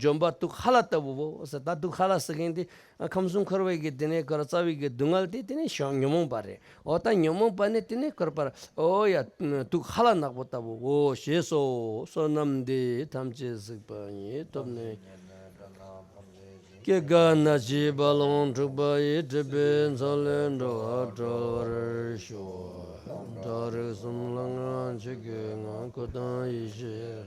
འཇོམས་པ་དུག་ཧ་ལ་ལྟ་བུ་བོ་ཟེར། ད་དུག་ཧ་ལ་ཟེར་མཁན་དེ་ཁམས་གསུམ་འཁོར་བའི་གི་དེ་ནས་ཀར་རྩ་བའི་གི་སྡུག་བསྔལ་དེ་དེ་ནས་ཤོག་ཉོན་མོངས་པ་རེད། ཨོ་ད་ཉོན་མོངས་པ་ནི་དེ་ནས་ཀར་པར་ཨོ་ཡ་དུག་ཧ་ལ་ནག་པོ་ལྟ་བུ་བོ་ཞེས་སོ། བསོད་ནམས་འདི་ཐམས་ཅད་གཟིགས་པ་ཉིད། ཐོབ་ནས་སྐྱེ་རྒ་ན་འཆིའི་རྦ་ཀློང་འཁྲུགས་པ་ཡི། སྒྲིབ་པའི་མཚོ་ལས་འགྲོ་བ་སྒྲོལ་བར་ཤོག །བྲག་རིགས་གསུམ་ལ་ང་མཆིས་ཀྱི་ང་། སྐུ་དང་ཡེ་ཤེས།